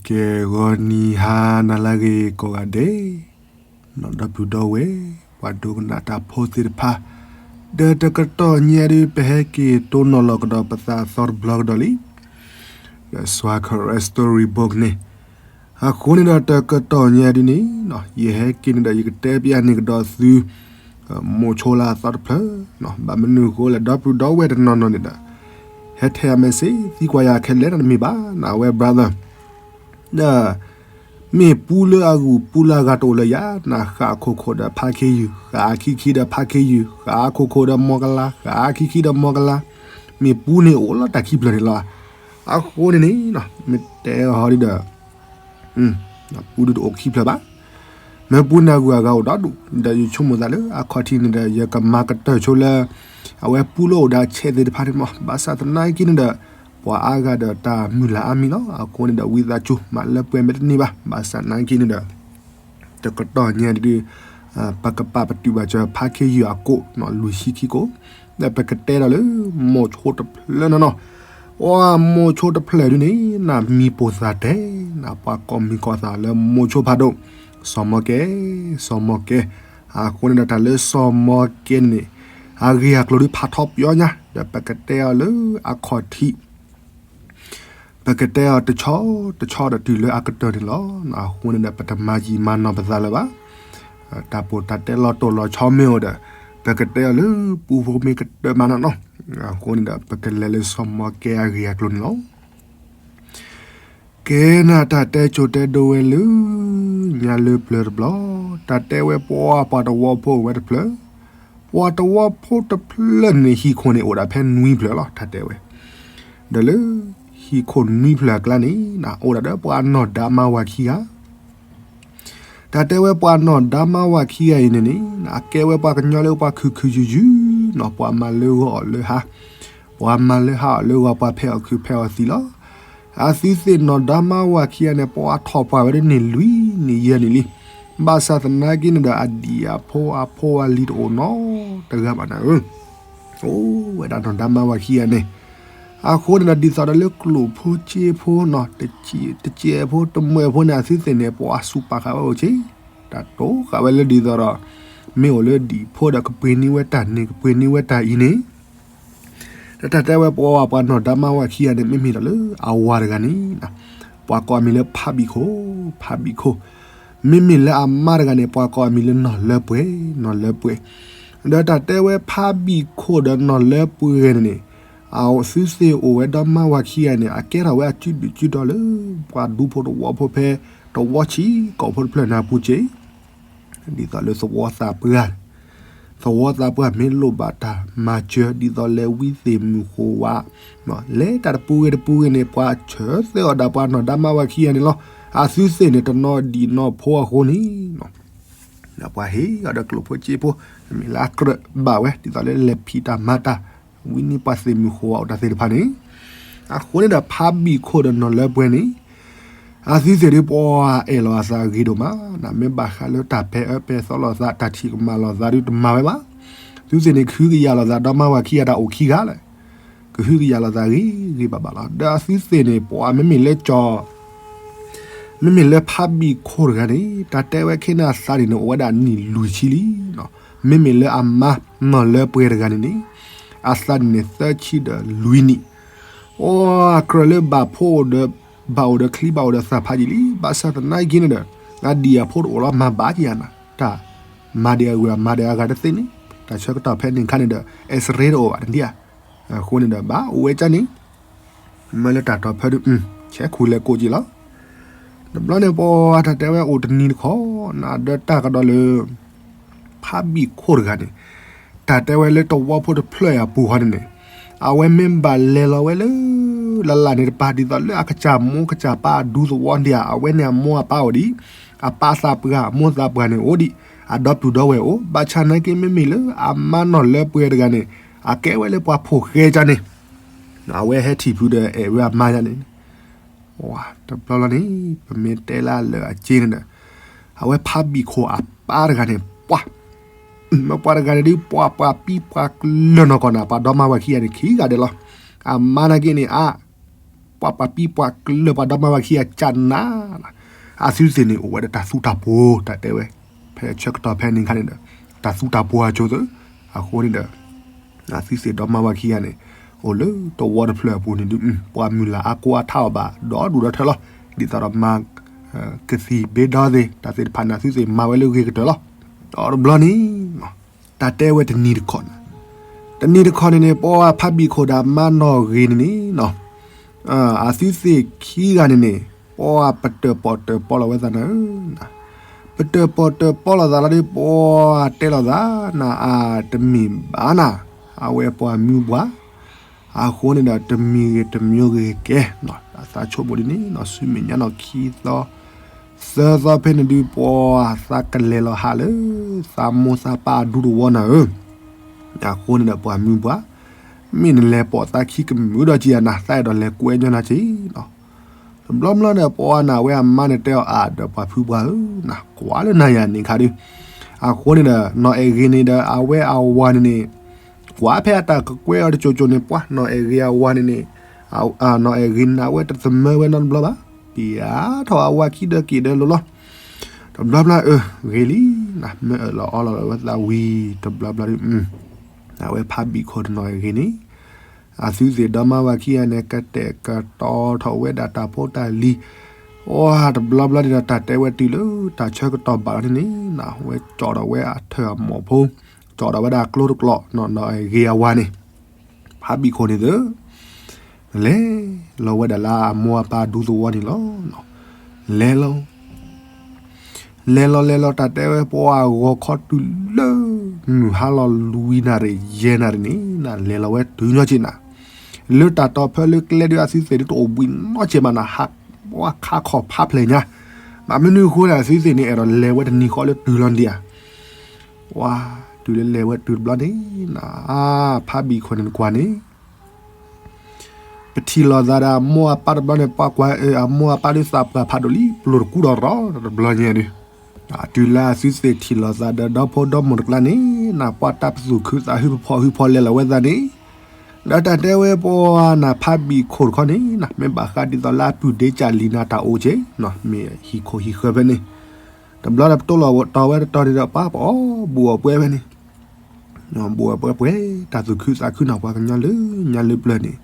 ကဲ ဂီၤနံၤဟါနၤလၢအဂ့ၤကိးဂၤဒဲး, ဒီပုၢ်ဒီဝဲၢ် ပှၤဒိကနၣ်တၢ်ဖိသ့ၣ်တဖၣ်, ဒီးတကတီၢ်ညါဒုး ပဟဲက့ၤတိၢ်နီၣ်လီၤကဒီးပသးအသီတဘျီကဒီးလံ, ဒီး Sawakura Storybook န့ၣ်, အဃိန့ၣ်ဒီးတကတီၢ်ညါဒုးန့ၣ်, ယဟဲက့ၤန့ၣ်ဒီး ယကတဲပျးန့ၢ်ကဒီးသု မိၤဆိလၢအသီတဖျၢၣ်, ဘၣ်မနုၤအဃိလဲၣ် ဒီပုၢ်ဒီဝဲၢ်တနီၤနီၤန့ၣ်ဒီး ဟဲထဲအမဲာ်စ့ သံကွၢ်ယၤခဲလၢာ်န့ၣ်တမ့ၢ်ဘၣ်, နဝဲ brother ဒီး မ့ၢ်ပူလၢအဂုၤပူလၢအဂၤတအိၣ်လၢယၤ, နဃးခိၣ်ခိၣ်ဒီးဖါခ့ယုၢ်, ဃးခံခံဒီးဖါခ့ယုၢ်, ဃးခိၣ်ခိၣ်ဒီးမီၢ်ကလါ, ဃးခံခံဒီးမီၢ်ကလါ, မ့ၢ်ပူန့ၣ်အိၣ်လီၤတၢ်ခံဖျၢၣ်န့ၣ်လီၤ. အဃိန့ၣ်န့ၣ် မ့ၢ်တဲဟီဒ်ဒီး ပူဒုတအိၣ်ခံဖျၢၣ်ဘၣ်, မ့ၢ်ပူန့ၣ်အဂုၤအဂၤအိၣ်ဒီဒူၣ်, ဒီးယဆိကမိၣ်သးလၢအခီၣ်ထံးန့ၣ်ဒီး ယကမၤကတၢၢ်ဆိလၢ အဝဲပူလၢအိၣ်ဒီးအဆဲးသ့ၣ်တဖၣ်န့ၣ်မး, ဘၣ်ဆၣ်သနာ်က့န့ၣ်ဒီး ပှၤအါဂၤဒီးတၢ်မုၢ်လၢ်အါမံၤလီၤ. အဃိန့ၣ်ဒီး ဝံသးစူၤ မၤလၢပှဲၤမ့ၢ်တန့ၢ်ဘၣ်, ဘၣ်ဆၣ်သနာ်က့န့ၣ်ဒီး တကတီၢ်ညါဒုး ပကပာ်ပတုာ်ဘၣ်စၢၤဖါခ့ယုၢ်အကိး လွံၢ်ဆံခံကိး, ဒီးပကတဲဒီးလၢ မိၤဆိတဖျၢၣ်နီၢ်နီၢ်, အမိၤဆိတဖျၢၣ်ဒုးန့ၣ် နမံၤပိာ်သးတဲ, နပှၤကိးမံၤကိးသးလၢမိၤဆိဖးဒိၣ်, စီၤမီကဲ, စီၤမီကဲ, အဃိန့ၣ်ဒီးတၢ်လၢစီၤမီကဲန့ၣ် အဂ့ၢ်အကျိၤဒုးဖးထီပယီညါ, ဒီးပကတဲအီၤလၢအခီၣ်ထံး ပကတဲအီၤတဆီတဆီဒီးတုၤလၢအကတၢၢ်န့ၣ်လီၤ. အဃိန့ၣ်ဒီး ပတမၤယံာ်မၤနီၢ်ပသးလၢၤဘၣ်. တၢ်ပီးတၢ်တဲလီၤတိၢ်လီၤဆီမ့ၢ်အိၣ်ဒီး ပကတဲအီၤလၢပူဖိမ့ၢ်ကတၢၢ်မးနီၢ်နီၢ်, အဃိန့ၣ်ဒီး ပကလဲၤလၢစီၤမီကဲအဂ့ၢ်အကျိၤန့ၣ်လီၤ. ကဲနၤ တၢ်တဲကိၤတဲဒိဝဲလၢ ညါလၢပျၢၤတဘျီ, တၢ်တဲဝဲပှၤပှၤတဝီဖိအိၣ်ဝဲတဖျၢၣ်, ပှၤတဝီဖိတဖျၢၣ်န့ၣ် ဟံၣ်ခိၣ်န့ၣ်အိၣ်ဒၣ်ဖဲနွံဖျၢၣ်လီၤ. တၢ်တဲဝဲ ဒီးလၢ ဟံၣ်ခိၣ်နွံဖျၢၣ်အကျါန့ၣ် အိၣ်ဒၣ်ဒီးပှၤနီၢ်ဒါမါဝၤခံဂၤ တၢ်တဲဝဲပှၤနီၢ်ဒါမါဝၤခံဂၤအံၤန့ၣ်န့ၣ် အကဲဝဲပှၤကညီလၢပှၤခုၣ်ခုၣ်ယုၢ်ယုၢ်နီၢ်, ပှၤမၤလၢဂီၤအီၣ်လၢဟါ, ပှၤမၤလၢဟါအီၣ်လၢဂီၤ, ပှၤဖဲးအီၣ်ခုးဖဲးအီၣ်သံလီၤ. အသုသ့ၣ်နီၢ်ဒါမါဝၤခံဂၤန့ၣ် ပှၤထီၣ်ပှၢ်ဝဲဒၣ်န့ၣ်လွံၢ်နံၣ်ယဲၢ်နံၣ်လံ. ဘၣ်ဆၣ်သနာ်က့န့ၣ်ဒီး အဒံၣ်အဖိအဖိအလံၤတအိၣ်နီတဂၤဘၣ်နၤဧၢ အိၣ်ဝဲဒၣ်နီၢ်ဒါမါဝၤခံဂၤန့ၣ်, အဃိန့ၣ်ဒီး ဒ်သိးဒီးလၢကျိၣ်ဖိစ့ဖိနီၢ်, တစဲးဖိတမှဲးဖိန့ၣ် အသုသ့ၣ်န့ၣ် ပှၤစူၢ်ပာ်ဃာ်ဝဲအိၣ်က့ၤ, တၢ်တိဃာ်ဝဲလၢဒ်သိးဒီး မ့ၢ်အိၣ်လၢဒံၣ်ဖိဒီးကပှ့ၤန့ၢ်ဝဲတၢ်န့ၣ် ကပှ့ၤန့ၢ်ဝဲတၢ်အံၤန့ၣ် ဒီးတၢ်တဲဝဲပှၤဝဲပှၤနီၢ်ဒါမါဝၤခံဂၤန့ၣ် မ့မ့ၢ်ဒီးလၢအဝၤတဂၤန့ၣ် ပှၤကိးအမံၤလၢဖးဘံၣ်ခိၣ်, ဖးဘံၣ်ခိၣ်, မ့မ့ၢ်လၢအမါတဂၤန့ၣ် ပှၤကိးအမံၤလၢနီၢ်လၢပှဲၤ, နီၢ်လၢပှဲၤ, ဒီးတၢ်တဲဝဲဖးဘံၣ်ခိၣ်ဒီးနီၢ်လၢပှဲၤန့ၣ်န့ၣ် အသုသ့ၣ်အိၣ်ဝဲဒီးမါဝၤခံဂၤန့ၣ် အကဲထီၣ်ဝဲအစုဒုၣ်စုတီၤလၢ ပှၤဒူဖိတဝီဖိဖဲ တဝီဆံးကိာ်ဖိတဖျၢၣ်န့ၣ်အပူၤက့ၤ ဒ်သိးလၢသဝီသးပှၢ်, သဝီသးပှၢ်မ့ၢ်လိၣ်ဘၣ်တၢ်မၤစၢၤ ဒ်သိးလဲၤဝံသ့ၣ်မုၢ်ဃိဝါ, လဲၤတၢ်တပူၤဂ့ၤတပူၤဂ့ၤန့ၣ် ပှၤဆၢသၢအီၤဒၣ်ပှၤနီၢ်ဒါမါဝၤခံဂၤန့ၣ်လီၤ. အသုသ့ၣ်န့ၣ် တနီၤဒံၣ်နီၢ်ဖိအဃိန့ၣ် ဒီးပှၤဟ့ၣ်အီၤဒီးကျိၣ်ဖိစ့ဖိ, မ့ၢ်လၢအကြၢးဘၣ်ဝဲ ဒ်သိးလၢလဲၤဖံးတၢ်မၤတၢ် ဝံန့ၢ်ပှၤသ့ၣ်မုၢ်ဃိဝါအိၣ်တၢ်သ့ၣ်တဖၣ်န့ၣ်, အဃိန့ၣ်ဒီးဖးဘံၣ်ခိၣ်ဒီးနီၢ်လၢပှဲၤန့ၣ် အသုသ့ၣ်ဒုးပှၤအဲၣ်လီၤအသးဂ့ၤဒိၣ်မး, မ့ၢ်ဘၣ်ဃးလၢတၢ်ဖဲအၢပဲသီလိာ်သး တၢ်ထံၣ်ကမၣ်လိာ်သးဒုးတမၤဝဲဘၣ်. သုသ့ၣ်န့ၣ် ကဟုကယာ်လိာ်သးဒီးမါဝၤခံဂၤတၢ်အိၣ်ခံဂၤလၢ ကဟုကယာ်လိာ်သးဂ့ၤဂ့ၤဘၣ်ဘၣ်လီၤ. ဒီးအသုသ့ၣ်န့ၣ် ပှၤမ့မ့ၢ်လၢကၠီ မ့မ့ၢ်လၢဖးဘံၣ်ခိၣ်တဂၤန့ၣ် တၢ်တဲဝဲခဲန့ၣ်အသးန့ၣ်န့ၣ် အိၣ်ဝဲဒၣ်နံၣ်လွံၢ်ဆံလံ. မ့မ့ၢ်လၢအမါနီၢ်လၢပှဲၤတဂၤန့ၣ်န့ၣ် အသးန့ၣ်န့ၣ် သၢဆံဒီးလွံၢ်နံၣ်. အိၣ်ကြၢးလၢဘၣ်ဖိအိၣ်ဒီး ဘၣ်အိၣ်ဒီးချံဘၣ်အိၣ်ဒီးသၣ်ဖးယံာ်လံ. ဘၣ်ဆၣ်သနာ်က့န့ၣ်ဒီး အဒံၣ်အဖိတအိၣ်လီၤ မၤဘၣ်ကယၤနၤ တၢ်မၤဒံးအဂုၤအမၤဒံးအဂၤတသ့န့ၣ် တၢ်ဆၢကတီၢ်ဖဲန့ၣ်အခါန့ၣ်ဒီး X-ray တအိၣ်ဘၣ်တဒံၣ်ဧါ. အဃိန့ၣ်ဒီး ဘၣ်အိၣ်ဝဲကၢ်န့ၣ် မ့ၢ်လၢတၢ်တီၢ်ဖၢဒုး ဆဲးခူၣ်လဲၤကိးက့ၤလီၤ. တဘျီန့ၣ် ပှၤတၢ်တဲဝဲအိၣ်တနံၤတခီ နဒီးတၢ်ကဒီးလၢ ဖးဘံၣ်ခိၣ်တဂၤန့ၣ် တၢ်တဲဝဲလၢတဝီဖိတဖျၢၣ်အံၤအပူၤဃီန့ၣ်န့ၣ် အဝဲမ့ၢ်ဘၣ်လဲၤလီၤဝဲလၢ လၢ်လၢ်န့ၣ်တပၤ ဒ်သိးလၢအကစၢ်မိၢ်ကစၢ်ပၢ်အဒူသဝီဒံးဧါ အဝဲန့ၣ်အမိၢ်အပၢ်အိၣ်ဒံး အပၢ်သးပှၢ် အမိၢ်သးပှၢ်န့ၣ်အိၣ်ဒံး အဒီပုၢ်ဒီဝဲၢ်အိၣ် ဘၣ်ဆၣ်နာ်က့မ့မ့ၢ်လၢအမါနီၢ်လၢပှဲၤတဂၤန့ၣ် အကဲဝဲလၢပှၤဖိၣ်ဃဲကၢ်န့ၣ် အဝဲဟဲထံၣ်ဖုဒီးအဲၣ်ဝဲအမါယါန့ၣ် တဘျီလီၤန့ၣ် ပမ့ၢ်တဲလၢအလၢာ်အက့န့ၣ်ဒီး အဝဲဖးဘံၣ်ခိၣ်အပၢ်တဂၤန့ၣ် ပှၤ မ့ၢ်ပှၤတဂၤန့ၣ်ဒ်ပှၤပှၤပံပှၤကလၢာ်နီၢ်ကီၢ်န့ၣ် ပှၤဒီမါဝၤခံဂၤန့ၣ် ခံဂၤဒဲးလီၤ. အမါနာ်က့န့ၣ် အါ ပှၤပာ်ပံၣ်ပှၤကျၢၢ်ပှၤဒီမါဝၤခံဂၤကနၤ, အသုသ့ၣ်န့ၣ် အိၣ်ဝဲဒီးတၢ်သူတၢ်ပှီၤ တၢ်တဲဝဲ, ဖဲဆၢကတီၢ်ဖဲန့ၣ်ခါန့ၣ်ဒီး တၢ်သူတၢ်ပှီၤအကၠိသၢ, အဃိန့ၣ်ဒီး အသုသ့ၣ်ဒီမါဝၤခံဂၤန့ၣ် အိၣ်လၢတဝီတဖျၢၣ်အပူၤန့ၣ်ဒုး ပှၤမုၢ်လၢ်အါကိးအါထီၣ်အီၤဘၣ် ဒီးဒူၣ်ဒီးထၢလီၤ, ဒ်သိးဒီးမၤ ကသံၣ်ဘ့ဒီသ့ၣ် တၢ်သ့ၣ်တဖၣ်န့ၣ် အသုသ့ၣ်မၤဝဲလၢဂ့ၤကတၢၢ်လီၤ. ဒီးတဘျီန့ၣ် တၢ်တဲဝဲတနံၤတခီန့ၣ်, တနံၤတခီန့ၣ်န့ၣ် ပှၤဖးဘံၣ်ခိၣ်ဒီးအမါနီၢ်ဂ့ၤန့ၣ်န့ၣ် အသုသ့ၣ်ခံဂၤန့ၣ်န့ၣ် ပှၤပတၢၣ်ပီၣ်တၢၣ်ပီလီၤဝဲသးနၤဧၢ, ပတၢၣ်ပီၣ်တၢၣ်ပီလီၤသးလီၤဒီး ပှၤတဲလီၤသးနၤ အတမ့ၢ်ဘၣ်နၤ, အဝဲပှၤမုၢ်ပှၢ် အဃိန့ၣ်ဒီး တမံၤဂ့ၤတမံၤဂ့ၤကဲ, တၢ်သးဆိကမိၣ်ဒ်န့ၣ် နီၢ်ဆူမဲာ်ညါနီၢ်ခံသီ သၢသီဖဲန့ၣ်ဒုး ပှၤသးကလဲၤလီၤဟးလၢ သးမိၢ်သးပၢ်အဒူသဝီနၤဧၢ, အဃိန့ၣ်ဒီးပှၤမုၢ်ပှၢ် မ့ၢ်နလဲၤပိာ်သးခံကမုာ်ဒီးကံနၤ သးအဲၣ်ဒိးလဲၤကွဲညီနၤက့ၤလီၤ. တဘျီဘျီန့ၣ် ပှၤနၤဝဲအမါန့ၣ်တဲအီၤအါဒီးပှၤဖုပှၢ်ဧၢ, နကွၢ်လၢနၤယၤန့ၣ်ခါဒုး, အဃိန့ၣ်ဒီး နီၢ်အဲၣ်ဂ့ၤန့ၣ်ဒီး အဝဲအဝၤန့ၣ်န့ၣ် ကွၢ်ဖဲအတၢ်ကကွဲအီၤတကၠိကၠိန့ၣ် ပှၤနီၢ်အဲၣ်ဂ့ၤအဝၤန့ၣ်န့ၣ်, နီၢ်အဲၣ်ဂ့ၤန့ၣ် အဝဲတသမၢဝဲနီတဘျီဘၣ်, ပျံၤထီၣ်အဝၤခံဒၢက့ၤဒၢလိၤလီၤ. တဘျီဘျီအၢ ဂ့ၤလံ, မ့ၢ်အၢၣ်လီၤအီလီၤလီၤဝဲသးဝံၤ တဘျီဘျီဒုး အဝဲဖးဘံၣ်ခိၣ်တနီၢ်အဲၣ်ဂ့ၤန့ၣ် အသုသ့ၣ်ဒီမါဝၤခံဂၤန့ၣ် ကတဲာ်ကတီၤထီၣ်ဝဲဒၣ်တၢ်ဖိတၢ်လံၤ, အတဘျီဘျီန့ၣ်ဒီး တၢ်တဲဝဲတုၤလၢတၢ်ဆၢကတီၢ်ဘၣ်လီၤန့ၣ်န့ၣ် အဝဲကၠီၣ်ထီၣ်ဝဲအထၢၣ်အမိၢ်ဖိ, ကၠီၣ်ထီၣ်ဝဲဒၣ်ကျိတကျိးနီၢ်နီၢ်အဲၣ်ဂ့ၤအဝၤန့ၣ်, ဖးဘံၣ်ခိၣ်န့ၣ်သၢ လဲၤလီၤဝဲဒၣ်လၢအမိၢ်အပၢ်ဒူသဝီန့ၣ်လီၤ. လဲၤလီၤ လဲၤလီၤလဲၤလီၤ တၢ်တဲဝဲပှၤအဂီၤခီတုၤလၢ မုၢ်ဟါလီၤလွံၢ်နၣ်ရံၣ်ယဲၢ်နၣ်ရံၣ်န့ၣ် နလဲၤလီၤဝဲတုၤညီက့ၤနၤ, လၢတၢ်တီၢ်ဖဲလၢကျဲဒုးအသုသ့ၣ်ဒုးတအိၣ်ဘှံးနီတစဲးဘၣ်နၤ, ဟးပှၤခါခီၣ်ဖးဖျဲၣ်ညါ, ဘၣ်မနုၤအဃိန့ၣ် အသုသ့ၣ်န့ၣ် အဲၣ်ဒိးလဲၤဝဲတနံၤဃီလၢတုၤလီၤဒံးဧါ ပှၤတုၤလၢလဲၤဝဲတုၤတဘျီန့ၣ် ဖးဘံၣ်ခိၣ်န့ၣ်နကွၢ်န့ၣ် ပထံၣ်လိာ်သးဒီးအမိၢ်အပၢ်တဘျီန့ၣ် ပှၤကွၢ်အမိၢ်အပၢ်ဒုးသးပှၢ်ဖးဒိၣ်လံ ပျိၢ်တကူဒီးရီ တဘျီညါဒုး, တုၤလၢအသုသ့ၣ်ထံၣ်လိာ်သးဒီးဒီဖိဒီမိၢ်တကျါန့ၣ် နပှၤတၢ်ပသူၣ်ခုသးဟုဖီဟုဖီလဲၤလီၤဝဲသးန့ၣ်, ဒီးတၢ်တဲဝဲပှၤနဖးဘံၣ်ခိၣ်တခီန့ၣ် မ့ၢ်ဘၣ်ဃးဒ်သိးလၢအပုၢ်ဒ့ကၢ်လံၤနၤတၢ်အိၣ်က့ၤ မ့ၢ်ဟံၣ်ခိၣ်ဟံၣ်ဃၢၤဖဲန့ၣ်, တဘျီဒီးပတိၢ်လီၤတီၤဝဲတတီၤန့ၣ်ဒီး ပှၤပအီၣ်ဘူးအီၣ်ပှဲၤဖဲန့ၣ် ဘူးအီၣ်ပှဲၤပှဲၤ တၢ်သူၣ်ခုသးခုနၢ်ပှၤကညီလၢညါလၢပျၢၤန့ၣ်,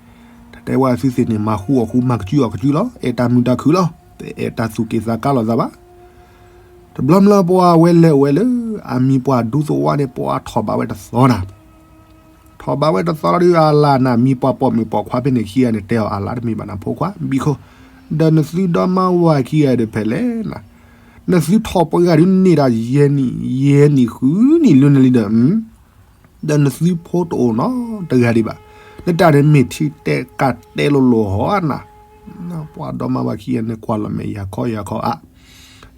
တၢ်တဲဝဲအသုသ့ၣ်န့ၣ် မၤဃူအီၣ်ဃူ မၤကစုအီၣ်ကစုလီၤ, အဲၣ်တၢ်မုာ်တၢ်ခုၣ်လီၤ, တအဲၣ်တၢ်သူၣ်က့ၣ်သးကါလိာ်သးဘၣ်. တဘျီဘျီပှၤဝဲလဲၤအိၣ်ဝဲလၢ အမံၤပှၢ်ဒူသဝီန့ၣ် ပှၤထီၣ်ဘးဝဲတသီနၤ ထီၣ်ဘးဝဲတသီလီၤဒုး အလၢ်နၤ မံၤပှၢ်ပိာ်မုၣ်ပိာ်ခွါဖဲန့ၣ်ခံဂၤန့ၣ် တဲအီၤအလၢ်တမ့ၢ်ဘၣ်နၤဖိခွါ ဘံၣ်ခိၣ်, ဒီးနသုဒီမါဝၤခံဂၤဒုးဖဲလဲၣ်နၤ, နသုထီၣ်ပှဲၤဂၤဒုးန့ၢ်ဒၣ်ယဲၢ်နံၣ် ယဲၢ်နံၣ်ဃုနံၣ်လၢနလံဒီး ဒီးနသုဖိတအိၣ်နီတဂၤဒံးဘၣ်, နတၢ်န့ၣ်မ့ၢ်ထံတဲကးတဲလိၤလိၤဟီနၤ, ပှၤဒီမါဝၤခံဂၤန့ၣ် ကွၢ်လီၤမဲာ်ယၤခီယၤခီအါ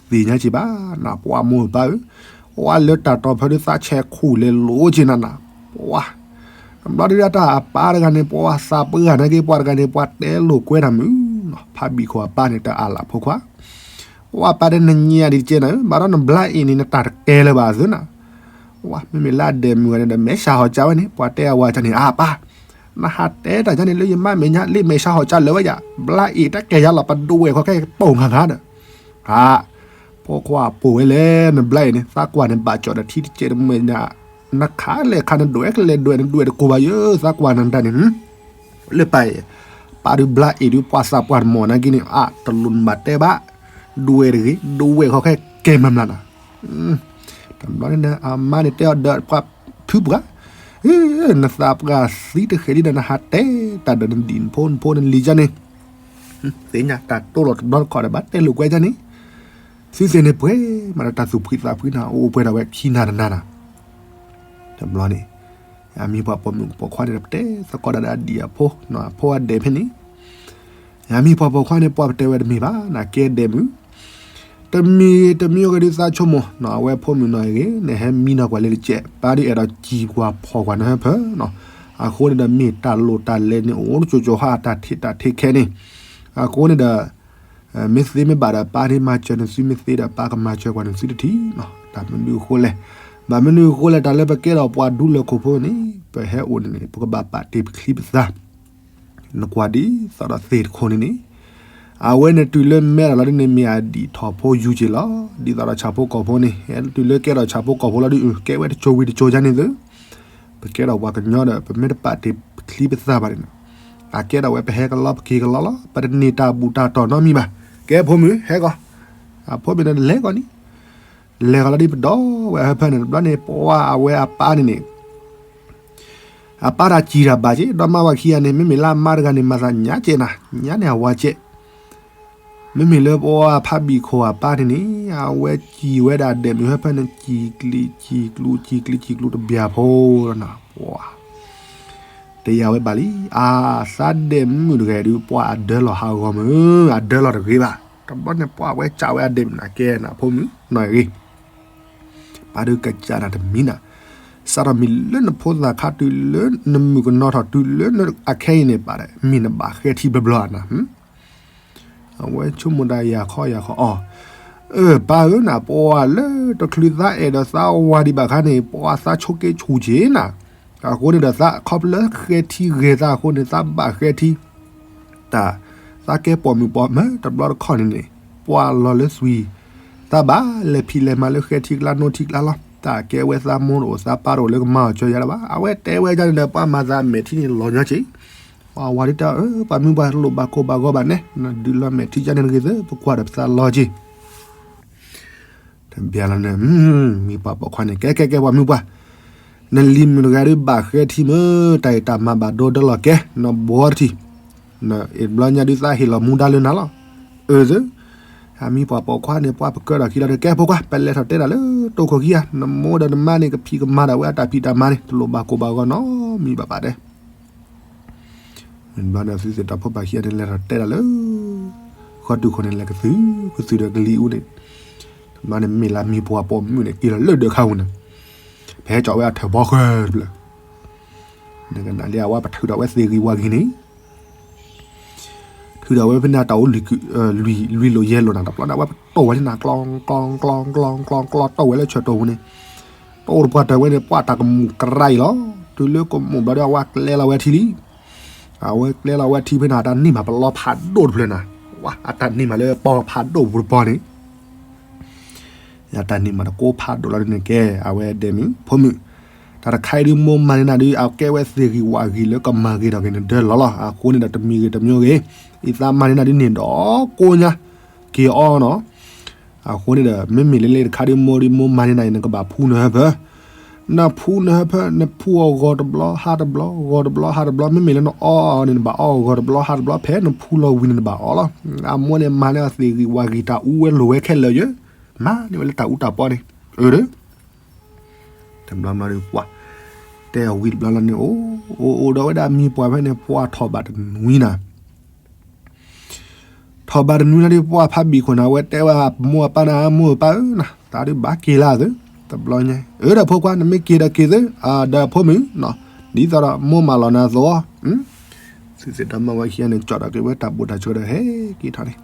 သ့ၣ်ညါက့ၤဘၣ်နၤ ပှၤမိၢ်ပၢ်ဧၢ, ပှၤလၢတၢ်တီၢ်ဖဲဒုးသးဆဲးခိၣ်လဲၤလိၤက့ၤနၤနၤ, ပှၤ, တဘျီဒုးတၢ်အပၢ်တဂၤန့ၣ် ပှၤသးပှၢ်ဂၤနာ်က့ ပှၤတဂၤန့ၣ် ပှၤတဲလိာ်ကွဲတၢ်မုၢ်နီၤ, ဖးဘံၣ်ခိၣ်အပၢ်န့ၣ် တၢ်အလၣ်ဖိခွါ, ပှၤပၢ်ဒီးနညါဒ်တကဲနၤဧၢ, ဘၣ်ဒီးနဘျါအ့ၣ်န့ၣ် နတၢ်တကဲလၢၤဘၣ်သုနၤ, ပှၤမ့မ့ၢ်လၢအဒဲးမုၢ်ဂၤန့ၣ်ဒီး မဲာ်ဆှးဟီၣ်ကၢဝဲန့ၣ် ပှၤတဲအဝၤကၢန့ၣ် အပၢ် နဟးတဲတၢ်ယါန့ၣ် လၢယမါမဲာ်ညါ လၢမဲာ်ဆှးဟီၣ်ကၢလၢာ်ဝဲယၤ, ဘျါအ့ၣ်တကဲယၤလီၤ ပဒိးဝဲၢ်ခီခဲပိာ်ငါဂၤဒီး, အါ, ဖိခွါပိာ်ဝဲလဲၣ် နဘျါအ့ၣ်န့ၣ် သးကွၢ်န့ၣ် ဘၣ်ကၠီၣ်ဒီးထံတကဲတမဲာ်ညါ, နခးလဲၣ်ခါ နဒွဲၣ်ကလဲၣ်ဒွဲၣ် နဒွဲၣ်တကိးဘၣ်ယၢ သးကွၢ်နတၢ်န့ၣ်, လၢပၢ်အံၤ, ပၢ်ဒုးဘျါအ့ၣ်ဒုး ပှၤသးပှၢ်တမီၢ်နာ်က့န့ၣ် အါ တလိၣ်နဘၣ်တဲဘၣ်, ဒွဲၣ်တဂ့ၤ ဒွဲၣ်ခီခဲကဲမၤမျးနၤ တဘျီန့ၣ် အမါန့ၣ်တဲအီၤဒီးပှၤဖုပှၢ်, နသးပှၢ်သံတဃဲၤလံဒီး နဟးတဲတၢ်ဒီးနဒံၣ်နဖိနဖိနလံၤကၢန့ၣ်, သ့ၣ်ညါတၢ်တိၢ်လီၤတဘျီတခီၣ်ဒီး ဘၣ်တဲလိာ်ကွဲကၢန့ၣ်, သုသ့ၣ်န့ၣ်ပှဲၤမးဒီးတၢ်သူၣ်ဖှံသးဖှံနၤ အိၣ်ပှဲၤဒၣ်ဝဲခံနၤတနၤနၤ, တဘျီန့ၣ် အမံၤပှၢ်ပိာ်မုၣ်ပိာ်ခွါန့ၣ်ဒီး ပတဲသကိးဒၣ်ဒီးအဒံၣ်အဖိ, အဖိအဒဲးဖဲန့ၣ်, အမံၤပှၢ်ပိာ်ခွါန့ၣ် ပှၤပတဲဝဲတမ့ၢ်ဘၣ်, နကဲဒဲးမုၢ်, တမံၤတမံၤဂ့ၤဒုးသးဆိကမိၣ်, အဝဲဖိမုၣ်နီၢ်အံၤဂ့ၤ, နဟဲမံနီၢ်ကွၢ်လၢတကဲး, ပၢ်ဒုးအဲၣ်ဒိးစံးကွၢ်ဖီၣ်ကွၢ်နဟၢဖၢ, အဃိန့ၣ်ဒီး မ့ၢ်တၢ်လိၣ်တၢ်လဲၤန့ၣ် အိၣ်တကၠိကၠိဟါ တၢ်ထံးတၢ်ထံးခဲန့ၣ်, အဃိန့ၣ်ဒီး မ့ၢ်သ့မ့ၢ်ဘၣ်ဒီး ပၢ်န့ၣ်မၤစၢၤနသု, မ့ၢ်သ့ဒီး ပၢ်ကမၤစၢၤကွၢ်နသုတထံၣ်, တၢ်မနုၤအဃိလဲၣ်, ဘၣ်မနုၤအဃိလဲၣ်, တၢ်လၢပကဲထီၣ်ပှၤဒူလၢၢ်ခိၣ်ဖိန့ၣ် ပဟဲအိၣ်န့ၣ် ပကဘၣ်ပာ်တ့ၢ်ပချံပသၣ် နကွၢ်ဒ်သိးဒီးသ့ၣ်တခိၣ်န့ၣ်န့ၣ်, အဝဲန့ၣ်တုၤလၢမဲထီၣ်လီၤဒ်န့ၣ် မ့ၢ်အဒံၣ်ထီၣ်ဖိယူၤက့ၤလီၤ. ဒ်သိးဒီးဆၣ်ဖိကီၢ်ဖိန့ၣ် ဟဲတုၤလၢကဲထီၣ်ဆၣ်ဖိကီၢ်ဖိလီၤဒ် ကဲဝဲတစိၤဝံၤတစိၤယါန့ၣ်သု, ပကဲထီၣ်ပှၤကညီဒီး ပမ့ၢ်တပာ်တ့ၢ်ပချံပသၣ်ဘၣ်န့ၣ်, အကဲထီၣ်ဝဲပဟဲကလီပက့ၤကလီလီၤ. ပတန့ၢ်တၢ်ဘူၣ်တၢ်တီၢ်နီတမံၤဘၣ်. ကဲဖိမုၣ် ဟဲကီး, အဖိမုၣ်န့ၣ်လဲၤကီးန့ၣ်, လဲၤကီးလီၤဒ်ပဒီဝဲဟၢဖၢန့ၣ် တဘျီန့ၣ် ပှၤအဝဲအပၢ်န့ၣ်န့ၣ် အပၢ်တၢ်စံၣ်တၢ်ဘၣ်က့ ဒီမါဝၤခံဂၤန့ၣ် မ့မ့ၢ်လၢအမါတဂၤန့ၣ် မၤသးညါကဲနၤ, ညါန့ၢ်အဝၤကဲ, မ့မ့ၢ်လၢပှၤဖးဘံၣ်ခိၣ်အပၢ်န့ၣ်န့ၣ် အဝဲစံၣ်ဝဲဒၣ်ဒဲးမုၢ်ဟၢဖၢန့ၣ် စံၣ်ကျံးစံၣ်ကျူး စံၣ်ကျံးစံၣ်ကျူးတဘျီဖိလီၤနၤ, ပှၤ တယာ်ဝဲဘၣ်လံ, အသးဒဲးမုၣ်တဂၤဒုး ပှၤအဒၢလီၤဟးဂီၤမုၢ် အဒၢလီၤတဂ့ၤဘၣ်. တဘျီန့ၣ် ပှၤဝဲစံးဝဲအဒဲးမုၢ်န့ၣ် ကဲနၤဖိမုၣ် နီၢ်ဂ့ၤ ပၢ်ဒုးကစၢ်နၤတမံၤနၤ, စးထီၣ်မ့ၢ်လၢနဖိသၣ်ခါတုၤလၢနမုၣ်ကနီၤထီၣ်တုၤလၢနအခဲအံၤန့ၣ် ပၢ်ဒီး မ့ၢ်နဘၣ်ဃဲထံဘျီဘျီဧါနၤ, အဝဲဆိကမိၣ်တၢ်ယၤခီယၤခီအီၤ, အၢ ပၢ်ဧၢနၤ ပှၤလၢတချုးသးအဲၣ်ဒီးသးဝၤဒံးဘၣ်ခါန့ၣ် ပှၤသးဆိးက့ဆူၣ်က့ၤနၤ, အဃိန့ၣ်ဒီး သးခီဖျိဃဲထံဂ့ၤသးအဃိန့ၣ် သးဘၣ်ဃဲထံ တၢ် သးကဲပိာ်မုၣ်ပိာ်မၢၤတဘျီတခီၣ်န့ၣ်န့ၣ် ပှၤလီၤလၢသွံၣ်, သးဘၣ်လဲၤဖံးလဲၤမၤလၢဃဲထံကျါနိထံကျါလီၤ. တၢ်ကဲဝဲသးမိၢ်တအိၣ်သးပၢ်တအိၣ်လၢကမၤအီၤကၢယၤလၢၤဘၣ်. အဝဲတဲဝဲဒ်န့ၣ်ဒီး ပှၤမၤသးမဲာ်ထံန့ၣ်လီၤညီက့ၤ, ပှၤဝၤဒုးတဲအီၤ ပှၤမုၢ်ပှၢ်တလိၣ်ဘၣ်ကိၢ်ဘၣ်ဂီၤဘၣ်န့ၣ် နဒုးလီၤမဲာ်ထံကန့ၣ်တဂ့ၤသၢ ပကွၢ်ဒီးပသးလီၤက့ၤ တဘျီလီၤန့ၣ် မံပှၤပိာ်ခွါန့ၣ် ကဲကဲကဲပှၤမုၢ်ပှၢ်, နလံၤမုၣ်တဂၤဒုးဘၣ်ဃဲထံမ့ၢ် တၢ်အံၤတၢ်မၤဘၣ်ဒိဒၢလီၤကဲ နဘှီတထံၣ်, နအံၤတဘျီညါဒုးသးဟ့ၣ်လီၤမူဒါလၢနၤလီၤ. အၢသု, အမံပှၤပိာ်ခွါန့ၣ် ပှၤပကၢထီၣ်ခံလီၤဒီး ကဲဖိခွါ ပလဲၤထီၣ်တဲတၢ်လၢတိခိၣ်ခံဂၤ, နမိၢ်ဒီးနမါန့ၣ် ကဖံးကမၤဒၣ်ဝဲအတၢ်ဖံးတၢ်မၤန့ၣ် တလိၣ်ဘၣ်ကိၢ်ဘၣ်ဂီၤနီတမံၤဘၣ်ဘၣ်တဲ မ့ၢ်ဘျီန့ၣ် သုသ့ၣ်တၢ်ဖိပၢ်ခံဂၤန့ၣ် လဲၤထီၣ်တဲတၢ်လၢ ဃီတုၤခိၣ်န့ၣ် လဲၤကသုးကသုးဒီးကလံၤအူန့ၣ်, တဘျီန့ၣ် မ့ၢ်လၢမံပှၤပိာ်မုၣ်န့ၣ် က့ၤလီၤလၢဒၢးခါပူၤန့ၣ်, ဖဲကၠီဝဲအထၢၣ်ဘီဃၢတဖျၢၣ်, နကနၣ်လံအဝဲပထုးထီၣ်ဝဲသ့ၣ်ဂံၢ်ဝၣ်ဂံၢ်န့ၣ် ထုးထီၣ်ဝဲဖဲန့ၣ်တၢ်အိၣ် လွံၢ်လိာ်ယဲၢ်လိာ်နၤ တဘျီန့ၣ် အဝဲပတိၢ်ဝဲလၢနၤ ကျီကျီကျီကျီကျီကျီ တိၢ်ဝဲလၢဆၢၣ်တီၢ်ပူၤန့ၣ်, တိၢ်တပှၢ်တၢၢ်ဝဲန့ၣ် ပှၤတၢ်ကမူၣ်ကရၢအံၤလီၤ. တုၤလၢကမူၣ်ဘျီဒီး အဝဲကျဲလီၤဝဲထံလံ. အဝဲကျဲလီၤဝဲထံဖဲန့ၣ် အတၢ်န့ၢ်မးပလီဖးဒိၣ်တဖျၢၣ်နၤ, ဝဲ အတၢ်န့ၢ်မးလၢပီဖးဒိၣ်ပူၤတပီၤန့ၣ် အတၢ်န့ၢ်မးတကိးဖးဒိၣ်လီၤဒ်န့ၣ် ကဲ အဝဲဒဲးမုၣ် ဖိမုၣ်, တၢ်တခါအံၤဒုး မိၢ်မၤန့ၢ်နၤဒုး အကဲဝဲသ့ၣ်ဂံၢ်ဝၣ်ဂံၢ်လၢကမၤဂ့ၤထီၣ်က့ၤနဒၢလီၤလီၤ. အဃိန့ၣ်ဒီး တမံၤဂ့ၤတမံၤဂ့ၤ, အံၤသးမၤန့ၢ်နၤဒုးန့ၣ်ဒီးကိးညါ က့ၤအီနီၤ. အဃိန့ၣ်ဒီး မ့မ့ၢ်လၢလၢတခါဒုး မိၢ်ဒုး မိၢ်မၤန့ၢ်နၤအံၤ နကဘၣ်ဖှူနဟၢဖၢ နဖှူနဟၢဖၢ နဖှူအီၤဂီၤတဘျီ ဟါတဘျီ ဂီၤတဘျီ ဟါတဘျီ မ့မ့ၢ်လၢနအီအီၤန့ၣ် နဘၣ်အီအီၤဂီၤတဘျီ ဟါတဘျီ ဖဲနဖှူလီၤဝံၤန့ၣ် နဘၣ်အီလီၤ. အမိၢ်န့ၣ် မၤန့ၢ်အီၤသ့ၣ်ဂံၢ်ဝၣ်ဂံၢ် တၢ်အူဝဲလိာ်ဝဲခဲလၢာ်ယဲ, မၤန့ၢ်ဝဲလၢတၢ်အူတၢ်ပီန့ၣ်, အၢ တဘျီဘျီဒုးပှၤ တဲအီၤဝံၤတဘျီလီၤန့ၣ် အိၣ် အိၣ်အိၣ်ဒီးဝဲဒၣ်မံပှၤဖဲန့ၣ် ပှၤထီၣ်ဘးတနွံနၤ ထီၣ်ဘးတနွံလီၤဒုး ပှၤဖးဘံၣ်ခိၣ်န့ၣ် အဝဲတဲဝဲအမိၢ်အပၢ်န့ၣ် အမိၢ်အပၢ်ဧၢနၤ သးဒုးဘၣ်က့ၤလၢသု တဘျီညါ အၢ ဒီးဖိခွါ နမ့ၢ်က့ၤဒီးက့ၤသု ဒီးဖိမုၣ် ဒ်သိးဒီးမိၢ်မၢလီၤနၤအသိး သုသ့ၣ်တၢ်မၤဝဲခံဂၤန့ၣ် ကၠီၣ်ဒီးက့ၤဝဲတၢ်ဘိၣ်တၢ်ဆိဒီး ဟဲက့ၤထီၣ်န့ၣ်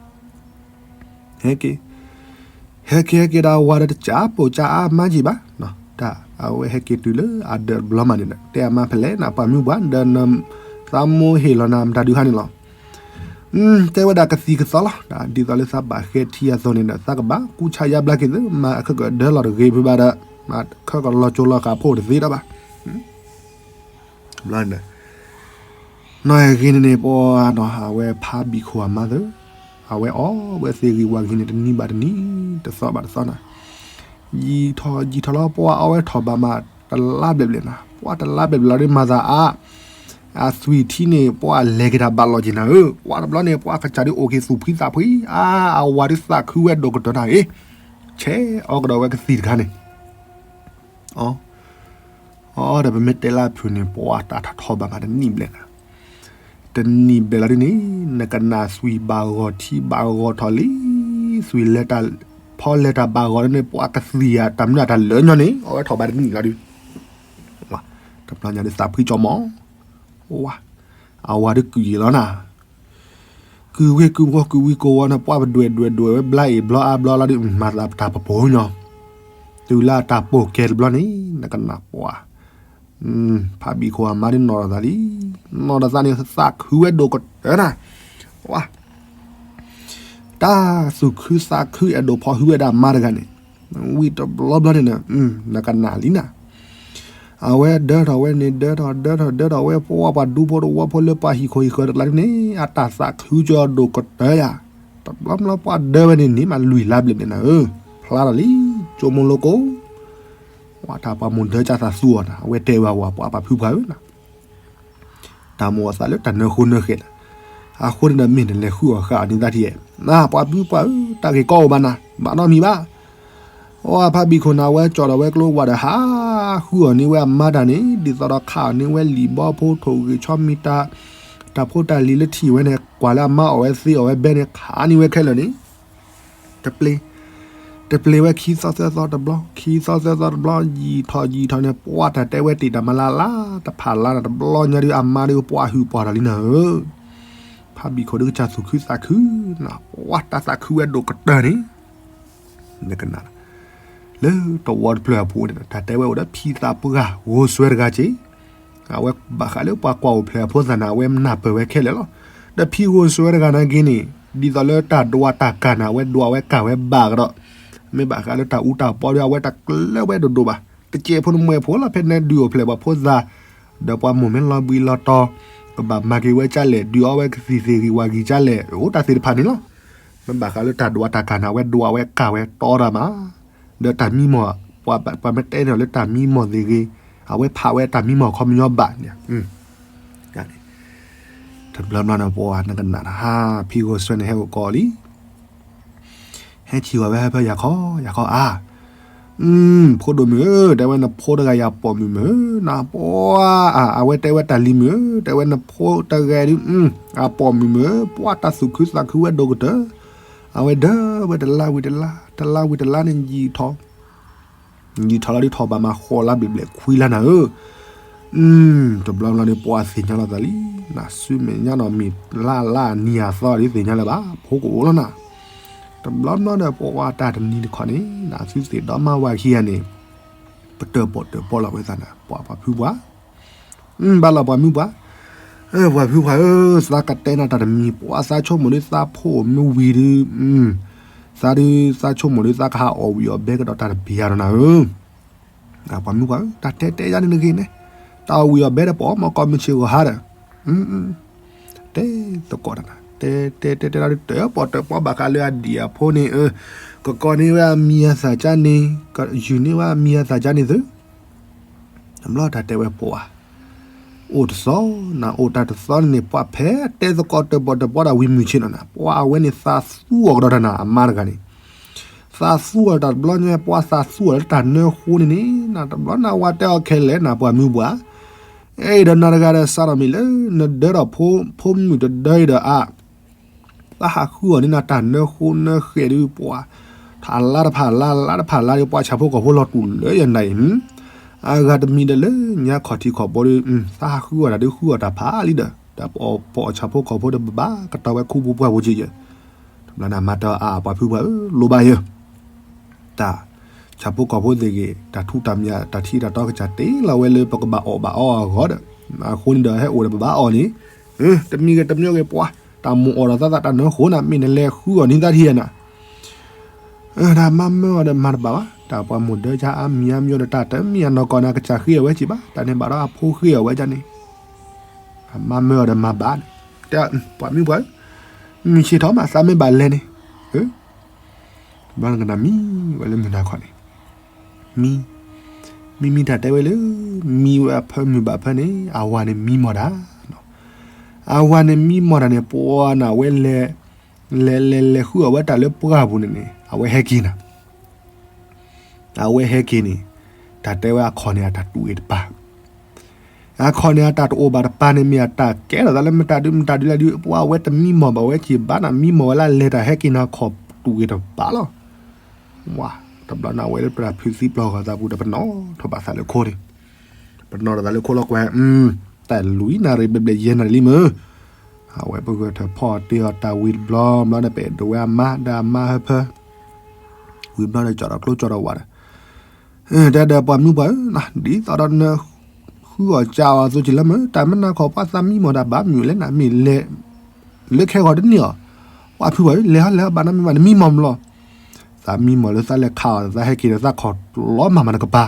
ဟဲက့ၤ ဟဲက့ၤဟဲက့ၤဒီးဝၤဒီးတကးပိာ်ကးအါမးက့ၤဘၣ်, တၢ်အဝဲဟဲက့ၤတုၤလၢအဒၢးတဘျီမးန့ၣ်ဒီး တဲအမါဖဲလဲၣ်နၤ ပှၤမုၢ်ပှၢ် ဒီးန သးမိၢ်ဟ့ၣ်လီၤနၤမတၤဒုးခါန့ၣ်လီၤ. တဲဝဲဒၣ်ကသံၣ်ကသီလီၤ, ဒ်သိးလၢသးဘၣ်ဃဲထံအသိးန့ၣ်ဒီး သးကဘၣ်ကူစါယါဘျါက့ၤသု မၤအခၢၣ်ကဒၢလီၤတဂ့ၤဖုဘၣ်ဒီး မၤခၢၣ်ကလီၤကၠိလီၤဃာ်ဖိတသ့တၢ်ဘၣ် ဘျီန့ၣ်ဒီး နီၢ်ဂ့ၤန့ၣ်န့ၣ် ပှၤနီၤ အဝဲဖးဘံၣ်ခိၣ်အမါသၢ, အဝဲအီၣ်ဝဲသ့ၣ်ဂံၢ်ဝၣ်ဂံၢ်န့ၣ် တနံၤဘၣ်တနံၤ တသီဘၣ်တသီနၤ, ယံာ်ထီၣ်ယံာ်ထီၣ်လီၤ ပှၤအီၣ်ဝဲထီၣ်ဘးမး တလါဘျဲၣ်ဘျဲၣ်နၤ, ပှၤတလါဘျဲၣ်ဘျဲၣ်လီၤဒုးမၤသးအါ, အသွံၣ်ထံန့ၣ် ပှၤလဲၤက့ၤတၢ်ဘၣ်လီၤက့ၤနၤဧၢ, ပှၤတဘျီန့ၣ် ပှၤကစၢ်ဒုးအိၣ်က့ၤသူၣ်ဖှံသးဖှံ, အါ အဝၤဒုးသးခုဝဲဒိၣ်ကတၢၢ်နၤအံၤ, ဆဲးအီၣ်ကဒီးဝဲကသံၣ်တခါန့ၣ် အီ အီ ဒီးပမ့ၢ်တဲလၢအဖုၣ်န့ၣ် ပှၤတၢ်ထီၣ်ထီၣ်ဘးမးတနံၣ်ဘျဲၣ်နၤ, တနံၣ်ဘျဲၣ်လီၤဒုးန့ၣ် နကနၣ်သွံၣ်ဘၣ်ဂီၤထံဘၣ်ဂီၤထီၣ်လံ, သွံၣ်လဲၤတၢ် ဖီလဲၤတၢ်ဘၣ်ဂီၤဒုးန့ၣ် ပှၤကသံၣ်ဧါ တၢ်မနုၤတၢ်လၢညီန့ၣ် အီဝဲထီၣ်ဘးတနံၣ်လီၤဒုး, တဘျီညါဒုးသးဖှံကၠီမး, ဝါ အဝၤဒုးကုၢ်ယံာ်လီၤနၤ ကုၢ်ဝ့ၢ်ကုၢ်ဝီၤကုၢ်ဝံၤကိးဝီၤန့ၣ် ပှၤပဒွဲၣ်ဒွဲၣ်ဒွဲၣ်ဝဲဘျါအံၤဘျီအါဘျီလီၤဒုး မၤသးပတၢ်ပပိာ်ညီ, တုၤလၢအတၢ်ပိာ်ကဲတဘျီန့ၣ် နကနၣ်ပှၤ, ဖးဘံၣ်ခိၣ်အမါဒ်နီၢ်ဒီးသးလံ, နီၢ်ဒီးသးန့ၣ်သးခုဝဲဒိၣ်ကတၢၢ်နၤ, ဝါ တၢ်သူၣ်ခုသးခုအဲၣ်ဒိးဖီၣ်ဟုဝဲဒၣ်မါတဂၤန့ၣ်, ဝံၤတဘျီဘျီန့ၣ် နကနၣ်လံနၤ, အဝဲဒၢထီၣ်ဝဲန့ၣ် ဒၢထီၣ်ဒၢထီၣ်ဒၢထီၣ်ဝဲ ပှၤပှၤဒူဖိတဝီဖိလၢပှၤဟံၣ်ခိၣ်ဟံၣ်ဃၢၤတကျါန့ၣ် အတၢ်သးခုကၠီဒိၣ်ကတၢၢ်ယၤ, တဘျီဘျီပှၤဒၢဝဲန့ၣ်န့ၣ် မးလွံၢ်လါဘျဲၣ်ဘျဲၣ်နၤဧၢ, ဖျါထီၣ်လံ, ကၠိမိၢ်လိကိး ဝဲတၢ်ပှၤမိၢ်ဒၢကၢ်သးသူအီၤနၤ အဝဲတဲဝဲဝဲပှၤပှၤဖုပှၤဧၢနၤ တၢ်မိၣ်အသးလၢတၢ်နၢဃိနၢဃဲးနၤ, အဃိန့ၣ်ဒီးမ့ၢ်နလဲၤဃုအီၣ်ဃာ်အီၤန့ၣ်သးထံၣ်, နပှၤဖုပှၤဧၢ တၢ်ဂ့ၢ်ကီအိၣ်ဘၣ်နၤ ဘၣ်နီတမံၤဘၣ်, အဖးဘံၣ်ခိၣ်နၤဝဲကၠီၣ်ဒီးဝဲကျိဝဲဒီးဟးဃုအီၤန့ၢ်ဝဲအမါတၢ်န့ၣ် ဒ်သိးဒီးခးအီၤန့ၢ်ဝဲလံာ်ဘီဖိထိၣ်ဂ့ၤဆီမံၤတၢ်, တၢ်ဖိတၢ်လံၤလၢထံၣ်ဝဲန့ၣ် ကွၢ်လၢအမါအီၣ်ဝဲသ့အီၣ်ဝဲဘဲန့ၣ် ခးန့ၢ်ဝဲခဲလၢာ်န့ၣ် တပျ့ၤ, တပျ့ၤဝဲခံသီသၢသီတဘျီ, ခံသီသၢသီတဘျီ, ယံာ်ထီၣ်ယံာ်ထီၣ်န့ၣ် ပှၤတၢ်တဲဝဲတ့ၢ်တၢ်မၤလၢ်လၢ် တဖၣ်လါနၤ တဘျီညါဒုးအမါဒုးပှၤဟုၣ်ပှၤတၢ်လံနၤဧၢ, ဖးဘံၣ်ခိၣ်ဒုးကစၢ်သူၣ်ခုသးခုနၤ ပှၤတၢ်သးခုဝဲဒိၣ်ကတၢၢ်န့ၣ် နကနၣ် လၢတဝီတဖျၢၣ်အပူၤန့ၣ် တၢ်တဲဝဲအိၣ်ဒီးဖံသးပှၢ်ဂိၢ်စွဲတဂၤက့ၤ, အဝဲဘၣ်ဃးလၢပှၤကွၢ်အိၣ်ဖျဲၣ်အဖိသၣ်န့ၣ် အဝဲနၢ်ပၢၢ်ဝဲခဲလၢာ်လီၤ. ဒီးဖံဂိၢ်စွဲတဂၤနာ်က့န့ၣ် ဒ်သိးလၢတၢ်ဒွးတၢ်ကၢ်န့ၣ် အဝဲဒွးဝဲကၢ်ဝဲဘၣ်ကဒီး, မ့ၢ်ဘၣ်ဃးလၢတၢ်အူတၢ်ပီဒီး အဝဲတကျၢၤဝဲဒိၣ်ဒိၣ်ဘၣ်. တကဲးဖိနမှဲဖိလီၤ ဖဲနဲဒုးအိၣ်ဖျဲၣ်ပှၤဖိသၣ် ဒီးပှၤမိၢ်မ့ၢ်လီၤဘှံးလီၤတီၤ ကဘၣ်မၤက့ၤဝဲကၢ်လဲၣ် ဒုးအီဝဲကသံၣ်သ့ၣ်ဂံၢ်ဝါဂံၢ်ကၢ်လဲၣ် အိၣ်တၢ်သ့ၣ်တဖၣ်န့ၣ်လီၤ. မ့ၢ်ဘၣ်ဃးလၢတၢ်ဒွးတၢ်ကၢ်န့ၣ် အဝဲဒွးဝဲကၢ်ဝဲတီတၢ်မး, ဒီးတၢ်မံမီၢ် ပှၤမ့ၢ်တဲန့ၣ်လၢတၢ်မံမီၢ်သ့ၣ်ဂ့ၤ အဝဲဖးဝဲတၢ်မံမီၢ်ခီပညီဘၣ်န့ၣ် တဘျီဘျီန့ၣ် ပှၤနကနၣ်တဟါ ဖံဂိၢ်စွဲန့ၣ်ဟဲအိၣ်ကိးလံ ဟဲထံၣ်ဝဲဟဲဖဲယၤခီ ယၤခီအါ, ဖိဒိၣ်မုၣ်ဧၢ, တဲဝဲနဖိတဂၤယၤပိာ်မုၣ်မုၣ်, နပှၤ, အဝဲတဲဝဲတၢ်လံၤမုၣ်ဧၢ, တဲဝဲနဖိတဂၤဒုး, အပိာ်မုၣ်မုၣ်ဧၢ, ပှၤတၢ်သူၣ်ခုသးခုဝဲဒိၣ်ကတၢၢ်, အဝဲဒၢဝဲတလါဝံၤတလါ, တလါဝံၤတလါန့ၣ်ယံာ်ထီၣ် ယံာ်ထီၣ်လီၤဒုးထီၣ်ဘၣ်မးဃိးလါဘျဲၣ်ဘျဲၣ်ခွံလါနၤဧၢ, တဘျီဘျီန့ၣ် ပှၤသ့ၣ်ညါလီၤသးလံ, နစုမဲာ်ညါနီၢ်မံၤလၢ်လၢ်နံၤအသီဒုးသ့ၣ်ညါလၢၤဘၣ်, ဖိကအိၣ်လီၤနၤ, တဘျီဘျီဒီး ပှၤတၢ်တနံၤတခီန့ၣ် နသုသ့ၣ်ဒီမါဝၤခံဂၤန့ၣ် ပတၢၣ်ပီၣ်တၢၣ်ပီလီၤဝဲသးနၤ ပှၤပှၤဖုပှၤ ဘၣ်လီၤပှၤမုၣ်ပှၤ, ပှၤဖုပှၤဧၢ, သးကတဲနၤတၢ်တမံၤ ပှၤသးဆိကမိၣ်ဒုးသးဖိမုၣ်ဝံၤဒုး, သးဒုးသးဆိကမိၣ်ဒုး သးကဟးအီၣ်ဝံၣ်အီၣ်ဘဲကဒီးတၢ်တပျံၤယၤဒီးနၤဧၢ, ပှၤမုၣ်ပှၤဧၢ, တၢ်တဲတဲယၤန့ၣ်တဂ့ၤန့ၣ်, တၢ်အီၣ်ဝံၣ်အီၣ်ဘဲဒီးပအီၣ်မ့ၢ်ကီးမုၢ်ဆ့ၣ်ဂီၤဟါဒီး တဲသကိးတၢ်နၤ, တဲတဲတဲတဲဒုးတၢၣ်ပီၣ်တၢၣ်ပီဘၣ်ဃးလၢအဒံၣ်အဖိန့ၣ်, ကကိးန့ၢ်ဝဲအမံၤအသၣ်ကါန့ၣ်, ယူၤန့ၢ်ဝဲအမံၤအသၣ်ကါန့ၣ်သု, တဘျီတၢ်တဲဝဲပှၤ, အိၣ်တသီနၤ, အိၣ်တၢ်တသီန့ၣ်န့ၣ် ပှၤဖဲတဲသကိးတၢၣ်ပီၣ်တၢၣ်ပီတၢ်ဝံၤမုၢ်ဆ့ၣ်နီၤနၤ ပှၤအဝဲန့ၣ်သးသူအီၤကဒီးတၢ်နၤ အမါတဂၤန့ၣ်, သးသူအီၤတၢ်တဘျီညါ ပှၤသးသူအီၤလၢတၢ်နၢဃိန့ၣ်န့ၣ် နၤတဘျီနၤဝၤတဲအီၤခဲလၢာ်နၤ ပှၤမုၣ်ပှၤ အဲၣ်ဒိးနၤတဂၤဒီးစးထီၣ်မံၤလၢ နဒၢထီၣ်ဖိ ဖိမုၣ်တဒၢအံၤဒီးအါ, သးဟးဃုအီၤန့ၣ်နၤ တၢ်နၢဃိနၢဃဲးဒုးပှၤ, ထးလါတဖၣ်လါ လါတဖၣ်လါဒီး ပှၤဆၣ်ဖိကီၢ်ဖိလီၤတူာ်လၢယၤနၤအံၤ, အဂၤတမံၤဒီးလၢညါခီၣ်ထံးခီၣ်ဘိဒီး သးဟးဃုအီၤတၢ်ဒုးဃုအီၤတၢ်ဖးလံဒီး တၢ်ပအီၣ်ပအီၣ်ဆၣ်ဖိကီၢ်ဖိဒီး ပဘၣ်ကတီၤဝဲခူပူၤပှၢ်ပူၤက့ယဲၢ် တဘျီန့ၣ် မၤတၢ်အါ ပှၤဖုပှၤဧၢ လိၣ်ဘၣ်ယဲၢ် တၢ်ဆၣ်ဖိကီၢ်ဖိသ့ၣ်ဂ့ၤ တၢ်ထူးတၢ်မျၢ် တၢ်ထံးတၢ်တီကစၢ်တ့လီၤဝဲလၢ ပကဘၣ်အီၣ်ဘၣ်အီအဂီၢ်ဒီး အဃိန့ၣ်ဒီး ဟဲအိၣ်ဒီးပဘၣ်အီၣ်န့ၣ် တမံၤဂ့ၤတမံၤဂ့ၤပှၤ တၢ်မိၣ်အီၣ်ဒီးသးသးတၢ်နၢဃိနၤ မ့ၢ်နလဲၤဃုအီၤန့ၣ်သးထံၣ်နၤ တၢ်မၤမၢအီၤဒီးမၤတဘၣ်ဘၣ် တၢ်ပှၤမိၢ်ဒၢကါအါမံၤအါမံၤဒီး တၢ်တမံၤအနီၢ်ကီၢ်န့ၣ် အကစၢ်ဃ့အဝဲက့ၤဘၣ် တၢ်န့ၣ်ဘၣ်ဒီးအဖိဃ့အဝဲဒၣ်န့ၣ် တၢ်မၤမၢအီၤဒီးမၤဘၣ်န့ၣ် တဲ ပှၤမုၣ်ပှၤဧၢ မုၢ်ဆ့ၣ်ထီၣ်မး သးမ့ၢ်ဘၣ်လဲၤန့ၣ် ဘျီနကနၣ်မံဝဲလၢမုၢ်နၤခီန့ၣ် မံ မံမံတၢ်တဲဝဲလၢ မံဝဲအဖၢမုၢ်ဘၣ်ဖၢန့ၣ် အဝၤန့ၣ်မံမီၢ်တၢ် အဝၤန့ၣ်မံမီၢ်တၢ်န့ၣ် ပှၤနၤဝဲလဲၤ လဲၤလဲၤလဲၤဃုအီၣ်ဝဲတၢ်လၢပှၢ်ပူၤန့ၣ်န့ၣ် အဝဲဟဲက့ၤနၤ အဝဲဟဲက့ၤန့ၣ် တၢ်တဲဝဲအခီၣ်န့ၣ် အတၢ်တူၢ်ဂ့ၤတပၤ အခီၣ်န့ၣ် အတၢ်တအိၣ်ဘၣ်တပၤန့ၣ် မ့ၢ်အတၢ်ကဲထီၣ်သးလၢမတၤဒုမတၤဒုလဲၣ်ဒု ပှၤအဝဲတမံမီၢ်ဘၣ်ဝဲက့ၤဘၣ်နၤ မံမီၢ်ဝဲလၢလဲၤတၢ်ဟဲက့ၤနၤခီၣ်တူၢ်ဂ့ၤတပၤလီၤ ဝါ တဘျီနၤဝဲလၢပတၢ်ဖုးသံပျီၢ်ဂီၤသးပူၤဒီးပနီၣ်ထီၣ်ဘၣ်သးလၢခိန့ၣ် ပနီၣ်ထီၣ်သးလၢခိလီၤကွဲ တၢ်လွံၢ်နၣ်ရံၣ်ဘျဲၣ်ဘျဲၣ်ယဲၢ်နၣ်ရံၣ်လံမ့ၢ် အဝဲပဂၢၢ်ထၢၣ်ဖီအီၣ်တ့ၢ်အီၣ်တၢ်ဝံၤတဘျီ ဘျီန့ၣ် ပအဲၣ်ဒိးဝဲအမါဒီးအမါဟၢဖၢ ဝံၤဘျီန့ၣ် ကၠီၣ်ဒီးကျိကၠီၣ်ဒီးဝၤဒီး တဲဒီးပှၤမုၣ်ပှၤဧၢ ဒ်သိးဒီးနဃု အီၣ်ကၢအီၣ်အသိးက့ၤလၢမုာ် တၢ်မ့ၢ်နၤခီ ပှၤသးမံမီၢ်တၢ်ဘၣ်မုာ်လဲၣ်နၤ မ့ၢ်လဲၤ လၢခဲဂီၤတန့ၢ်အီၤ, ပှၤဖုဘၣ် လဲၤဟီလဲၤဟီ ဘၣ်နီတမံၤဘၣ် နမံမီၢ်မလီၤ, သးမံမီၢ်လၢသးလဲၤခးအီၤ သးဟဲက့ၤဒီးသးခီၣ်လီၤမၤမၤနကပၤ,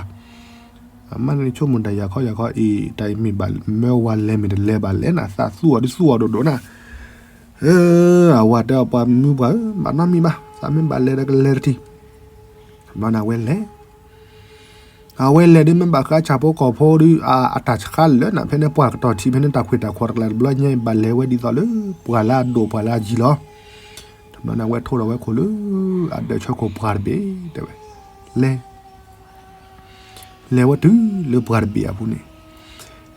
အမ့ၢ်န့ၣ်ဆိကမိၣ်တၢ်ယၤခီယၤခီအံၤ တၢ်အံၤမ့ၢ်ဘၣ်မၢဝဲလဲၤမ့ၢ်တလဲၤဘၣ်လဲၣ်နၤ သးသူၣ်အီၤဒုးသူၣ်အီၤဒိၣ်ဒိၣ်နၤ, အဝၤတဲအီၤပှၤမုၢ်ပှၢ်ဧၢ ဘၣ်နီတမံၤဘၣ် သးမ့ၢ်ဘၣ်လဲၤဒီးကလဲၤတထံၣ်, ဘျီန့ၣ်အဝဲလဲၤ အဝဲလဲၤဒုးမ့ၢ်ဘၣ်ဃးဆၣ်ဖိကီၢ်ဖိဒုး အတၢ်ဆှါလၢနၤ ဖဲန့ၣ်ပှၤကတီၢ်ထံ ဖဲန့ၣ်တၢ်ခွဲးတၢ်ခွီတကျါတဘျီညါ ဘၣ်လဲၤဝဲဒ်သိးလၢ ပှၤလၢအဒိၣ်ပှၤလၢအယံၤလီၤ, တဘျီန့ၣ်အဝဲထိၣ်လီၤဝဲခိၣ်လၢ အဒၢးဆၢခိၣ်ပှၢ်တဘ့ၣ် တဲဝဲ, လဲၤ လဲၤဝဲတုၤလၢပှၢ်တဘ့ၣ်အပူၤန့ၣ်,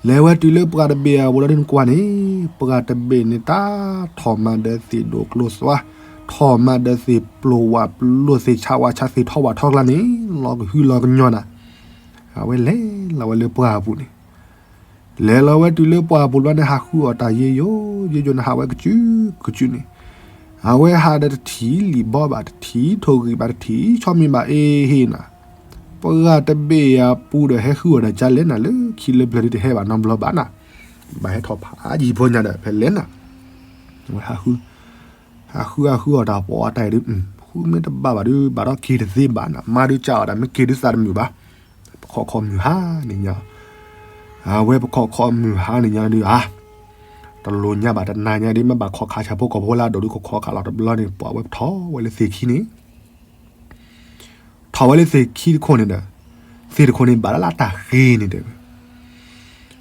လဲၤဝဲတုၤလၢပှၢ်တဘ့ၣ်အပူၤလီၤဒုးနကွၢ်န့ၣ်, ပှၢ်တဘ့ၣ်န့ၣ် တၢ်ထီၣ်မးဒီးသ့ၣ်ဒိၣ်ကျိသွါ, ထီၣ်မးဒီးသ့ၣ်ပျိၢ်ဝးပျိၢ် သ့ၣ်ဆးဝးဆး သ့ၣ်ထီဝးထီကျါန့ၣ် လီၤကဟုလီၤကညီနၤ, အဝဲလဲၤလီၤဝဲလၢပှၢ်အပူၤန့ၣ်, လဲၤလီၤဝဲတုၤလၢပှၢ်အပူၤဘျီန့ၣ် ဟးဃုအီၣ်တၢ်ယ့ယိယ့ယိန့ၣ် ဟးဝဲကစုကစုန့ၣ်, အဝဲဟးဒီးတထံၣ်လံာ်ဘီဘၣ် တထံၣ်ထိၣ်ဂံၢ်ဘၣ် တထံၣ်ဆီမံၤဘၣ်အ့ဟ့ၣ်နၤ, ပှၢ်တဘ့ၣ်အပူၤဒီးဟဲဃုအီၣ်တၢ်ကလဲၣ်နၤ လၢခံလၢပျၢၤဒုးတဟဲဘၣ်နီတဘျီဘၣ်နၤ, ဘၣ်ဟဲထီၣ်ဖးယံၤဖိညါဒီးဖဲလဲၣ်နၤ, အဝဲဟးဃု ဟးဃုဟးဃုအီၣ်တၢ်ပှၢ်တၢ်အံၤဒုး, ဃုမ့ၢ်တဘၣ်ဘၣ်ဒုး ဘၣ်ဒီးက့ၤတသ့ဘၣ်နၤ မါဒုးကးအီၣ်တၢ်မ့ၢ်က့ၤဒုးသးတမုာ်ဘၣ်, ပခီၣ်ခီၣ်မုၢ်ဟါန့ၣ်ညါ, အဝဲပခီၣ်ခီၣ်မုၢ်ဟါန့ၣ်ညါဒုးဧါ, တလိၣ်ညါဘၣ်တနၤညါဒုး မ့ၢ်ဘၣ်ခီၣ်ခါဆၣ်ဖိကီၢ်ဖိလၢအဒိၣ်ဒုး ခီၣ်ခီၣ်ခါလီၤတဘျီန့ၣ် ပှၢ်ဝဲထီၣ်ဝဲလၢသ့ၣ်ခံန့ၣ် ထီၣ်ဝဲလၢသ့ၣ်ခံတခိၣ်န့ၣ်ဒီး, သ့ၣ်တခိၣ်န့ၣ် ဘၣ်လၢအတၢ်ဃ့န့ၣ်တဲဝဲ,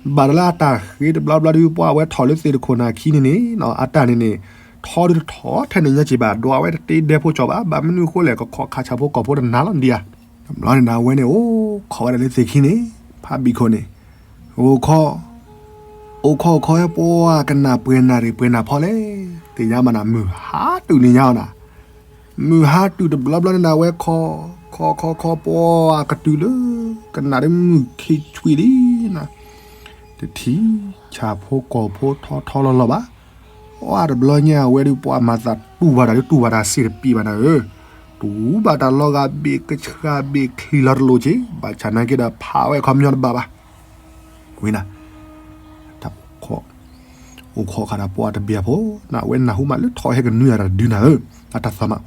ဘၣ်လၢအတၢ်ဃ့တဘျီဘျီဒုး ပှၢ်ဝဲထီၣ်လၢသ့ၣ်တခိၣ်နၢ်ခံန့ၣ်န့ၣ် အတၢ်န့ၣ်န့ၣ် ထီဒုးတထီၣ်ထဲန့ၣ်ညါက့ၤဘၣ် ဒွးဝဲတတ့ဒဲဖိကၠီဘၣ် ဘၣ်မနုၤအဃိလဲၣ် ကခီၣ်ခါဆၣ်ဖိကီၢ်ဖိတနၤလီၤဒံးဧါ, တဘျီန့ၣ်ဒီးအဝဲန့ၣ် အိၣ်ခိးဝဲဒၣ်လၢသ့ၣ်ခံန့ၣ် ဖးဘံၣ်ခိၣ်န့ၣ်, အိၣ်ခိး အိၣ်ခိးအိၣ်ခိးဟဲပှၢ်ကနၣ်ပှဲၤနၢ်ရံၣ်ပှဲၤနၢ်ဖီလဲၣ်, သ့ၣ်ညါမးနၤ မုၢ်ဟါတုၤန့ၣ်ညါအီၤနၤ, မုၢ်ဟါတုၤတဘျီဘျီန့ၣ်ဒီး အဝဲခီ, ခီခီခီပှၢ်ကတုၤလၢ ကနၣ်ဒ်မုၢ်ခံဆွံလံနၤ, တထံၣ်ဆၣ်ဖိကီၢ်ဖိထီထီလီၤလီၤဘၣ်, ပှၢ်တဘျီညါအဝဲဒုး ပှၢ်မၤသးတူၢ်ဘၣ်တၢ်ဒုး တူၢ်ဘၣ်တၢ်စ့ၢ်တပံးဘၣ်နၤဧၢ, တူၢ်ဘၣ်တၢ်လီၤဂာ်ဘ့ၣ်ကဆှၣ်ဘ့ၣ်ချံလီၤတလိၣ်က့ၤ, ဘၣ်ဆၣ်နာ်က့ဒီး ဖးဝဲခီပညီတဘၣ်ဘၣ် ဝံၤနၤ, တၢ်အိၣ်ခိး, အိၣ်ခိးဃာ်ဒီးပှၢ်တဘ့ၣ်အဖိ, နဝဲနၢ်ဟူမးလၢထီၣ်ဟဲကနွံအတၢ်တဒုနၤဧၢ, အတၢ်သးမး,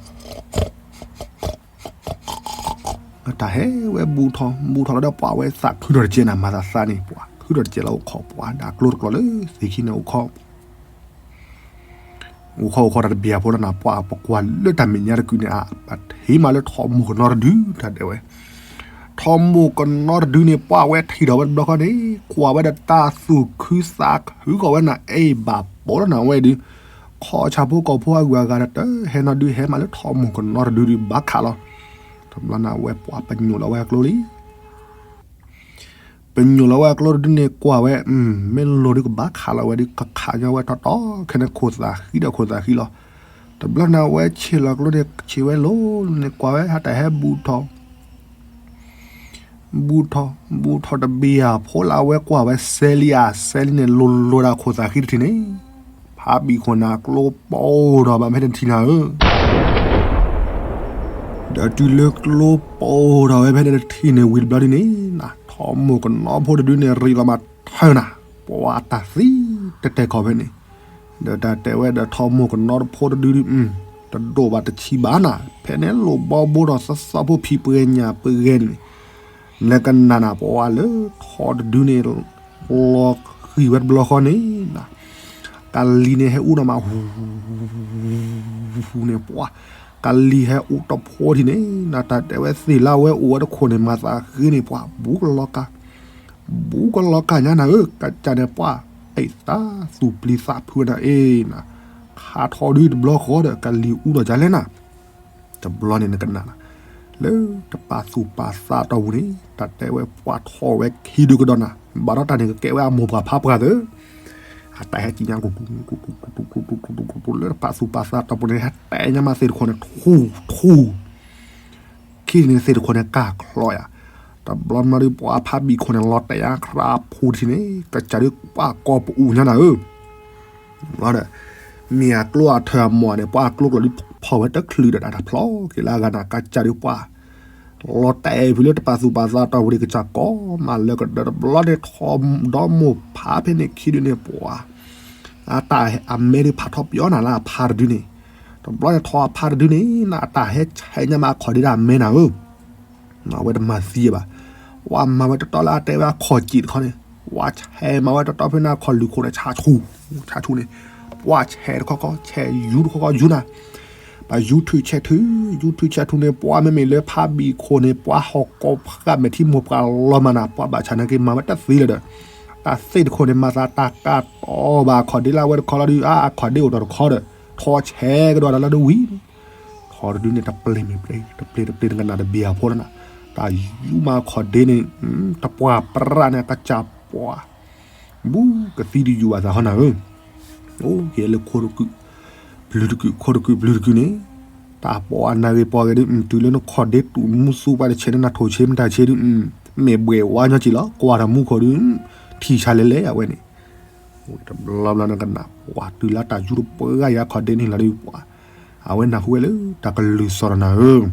အတၢ်ဟဲဝဲဘူးထီၣ်, ဘူးထီၣ်လီၤဒီးပှၢ်ဝဲသးခုထီၣ်တကဲးနၤ မၤသးသးန့ၣ် ပှၢ်ခုထီၣ်တကဲးလီၤ အိၣ်ခိးပှၢ် ဒၣ်ကျိတကျိၤလၢသ့ၣ်ခံန့ၣ် အိၣ်ခိး အိၣ်ခိးအိၣ်ခိးတၢ်တဘ့ၣ်အဖိလီၤနၤ ပှၢ်ပကွၢ်လၢတၢ်မဲာ်ညါတကုာ်န့ၣ် အပထံၣ်မးလၢထီၣ်မိၢ်ကနီတဒု တၢ်ဒဲးဝဲ, ထီၣ်မိၢ်ကနီတဒုန့ၣ် ပှၢ်ဝဲထံၣ်ထီၣ်ဝဲတဘျီဃီန့ၣ် ကွၢ်ဝဲဒီးတၢ်သူၣ်ခုသးခုဃီၤဝဲနၤ အဲၣ်ဘၣ်ပိာ်လီၤနၤဝဲဒုး, ခီၣ်ဆၣ်ဖိကီၢ်ဖိအဂုၤအဂၤဒီး တဟဲနီတဒု ဟဲမးလၢထီၣ်မိၢ်ကနီတဒုဒုး ဘၣ်ခးလီၤ, တဘျီန့ၣ်ဝဲပှၢ်ပညိၣ်လီၤဝဲအကျိလံ ပညိၣ်လီၤဝဲအကျိတဒုန့ၣ် ကွၢ်ဝဲ, မ့ၢ်လိၤဒုးကဘၣ်ခးလီၤဝဲဒုး ကခးညီဝဲထီၣ်တီၢ် ခဲန့ၣ်ခိၣ်သးဃံဒီးခိၣ်သးဃံလီၤ. တဘျီန့ၣ် အဝဲဆ့ၣ်လီၤကျိန့ၣ် ဆ့ၣ်ဝဲလိၤန့ၣ် ကွၢ်ဝဲ ဟးတၢ်ဟဲဘူးထီၣ်, ဘူးထီၣ်, ဘူးထီၣ်တဘ့ၣ်အဖိလၢအဝဲကွၢ်ဝဲ စဲလံဧါ စဲလံန့ၣ် လိၤလိၤဒၣ်ခိၣ်သးဃံတထံၣ်န့ၣ်, ဖးဘံၣ်ခိၣ်န့ၣ် ကျိပိၢ်ထီၣ်ဘၣ်မ့ၢ်တထံၣ်နၤဧၢ ဒီးတုၤလၢကျိပိၢ်ထီၣ်ဝဲဖဲန့ၣ်တထံၣ်န့ၣ် ဝံၤတဘျီဒုန့ၣ်, ထီၣ်မိၢ်ကနီဖိတဒုန့ၣ် ရံးလီၤမးထၢနၤ, ပှၤတၢ်သံတတဲာ်ခီၣ်ဖဲန့ၣ်, ဒီးတၢ်တဲဝဲဒီးထီၣ်မိၢ်ကနီဖိတဒုဒု, တဒိၣ်ဘၣ်တဆံးဘၣ်နၤ, ဖဲန့ၣ်လိၣ်ဘီဘိထီၣ်သီသီဖိဖံးပှဲၤညၣ်ပှဲၤဂဲၤန့ၣ်, လၢကနၣ်နၤပှၤလၢထီၣ်တဒုန့ၣ် လီၤဃံၤဝဲတဘျီဃီန့ၣ် ကလံၤန့ၣ်ဟဲအူနီၢ်မး ဟူန့ၣ်ပှၢ်, ကလံၤဟဲအူတဖိထံၣ်န့ၣ် နတၢ်တဲဝဲသ့ၣ်လၢအဝဲအိၣ်ဝဲတခိၣ်န့ၣ် မၤသးဃ့န့ၣ်ပှၢ် ဘူးကလီကါ, ဘူးကလီကါညါနၤဧၢ, ကစၢ်န့ၣ်ပှၢ် အဲၣ်သးသူၣ်ပျံၤသးဖုးဝဲနၤအ့ၣ်နၤ, ခးထီၣ်ဒုတဘျီဃီဒီး ကလံၤအူနီၢ်ကလဲၣ်နၤ တဘျီန့ၣ်နကနၣ်နၤ, လၢတပာ်သူၣ်ပာ်သးတီၢ်ပူၤန့ၣ် တၢ်တဲဝဲပှၢ်ထီၣ်ဝဲခံဒုကဒီးနၤ, ဘၣ်ဒီးတၢ်န့ၣ်ကကဲဝဲအမိၢ်ပှၢ်ဖးပှၢ်သၢ, အတၢ်ဟဲကံၣ်ညါ လၢတပာ်သူၣ်ပာ်သးတီၢ်ပူၤန့ၣ် ဟဲတဲညါမးသ့ၣ်တခိၣ်န့ၣ် ထူၣ်ထူၣ်, ခံန့ၣ်သ့ၣ်တခိၣ်န့ၣ် ကၢ်ချီယၤ, တဘျီမးဒုးပှၢ်ဖးဘံၣ်ခိၣ်န့ၣ် လီၤတဲာ်ညါခရါဖူထံၣ်န့ၣ် ကစၢ်ဒုးပှၢ်ကီၢ်ပအူၣ်ညါနၤဧၢ ဘျီဒီး မ့ၢ်အကျိအထၢၣ်အမီၢ်န့ၣ် ပှၤအကျိကျိာ်ဒုးဖီၣ်ဝဲတချုးဒီးတၢ်ဖျီက့ၤလၢအဂၤနၤ ကစၢ်ဒုးပှၢ်, လီၤတဲာ်ဖုးလၢတပာ်သူၣ်ပာ်သးတီၢ်ဝံၤဒီး ကစၢ်ကိးမးလၢကဒၢတဘျီန့ၣ် ထီၣ်ဒီမိၢ်ဖးဖဲန့ၣ်ခံဒုန့ၣ် ပှၤ အတၢ်အမဲဒုးဖးထီၣ်ပယီၤနၤလၢအဖါတဒုန့ၣ်, တဘျီန့ၣ်ထီၣ်အဖါတဒုန့ၣ် အတၢ်ဟဲဆဲးညါမးအခီၣ်ဒ့ဒၣ်အမဲနၤဧၢ အဝဲတမၤသံဘၣ်. ပှၤမၤဝဲတတီလၢအတဲဝဲအခီၣ်စံးတခီန့ၣ်, ပှၤဆဲးမၤဝဲတတီဖဲန့ၣ်အခီၣ်လုၢ်ခိၣ်န့ၣ် ဆးဆူၣ်, ဆးဆူၣ်န့ၣ်, ပှၤဆဲးတခီခီ ဆဲးယူၤတခီခီယူၤနၤ, ပှၤယူၤထုးဆဲးထုး, ယူၤထုးဆဲးထုးန့ၣ် ပှၤမ့မ့ၢ်လၢဖါဘံၣ်ခိၣ်န့ၣ် ပှၤဟီၣ်ကိးဖးမဲာ်ထံမိၢ်ပှၢ်လီၤမးနၤ, ပှၤဘၣ်ဆၣ်နာ်က့မၤဝဲတသ့လၢၤဒီး, တၢ်သ့ၣ်တခိၣ်န့ၣ် မၤသးတၢ်ကးတီၢ်ဘၣ်အခီၣ်ဒ့လၢအဝဲတခီလီၤဒုး, အခီၣ်ဒ့အိၣ်တခီဒီး, ထီၣ်ဆဲးကဒီးတၢ်လၢဒုးဝံၤ ထီၣ်တဒုန့ၣ် တပျ့ၤမ့ၢ်ပျ့ၤ, တပျ့ၤတပျ့ၤနကနၣ်တဘ့ၣ်အဖိလီၤနၤ, တၢ်ယူၤမၤခီၣ်ဒ့န့ၣ်, တပှၢ်ပြးန့ၣ် အကစၢ်ပှၤ, ဘူးကသံတယူၤဘၣ်သးဟီနၤဧၢ, အိၣ်က့ၤလၢခိတကုာ်, ပျုၤတကုာ်, ခိတကုာ်ပျုၤတကုာ်န့ၣ်, တၢ်ပှၤနၢ်ဂ့ၤပှၤဂ့ၤဒုး, တုၤလၢနခီၣ်ဒ့တူၢ်မူသူပှၤတဆဲးန့ၣ် နထိၣ်ဆ့မတၤဆ့ဒုး, မ့ၢ်ဘှဲးဝါညီက့ၤလီၤ, ကွၢ်တၢ်မူခိၣ်ဒုး, ထံၣ်ဆါလဲၤလဲၤအဝဲန့ၣ် တဘျီဘျီနကနၣ်, ပှၤတုၤလၢတၢ်ယူၤတပှဲၤဂၤယၤခီၣ်ဒ့န့ၣ်လီၤဒုးပှၤ, အဝဲနၢ်ဟူဝဲလၢတၢ်ကလုၢ်စီၣ်တနၤဧၢ,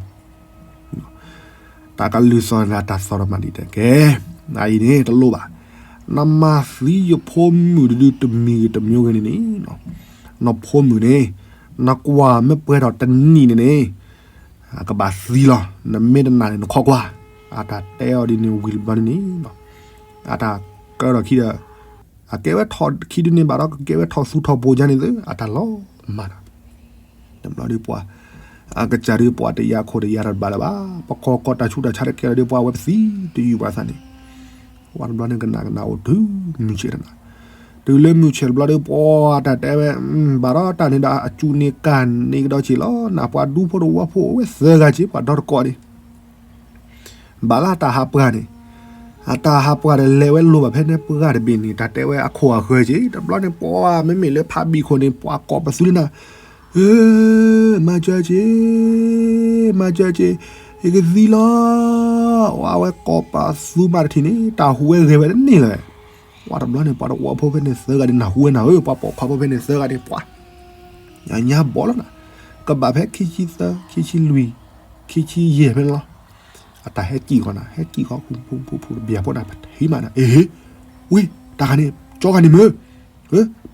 တၢ်ကလုၢ်စီၣ်တနၤတၢ်သီၣ်တမၤဒံးတက့ၢ်, အအံၤန့ၣ်တလိၣ်ဘၣ်, နမၤသံယဖိမုၣ်တဒုတမံၤဂ့ၤတမံၤဂ့ၤန့ၣ်န့ၣ်, နဖိမုၣ်န့ၣ်, နကွၢ်မ့ၢ်ပှဲၤထီၣ်တနံၣ်န့ၣ်န့ၣ် အကဘၣ်သံလီၤ, နမ့ၢ်တနာ်န့ၣ်နခီကွၢ်, အတၢ်တဲအီၤဒ်န့ၣ်ဝံၤတဘျီန့ၣ်န့ၣ်, အတၢ်ကၢထီၣ်ခံဒီး, အကဲဝဲထီၣ်ခံဒုန့ၣ်ဘၣ်ဒီး ကကဲဝဲထီၣ်သူထီၣ်ပိၤယါန့ၣ်သ့ အတၢ်လီၤမၢ်ဒီး, တဘျီဒုးပှၤ, အကစၢ်ဒုးပှၤတယာ်ခိၣ်တယာ်တၢ်တဘၣ်လၢၤဘၣ်, ပကီၢ်ကီၢ်တၢ်ဆူးတၢ်ဆါတကဲလီၤဒုးပှၤဝဲပသံတယူၤဘၣ်သးန့ၣ်, ပှၤတဘျီန့ၣ်ကနၣ်ကနၣ်အိၣ်တုၤမုၢ်ဆ့ၣ်တနၤ, တုၤလၢမုၢ်ဆ့ၣ်တဘျီဒုးပှၤတၢ်တဲဝဲ, ဘၣ်ဒီးတၢ်န့ၣ်ဒီးအစူၢ်န့ၣ်ကၢ်န့ၢ်ကဒီးက့ၤလီၤ, နပှၤဒူဖိတဝီဖိအိၣ်ဝဲသၢဂၤက့ၤ ပှၤဒီတကိးန့ၣ် ဘၣ်လၢအတၢ်ဟးပှၢ်န့ၣ်, အတၢ်ဟးပှၢ်ဒီးလဲၤဝဲလိၤဘၣ်ဖဲန့ၣ်ပှၢ်တဘ့ၣ်န့ၣ် တၢ်တဲဝဲအခိၣ်အဃၢၤက့ၤ, တဘျီန့ၣ်ပှၤမ့မ့ၢ်လၢဖးဘံၣ်ခိၣ်န့ၣ် ပှၤကိးပသူလံနၤ, မၤစၢၤက့ၤ, မၤစၢၤက့ၤ, ယကသံလီၤ, အဝဲကိးပသူမးတထံၣ်န့ၣ် တၢ်ဟူးဝဲဂဲၤဝဲတန့ၢ်လၢၤ ပှၤတဘျီန့ၣ် ပှၤတဝီဖိဖဲန့ၣ်သၢဂၤန့ၣ် နၢ်ဟူဝဲနၤဧၢ, ပှၤပိာ်ခွါဖိဖဲန့ၣ်သၢဂၤန့ၣ် ပှၤ ညါညါဘီလီၤနၤ, ကဘၣ်ဖဲခံဆံသၢ, ခံဆံလွံၢ်, ခံဆံယဲၢ်ဖဲန့ၣ်လီၤ, အတၢ်ဟဲကံၣ်ဃီနၤ, ဟဲကံၣ်ဃီ ဖူဖူဖူဖူတဘျီဖိနၤ ပထံၣ်မးနၤ, အ့, ဝ့ၢ်, တၢ်ဂၤန့ၣ် ကၠီဂၤန့ၣ်မ့ၢ်,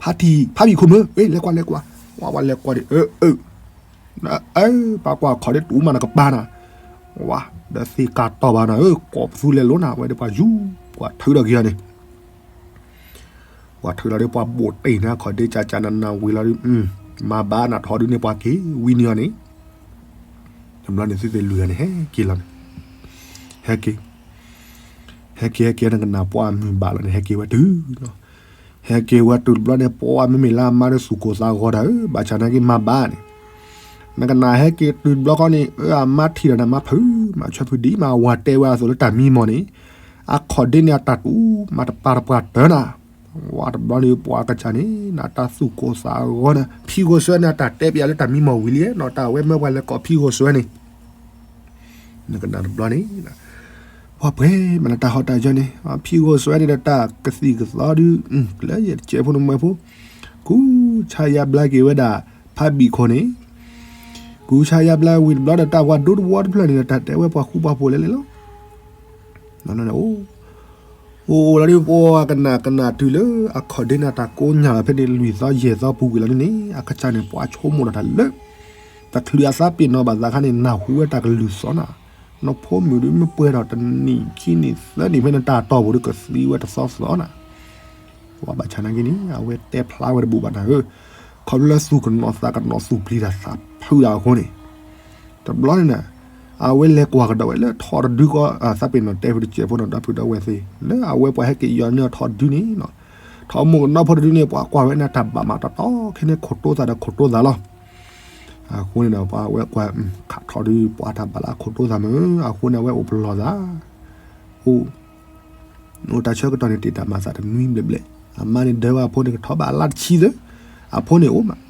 ဖါထံၣ် ဖါဘံၣ်ခိၣ်မ့ၢ်, ဝ့ၢ် လဲၤကွၢ်လဲၤကွၢ်, ဝဲလဲၤကွၢ်ဒံး အၢ အၢ ပှၤကွၢ်ခီၣ်ဒ့တူၢ်မးနကပၤနၤ, ဝဲ ဒီးသ့ၣ်ကၢ်တီၢ်ဘၣ်နၤဧၢ, ကိးပသူလဲၤလိၤနၤ, အဝဲဒၣ်ပှၤယူၤ ပှၤထုးဒီးက့ၤအီၤန့ၣ်, ပှၤထုးလီၤဒ်ပှၤဘိးတ့ၢ်န့ၣ် ခီၣ်ဒ့ကၠးကၠးနၤနၤဝံၤလီၤဒုး, မၤဘၣ်နၤထီဒုးန့ၣ် ပှၤက့ၤဝံၤန့ၢ်အီၤန့ၣ်, တဘျီန့ၣ်သုသ့ၣ်လွံၢ်ဂၤန့ၣ် ဟဲက့ၤလီၤန့ၣ်, ဟဲက့ၤ ဟဲက့ၤ ဟဲက့ၤနကနၣ်ပှၤမုၢ်ဘၣ်လီၤန့ၣ် ဟဲက့ၤဝဲတုၤလီၤ, ဟဲက့ၤဝဲတုၤတဘျီန့ၣ် ပှၤမ့မ့ၢ်လၢအမါဒီးသူၣ်ကိၢ်သးဂီၤတၢ်ဧၢ, ဘၣ်ဆၣ်နာ်က့မၤဘၣ်န့ၣ်, နကနၣ်ဟဲက့ၤတုၤတဘျီဃီန့ၣ် အမါထံၣ်ဒီးနမါဖုးမး ဆွဲဖုးဒ်မး အဝၤတဲဝဲအသိးလၢတၢ်မံမီၢ်န့ၣ်, အခီၣ်ဒ့န့ၣ်အတၢ်တူၢ်မး တပၤတပှၢ်တၢၢ်နၤ, ဝဲတဘျီန့ၣ် ပှၤကစၢ်န့ၣ် နတၢ်သူၣ်ကိၢ်သးဂီၤနၤ ဖံဂီၤစွဲန့ၣ် အတၢ်တဲပယီၤလၢတၢ်မံမီၢ်ဝံၤလံနီၤ တၢ်ဝဲမၢပှၤလဲၤကိးဖံဂီၤစွဲန့ၣ် နကနၣ်တဘျီန့ၣ်, ပှၤပှဲၤမးလၢတၢ်ဟီၣ်တၢ်ယၢၤန့ၣ် ဖံဂီၤစွဲန့ၣ်ဒီးတၢ်ကသံၣ်ကသီဒုး, လၢယတကဲဖိနမၢဖိ, ကူစါယါဘျါက့ၤဝဲဒၣ် ဖါဘံၣ်ခိၣ်န့ၣ်, ကူစါယါဘျါဝံၤတဘျီဒီးတၢ်ပှၤဒိတဝီတဖျၢၣ်န့ၣ်ဒီး တၢ်တဲဝဲပှၤဃူပှၤဖိးလဲၤလဲၤလီၤ. အိၣ်အိၣ်လီၤဒုး ပှၤကနၣ်ကနၣ်တုၤလၢအခီၣ်ဒ့န့ၣ် တၢ်ကိးညၣ်လီၤဖဲန့ၣ် လွံၢ်သီယဲၢ်သီပူၤကွံာ်လီၤဒုးန့ၣ် အကစၢ်န့ၣ် ပှၤဆိကမိၣ်လီၤတၢ်လၢ တချုးအသးပ့ၤနီၣ်ဘၣ်သးခါန့ၣ် နၢ်ဟူဝဲတၢ်ကလုၢ်သီနၤ, နဖိမုၣ်ဒုးမ့ၢ်ပှဲၤထီၣ်တနံၣ်ခံနံၣ်သၢနံၣ်ဖဲန့ၣ် တၢ်တီၢ်ပူၤဒုးကသံဝဲတသီသီနၤ ပှၤဘၣ်ဆၣ်နာ်က့န့ၣ် အဝဲတဲဖျါဝဲတဘူၣ်ဘၣ်နၤဧၢ, ခီဖျိလၢသူၣ်ကနိးသးကနိးသူၣ်ပျံၤတၢ်သးဖုးတၢ်အဃိန့ၣ်, တဘျီန့ၣ် အဝဲလဲၤကွၢ်ကဒီးဝဲလၢထီတဒုကီး သးပ့ၤနီၣ်တဲဖုတစဲးဖိနီၤ ဒီပုၢ်ဒီဝဲၢ်သ့ၣ် လၢအဝဲပှၤဟဲက့ၤယီၤန့ၢ်အီၤထီတဒုန့ၣ်နီၤ, ထီမိၢ်ကနီၢ်ဖိတဒုန့ၣ် ပှၤကွၢ်ဝဲန့ၣ်တၢ်ဘၣ်မးတီတီခဲန့ၣ် ခိၣ်တိသးဒီးခိၣ်တိသးလီၤ. အဃိန့ၣ်ဒီး ပှၤဝဲကွၢ် ခးထီဒုး ပှၤတၢ်ဘၣ်လၢအခိၣ်တိသးမ့ၢ် အဃိန့ၣ် အဝဲအိၣ်ပလီၢ်သး အိၣ် အိၣ်တၢ်ဆၢကတီၢ်န့ၣ် တ့ၢ်တၢ်မၤသးတနွံဘျဲၣ်ဘျဲၣ်, အမါန့ၣ်ဒၢဝဲအဖိန့ၣ် ကထီၣ်ဘၣ်အလါတဆံသၢ, အဖိန့ၣ်အိၣ်မး,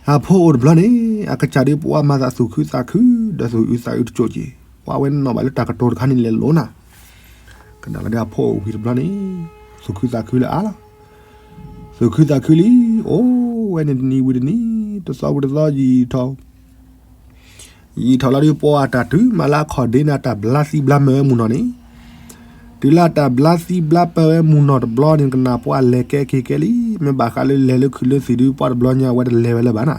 အဖိအိၣ်တဘျီန့ၣ် အကစၢ်ဒုးပှၤမၤသးသူၣ်ခုသးခု ဒီးသူၣ်အုးသးအုးတကၠိၣ်က့ၤ, ပှၤဝဲနီၣ်ဘၣ်လၢတၢ်ကတိၤတခါန့ၣ်လဲၤလိၤနၤ, ကနၣ်လီၤဒုးအဖိအိၣ်ဝံၤတဘျီန့ၣ် သူၣ်ခုသးခုလၢအါလီၤ, သူၣ်ခုသးခုလံ, အိၣ်ဝဲန့ၣ်တနံၤဝံၤတနံၤ တသီဝံၤတသီယံာ်ထီၣ် ယံာ်ထီၣ်လီၤဒုး ပှၤအတၢ်တုၤမၤလၢအခီၣ်ဒ့န့ၣ် အတၢ်ဘျါသံဘျါမၢၤဝဲမုၢ်နီၢ်န့ၣ်, တုၤလၢအတၢ်ဘျါသံဘျါပၢၤဝဲမုၢ်နီၢ်တဘျီန့ၣ် ကနၣ်ပှၤလဲၤကဲက့ၤကဲလံ, မ့ၢ်ဘၣ်ဃးလၢလဲၤလၢခုးလၢသံၣ်ဒုး ပှၤတဘျီညါအဝဲတလဲၤဝဲလၢၤဘၣ်နၤ,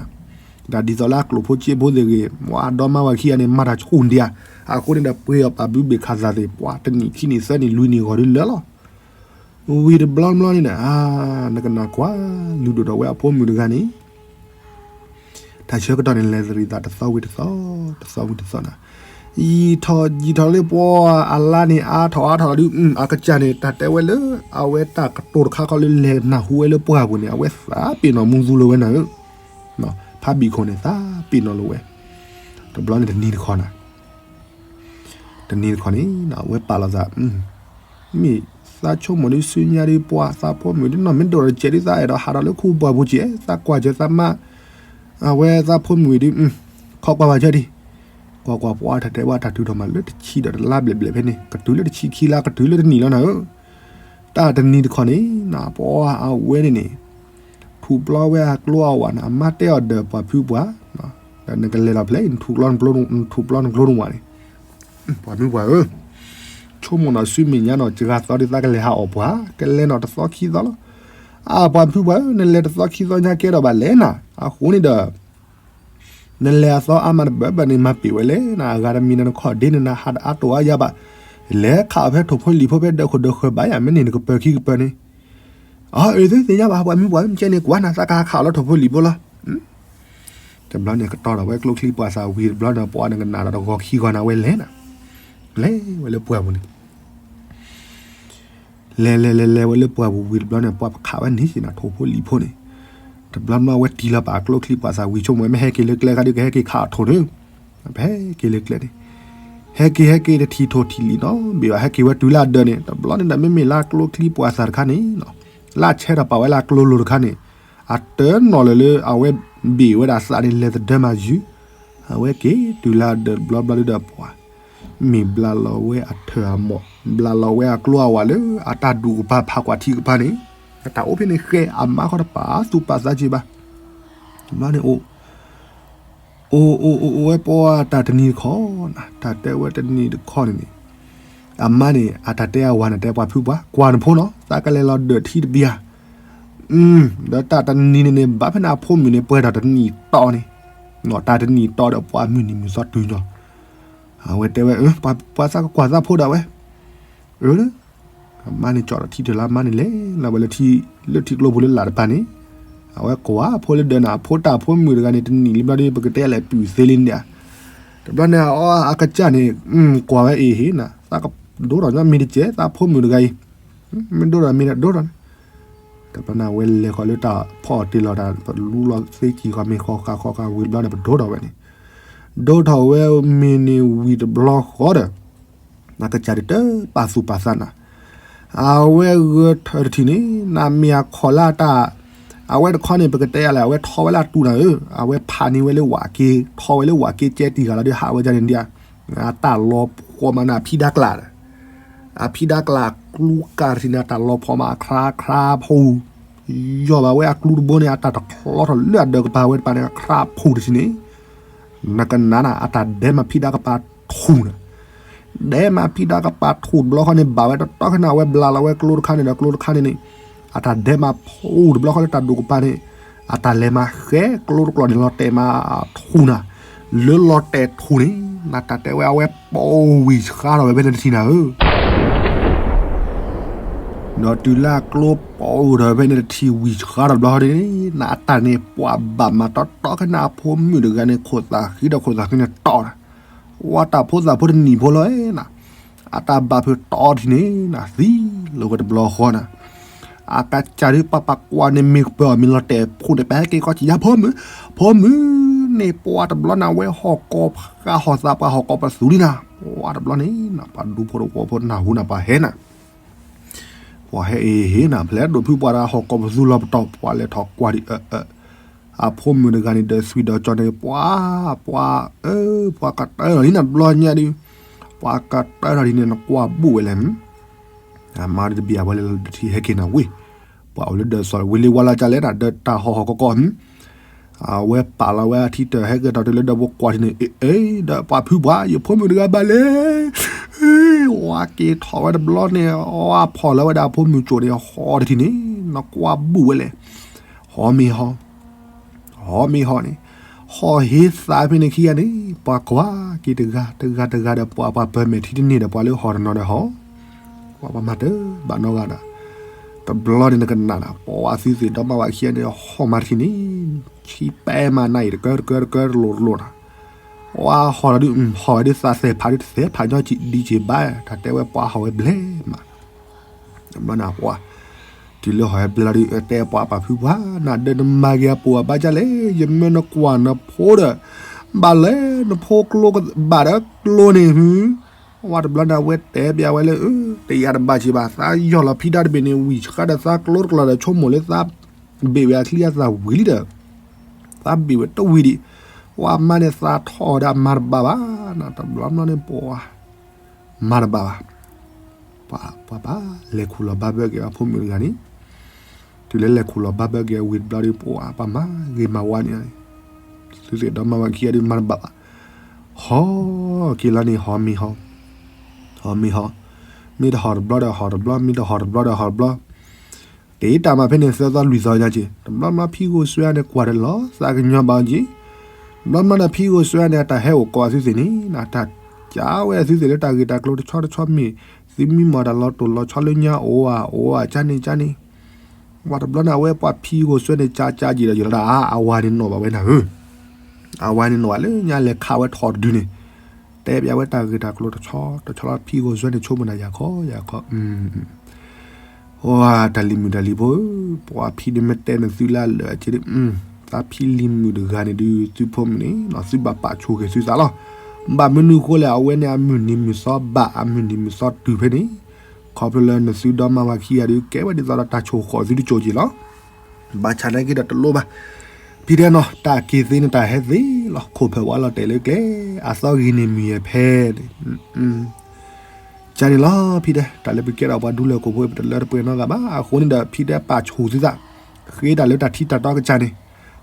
တၢ်ဒ်သိးလၢအကျိၣ်ဖိစ့ဖိသ့ၣ်ဂ့ၤ မ့ၢ်အဒီမါဝၤခံဂၤန့ၣ် မၤတၢ်ဆူၣ်ဒံးဧါ, အဃိန့ၣ်ဒီးပှ့ၤအီၣ်ပာ်ဘုဘ့ၣ်ခးသးသ့ၣ် ပှၤတနံၣ်ခံနံၣ်သၢနံၣ်လွံၢ်နံၣ်ဂီၢ်ဒုးလၢာ်လီၤ. ဝံၤတဘျီတဘျီန့ၣ်ဒီး နကနၣ်ကွၢ် လုၢ်ဒိၣ်ထီၣ်ဝဲအဖိမုၣ်တဂၤန့ၣ် တၢ်ဆၢကတီၢ်န့ၣ် လဲၤသရံးသးတသီဝံၤတသီ, တသီဝံၤတသီနၤ, ယံာ်ထီၣ်ယံာ်ထီၣ်လၢပှၤအလါန့ၣ် အါထီၣ်အါထီၣ်လီၤဒုး အကစၢ်န့ၣ် တၢ်တဲဝဲလၢ အဝဲတၢ်ကတိၤတခါခီလၢလဲၤနၢ်ဟူဝဲလၢပှၢ်ပူၤန့ၣ် အဝဲသးပ့ၤနီၣ်မူသူလၢၤဝဲနၤဧၢ, ဖးဘံၣ်ခိၣ်န့ၣ် သးပ့ၤနီၣ်လၢၤဝဲ, တဘျီန့ၣ်တနံၤတခီနၤ တနံၤတခီန့ၣ် အဝဲပာ်လီၤသး, မ့ၢ်သးဆိကမိၣ်ဒုး ဆူညါဒုး ပှၤသးဖိမုၣ်ဒုး နီၢ်မ့ၢ်ဒိၣ်ဒီးစဲးဒုး သးအဲၣ်ဒိးဟးထီၣ်လၢခူပှၢ်ပူၤစဲး သးကွၢ်စၢၤသးမါ, အဝဲသးဖိမုၣ်ဒုး ခီကွၢ်ဘၣ်စၢၤဒံး, ကွၢ်ကွၢ်ပှၤတၢ်တဲဝဲတၢ်တုၤထီၣ်မးလၢတဆံဒီးတလါဘျဲၣ်ဘျဲၣ်ဖဲန့ၣ် ကတုၤလၢတဆံခံလါ ကတုၤလၢတနံၣ်လီၤနၤဧၢ, တၢ်တနံၤတခီန့ၣ် ပှၤအဝဲန့ၣ်န့ၣ် ထူးပျီဝဲအကျိအဝးန့ၣ် အမါတဲအီၤဒီးပှၤဖုပှၤ, ဒီးနကလဲၤလီၤဖဲလဲၣ် နထူးပျီနကျိနဝးန့ၣ်, ပှၤမုၣ်ပှၤဧၢ, ဆိကမိၣ်နီၣ်ဆူမဲာ်ညါနီၣ် စှၤသီဒ်သးကလဲၤဟးအီၣ်ပှၤ ကလဲၤနီၣ်တသီခံသီလီၤ, အါပှၤဖုပှၤဧၢ နလဲၤတသီခံသီညါကဲထီၣ်ဘၣ်လဲၣ်နၤ, အဃိန့ၣ်ဒီး နလဲၤအသီအါမးတဘၣ်ဘၣ်န့ၣ် မၤပ့ၤဝဲလဲၣ်နၤ, အဂၤတမံၤနၤ နခီၣ်ဒ့န့ၣ် နဟးတအါတိၢ်အါယၤဘၣ်, လဲၤခးအီၣ်ဖဲထိၣ်ဖိလံၣ်ဖိဖဲဒၢးခိၣ်ဒၢးဃၢၤဘၣ်ယၤ မ့ၢ်န့ၣ်နကပၢၤခံကပၢၤန့ၣ်, အၢ အၢ သ့ၣ်ညါဘၣ် ပှၤမုၣ်ပှၤဧၢ မ့ၢ်ကဲန့ၣ်ကွၢ်နၤ သးကဟးခးအီၣ်လၢထိၣ်ဖိလံၣ်ဖိလီၤ, တဘျီန့ၣ် ကတီၤထီၣ်ဝဲကျိချံပှၤသးဝံၤတဘျီန့ၣ် ပှၤနကနၣ်ဒီးတဂီၤခံဂီၤနၤဝဲလဲၣ်နၤ, လဲၤဝဲလၢပှၢ်ပူၤန့ၣ် လဲၤလဲၤလဲၤလဲၤဝဲလၢပှၢ်ပူၤဝံၤတဘျီန့ၣ် ပှၤပခးဝဲန့ၣ်စ့ၢ်နၤ ထိၣ်ဖိလံၣ်ဖိန့ၣ်, တဘျီဘျီဝဲတံၢ်လီၤပာ်ကျိချံပှၤသးဝံၤ ဆိကမိၣ်ဝဲမ့ၢ်ဟဲက့ၤလၢကျဲခါဒုး ကဟဲက့ၤခးအီၣ်ထိၣ်န့ၣ်, ပဟဲက့ၤလၢကျဲန့ၣ်, ဟဲက့ၤဟဲက့ၤတထံၣ်ထိၣ်ထံၣ်လံၣ်နီတဘ့ၣ်ဘၣ် ဟဲက့ၤဝဲတုၤလၢအဒၢးန့ၣ် တဘျီန့ၣ်ဒီး မ့မ့ၢ်လၢကျိချံပှၤသးတခါန့ၣ်, လၢအဆဲထီၣ်ပာ်ဝဲလၢအကျိလိၤတခါန့ၣ်, အတၢ်နီၣ်လၢၤလၢအဝဲဘ့ၣ်ဝဲဒၣ်သးန့ၣ် လဲၤသဒၢမၤယုၤ, အဝဲက့ၤတုၤလၢအဒၢးတဘျီဘျီဒုးဒီးပှၤ မ့ၢ်ဘျးလီၤဝဲအထၢၣ်အမီၢ်, ဘျးလီၤဝဲအကျိအဝးလၢအတၢ်ဒူၣ်ကပၤဖးကွၢ်ထံကပၤန့ၣ်, အတၢ်အိၣ်ဖဲန့ၣ်ဃဲအမါဃီတပာ်သူၣ်ပာ်သးက့ဘၣ်, တဘျီန့ၣ်အိၣ်, အိၣ်အိၣ်အိၣ်အိၣ်ဝဲ ပှၤတၢ်တနံၤတခီနၤ တၢ်တဲဝဲတနံၤတခီန့ၣ်န့ၣ်, အမါန့ၣ် အတၢ်တဲအဝၤန့ၣ် တဲပှၤဖုပှၤ ကွၢ်နဖိနီၤ သးကလဲၤလီၤဒၢးထံတဘ့ၣ်ဧါ, ဒီးတၢ်တနံၤန့ၣ်န့ၣ် ဘၣ်ဖဲန့ၣ်အဖိမုၣ်န့ၣ် ပှဲၤထီၣ်တနံၣ်တီန့ၣ်, တၢ်တနံၣ်တီဒီးပှၤမုၢ်နံၤမုၢ်သီတုၤညီ, အဝဲတဲဝဲ ပှၤသးကကွၢ်သးဖိဒၣ်ဝဲ, အၢ အမါန့ၣ်ကၠီၣ်ထီၣ်ထံတၢၢ်လၢအမါန့ၣ်လဲၤလီၤဝဲလၢထံကျိပူၤလၢလာ်တပၤန့ၣ်, အဝဲကွၢ်ဖိလၢဒၢးန့ၣ် အဖိတၢ်ဖိမုၣ်တဂၤန့ၣ် တနံၣ်လံဘျီဒီး ပကတဲလဲၣ်ပုၢ်သ့လံန့ၣ်ဧါ, တဘျီန့ၣ်အီၤအကစၢ်န့ၣ် ကွၢ်ဝဲအ့ၣ်ဟ့ၣ်နၤ သးကဒိၣ်ထီၣ်ညီမ့ၢ်တကဲး သးဖိမုၣ်တဂၤအံၤ, မ့ၢ်ဒိၣ်ထီၣ်မ့ၢ်ဒိၣ်ထီၣ်န့ၣ်, တဘျီန့ၣ်အဝဲလဲၤဃီၤလၢတၢ်ဖီအီၣ်တ့ၢ်လီၤတၢ် လူလီၤသ့ကံၢ်ဃီမ့ၢ်ဃီဃာ်ဃီဃာ်ဝံၤတဘျီန့ၣ် ပဒိၣ်ထီၣ်ဝဲန့ၣ်, ဒိၣ်ထီၣ်ဝဲမ့ၢ်န့ၣ်ဝံၤတဘျီဃီဒီး နကစၢ်ဒုးတပာ်သူၣ်ပာ်သးနၤ, အဝဲဂဲၤထၢၣ်တထံၣ်န့ၣ် နမ့ၢ်အခီၣ်လၢတၢ်, အဝဲတခီန့ၣ် ပကတဲယၤလဲၣ် အဝဲထီဝဲလၢအတူၢ်နၤဧၢ, အဝဲဖးန့ၢ်ဝဲလၢဝးက့, ထီဝဲလၢဝးက့ကဲတံၢ်ဃာ်လီၤဒီး ဟးဝဲဒၣ်န့ၣ်ဒံးဧါ, အတၢ်လီၤဖှီၣ်မးန့ၣ် အဖံဒါကျးဒီး, အဖံဒါကျးကျူကၤတထံၣ်န့ၣ် အတၢ်လီၤဖှီၣ်မးအခရါခရါဖိ, ယီၢ်ဘၣ်ဝဲအကျူတဘိန့ၣ် အတၢ်တချီထီၣ်လၢအဒၢးကပၤဝဲတပၤန့ၣ် အခရါဖိတထံၣ်န့ၣ် နကနၣ်နၤ အတၢ်ဒဲးမးဖံဒါကပၤထူၣ်နၤ, ဒဲးမးဖံဒါကပၤထူၣ်တဘျီဃီန့ၣ် ဘၣ်ဝဲတတီခီန့ၣ် အဝဲဘျးလီၤဝဲကျိတခါန့ၣ်ဒီးကျိတခါန့ၣ်န့ၣ်, အတၢ်ဒဲးမးဖှီၣ်တဘျီဃီလၢတၢ်ဒိၣ်ကပၤန့ၣ်, အတၢ်လဲၤမးဃဲကျိတကျီၢ်န့ၣ် လီၤတဲာ်မးထူၣ်နၤ, လၢလီၤတဲာ်ထူၣ်န့ၣ် နတၢ်တဲဝဲအဝဲပိာ်ဝံၤဆှါထီၣ်ဝဲဖဲန့ၣ်တထံၣ်နၤဧၢ ဒီးတုၤလၢအကျိပိာ်ဝံၤထီၣ်ဖဲန့ၣ်တထံၣ်ဝံၤဆှါထီၣ်တဘျီဃီန့ၣ် နအတၢ်န့ၣ်ပှၤဘၣ်မးတီတီခီန့ၣ် အဖိမုၣ်တဂၤန့ၣ် ခိၣ်သးဃံဒီးခိၣ်သးဃံန့ၣ်တီနၤ, ဝဲတၢ်ဖိသၣ်ဖိတနံၣ်ဖိလီၤနၤ, အတၢ်ဘၣ်ဖုးတီထံၣ်န့ၣ် နသံလီၤဝဲတဘျီဃီနၤ, အကစၢ်ဒုးပှၤပှၤကွၢ်န့ၣ်မ့ၢ်ကပၢၤအီၤမ့ၢ်လီၤတဲာ်ဖှိၣ်န့ၣ် ပဟဲက့ၤကီၢ်စံၣ်ယါဖိမုၣ်, ဖိမုၣ်န့ၣ် ပှၤတဘျီန့ၣ်ဝဲဟီၣ်ကီၢ်ဃာ်ဟီၣ်သးပှၤဟီၣ်ကီၢ်ပသူလံနၤ, ပှၤတဘျီန့ၣ် ပှၤဒူဖိတဝီဖိနၢ်ဟူနၤပှၤဟဲနၤ ပှၤဟဲအ့ၣ်ဟ့ၣ်နၤ ဖဲလဲၣ်ဒိးဖုပှၤတဂၤဟီၣ်ကီၢ်ပသူလီၤပတီၢ် ပှၤလဲၤထီၣ်ကွၢ်ဒံးအၢ အၢ အဖိမုၣ်တဂၤန့ၣ် ဒီးသွံၣ်ဒီးကၠီန့ၣ် ပှၤ ပှၤ အၢ ပှၤကတၢၢ်ထီၣ်လံနၤတဘျီညါဒုး ပှၤကတၢၢ်ထီၣ်ဒ်န့ၣ် နကွၢ်ဘူၣ်ဝဲလဲၣ် အမါဒုးတဘၣ်အဝဲလဲၤလီၤဒၢးထံဟဲက့ၤနၤဝ့ၢ် ပှၤအိၣ်လၢဒၢးစီၤဝ့ၢ်လ့ဝါလၢကလဲၣ်နၤ ဒီးတၢ်ဟီၣ်ဟီၣ်ကီၢ်ကီၢ် အဝဲပာ်လီၤဝဲအထံတၢၢ် ဟဲက့ၤထီၣ်တုၤလၢဒီးပကွၢ်ထံန့ၣ် အ့ အ့ ဒီးပှၤဖုပှၢ် ယဖိမုၣ်တဂၤဘၣ်လဲၣ်. ဝါက့ၤထီၣ်ဝဲတဘျီန့ၣ် ဝါဖီၣ်လီၤဝဲဒၣ်အဖိမုၣ်ကၠိန့ၣ် ဟီၣ်တထံၣ်န့ၣ် နကွၢ်ဘူၣ်ဝဲလဲၣ်. ဟီၣ်မ့ၢ်ဟီၣ် ဟီၣ်မ့ၢ်ဟီၣ်န့ၣ် ဟီၣ်ဟ့သးဖဲန့ၣ်ခံဂၤန့ၣ် ပှၤကွၢ်က့ၤတဂၤ တဂၤတဂၤဒီး ပှၤပှၤပၢၤမဲာ်ထံတန့ၢ်ဒီး ပှၤလၢဟီၣ်တနီၤဒီးဟီၣ် ပှၤပှၤမၤတၢ်ဘၣ်နီတဂၤဒီး တဘျီန့ၣ်နကနၣ်ဒီး ပှၤအသုသ့ၣ်ဒီမါဝၤခံဂၤန့ၣ် ဟီၣ်မၤတထံၣ်န့ၣ် ဆံပဲမးနၤအံၤ တကၢတကၢတကၢတလိၤတလိၤနီၤ. ဝါဟီၣ်လီၤဒုး ဟီၣ်ဝဲဒုးသးသဲးဖးဒုး တသဲးဖးညီကံဒံက့ဘၣ် တၢ်တဲဝဲပှၤဟီၣ်ဝဲဘျဲၣ်မး တဘျီန့ၣ်ပှၤ တုၤလၢဟီၣ်ဝဲဘျဲၣ်လီၤဒုး တဲပှၤပှၤဖုပှၢ် နဒၢနမၤက့ၤအပူၤအဘၣ်ဒ်လဲၣ် ယမၢနကွၢ်နဖိဒီး ဘၣ်လဲၣ်နဖိကျိကဘၣ်ဒီးကျိန့ၣ်ဟု ဝါတဘျီန့ၣ် အဝဲတဲပျးဝဲလၢ တယၤတဘၣ်က့ဘၣ် သးယီၢ်လီၤဖံတၢ်တဘ့ၣ်န့ၣ် ဝံၤဆှၢဒီးသးကျိတကျိၤဒီး ဆိကမိၣ်လၢသးဘ့ၣ်ဝဲအချံအသၣ်ဝံၤလံဒီး သးဘ့ၣ်ဝဲတဝံၤဒံး ဝါမါန့ၣ်သးထီၣ်ဒီးမၤတဘၣ်ဘၣ် တဘျီဘျီန့ၣ်ပှၤ မၤတဘၣ်ဘၣ် ပှၤ ပှၤဘၣ်လဲၤခူၣ်လီၤဘၣ်ဘၢက့ၤအဖိမုၣ်တဂၤန့ၣ် တုၤလၢလဲၤခူၣ်လီၤဘၣ်ဘၢက့ၤဝံၤတဘျီဒီး ပှၤပှၤမၤဂ့ၤမၤဝါန့ၣ် သုသ့ၣ်ဒီမါဝၤခံဂၤဒုးမၤတဘၣ်ဘၣ် ဟီၣ်က့ၤလီၤန့ၣ် ဟီၣ်မ့ၢ်ဟီၣ် ဟီၣ်မ့ၢ်ဟီၣ် မ့ၢ်တဟီၣ်တဘျီဒီးဟီၣ်တဘျီ မ့ၢ်တဟီၣ်တဘျီဒီးဟီၣ်တဘျီ တ့တၢ်မၤဖဲန့ၣ်သၢသီလွံၢ်သီညါက့ၤ တဘျီဘျီဖံဂိၢ်စွဲန့ၣ် ကွၢ်တလီၤသးကညီၤဘၣ်အီၤက့ၤ ဘျီမးဒီးဖံဂိၢ်စွဲန့ၣ် အတၢ်ဟဲအိၣ်ကိးအသုသ့ၣ်န့ၣ် တၢ်ကးဝဲအသုသ့ၣ်လၢတၢ်ဂ့ၢ်တၢ်ကျိၤတဆီတဆီမ့ၢ် သုမံမီၢ်တၢ်လီၤတိၢ်လီၤဆီလၢညါအိၣ်ဧါ အိၣ်ဧါ ကၢန့ၣ်ကၢန့ၣ် ဝါတဘျီန့ၣ် အဝဲပှၤဖံဂိၢ်စွဲန့ၣ် ကၢကၢက့ၤဒီးယလီၤဒၣ် အဝၤန့ၣ်နီၣ်ဘၣ်ဝဲနၤဧၢ အဝၤန့ၣ်နီၣ်ဘၣ်လၢညါလဲၤခးဝဲထီၣ်တဒုန့ၣ် တဲပျးဝဲတၢ်ဂ့ၢ်တၢ်ကျိၤတဆီတဆီလီၤ ဖံဂိၢ်စွဲန့ၣ် ဆိကမိၣ်နၤယၤခီယၤခီ ဝါ တၢ်လံၤမုၣ်တၢ်လံၤဖိဧၢ ပှၤဖံဒုးမ့ၢ်တဲနသုလၢအလၢာ်အက့ဒုး သးဖံလံၤမုၣ်တဂၤန့ၣ်ဒုး သုဖိမုၣ်န့ၣ် သုဘၣ်ပာ်ဆိၣ်ဂ့ၤသုသးလီၤ. ဘၣ်မနုၤဃိလဲၣ် အဝဲန့ၣ်အမုၢ်နံၤမုၢ်သီဘၣ် အမုၢ်နံၤမုၢ်သီတုၤဖဲန့ၣ် ခီဖျိလၢနသုဒီမါဝၤခံဂၤဒုး ကဲဝဲဒ်သိးဒီးတၢ်ဆိၣ်ဃီၣ်သုတစိၤက့ၤလီၤ. ဘၣ်ဆၣ်နာ်က့ဒီးတလိၣ်ဘၣ်. ဖံတဲနီၤ တၢ်က့ၤသ့န့ၣ်တၢ်ဟဲသ့လီၤ ခိၣ်ဖၢၣ်ဝါလီၤတဲာ်လၢကျဲ အသီဂ့ၤန့ၣ်မုၢ်ယဲၢ်ဖဲန့ၣ် ကန့ၣ်လီၤ ဖံတဲ တၢ်လၢပကဲထီၣ်ပှၤဒူလၢၢ်ခိၣ်ဖိ ပတလၢတပှဲၤနီတဂၤဘၣ်. အဃိန့ၣ်ဒီး ဖံတဲပာ်ဆိၣ်သုသး ဃ့တၢ်လၢတၢ်ထံတၢ်တီကစၢ်န့ၣ်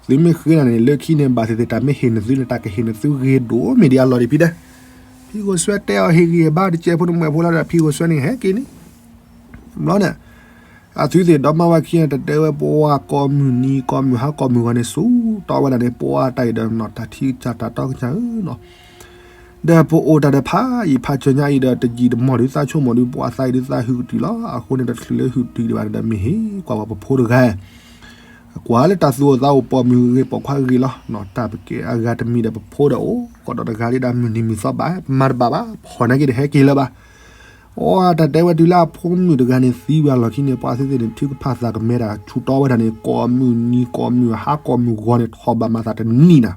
သုမ့ၢ်ဃ့နၤန့ၣ် လၢခံန့ၣ် ဘၣ်သ့ၣ်သ့ၣ်တၢ်မ့ၢ်ဟ့ၣ်နသုန့ၣ် တၢ်ကဟ့ၣ်နသုဂ့ၤဒိၣ်မ့ၢ်ဒံးအလီၢ်ဒံး ဖံတဲ ဖံဂိၢ်စွဲတဲအီၤဟ့ၣ်ဂံၢ်ဘါတကဲဖိတမှဲၤဖိလီၤဒီး ဖံဂိၢ်စွဲန့ၣ်ဟဲက့ၤန့ၣ် ဘျီန့ၣ် အသုသ့ၣ်ဒီမါဝၤခံဂၤန့ၣ် တတဲဝဲပှၤကိးမုၢ်နံၤကိးမုၢ်ဟါကိးမုၢ်ဂီၤန့ၣ် ဆူတီဝဲဒၣ်န့ၣ် ပှၤတၢ်အံၤဒီးနီၤ တၢ်ထံကစၢ်တၢ်တီကစၢ်ဧၢနီၤ ဒီးပအိၣ်တၢ်ဒီးဖးယံာ်ဖးစၢၤညါအံၤဒီး တယံာ်တမီၢ်ဒုးသးဆိကမိၣ်ဒုး ပှၤသးအံၤဒုးသးဟုၣ်ကတုၤလီၤ. အဃိန့ၣ်ဒီးတချုးလၢဟုၣ်ကတုၤဒံးဘၣ်န့ၣ်ဒီး မ့ၢ်ဟ့ၣ်ကွၢ်ပှၤပဖိတဂၤ ကွၢ်လၢတၢ်သူၣ်အိၣ်သးအိၣ် ပိာ်မုၣ်ဂ့ၤပိာ်ခွါဂ့ၤလီၤ. တၢ်ပကဲအဂၤတမံၤဒီး ပဖိဒီးအိၣ်ကီးဒီးတဂၤလံဒီး မုၢ်နံၤမုၢ်သီဘၣ် ပမၤတဘၣ်ဘၣ် ဖီၣ်နာ်က့ဒီးဟဲက့ၤလၢၤဘၣ်. အိ တၢ်တဲဝဲတုၤလၢအဖိမုၣ်တဂၤန့ၣ် သံဝဲအလီၢ်ခံန့ၣ် ပှၤအသုသ့ၣ်န့ၣ် ထုကဖၣ်သးကမဲတၢ်ဆူၣ်တီဝဲဒၣ်န့ၣ် ကိးမုၢ်နံၤကိးမုၢ်ဟါကိးမုၢ်ဂီၤန့ၣ် ထီၣ်ဘၣ်မၤသးတနံၣ်နၤ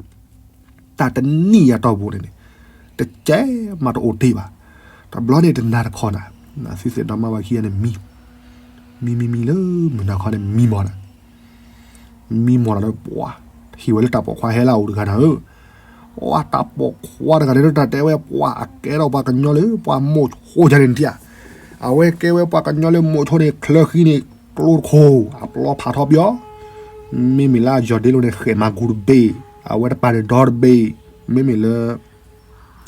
တၢ်တနံၣ်ယၤတီၢ်ပူၤန့ၣ်န့ၣ် တကဲမးတအိၣ်တ့ၢ်ဘၣ်. တဘျီန့ၣ်တနၤတခီနၤ သုသ့ၣ်ဒီမါဝၤခံဂၤန့ၣ်မံ မံမံမံလၢမုၢ်နၤခီန့ၣ် မံမီၢ်နၤ မံမီၢ်နၤဒီးပှၤ ဟ့ၣ်ဝဲလၢတၢ်ပိာ်ခွါဟဲလၢအအိၣ်တဂၤနၤဧၢ ပှၤတၢ်ပိာ်ခွါတဂၤန့ၣ်ဒီးတၢ်တဲဝဲပှၤအကဲထီၣ်ပှၤကညီလၢပှၤမိၢ်ဆိယါန့ၣ်ထံၣ်ဧါ အဝဲကဲဝဲပှၤကညီလၢမိၢ်ဆိန့ၣ် ချၢဃံန့ၣ် ကျိတခိၣ် အပျီဖးထီပယီၤ မ့မ့ၢ်လၢအယီၢ်ဒ့လိာ်န့ၣ် ဃဲးမၤကူတဘ့ၣ် အဝဲတပၤန့ၣ်ဒီတဘ့ၣ် မ့မ့ၢ်လၢ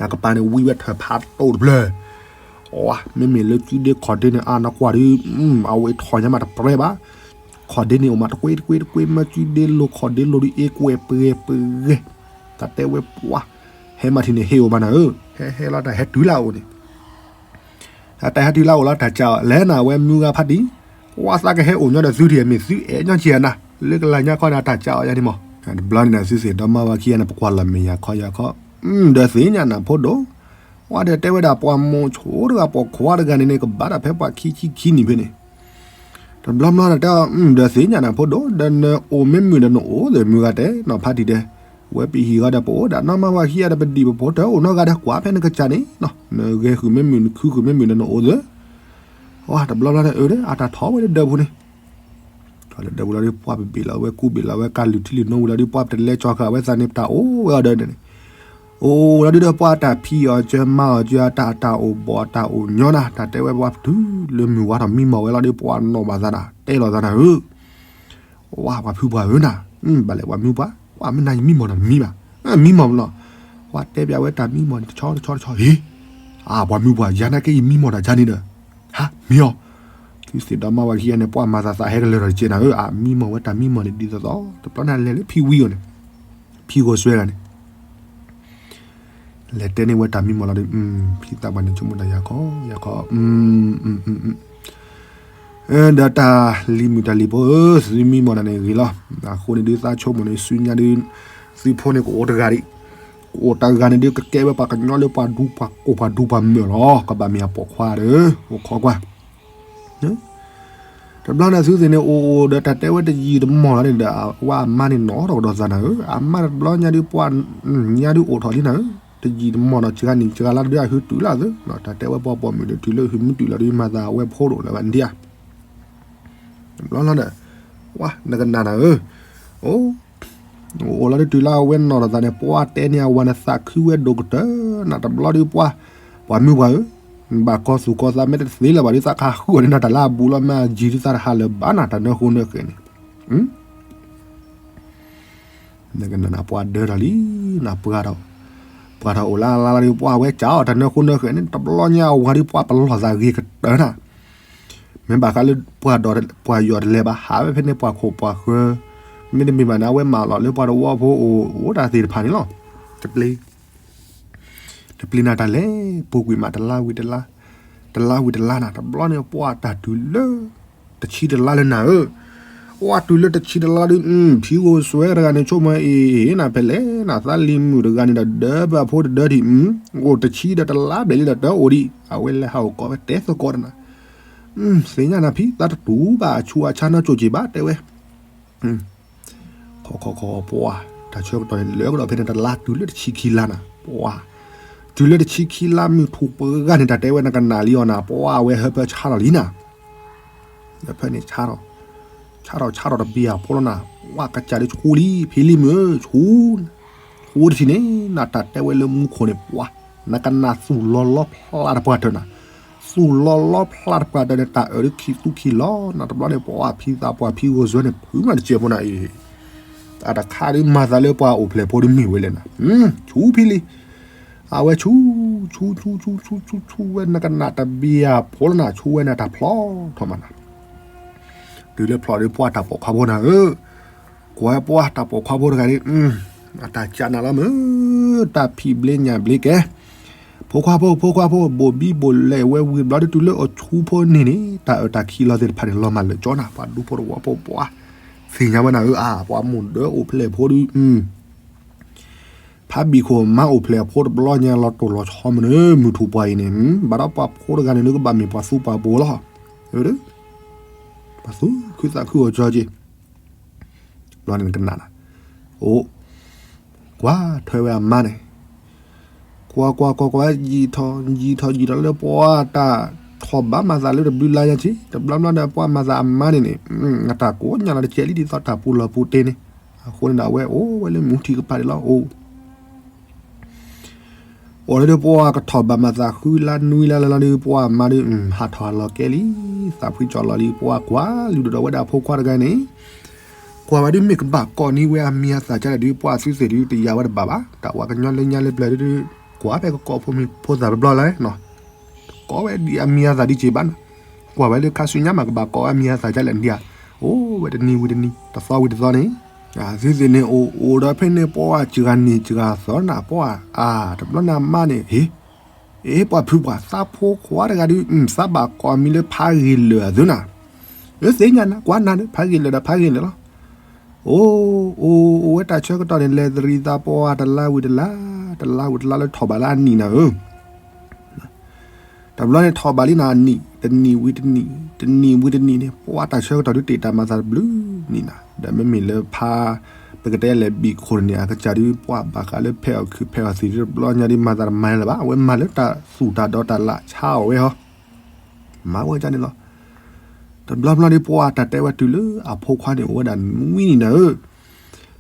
အကပၤန့ၣ်ဝံဝဲထၢၣ်ဖးတိၣ်တဖျၢၣ် အဝဲ မ့မ့ၢ်လၢစုဒ့ခီၣ်ဒ့န့ၣ် အါနကွၢ်ဒုး အဝဲထီၣ်ညါမးတပြဲဘၣ် ခီၣ်ဒ့န့ၣ်အိၣ်မးတကွ့တကွ့တကွ့ မ့ၢ်စုဒ့လိၤခီၣ်ဒ့လိၤဒုး အ့ကွဲးပှဲၤပှဲၤ တၢ်တဲဝဲပှၤ ဟဲမၤထံၣ်န့ၣ် ဟ့ၣ်အိၣ်မးနၤဧၢ ဟဲဟဲလီၤတၢ်ဟဲတုၤလၢအအိၣ်န့ၣ် အတၢ်ဟဲတုၤလၢအအိၣ်လီၤ တၢ်ကးအီၤ လဲၤနၤဝဲမုၢ်ဂၤဖးတံၢ် ဝါသးကဟဲအိၣ်ညီဒီးသုထံၣ် မ့ၢ်သုအဲၣ်ညီက့ၤနၤ လၢကလၤညါခီန့ၣ် တၢ်ကးအီၤယါန့ၣ်မး တဘျီန့ၣ် သုသ့ၣ်ဒီမါဝၤခံဂၤန့ၣ် ပကွၢ်လီၤမ့ၢ်ယၤခီယၤခီ ဒီးသ့ၣ်ညါနၤဖိဒိၣ် ဝါဒီးတဲဝဲဒၣ်ပှၤမိၢ်ဆိတဂၤ ပိာ်ခွါတဂၤန့ၣ်န့ၣ် ကဘၣ်တၢ်ဖဲပှၤခံဆံခံနံၣ်ဖဲန့ၣ် တဘျီဘျီဒီးတဲအီၤ ဒီးသ့ၣ်ညါနၤဖိဒိၣ် ဒီးနအိၣ်မ့ၢ်မုာ်ဒီးနအိၣ်ဒီးမုၢ်ဂၤတဲ နီၢ်ဖးတံၢ်တဲ ဝဲပဟံၣ်ဂီၤဒီးပအိၣ်ဒီးနီၢ်မါဝၤခံဂၤဒီး ပဒံၣ်ပဖိတအိၣ်နီတဂၤဒီး ကွၢ်ဖဲနကစၢ်န့ၣ် နဂဲၤဃုာ်မ့ၢ်မုာ် နခုဃုာ်မ့ၢ်မုာ်ဒီးနအိၣ်သ့ ဝါတဘျီဘျီန့ၣ် အၢ အတၢ်ထီၣ်ဝဲလၢဒၢးပူၤန့ၣ် ထီၣ်လၢဒၢးပူၤလီၤဒီး ပှၤပဘ့ၣ်လီၤဝဲကူဘ့ၣ်လီၤဝဲ ကၢ်လုၢ်ထံလုၢ်နိဝံၤလီၤဒီး ပှၤပတလဲၤကၠီၤဃာ်ဝဲသးန့ၣ် ပတၢ်အိၣ်ဝဲအီၤဒီးန့ၣ် အိၣ်လီၤဒုးဒီး ပှၤတၢ်ဖံးအီၤကၢမၤအီၤကၢ အတၢ်အတၢ်အိၣ်ဘှီၣ်အတၢ်အိၣ်ညီနၤ တၢ်တဲဝဲပှၤတုၤလၢမုၢ်ဝါထီၣ်မံမီၢ်ဝဲလီၤဒီး ပှၤနီၣ်ဘၣ်သးနၤ တဲလီၤသးနၤဧၢ ဝါပှၤဖုပှၢ်ဧၢနၤ ဘၣ်လဲၣ်ပှၤမုၢ်ပှၢ် ပှၤမ့ၢ်နၤယမံမီၢ်နၤတမံဘၣ်, မံမီၢ်မနီၤ. ပှၤတဲပၠးဝဲတၢ်မံမီၢ်န့ၣ် တဆီတဆီတဆီ ဟ့, အါ ပှၤမုၣ်ပှၢ်ယၤနာ်က့ ယမံမီၢ်တၢ်ယၤန့ၣ်ဒီး, ဟါ မံအီၤ, သုသ့ၣ်ဒီးမါဝဲခံဂၤန့ၣ် ပှၤမၤသးသးဟဲကလၢာ်ဒီးတကဲနၤဧၢ, အါ မံမီၢ်ဝဲတၢ်မံမီၢ်န့ၣ် ဒ်သိးသိး တဘျီန့ၣ်လဲၤလၢဖံဝံအီၤန့ၣ်, ဖံဂီၤစွဲဂၤန့ၣ် လဲၤတဲန့ၢ်ဝဲတၢ်မံမီၢ်လီၤဒီး, ဖံသးပှၢ်န့ၣ် ဆိကမိၣ်တၢ်ယၤခီ ယၤခီ, ဒီးတၢ်လံၤမုၣ်တၢ်လံၤဖိဧၢ, သုမံမီၢ်နၤန့ၣ်ဂ့ၤလီၤ. အဃိန့ၣ်ဒုးသးဆိကမိၣ်န့ၣ် ဆူညါဒုး, သုဖိန့ၣ်ကအိၣ်တဂၤဒံး, ကအိၣ်တဂၤန့ၣ်ဒုး ကကဲဝဲပှၤကညီလၢပှၤဒူပှၤကိၢ်ပှၤဒူပှၤမုၢ်လီၤ. ကဘၣ်မ့ၢ်အပိာ်ခွါဒီး, အိၣ်ခိးကွၢ် တဘျီန့ၣ်သုသ့ၣ်န့ၣ် အိၣ်အိၣ်ဒီးတၢ်တဲဝဲတယံာ်တမီၢ်လီၤန့ၣ်ဒီး အဝဲအမါန့ၣ်နီၣ်ထီၣ်ကဒီးသးနၤဧၢ, အမါတဘျီညါဒုးပှၤ, ညါဒုးအိၣ်ထီၣ်လံနၤဧၢ, တယံာ်တမီၢ်နီၤ စှၤနံၣ်စှၤလါတဒုးအဟုတုၤလၢအသၢ, တၢ်တဲဝဲပှၤပိာ်မုၣ်ဒီး တုၤလၢဟုမုၢ်တုၤလီၤဒုး မၤသးအဝဲဖိဒိၣ်လၢၤဘၣ်ဒံးဧါ. တဘျီလီၤဒီး, ဝါ နကနၣ်နၤဧၢ, အိၣ် အိၣ်လီၤဒုးတုၤလၢအဝဲနီၣ်ထီၣ်သးန့ၣ် ပှၤတဲန့ၢ်အဝၤန့ၣ်သးခုဝဲဒိၣ်ကတၢၢ်နၤ, တဘျီဒုးပှၤ, ပှၤမုၣ်ပှၢ်ဧၢ, ဘၣ်ကီသူၣ်ကီသးမ့ၢ်တသ့လၢၤဘၣ်ဒုး သးခးဃုအီၤန့ၣ်နၤ တၢ်လၢအဘူးလီၤမ့ၢ်အယံၤဒုးသးတဟးလၢၤဘၣ်နၤ တၢ်နၢဃိနၢဃဲၤန့ၣ် နကနၣ်နၤ ပှၤဒၢထီၣ်လံနၤ, ပှၤထီၣ်အိၣ်လၢအလါလါဒုး ပှၤဝဲကးအီၤတၢ်နၢဃိနၢဃဲၤန့ၣ် တဘျီညါအဝၤဒုး ပှၤပလီၢ်သးဂ့ၤကတၢၢ်နၤ, မ့ၢ်ဘၣ်ဃးလၢပှၤဒီး, ပှၤယီၤတလဲၤဘၣ် ဟးဝဲဖဲန့ၣ်ပှၤခိၣ်ပှၤဃၢၤ, မ့တမ့ၢ်ဘၣ်န့ၣ် အဝဲမၢလီၤလၢပှၤသဝီဖိအိၣ် အိၣ်တၢ်သ့ၣ်တဖၣ်န့ၣ်လီၤ. တပျ့ၤ တပျ့ၤနၤတၢ်လဲၤပူၤကွံာ်မး တလါဝံၤတလါ, တလါဝံၤတလါနၤ တဘျီန့ၣ် ပှၤတၢ်တုၤလၢ တဆံတလါလၢနၤဧၢ, ပှၤတုၤလၢတဆံတလါဒုး ထံဂိၢ်စွဲတဂၤန့ၣ် ဆိကမိၣ်အ့ၣ်နၤ ဖဲလဲၣ်နၤ သးလံၤမုၣ်တဂၤန့ၣ်ဒီး ဒၢပှၤဖိတဒၢဒံး, အိၣ်တဆံဒီးတလါဘျဲၣ်လံဒီးတၢ်အိၣ်ဒံး အဝဲလဲၤဟးအိၣ်ကိးဝဲတဲသကိးတနၤ, သ့ၣ်ညါနၤဖံ သးတတူၢ်ဘၣ်အဆူးအဆါနီၢ်ကၠိၣ်က့ၤဘၣ် တဲဝဲ ခီခီခီပှၤ တၢ်ဆၢကတီၢ်န့ၣ် လၢကဒီးဖဲန့ၣ် တလါတုၤလၢတဆံခံလါနၤ ပှၤ, တုၤလၢတဆံခံလါ မုၢ်ထူၣ်ပှဲၤဂၤန့ၣ် တၢ်တဲဝဲနကနၣ်လံအီၤနၤ ပှၤဝဲဟၢဖၢဆါထီၣ်လံနၤ, ဟၢဖၢန့ၣ် ဆါထီၣ် ဆါထီၣ်ဆါထီၣ်တဘံၣ်အဖိလီၤနၤ, ပှၤကစၢ်ဒုးဆူလံ ဖံလံမုၣ်ဧၢ ဆူ ဆူတထံၣ်န့ၣ် နတၢ်တဲဝဲလၢမူခိၣ်န့ၣ် ပှၤ နကနၣ်သူၣ်လီၤလီဖျးတပှၢ်တၢၢ်နၤ, သူၣ်လီၤလီဖျးတပှၢ်တၢၢ်န့ၣ် တၢ်အၢဒုးခံသူခံလီၤနၤ တဘျီန့ၣ် ပှၤဖံသးပှၢ်ဖံဂိၢ်စွဲန့ၣ် ဖုးမးတစဲးဖိနၤအံၤ, အတခါဒုးမၤသးလၢပှၤအိၣ်ဖျဲၣ်ဖိဒုးမ့ၢ်ဝဲလဲၣ်နၤ, ဆူဖံလံ အဝဲဆူ ဆူ ဆူ ဆူ ဆူ ဆူဝဲနကနၣ်တဘံၣ်အဖိလီၤနၤ ဆူဝဲန့ၣ်တၢ်ဖျီထီၣ်မးနၤ, တုၤလၢဖျီဒုးပှၤတၢ်ပိာ်ခွါဖိနၤဧၢ, ကွၢ်ပှၤတၢ်ပိာ်ခွါဖိတဂၤဒုး, အတၢ်ကၢနၤလီၤမုၢ်, တၢ်ဖံးဘျ့ညၣ်ဘျ့ကဲ, ဖိခွါဖိ ဖိခွါဖိ ဘိၣ်ဘံဘိၣ်လဲၣ်ဝဲဝံၤဘျီဒုး တုၤလၢအဆူဖိန့ၣ်န့ၣ် တၢ်အၢတၢ်ခံလီၤသ့ၣ်တဖၣ်န့ၣ် လီၤမၢ်လၢာ်ကၠီနၤ ပှၤဒူဖိတဝီဖိပှၤ, သ့ၣ်ညါဝဲနၤဧၢ အါ ပှၤမိၢ်ဒၢအိၣ်ဖျဲၣ်ဖိဒုး ဖးဘံၣ်ခိၣ်မါအိၣ်ဖျဲၣ်အဖိတဘျီညါလီၤတိၢ်လီၤဆီမနုၤ မုၢ်ထူၣ်ပှၢ်အံၤန့ၣ် ဘၣ်ဒီးပှၤဖိတဂၤန့ၣ်ဒုးကဘၣ်မ့ၢ်ပှၤသူပှၤဘိလီၤ, ပှၤသူခုသးခုအီၤကၠီက့ၤ, ဘျီန့ၣ်ကနၣ်နၤ, အိၣ်, ကွၢ်ထွဲဝဲအမါန့ၣ်, ကွၢ်ကွၢ်ကွၢ်ကွၢ် ယံာ်ထီၣ်ယံာ်ထီၣ်ယံာ်ထီၣ်လၢပှၤတၢ်ထီၣ်ဘးမၤသးလၢတဘျုးလါယါက့ၤ တဘျီဘျီဒီးပှၤမၤသးအမါန့ၣ်န့ၣ်, အတၢ်ကိးညါလီၤတကဲးလံဒ်သိးတၢ်ပူၤလီၤပူၤတ့ၢ်န့ၣ်, အဃိန့ၣ်ဒီးအဝဲအိၣ်ဝဲလၢမူထံကပၤဒံးလီၤ အိၣ် အိၣ်လၢဒုးပှၤကထီၣ်ဘးမၤသးဃုလါနွံလါလၢလီၤဒုး ပှၤမါဒုး ဟးထီၣ်လီၤကဲလံ, သးဖှံကၠီလီၤလံ ပှၤကွၢ်လုၢ်ဒိၣ်ဒီးဝဲဒၣ်ဖိခွါတဂၤန့ၣ်, ကွၢ်ဝဲဒုးမ့ၢ်ကဘၣ်ကိးန့ၢ်ဝဲအမံၤအသၣ်ကလဲၣ်ဒုး ပှၤသုသ့ၣ်ဒုးတယာ်ဝဲတဘၣ်ဘၣ်, တၢ်ဝဲကညီလၢညါလၢပျၢၤဒုး, ကွၢ်ဖဲကကိးဖိမုၣ်ဖိသၣ်ဘျီဘျီလီၤ, ကိးဝဲဒ်အမံၤအသၣ်ဒ်က့ၤဘၣ်နီၤ, ကွၢ်ဝဲလၢခါဆူညါမးကဘၣ်ကိးဝဲအမံၤအသၣ်ကလဲၣ်ဒံးဧါ, အိၣ်ဝဲတနံၤဝံၤတနံၤ တသီဝံၤတသီန့ၣ်, သုသ့ၣ်န့ၣ်အိၣ်အိၣ်ဒီးဖဲန့ၣ်ပှၤစှၤနံၣ်စှၤသီနၤ ပှၤအါ တဘျီန့ၣ်အမါန့ၣ် ဟ့ၣ်, အ့ၣ် ပှၤဖုပှၤသးဖိခွါတဂၤဒုး သးဘၣ်ကိးအမံၤလၢဖးဂ့ၤလၢာ်အသိးနၤ, လၢသ့ၣ်ညါနၤ ကွၢ်နၤန့ၣ် ဖးဂ့ၤလၢာ်ဒီးဖးဂ့ၤလၢာ်လီၤ, အိၣ် အိၣ် အိၣ်ဝဲတၢ်ဆၢကတီၢ်န့ၣ် လဲၤတရံးသးပှၤတလါဝံၤတလါ, တလါဝံၤတလါလၢထီၣ်ဘးလၢအနံၣ်နၤဧၢ တဘျီန့ၣ်ထီၣ်ဘးလံနၤအနံၣ်, တနံၣ်ဝံၤတနံၣ်, တနံၣ်ဝံၤတနံၣ်န့ၣ် ပှၤတၢ်ဆၢကတီၢ်ဒုးတ့ၢ်တၢ်မၤသးတဘျုးနံၣ်နၤ, ဒီးမ့မ့ၢ်လၢဖး, ပကတဲလဲၣ်ဘံၣ်ခိၣ်န့ၣ် အကစၢ်ဒုးပှၤဘၣ်ဃးလၢဖဲအီၣ်ခုးဖဲအီၣ်သံးဒုးတဘျီညါဒုးမၤသးတမၤလၢၤဘၣ်, အဝဲမၤလၢတၢ်သူၣ်တၢ်ဒီးတၢ်လၢဆါအီၣ်ဝဲဟီ, မၤဝဲဒ်န့ၣ်လီၤ. တဘျီဘျီဒုးပှၤတၢ်တဲဝဲတုၤလၢအဖိခွါန့ၣ်အိၣ်ဝဲဒၣ်နွံနံၣ်နၤဧၢ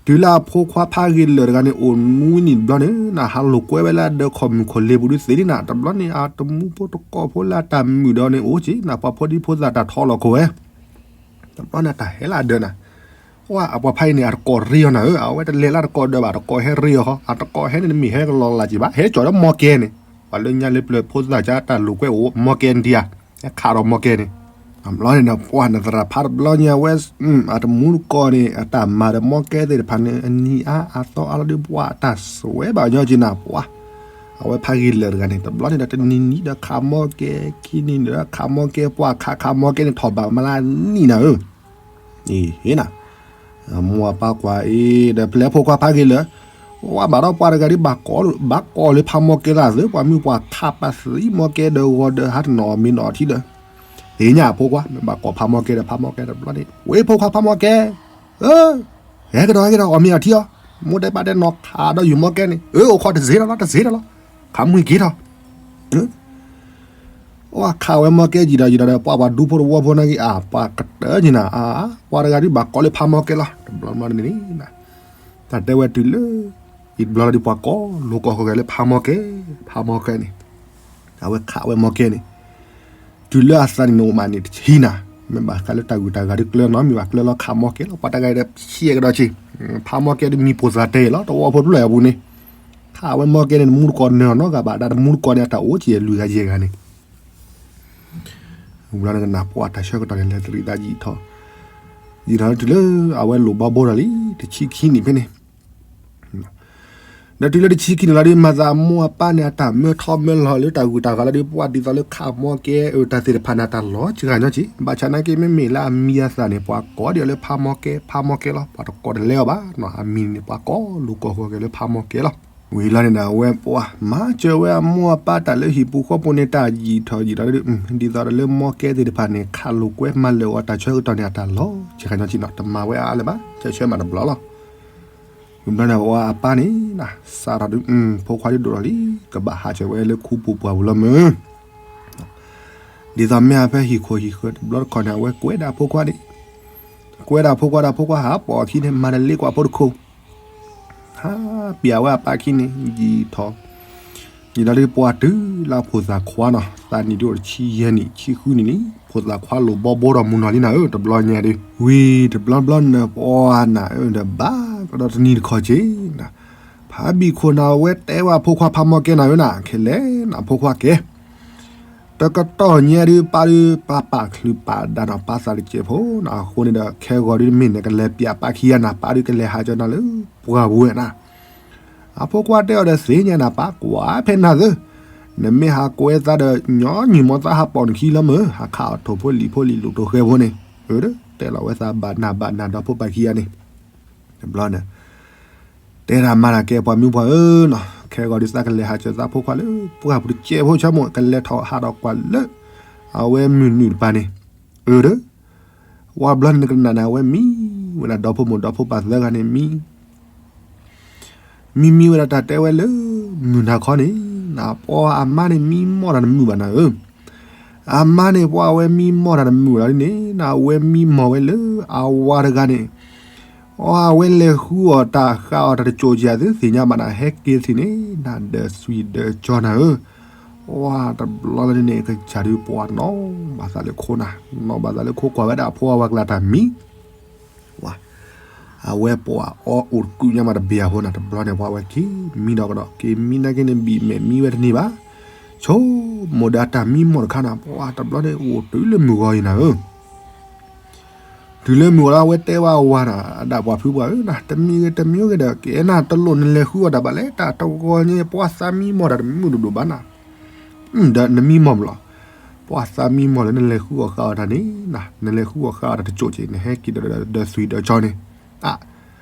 တုၤလၢအဖိခွါဖးဂ့ၤလၢာ်တဂၤန့ၣ် အိၣ်နွံနံၣ်တဘျီန့ၣ် နဟးလိာ်ကွဲဝဲလၢအဒၢးခီၣ်မုၢ်ခီၣ်လ့ပူၤဒုးသ့လံနၤ, တဘျီန့ၣ် အတမူဖိတကိးဖိလၢအတၢ်မုာ်ဒီးန့ၣ်အိၣ်က့ၤနၤ, ပှၤဖိဒံဖိသၣ်တၢ်ထီလီၤခိၣ်ဝဲ, တဘျီန့ၣ်တၢ်ဟဲလၢအဒၢးနၤ, ပှၤအပှၤဖးအံၤန့ၣ် အတကိးရ့အီၤနၤဧၢ, အဝဲတလဲၤလၢတကိးဒၢးဘၣ်, တကိးဟဲရ့အီၤဃီ, အတကိးဟဲန့ၣ်တမ့ၢ်ဟဲကလီၤလးက့ၤဘၣ်, ဟဲကၠီၤဒီးမီၢ်ကဲန့ၣ်, ပှၤလၢညါလၢပျၢၤဖိသၣ်ကါတၢ်လိာ်ကွဲအိၣ်မီၢ်ကဲဒံးဧါ, ဟဲခးဒီးမီၢ်ကဲန့ၣ်, အဘျီန့ၣ်ဒီးပှၤနသရၣ်ဖးတဘျီညါဝဲ, အတမူတကိးန့ၣ် အတၢ်မၤဒီးမီၢ်ကဲသ့ၣ်တဖၣ်န့ၣ် အနံၤအါအသီအါလီၤဒုးပှၤအတၢ်စွဲဘၣ်ညီက့ၤနၤပှၤ, အဝဲဖးဂ့ၤလၢာ်တဂၤန့ၣ် တဘျီန့ၣ်ဒီးတနံၤနံၤဒီးခးမီၢ်ကဲ, ခံနံၤဒီးခးမီၢ်ကဲ, ပှၤခးခးမီၢ်ကဲန့ၣ်ထီၣ်ဘၣ်မလါနံၣ်နၤဧၢ အ့ၣ် ဟ့နၤ, အမိၢ်အပၢ်ကွၢ်အံၤ ဒီးပျဲဖိခွါဖးဂ့ၤလၢာ်, ဝဲဘၣ်ဒီးပှၤတဂၤဒ်ဘၣ်ကိးလၢဖးမီၢ်ကဲလၢအသု, ပှၤမုၢ်ပှၤခးပသံမီၢ်ကဲဒီးဂီၤဒီးဟးတနီၤအမ့ၢ်နီၤထံဒီး, သ့ၣ်ညါအဖိခွါ မ့ၢ်ဘၣ်ကိးဖးမီၢ်ကဲဒီးဖးမီၢ်ကဲတဘျီန့ၣ်, ဝဲဖိခွါဖးမီၢ်ကဲ, ဟဲကဒီးဟဲကဒီး အီၣ်မ့ၤအီထံအီၤ, မိၢ်တဲပၢ်တဲနီၤခးဒီးယုာ်မီၢ်ကဲန့ၣ်, အၢ အိၣ်ခိးတစ့းဒီးလီၤ တစ့းဒီးလီၤ, ခးမုၢ်က့ၤထီၣ် အိၣ်ခးဝဲမီၢ်ကဲယံာ်ဒီးယံာ်ဒီး ပှၤပှၤဒူဖိတဝီဖိနာ်က့ အပှၤကတၢၢ်က့ၤနၤ, ပှၤတဂၤဒ်ဘၣ်ကိးလၢဖးမီၢ်ကဲလီၤ တဘျီမီၢ်န့ၣ်, တၢ်တဲဝဲတုၤလၢ, ယတဘျီလီၤဒ်ပှၤကိးလိာ်ကိးဃီၤဂဲၤလၢဖးမီၢ်ကဲ, ဖးမီၢ်ကဲန့ၣ်, အဝဲခးဝဲမီၢ်ကဲန့ၣ်, တုၤလၢအသးနံၣ်န့ၣ်အိၣ်မးန့ၣ်တဆံနၤ, မ့ၢ်ဘၣ်ဃးလၢတၢ်ဂုၤတၢ်ဂၤဒ်ကျၢၤနီတမံၤဘၣ် ကျၢၤလီၤခးမီၢ်ကဲလီၤ ပှၤတဂၤဒီးဆံးကဒီးက့ၤ, ဖးမီၢ်ကဲဒ်မံၤပိၢ်သးတဲလီၤ တဝီဖိတဖျၢၣ်အပူၤန့ၣ်, ခးဝဲမီၢ်ကဲန့ၣ် တမူတကိးနၢၤနီတဂၤဘၣ် ဒၣ်တမူတကိးန့ၣ် အတၢ်အိၣ်က့ၤလွံၢ်ဂၤယဲၢ်ဂၤန့ၣ် ဝံၤလီၤန့ၣ်ကနၣ်ပှၤတၢ်ဆၢကတီၢ်န့ၣ် လဲၤတရံးသးယံာ်ထီၣ်, ယံာ်ထီၣ်တုၤလၢအဝဲလိာ်ဘီဘိဒီးလံ တဆံခံနံၣ်ဖဲန့ၣ်, ဒီးတုၤလၢတဆံခံနံၣ်လီၤဒ် မၤသးအမိၢ်အပၢ်န့ၣ် အတၢ်မၢထီၣ်မၢလီၤလၢတၢ်ဂုၤတၢ်ဂၤလီၤဒ် ပှၤဒ်သိးလၢခးမီၢ်ကဲ တၢ်သ့ၣ်တဖၣ်န့ၣ် အတၢ်လီၤစှၤညီက့ၤ ဘၣ်ဆၣ်နာ်က့ မ့မ့ၢ်လၢအမံၤအသၣ်န့ၣ် ပှၤကိးဒံးအီၤလၢဖးမီၢ်ကဲ ဖးမီၢ်ကဲလီၤ ပှၤတကိးတလဲအီၤဘၣ်နီၤ အမံၤန့ၣ် ပှၤကိးလိာ်ကိးဃီၤက့ၤလၢဖးမီၢ်ကဲလီၤ. ဝံၤလီၤန့ၣ်ဒီး အဝဲပှၤမၤစၢၤဝဲအမိၢ်အပၢ်တၢ်လၢဟံၣ်ပူၤဃီပူၤန့ၣ် တၢ်ယံာ်ထီၣ်ယံာ်ထီၣ်လီၤဒ် ဒ်သိးဒီးလၢမီၢ်ကဲသ့ၣ်တဖၣ်န့ၣ် ခးလိာ်ကွဲမၤလၢာ်အီၤတၢ်ဆၢကတီၢ်န့ၣ် အတၢ်လီၤစှၤညီက့ၤနီၤ တမၤဝဲအါလၢၤဘၣ် ဆၢဆၢမးတဘျီလီၤ. ဝံၤဘျီန့ၣ် ပှၤအပၢ်န့ၣ် စးထီၣ်ဒုး ဖိခွါဒ်ဒိၣ်ထီၣ်လံ ကဘၣ်ဟးစၢၤဝဲလၢခူပူၤပှၢ်ပူၤလီၤမ့ၢ် ဒ်သိးမ့ၢ်အဖဲဟံၣ်ခိၣ်ဟံၣ်ဃၢၤတဘျီတခီၣ်န့ၣ် အဝဲကွဲးဒၣ်ဖိခွါန့ၣ်, ကွဲးဒၣ်ဖိခွါဒီးဖိခွါဟးပိာ်အခံန့ၣ် မၤတလ့ကွၢ်ဖိတခိၣ်, ဟးပျးဝဲအပၢ်ခံန့ၣ် ယံာ်ထီၣ်, ယံာ်ထီၣ်ဒ်ပှၤတုၤလၢဖိသၣ်ခွါနီၤ သးနံၣ်ဒ်အိၣ်တဆံယဲၢ်နံၣ် ဆံဃုနံၣ်လံ ဖိသၣ်ခွါလိာ်ဘီဘိဒီးမုၢ်နီၢ်လံနၤဧၢ တဘျီညါဒ် ဝံၤတဘျီဘျီနၢ်ပှၤနၤဧၢ ဒီးဘၣ်ကဒီးတနံၤတခီၣ်က့ၤနၤ, ဖးဘံၣ်ခိၣ်နၤ အဝဲတဲဝဲဖိခွါဖးမီၢ်ကဲနၤဧၢနၤ ခဲလဲၣ်နၤဖိခွါကဲ တကတီၢ်ညါဒုး ပၢ်ဒုး ပၢ်ပာ်ချုးပာ်ဒၣ်နီၤ ပၢ်သးတစဲးဖိနီၤ အဃိန့ၣ်ဒီး ခဲဂီၤဒုးတမ့ၢ်နကလဲၤပျးပၢ်ခံဂၤနၤ ပၢ်ဒုးကလဲၤဟးကၠီနၤလၢပှၢ်ပူၤဝဲနၤ, အဖိခွါတဲအီၤဒီးသ့ၣ်ညါနၤ ပၢ်ကွၢ်ဖဲနၤသၢ, နမ့ၢ်ဟးကွဲသးဒီး ညီနုၢ်မီသးဟးပိာ်နခံလီၤမၢ် ဟးခးအီၣ်ထိၣ်ဖိလံၣ်ဖိလံၣ်လိၣ်ထိၣ်ဃဲဖိန့ၣ်, အၢ တဲလီၤဝဲသးဘၣ်နၢ်ဘၣ်နၢ်ဒီးဖိပၢ်ခံဂၤန့ၣ်, တဘျီန့ၣ် တဲတၢ်မၤတၢ်ကဲပှၤမုၣ်ပှၢ်ဧၢနီၤ ခဲဂီၤဒုးသးကလဲၤဟးကၠီသးဖိခွါလၢပှၢ်ပူၤတစဲးဖိ ဆိကမိၣ် ကလဲၤထီၣ်ဟးထီၣ်ကွၢ်လၢ အဝဲမုၢ်နုာ်တပၤန့ၣ်, အၢ ဝံၤဘျီန့ၣ်နကနၣ်န့ၣ် အဝဲမံဝဲဒၣ်ဒီဖိမိၢ်ဒီဖိပၢ်သၢဂၤန့ၣ်မံ မံမံဝဲဒၣ်တၢ်တဲဝဲလၢ မုၢ်နၤခီန့ၣ် နပှၤအမါန့ၣ်မံမီၢ်တၢ်တမုာ်ဘၣ်နၤဧၢ, အမါန့ၣ်ပှၤအဝဲမံမီၢ်တၢ်တမုာ်လီၤဒ်န့ၣ် နဝဲမံမီၢ်ဝဲလၢအဝၤတဂၤန့ၣ်, အဝဲလဲၤဃုအီၣ်တၢ်ဃာ်အီၣ်တၢ်တစိၢ်ကဲၤသုသ့ၣ်ညါဘၣ်နၤ ဟဲက့ၤသ့ၣ်န့ၣ် နဒၢးသွံၣ်ဒၢးကၠီနၤဧၢ, ဝံၤတဘျီလၢန့ၣ် ကစၢ်ဒုးပှၤနီၣ်ဘၣ်သးလၢခိနၤ, နီၣ်ဘၣ်သးလၢခိကွၢ်ဝဲဒၣ်အဖိအဝၤကျါတၢ်မံ ဝံၤ အဝဲပှၤအီၣ်အိၣ်တကုးညါမးတဘ့ၣ်အဖိနၤ တဘျီန့ၣ် ပှၤဝဲက့ၤမံဒီးကဒီး က့ၤမံနာ်က့န့ၣ် ဘံၣ်မဲာ်မံဝဲတန့ၢ်ဘၣ်, ဆိကမိၣ်ဒီးအတၢ်မံမီၢ်တခါနၤ ပှၤတဘျီန့ၣ် အိၣ်တုၤလၢမုၢ်ဂီၤအံၤနၤဧၢ, တုၤလၢမုၢ်ဂီၤလၢ အဝဲတဲဝဲအဝၤနၤ အဒၣ်ပှၤဖုပှၢ်ဧၢနၤ တမံၤဂ့ၤတမံၤဂ့ၤဒီး ကဲနၤတလိၣ်နလဲၤဃုအီၣ်တၢ်ဘၣ်လဲၣ် တၢ်တဂီၤညါ ပှၤသးမံမီၢ်တၢ်တမုာ်ဒိၣ်ဒိၣ်ဘၣ်နၤ ဒီးနမံမီၢ်မးလီၤ, ပှၤသးမံမီၢ်လၢနလဲၤဃုအီၣ်ဃာ်အီၣ်တၢ်န့ၣ်နၤ နလဲၤဃုအီၣ်ဃာ်အီၣ်တၢ်တစိၢ်ကဲၤ နဟဲက့ၤဒီးဒၢးသွံၣ်ဒၢးကၠီန့ၣ်,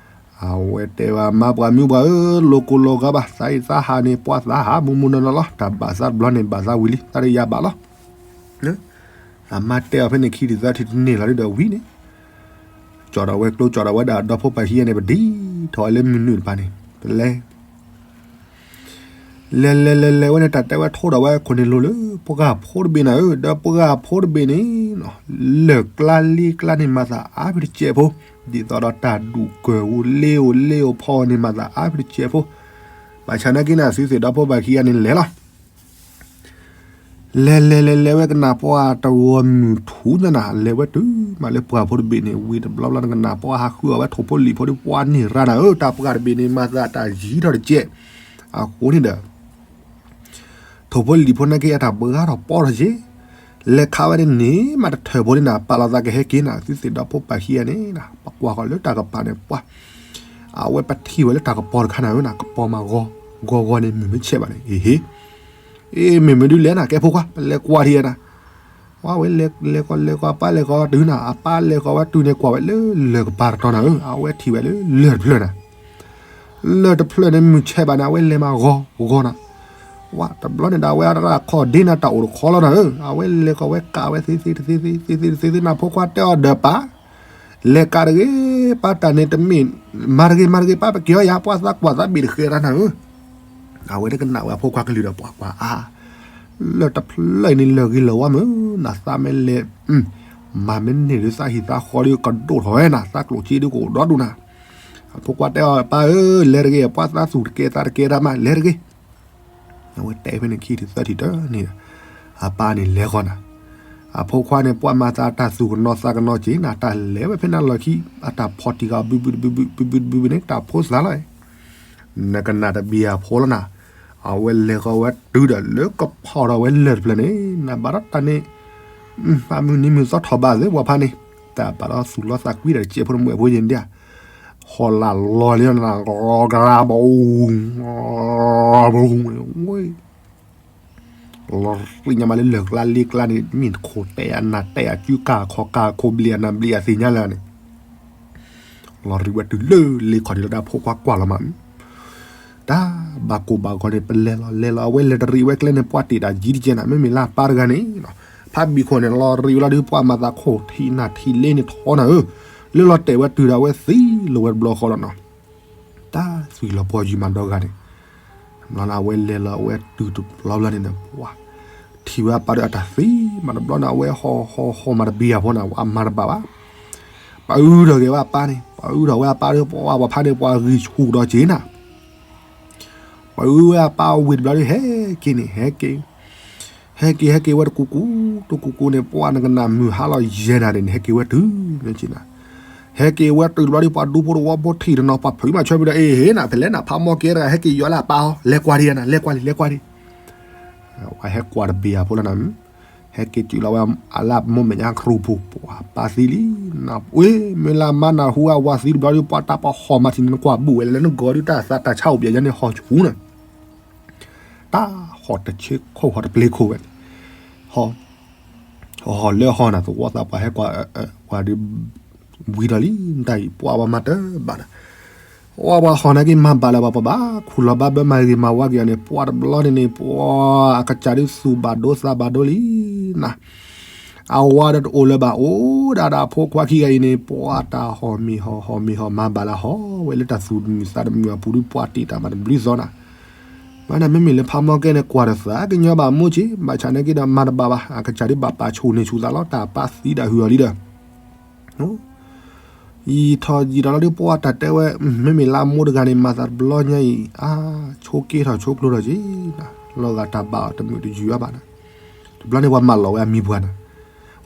အဝဲတဲဝဲမါပှၤမုၣ်ပှၢ်ဧၢ လိၤကိၤလိၤဂၤဘၣ် သးအံၤသးဟးန့ၣ် ပှၤသးဟးမုၢ်မုၢ်နီၢ်နီၢ်လီၤ တၢ်ဘၣ်သးတဘျီန့ၣ် ဘၣ်သးဝံၤလံ သးတယၤဘၣ်လီၤ အမါတဲအီၤဖဲန့ၣ်ခံထံၣ်သၢထံၣ်တန့ၢ်လီၤဒ်ဒီးဝံၤန့ၣ်, ကၠီၣ်ဒီးဝဲကျိကၠီၣ်ဒီးဝဲဒၣ်ဒီဖိပၢ်ခံဂၤန့ၣ် ပဒံထီၣ်ဝဲလၢမုၢ်နုာ်တပၤန့ၣ်, ပလဲၤ လဲၤလဲၤလဲၤလဲၤဝဲန့ၣ် တၢ်တဲဝဲထိဒီးဝဲခိၣ်န့ၣ်လိၤလၢ ပှၢ်ဖိတဘ့ၣ်နၤဧၢ, ဒီးပှၢ်ဖိတဘ့ၣ်န့ၣ် လၢၢ်ကျါလ့ကျါန့ၣ်မၤသးအါဖဲတစဲးဖိ, ဒ်သိးဒီးတၢ်ဒူၣ်ကၢၢ်ဧိၤလ့ဧိၤလ့ဧိၤဖီဧိၤန့ၣ်မၤသးအါဖဲတစဲးဖိ, ဘၣ်ဆၣ်နာ်က့န့ၣ် အသုသ့ၣ်ဒီဖိပၢ်ခံဂၤန့ၣ်လဲၤလီၤ. လဲၤလဲၤလဲၤလဲၤဝဲကနၣ်ပှၢ်တဂီၤမုၢ်ထူၣ်ညါနၤ လဲၤဝဲတုၤမးလၢပှၢ်ဖိတဘ့ၣ်န့ၣ် ဝံၤတဘျီဘျီနကနၣ်ပှၢ်ဟးဃုအီၣ်ဝဲထိၣ်ဖိလံၣ်ဖိဒီးပှၢ်န့ၢ်ရၤနၤဧၢ တၢ်ပှၢ်တဘ့ၣ်န့ၣ် မၤသးတၢ်ယံၤထီၣ်တကဲး အဃိန့ၣ်ဒီး ထိၣ်ဖိလံၣ်ဖိနာ်က့အတၢ်ဘှါထီၣ်ပီထီၣ်က့ၤ လဲၤခးဝဲန့ၣ်န့ၣ် မးတထၢၣ်ဖိန့ၣ်နၤ ပာ်လီၤသးကဟဲက့ၤနၤ သုသ့ၣ်ဒီဖိပၢ်ခံဂၤန့ၣ် ပကွၢ်ဃီၤလၢတၢ်ကပၤန့ၣ်ပှၢ် အဝဲပထံၣ်ဝဲလၢတၢ်ကပီၤတခါနၤဧၢနၤ ကပီၤမးဂီၤ ဂီၤဂီၤန့ၣ် မုၢ်မ့ၢ်ဆဲးဘၣ်န့ၣ် အ့ဟ့ အ့ မ့ၢ်မနုၤလဲၣ်နၤ ကဲဖိခွါ ပလဲၤကွၢ်ထံၣ်နၤ ဝဲလဲၤလဲၤကီးလဲၤကီး အပၢ်လဲၤကီးဝဲတုၤနၤ အပၢ်လဲၤကီးဝဲတုၤန့ၣ် ကွၢ်ဝဲလၢလၢၢ်ကပၤတတီၤနၤဧၢ အဝဲထံၣ်ဝဲလၢလၢၢ်တဖျၢၣ်နၤ လၢၢ်တဖျၢၣ်န့ၣ် မုၢ်ဆဲးဘၣ်န့ၣ် အဝဲလဲၤမးဂီၤဂီၤနၤ ဝဲတဘျီန့ၣ်ဒီး အဝဲအတၢ်ခီၣ်ဒ့နၤတၢ်အိၣ်တခီလီၤနၤဧၢ အဝဲလဲၤကီးဝဲကးဝဲသ့သ့တသ့သ့ သ့သ့တသ့သ့နၤ ဖိခွါတဲအီၤဒီးပၢ် လဲၤကးတဂ့ၤ ပၢ်တၢ်န့ၣ်တမ့ၢ် မၤတဂ့ၤ မၤတဂ့ၤ ပၢ်ပက့ၤအီယၤ ပှၤသးကွၢ်သးဘ့ၣ်တဃဲးတၢ်နၤဧၢ အဝဲတကနၣ်ဝဲအဖိခွါကလုၢ်ဒီးပှၤကွၢ်အါ လၢၢ်တဖျၢၣ်အံၤန့ၣ် လၢၢ်ဂ့ၤလၢၢ်ဝါမုၢ် နသးမ့ၢ်လဲၤ မၤမ့ၢ်န့ၢ်ဒုးသးဟံၣ်သးဃီဒီးကဒိၣ်ထီၣ်ဝဲနၤ သးကျိၣ်စ့ဒုးကအိၣ်ဒီဒူၣ်နၤ အဖိခွါတဲအီၤ ပၢ်ဧၢ လဲၤတဂ့ၤ ပှၤသးသူၣ်တကဲသးတကဲတၢ်မး လဲၤတဂ့ၤ အဝဲတဲဖဲန့ၣ်ခံထံၣ်သၢထံၣ်တၢ်န့ၣ် အပၢ်န့ၣ်လဲၤဃီနၤ အဖိခွါန့ၣ် ပှၤမၤသးတၢ်သူၣ်ကနီၤသးကနီၤက့ၤနၤ တၢ်လဲၤဝဲဖဲနၤလီၢ်ခံ အတၢ်ဖီၣ်တံၢ်ဃာ်ဘုဘုဘုဘုဘုဘုဘုန့ၣ် တၢ်ဖိသၣ်လီၤ နကနၣ်တဘံယၤဖိလီၤနၤ အဝဲလဲၤဃီဝဲတုၤဒီးလၢကဖီၣ်ဒီးဝဲလၢၢ်တဖျၢၣ်န့ၣ် နဘၣ်ဒီးတၢ်န့ၣ် မုၢ်နံၤမုၢ်သီထီၣ်ဘးသ့ ပှၤဖါန့ၣ် တၢ်ဘၣ်ဒီးသူၣ်လီသးကွံဒီးတစဲးဖိတမုၢ်အဖိယဲၢ်ဒၣ် ဟီၣ်လာ်လီၤလံနၤ ဂရၤဘီ လီၤရံၣ်ညါမးလၢလၢၢ်ကျါလ့ကျါန့ၣ် မ့ၢ်တခိၣ်တဲအနၢ်တဲအစုကၢ်ခီၣ်ကၢ်ခိၣ်ဘျံးအနၢ်ဘျံး အသ့ၣ်ညါလၢန့ၣ် လီၤရံၣ်ဝဲတုၤလၢလ့ခီၣ်ဒံးလီၤ တၢ်ဖိခွါကွၢ်လီၤမး တၢ်ဘၣ်ကိၢ်ဘၣ်ဂီၤန့ၣ် ပလဲၤလီၤလဲၤလီၤ အဝဲလဲၤတရံးဝဲကျဲန့ၣ် ပှၤတ့ၢ်တၢ်ယံၤတကဲးနၤ မ့မ့ၢ်လၢအပၢ်တဂၤန့ၣ် ဖးဘံၣ်ခိၣ်န့ၣ် လီၤရံၣ်ဝဲလီၤဒုး ပှၤမၤသးခိၣ်ထံးနၢ်ထံးလ့န့ၣ်ထီနၤဧၢ လၢလီၤတဲာ်ဝဲတုၤဒီးအဝဲသံလီၤဝဲတဘျီဃီလီၤနီၤ တၢ်သွံၣ်လီၤပှီၢ်ယံၤမးဒီဂၤန့ၣ် ဘျီန့ၣ် အဝဲလဲၤလီၤအဝဲတုၤတဘျီဘျီန့ၣ်ဒီး ပှၤထံၣ်ဝဲအပၢ်ဒီးအတၢ်သံမးတဘျီန့ၣ် အဝဲဟီၣ်ဟီၣ်ဟီၣ်မးတဘံယၤဖိန့ၣ် အမၤတဘၣ်ဘၣ် ပှၤအုးထီၣ်က့ၤဝဲအပၢ်န့ၣ် ပှၤအုးထီၣ်ဝဲအပၢ်ဒီး ပှၤပှၤဖါန့ၣ် ပှၤဂံၢ်ဆူၣ်ဒီးက့ၤနၤ ပှၤအုးဝဲအပၢ်ဝံၤတဘျီဒီး ဟဲက့ၤန့ၣ် ဟဲက့ၤ ဟဲက့ၤ ဟဲက့ၤဝဲတကူကူ တကူကူန့ၣ် ပှၤနကနၣ်မုၢ်ဟါလီၤယဲၢ်နၤန့ၣ် ဟဲက့ၤဝဲတုၤန့ၣ်က့ၤနၤ ဟဲက့ၤဝဲတုၤတဘျီဒီး ပှၤဒူဖိတဝီဖိထံၣ်တနီၤ ပှၤဖုးမးဆၢဖုးဒီး အ့ဟ့ၣ်နၤ ဖဲလဲၣ်နၤ ဖးမီၢ်ကဲတဂၤ ဟဲက့ၤယီၤလၢအပၢ်အီၤ လဲၤကွၢ်ဒံးနၤ လဲၤကွၢ်လံ လဲၤကွၢ်ဒံး ပှၤဟဲကွၢ်တဘ့ၣ်အဖိလီၤနၤ ဟဲက့ၤတုၤလီၤဝဲအလၢအမိၢ်မဲာ်ညါခရူၣ်ပူၤ ပှၤပၢ်သံလံ နဝ့ မ့ၢ်လၢမါနၢ်ဟူအဝၤသံတဘျီဒီး ပှၤတၢ်ပှၤဟီၣ်မၤထံၣ်န့ၣ် နကွၢ်ဘူၣ်ဝဲလၢနဂီၤဒုး တၢ်သးတၢ်ဆါအိၣ်ပျဲၢ်ယါန့ၣ် ဟီၣ်ဆူၣ်နၤ တၢ်ဟီၣ်တဆ့ခိၣ်ဟီၣ်တပျ့ၤခိၣ်ဝဲန့ၣ် ဟီၣ် ဟီၣ်လၢဟီၣ်နၤ သဝီသးပှၢ်ဟဲကွၢ် ကွၢ်ဒုး ဝံၤဒီးလံ တၢ်အံၤ ပှၤပှၤမၤတဘၣ်နၤ ပှၤပှၤဟီၣ်နာ်က့ မၤဘၣ်လၢၤဘၣ် ပှၤဘၣ်ခူၣ်လီၤဘၣ်ဘၢမၤဂ့ၤမၤဝါက့ၤအီၤန့ၣ် ပှၤတဘျီန့ၣ်န့ၣ် ပှၤအကစၢ်ဒုးသူၣ်ဘၣ်ဒိသးဘၣ်ဒိလံနၤ အဝၤဒီးတအိၣ်လၢၤဘၣ်အိၣ်ဒၣ်ဒီးအဖိခွါခံဂၤအံၤန့ၣ် ပှၤတၢ်ဟီၣ်မ့ၢ်ဟီၣ် ဟီၣ်မ့ၢ်ဟီၣ် မၤဘၣ်လၢဟီၣ်ဝဲလၢတၢ်သူၣ်မုာ်သးတမုာ်အပူၤဒုး ပှၤတ့ၢ်တၢ်မၤတဘျုးသီနၤ မ့ၢ်နၤ မ့မ့ၢ်လၢဖးမီၢ်ကဲန့ၣ် ကွၢ်တသးကညီဘၣ်မိၢ်က့ ဘၣ်ဆၣ်နာ်က့ဒီးမၤတဘၣ်ဘၣ် အကစၢ်ဒုးဘၣ်ပာ်ဆူၣ်န့ၢ်ဆူၣ်သးလီၤ တၢ်ပၢ်သံဒၣ်ဟုၣ်အီၤလံဒီး ယံာ်ထီၣ်ယံာ်ထီၣ်လီၤဒုး ပှၤတၢ်တဲဝဲ မ့မ့ၢ်လၢအမိၢ်တဂၤန့ၣ် မၤသးတဘျီညါအံၤ အါ ဆိးက့ထီၣ်ဆိးကျိၤထီၣ်က့ၤ လီၤဂာ်တၢ်ဘၣ်အီၤတမုာ်တယုာ်အါဘၣ်နၤ တဘျီန့ၣ် ပှၤမၢလီၤဝဲအမံၤပှၢ်နၤ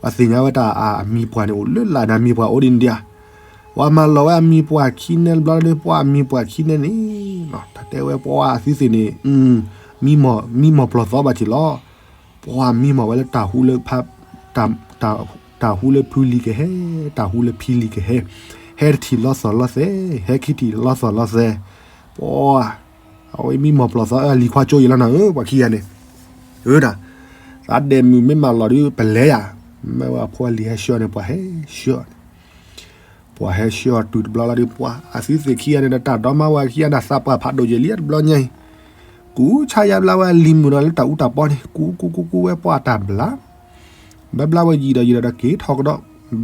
ပှၤသ့ၣ်ညါဝဲတၢ်အမံၤပှၢ်န့ၣ် အိၣ်လၢလာ်န့ၣ်အမံၤပှၢ်အိၣ်ဒ်န့ၣ်ဒံးဧါ ပှၤမၢလီၤဝဲအမံၤပှၢ်ခံနဲတဘျီဒီး ပှၤအမံၤပှၢ်ခံနဲန့ၣ် တၢ်တဲဝဲပှၤအသုသ့ၣ်န့ၣ် မံမီၢ်ပျီၢ်သီဘၣ်က့ၤလီၤ ပှၤမံမီၢ်ဝဲလၢတၢ်ဟူလၢဖး တၢ်ဟူလၢဖုလံၤကဟဲ တၢ်ဟူလၢဖံလံၤကဟဲ ဟဲတထံၣ်လီသီၣ်လီသဲ ဟဲခံထံၣ်လီသီၣ်လီသဲ ပှၤ အဝဲမံမီၢ်ပျီၢ်သီအလံၤခွါကၠိယံၤလီၤနၤဧၢ ပှၤခံဂၤန့ၣ် ဧၢဒၣ် သးဒဲးမုၢ်မ့ၢ်မၢလီၤဒုး ပလဲၤယၤ မ့ၢ်ဝဲအဖိအလံၤဟဲဆှၢန့ၣ် ပှၤဟဲဆှၢန့ၣ် ပှၤဟဲဆှၢအီၤတုၤတဘျီလီၤဒုး ပှၤအသုသ့ၣ်ခံဂၤန့ၣ်ဒီး တၢ်ဒီမါဝၤခံဂၤန့ၣ် သးပှၢ်ဖးဒိၣ်ယဲၢ်လံတဘျီညါအံၤ ကူးဆါယါဘျါဝဲအလံၤမုၢ်ဒီးလၢတၢ်အူတၢ်ပီန့ၣ် ကူးကူးကူးကူးဝဲပှၤအတၢ်ဘျါ ဘျါဘျါဝဲယံာ်ဒီးယံာ်ဒီးက့ၤထီၣ်ကဒီး ဘျါဘျါ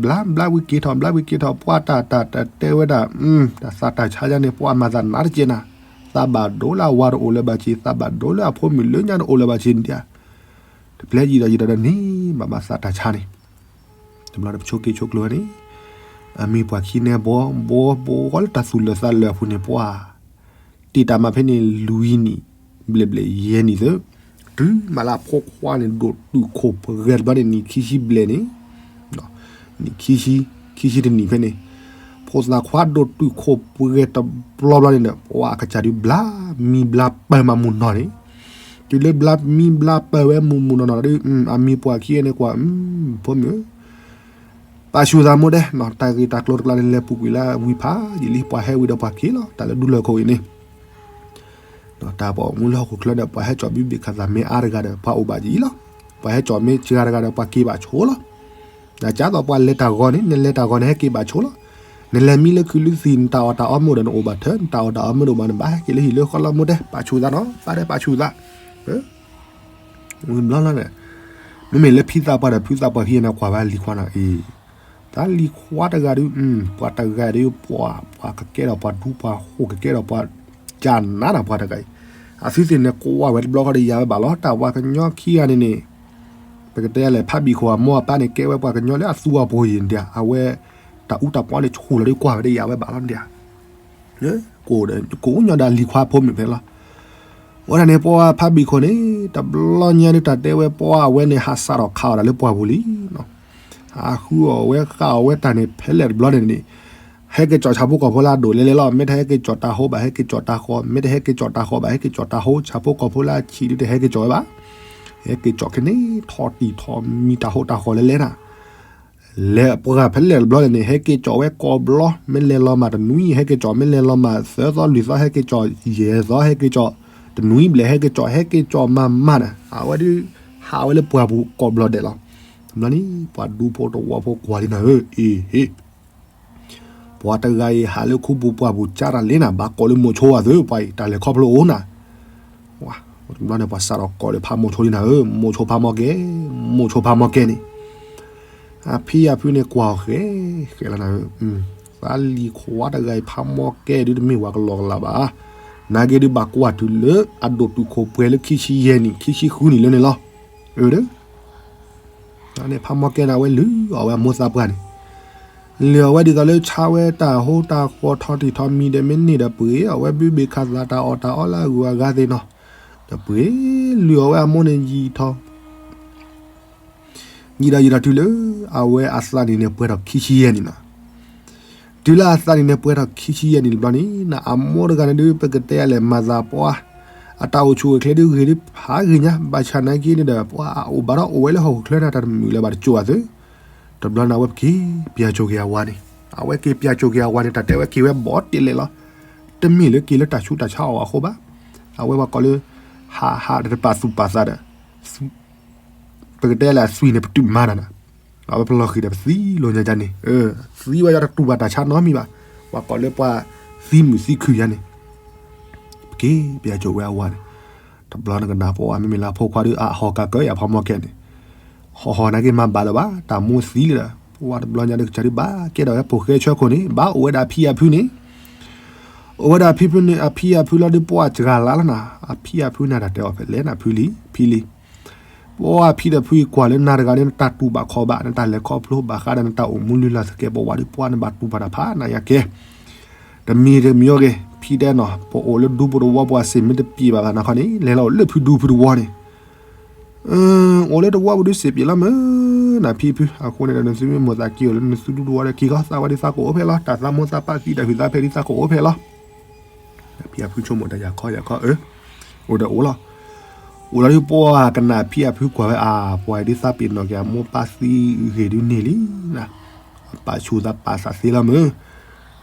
ဝံၤက့ၤထီၣ် ဘျါဝံၤက့ၤထီၣ် ပှၤတၢ်တၢ်တၢ်တဲဝဲဒၣ် တၢ်သးတၢ်ဆါယါန့ၣ် ပှၤမၤသးနးတကဲးနၤ သးဘၣ်ဒိလၢအဝၤတအိၣ်လၢၤဘၣ်က့ၤ သးဘၣ်ဒိလၢအဖိမုၣ်လၢညါတအိၣ်လၢၤဘၣ်က့ၤန့ၣ်ဒံး တပျဲယံာ်ဒီးယံာ်ဒီးန့ၣ် ဘၣ်မၤသးတၢ်ဆါန့ၣ် တဘျီဒီးပဆိက့ၤဆိကျိၤဝဲန့ၣ် အမံၤပှၢ်ခံနဲဘီ ဘီဘီလၢတၢ်သူၣ်လၢာ်သးလၢာ်အပူၤန့ၣ် ပှၤ တ့ၢ်တၢ်မၤဖဲန့ၣ် လွံၢ်နံၣ် ဘျဲၣ်ဘျဲၣ်ယဲၢ်နံၣ်သၢ တုၤမးလၢအဖိခွါန့ၣ် ဒိၣ်တုာ်ခိၣ်ပှဲၤတဘျီန့ၣ် နံၣ်ခံဆံဘျဲၣ်န့ၣ်, နံၣ်ခံဆံ, ခံဆံတနံၣ်ဖဲန့ၣ်, ဖိသၣ်ခွါဒိၣ်တုာ်ခိၣ်ပှဲၤတဘျီဘျီန့ၣ်ဒီး ပှၤအကစၢ်ဒုးဘျါမံဘျါပၢၤမးမုၢ်နီၢ်န့ၣ်, တုၤလၢဘျါမံဘျါပၢၤဝဲမုၢ်မုၢ်နီၢ်နီၢ်ဒီး အမံၤပှၢ်ခံဂၤန့ၣ်ကွၢ်, ဖိမုၣ် ပာ်ဆူၣ်သးမိၢ်ဒဲး, တၢ်ဂ့ၢ်တၢ်ကျိၤတကျါန့ၣ် လဲၤပူၤကွံာ်လၢဝံၤဖးယံာ်လံ ပှၤဟဲဝံၤဒီးပှၤက့ၤလီၤ. တၢ်လၢဒူလၢၢ်ခိၣ်အံၤန့ၣ်, တၢ်ပှၤမူလၢဟီၣ်ခိၣ်ချၢဒီး ပှၤဟဲကၠီၣ်ဘံဘ့ၣ်ခးသးမ့ၢ်အါတဂၤဒီး ပှၤအိၣ်ဘၣ်ယံာ်လီၤ. ပှၤဟဲကၠီၣ်မ့ၢ်စှၤတဂၤဒီး ပှၤက့ၤဘၣ်ဆိလီၤ. ဒ်သိးပှၤလဲၤတၢ်ဂီၤန့ၣ် နလဲၤတၢ်ဂီၤန့ၣ် ဟဲက့ၤဘၣ်ဆိလီၤ. နလဲၤမံလၢခုၣ်လၢသံၣ် နတၢ်အီၣ်တၢ်အီမ့ၢ်အိၣ်ဒီးနအိၣ်ဘၣ်ထၢ နတၢ်အီၣ်တၢ်အီမ့ၢ်တအိၣ်ဘၣ် နဘၣ်ဟဲက့ၤလၢဟံၣ်လၢဃီလီၤ မိၢ်ဒဲး ပာ်ဆူၣ်သးနီၤ ပၢ်ဒဲး ပာ်ဆူၣ်သး ဝံၤဘျီလီၤန့ၣ်, မ့မ့ၢ်လၢဖံသးပှၢ်ဒီးဖုသးပှၢ်ခံဂၤန့ၣ် ကွၢ်ဝဲလံၤခွါနီၤအံၤ, တၢ်လံၤခွါတဂၤဒုး, ပှၤတဂၤဒုး ပှၤ ပှၤကကဲထီၣ်ပှၤဒူပှၤဃိၣ် ကကဲထီၣ်ပှၤကနးနီၤ ပှၤတဂၤအံၤ, အသုသ့ၣ်န့ၣ် ကွၢ်ဝဲတဘျီဃီဒီးယၤဝဲဘၣ်လီၤ. တၢ်ပှၤကညီခံဂၤန့ၣ်န့ၣ်, ပကတဲလဲၣ် ဖးဘံၣ်ခိၣ်အမိၢ်အပၢ်န့ၣ် ကဲဝဲပှၤကညီလၢအသူအပှိၤယံၤဒၣ် အဝဲ တၢ်အူတၢ်ပီန့ၣ် ဆူၣ်လီၤဒီးကွၢ်ဝဲဒီးယၤဝဲဘၣ်လီၤဒၣ် ကိးညီဒီးလံၤခွါဖိမုၣ်ဖဲလီၤ. အဃိဒၣ်န့ၣ် ပှၤဖးဘံၣ်ခိၣ်န့ၣ် တဘျီညါဒုး တၢ်တဲဝဲပှၤအဝဲန့ၣ် ဟးစးထီၣ်ခးအီၣ်တၢ်လၢပှၢ်ပူၤလံနီၤ, ဟးဃုအီၣ်ဝဲဃုအီၣ်ဝဲတၢ်န့ၣ် ဖဲလဲၣ်တဘျီန့ၣ်န့ၣ်, ဟဲက့ၤကၠီၣ်ဆၣ်ဖိကီၢ်ဖိလၢအဒိၣ်လဲၤလဲၤလီၤ. မ့ၢ်တဟဲက့ၤကၠီၣ်တၢ်ဃီဘၣ် ဟဲက့ၤကၠီၣ်တၢ်ဃီ, မ့ၢ်တဟဲက့ၤကၠီၣ်တၢ်ဃီဘၣ် ဟဲက့ၤကၠီၣ်တၢ်ဃီ, ဆၣ်ဖိကီၢ်ဖိလၢအဆံးဒုးတဟဲက့ၤကၠီၣ်ဝဲဘၣ်. ဟဲက့ၤကၠီၣ်ခဲန့ၣ် ထီၣ်တံၢ်ထီၣ်မံၤတၢ်ဟိတၢ်ဃီလဲၤလဲၤနၤ လဲၤပှၤဖဲလဲၣ်တဘျီန့ၣ်န့ၣ် ဟဲက့ၤကၠီၣ်ဝဲကိးဘျီ, မ့ၢ်လဲၤလီၤမးတနွံ ဟဲက့ၤကၠီၣ် မ့ၢ်လဲၤလီၤမးသၢသီလွံၢ်သီ ဟဲက့ၤကၠီၣ်ယဲၢ်သီ ဟဲက့ၤကၠီၣ်တနွံဘျဲၣ် ဟဲက့ၤကၠီၣ် ဟဲက့ၤကၠီၣ်မးမးနၤ အဝဲဒုး ဟးဝဲလၢပှၢ်ပူၤကိးဘျီဒဲးလီၤ. တဘျီန့ၣ် ပှၤဒူဖိတဝီဖိကွၢ်လံနၤဧၢ အ့ဟ့ ပှၤတဂၤအံၤ ဟးလၢခူပူၤပှၢ်ပူၤ ကၢ်တၢ်လ့နၤ ဘၣ်ကိးလၢမိၤဆိအသိး ပှၤအံၤ တၢ်လဲၤခီဖျိအိၣ်နၤ ဝါ တဘျီန့ၣ် ပှၤစးထီၣ်ကိးလၢဖးမိၤဆိလံနၤဧၢ, မိၤဆိဖးမီၢ်ကဲ, မိၤဆိဖးမီၢ်ကဲန့ၣ်, အဖံအဖုန့ၣ် ကွၢ်အီၤဃဲ ဃဲလီၤနၤဧၢ, သးလံၤခွါတဂၤအံၤ ဖးမီၢ်ကဲဒုးတမ့ၢ်ဝၤကလီကလီဘၣ်, နာ်က့ဒုးဘၣ်ကွၢ်တုၤလၢအဒိၣ်တုာ်ခိၣ်ပှဲၤလၢခံဆံယဲၢ်နံၣ် ခံဆံဃုနံၣ်လၢန့ၣ်လီၤ, အၢ န့ၣ် ဖးမီၢ်ကဲန့ၣ် အဝဲလုၢ်အီၣ်ဝဲအမိၢ်သးပှၢ်န့ၣ်, လုၢ်အီၣ်ဝဲဒ်သိးလၢဆါဝဲတၢ်ဟိတၢ်ဃီထီၣ်တံၢ်ထီၣ်မံၤဒီးမ့ၢ်န့ၢ်ဒီးပှ့ၤအီၣ်ဝဲဘုဘ့ၣ်ခးသးတၢ်အီၣ်တၢ်အီလၢအဂုၤအဂၤသ့ၣ်နီၤ, ဒီးပှ့ၤလုၢ်အီၣ်ဝဲအမိၢ်န့ၣ်ယံာ်ထီၣ် ယံာ်ဒီးယံာ်ဒီးတုၤလၢ အဝဲအသးနံၣ်န့ၣ်ပှဲၤထီၣ်ခံဆံယဲၢ်နံၣ်နီၤ, တုၤလၢအသးနံၣ်န့ၣ်ပှဲၤထီၣ်ခံဆံယဲၢ်နံၣ်တဘျီန့ၣ် နအမိၢ်တဂၤန့ၣ်ဒုး ပကတဲလဲၣ်မၤသးပှၢ် အတၢ်အိၣ်ဆူၣ်အိၣ်ချ့ဒုးဂ့ၤဒုးဖးဂ့ၤညါ ဘၣ်ဆၣ်နာ်က့န့ၣ်ဒီး ပှၤအအိၣ်ဘၣ်ဒီးအိၣ်ဝဲလၢဟီၣ်ခိၣ်ချၢန့ၣ် တၢ်တမုာ်လၢၤဘၣ်တစိၢ်အသိး, တဘျီန့ၣ် အဝဲက့ၤပျၢ်ကၠိၣ်က့ၤအဝၤန့ၣ်, အဝဲက့ၤပျၢ်ကၠိၣ်က့ၤအဝၤန့ၣ် တၢ်တဲဝဲက့ၤဝဲဘီးတ့ၢ်လဲၣ်လီၤ, တမ့ၢ်လၢက့ၤလၢတၢ်ဆူးတၢ်ဆါအီၤအဃိဘၣ်, အဝဲပှၤကိးလၢ ဟးဟးတပာ်သူၣ်ပာ်သးဒီး ပကတဲလၢအသွံၣ်န့ၣ် ပတုာ်မၤနၤနၤ, အဝဲပလီၢ်ဃံၤဒီးပသံလိာ်ညါန့ၣ်, သံဝဲယတတူၢ်ဘၣ်တၢ်ဆါနီတမံၤဘၣ်, ပှၤကိးလၢပှၤသံမုာ်သံခုၣ်ယါန့ၣ်, ပက့ၤပျၢ်ကၠိၣ်ဝဲအဝၤန့ၣ်, တဘျီနကနၣ်ပှၤမ့မ့ၢ်လၢအဖိခွါဒီး အဟီၣ်ကၢ်ကၢယၤဖးမီၢ်ကဲန့ၣ်, ဟီၣ်ဟီၣ်နာ်က့မၤဘၣ်လၢၤဘၣ် တၢ်မူသံလၢၤဒီး ပှၤတဘျီညါဒီးကစၢ်ဒုးဘၣ်ကဲဒီးဝဲဖိၣ်ဃဲဆၢခိၣ်န့ၣ် ဘၣ်အိၣ်ဝဲဒၣ်အဖံအဖုန့ၣ် အိၣ်ဝဲဒၣ်အဖံဖုန့ၣ် အဖံအဖုလီၤဒုးပှၢ်စှၤလါလီၤနၤ, အဖံအဖုန့ၣ်တၢ်တဲအီၤဖဲလဲၣ်နၤ ဖုလံၤ ဖံလံၤ, ပှၢ်ဖံဒီးဖုအံၤကွၢ်လၢနၤတဂၤဒီး နတၢ်တူၢ်ဘၣ်ခီၣ်ဘၣ် နတၢ်လဲၤခီဖျိဘၣ်ဃးဒီးနတၢ်အိၣ်မူလုၢ်လၢ်သကဲးပဝးဒုး ပှၢ်နဘၣ်တူၢ်ဘၣ်တၢ်ဖးနၤယၤကဲ, တမံၤတမံၤအဂ့ၤ ဖံတဲနီၤ ပအိၣ်လၢဒူပူၤတဝီပူၤအစ့ၣ်မ့ၢ်တပျံၤဘၣ်ဘၣ်နၤခီန့ၣ် လဲၤလီၤအိၣ်လၢဖုဒူဖုတဝီန့ၣ် အိၣ်လၢတဝီပူၤဒုးစ့ၣ်ပျံၤလီၤမ့ၢ် နဖံဖု အဃိန့ၣ်ဒီး နသုမ့ၢ်မိၢ်သးက့ၤအိၣ်လၢနသုဒူတဝီဒီး က့ၤကီၢ်သးဝဲဒ်သးကအိၣ်ဖဲလီၤ တၢ်သးမိၢ်သးပၢ်သံတၢ်ဟုၣ်သးဖဲဒ်သးကအိၣ်ဖဲလီၤ ဖံအဖုဆိကမိၣ်တၢ်ယၤခီယၤခီအၢ အိၣ်ဒီးအိၣ်လီၤ အိၣ်လီၤဒုးပှၢ်ကနၣ်ဖံအဖုကွၢ်ဝဲအါ ပှၤဒ်သးပ့ၤနီၣ်က့ၤအမိၢ်ပၢ်သံဂ့ၤဒုးန့ၢ်လံ ပာ်ဆူၣ်သးပာ်သးသ့လီၤမ့ၢ်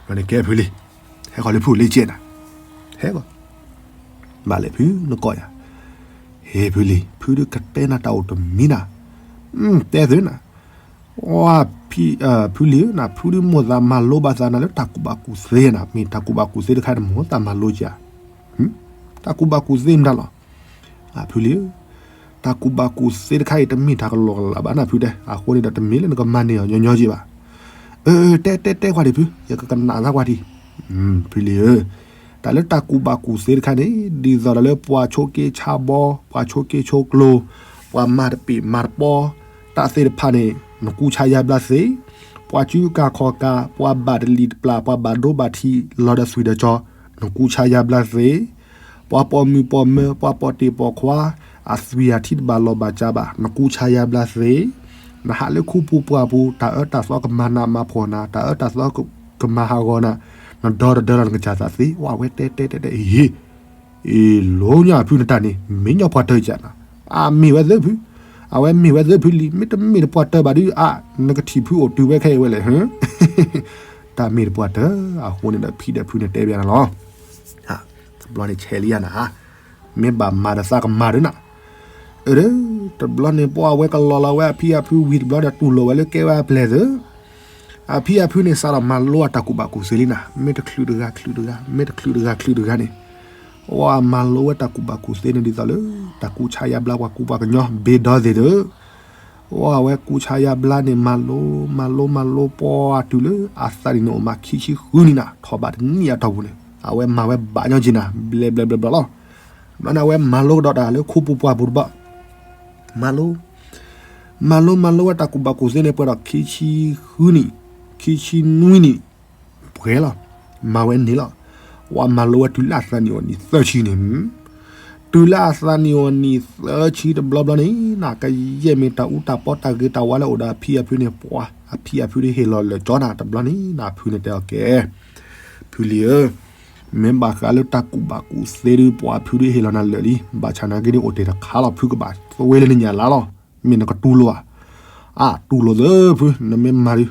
ဘျီန့ၣ်ကဲဖုလံ ဟဲဃီၤလၢဖုအိၣ်လ့ကဲနၤ ဟဲဃီၤ ဘၣ်လဲၣ်ဖုနကိးယၤ ဟ့ၣ်ဖုလံ ဖုဒုးကတဲနၤတၢ်အိၣ်တမံၤနၤ တဲသုနၤ ဖုလံဧၢ နဖုဒုးမိၢ်သးမၤလိဘၣ်သးနၤလၢတၢ်ကူၣ်ဘၣ်ကူၣ်သ့နၤ မ့ၢ်တၢ်ကူၣ်ဘၣ်ကူၣ်သ့တခါတမိၢ်သးမၤလိကဧါ တၢ်ကူၣ်ဘၣ်ကူၣ်သ့မတၤလီၤ ဖုလံဧၢ တၢ်ကူၣ်ဘၣ်ကူၣ်သ့တခါအံၤတမ့ၢ်တၢ်ကလီကလးဘၣ်နၤဖုတဲ အဃိန့ၣ်ဒီးတမ့ၢ်လၢနကမၤန့ၢ်အီၤညီညီက့ဘၣ် အၢ တဲတဲတဲကွၢ်ဒံးဖု ယကကနၣ်သးကွၢ်ဒံး ဖုလံဧၢ တၢ်လၢတၢ်ကူၣ်ဘၣ်ကူၣ်သ့တခါန့ၣ် ဒ်သိးဒီးလၢပှၤဆိးက့ဆါဘီ ပှၤဆိးက့ဆိးကျိ ပှၤမၤတပ့ၤမၤတပီ တၢ်သ့ၣ်တဖၣ်န့ၣ် နကူဆါယါဘျါသ့ ပှၤစုကၤခီၣ်ကၤ ပှၤဘၣ်တလံၤတပျၢ် ပှၤဘၣ်ဒိဘၣ်ထံး လီၤဒီးသွံၣ်ဒီးကၠီ နကူဆါယါဘျါသ့ ပှၤပိာ်မုၣ်ပိာ်မၢၤ ပှၤပိာ်တ့ၢ်ပိာ်ခွါ အသွံၣ်အထံတဘၣ်လီၤဘၣ်စးဘၣ်, နကူဆါယါဘျါသ့, နဟးလၢခူပူၤပှၢ်ပူၤ တၢ်အၢတၢ်သီကမၤနးမၤဖှီၣ်နၤ, တၢ်အၢတၢ်သီကမၤဟးဂီၤနၤ, နဒီတဒၢလီၤနကစၢ်သးသ့, ဝဲတဲတဲတဲတဲ အ့ၣ် အ့ၣ် လိညါအဖုနတၢ်န့ၣ် မ့ၢ်ညီပှၤတၢ်ကနၤ, အမ့ၢ်ဝဲသ့ၣ်ဖု, အဝဲမ့ၢ်ဝဲသ့ၣ်ဖုလံ, မ့တမ့ၢ်တပှၤတၢ်ဘၣ်ဒုး အါ နကထံၣ်ဖုအိၣ်တုၤဝဲခဲအံၤဝဲလဲၣ်, တၢ်မ့ၢ်တပှၤတၢ်, အဃိန့ၣ်ဒီးဖံဒီးဖုန့ၣ်တဲဘၣ်နၤလီၤ. တဘျီန့ၣ်ဆဲးလံယၤနၤ, မ့ၢ်ဘၣ်မၤဒီးသးကမၤဒုးနၤ, အၢ တဘျီန့ၣ်ပှၤဝဲကလီၤလီၤဝဲအဖံအဖုဝံၤတဘျီဒီးတူၢ်လိာ်ဝဲလၢကဲဝဲအပျဲၢ်သၢ အဖံအဖုန့ၣ်စးထီၣ်မၤလိအတၢ်ကူၣ်ဘၣ်ကူၣ်သ့လံနၤ, မ့ၢ်တချုးတဂၤချုးတဂၤ, မ့ၢ်တချုးတဂၤချုးတဂၤန့ၣ်, အဝဲမၤလိဝဲတၢ်ကူၣ်ဘၣ်ကူၣ်သ့န့ၣ်ဒ်သိးလၢ တၢ်ကူဆါယါဘျါပှၤကူပှၤကညီ ဘ့ဒီသ့ၣ်ဒီး, အဝဲကူဆါယါဘျါန့ၣ် မၤလိ မၤလိမၤလိပှၤတုၤလၢအသးနံၣ်န့ၣ်အိၣ်မးခံဆံဃုနံၣ်နၤ, ထီၣ်ဘးတနံၣ်အတီၢ်ပူၤန့ၣ် အဝဲမၤဝဲဘၣ်ညီက့ၤနၤ ဘျဲဘျဲဘျဲဘျီလီၤ. ဘျီန့ၣ်အဝဲမၤလိကဒီးတၢ်လၢခိပူၤပှၢ်ပူၤတဘျီ, မၤလိ မၤလိမၤလိဝဲတၢ်ကူၣ်ဘၣ်ကူၣ်သ့န့ၣ် ပှဲၤဒီးခံဆံဃုနံၣ်, ခံဆံနွံနံၣ်, ပှဲၤလီၤ, မၤဝဲန့ၣ်လီၤ. ဝဲမၤလိဝဲတုၤလၢအသးနံၣ်အိၣ်နံၣ်သၢဆံန့ၣ်, တုၤလၢအသးနံၣ်အိၣ်နံၣ်သၢဆံတဘျီဘျီန့ၣ် နကယဲၢ်မ့ၢ်တၢ်အူတၢ်ပီတၢ်ဂ့ၤတၢ်ဝါလၢအိၣ်ဒီးအဖံအဖုန့ၣ် ပှၤအဖံအဖုဒုးဟ့ၣ်လီၤလၢာ်ကၠီနၤတဘျီန့ၣ် နဖုန့ၣ်တဲအီၤကဲ, ဖုလံဧၢ, မ့ၢ်ဘၣ်ဃးလၢတၢ်ကူၣ်ဘၣ်ကူၣ်သ့ဒုး ပှၤဖုဒုးဟ့ၣ်လီၤနၤလၢာ်လံ, ဘၣ်ဆၣ်နာ်က့န့ၣ်အိၣ်တ့ၢ်တခါလီၤ ဖုကဘၣ်သဝ့လၢနညၣ်လါလီၤ, မ့ၢ်နကတူၢ်လိာ်ဧါ, အတူၢ်လိာ်သၢဖု နမ့ၢ်မၤဒုး,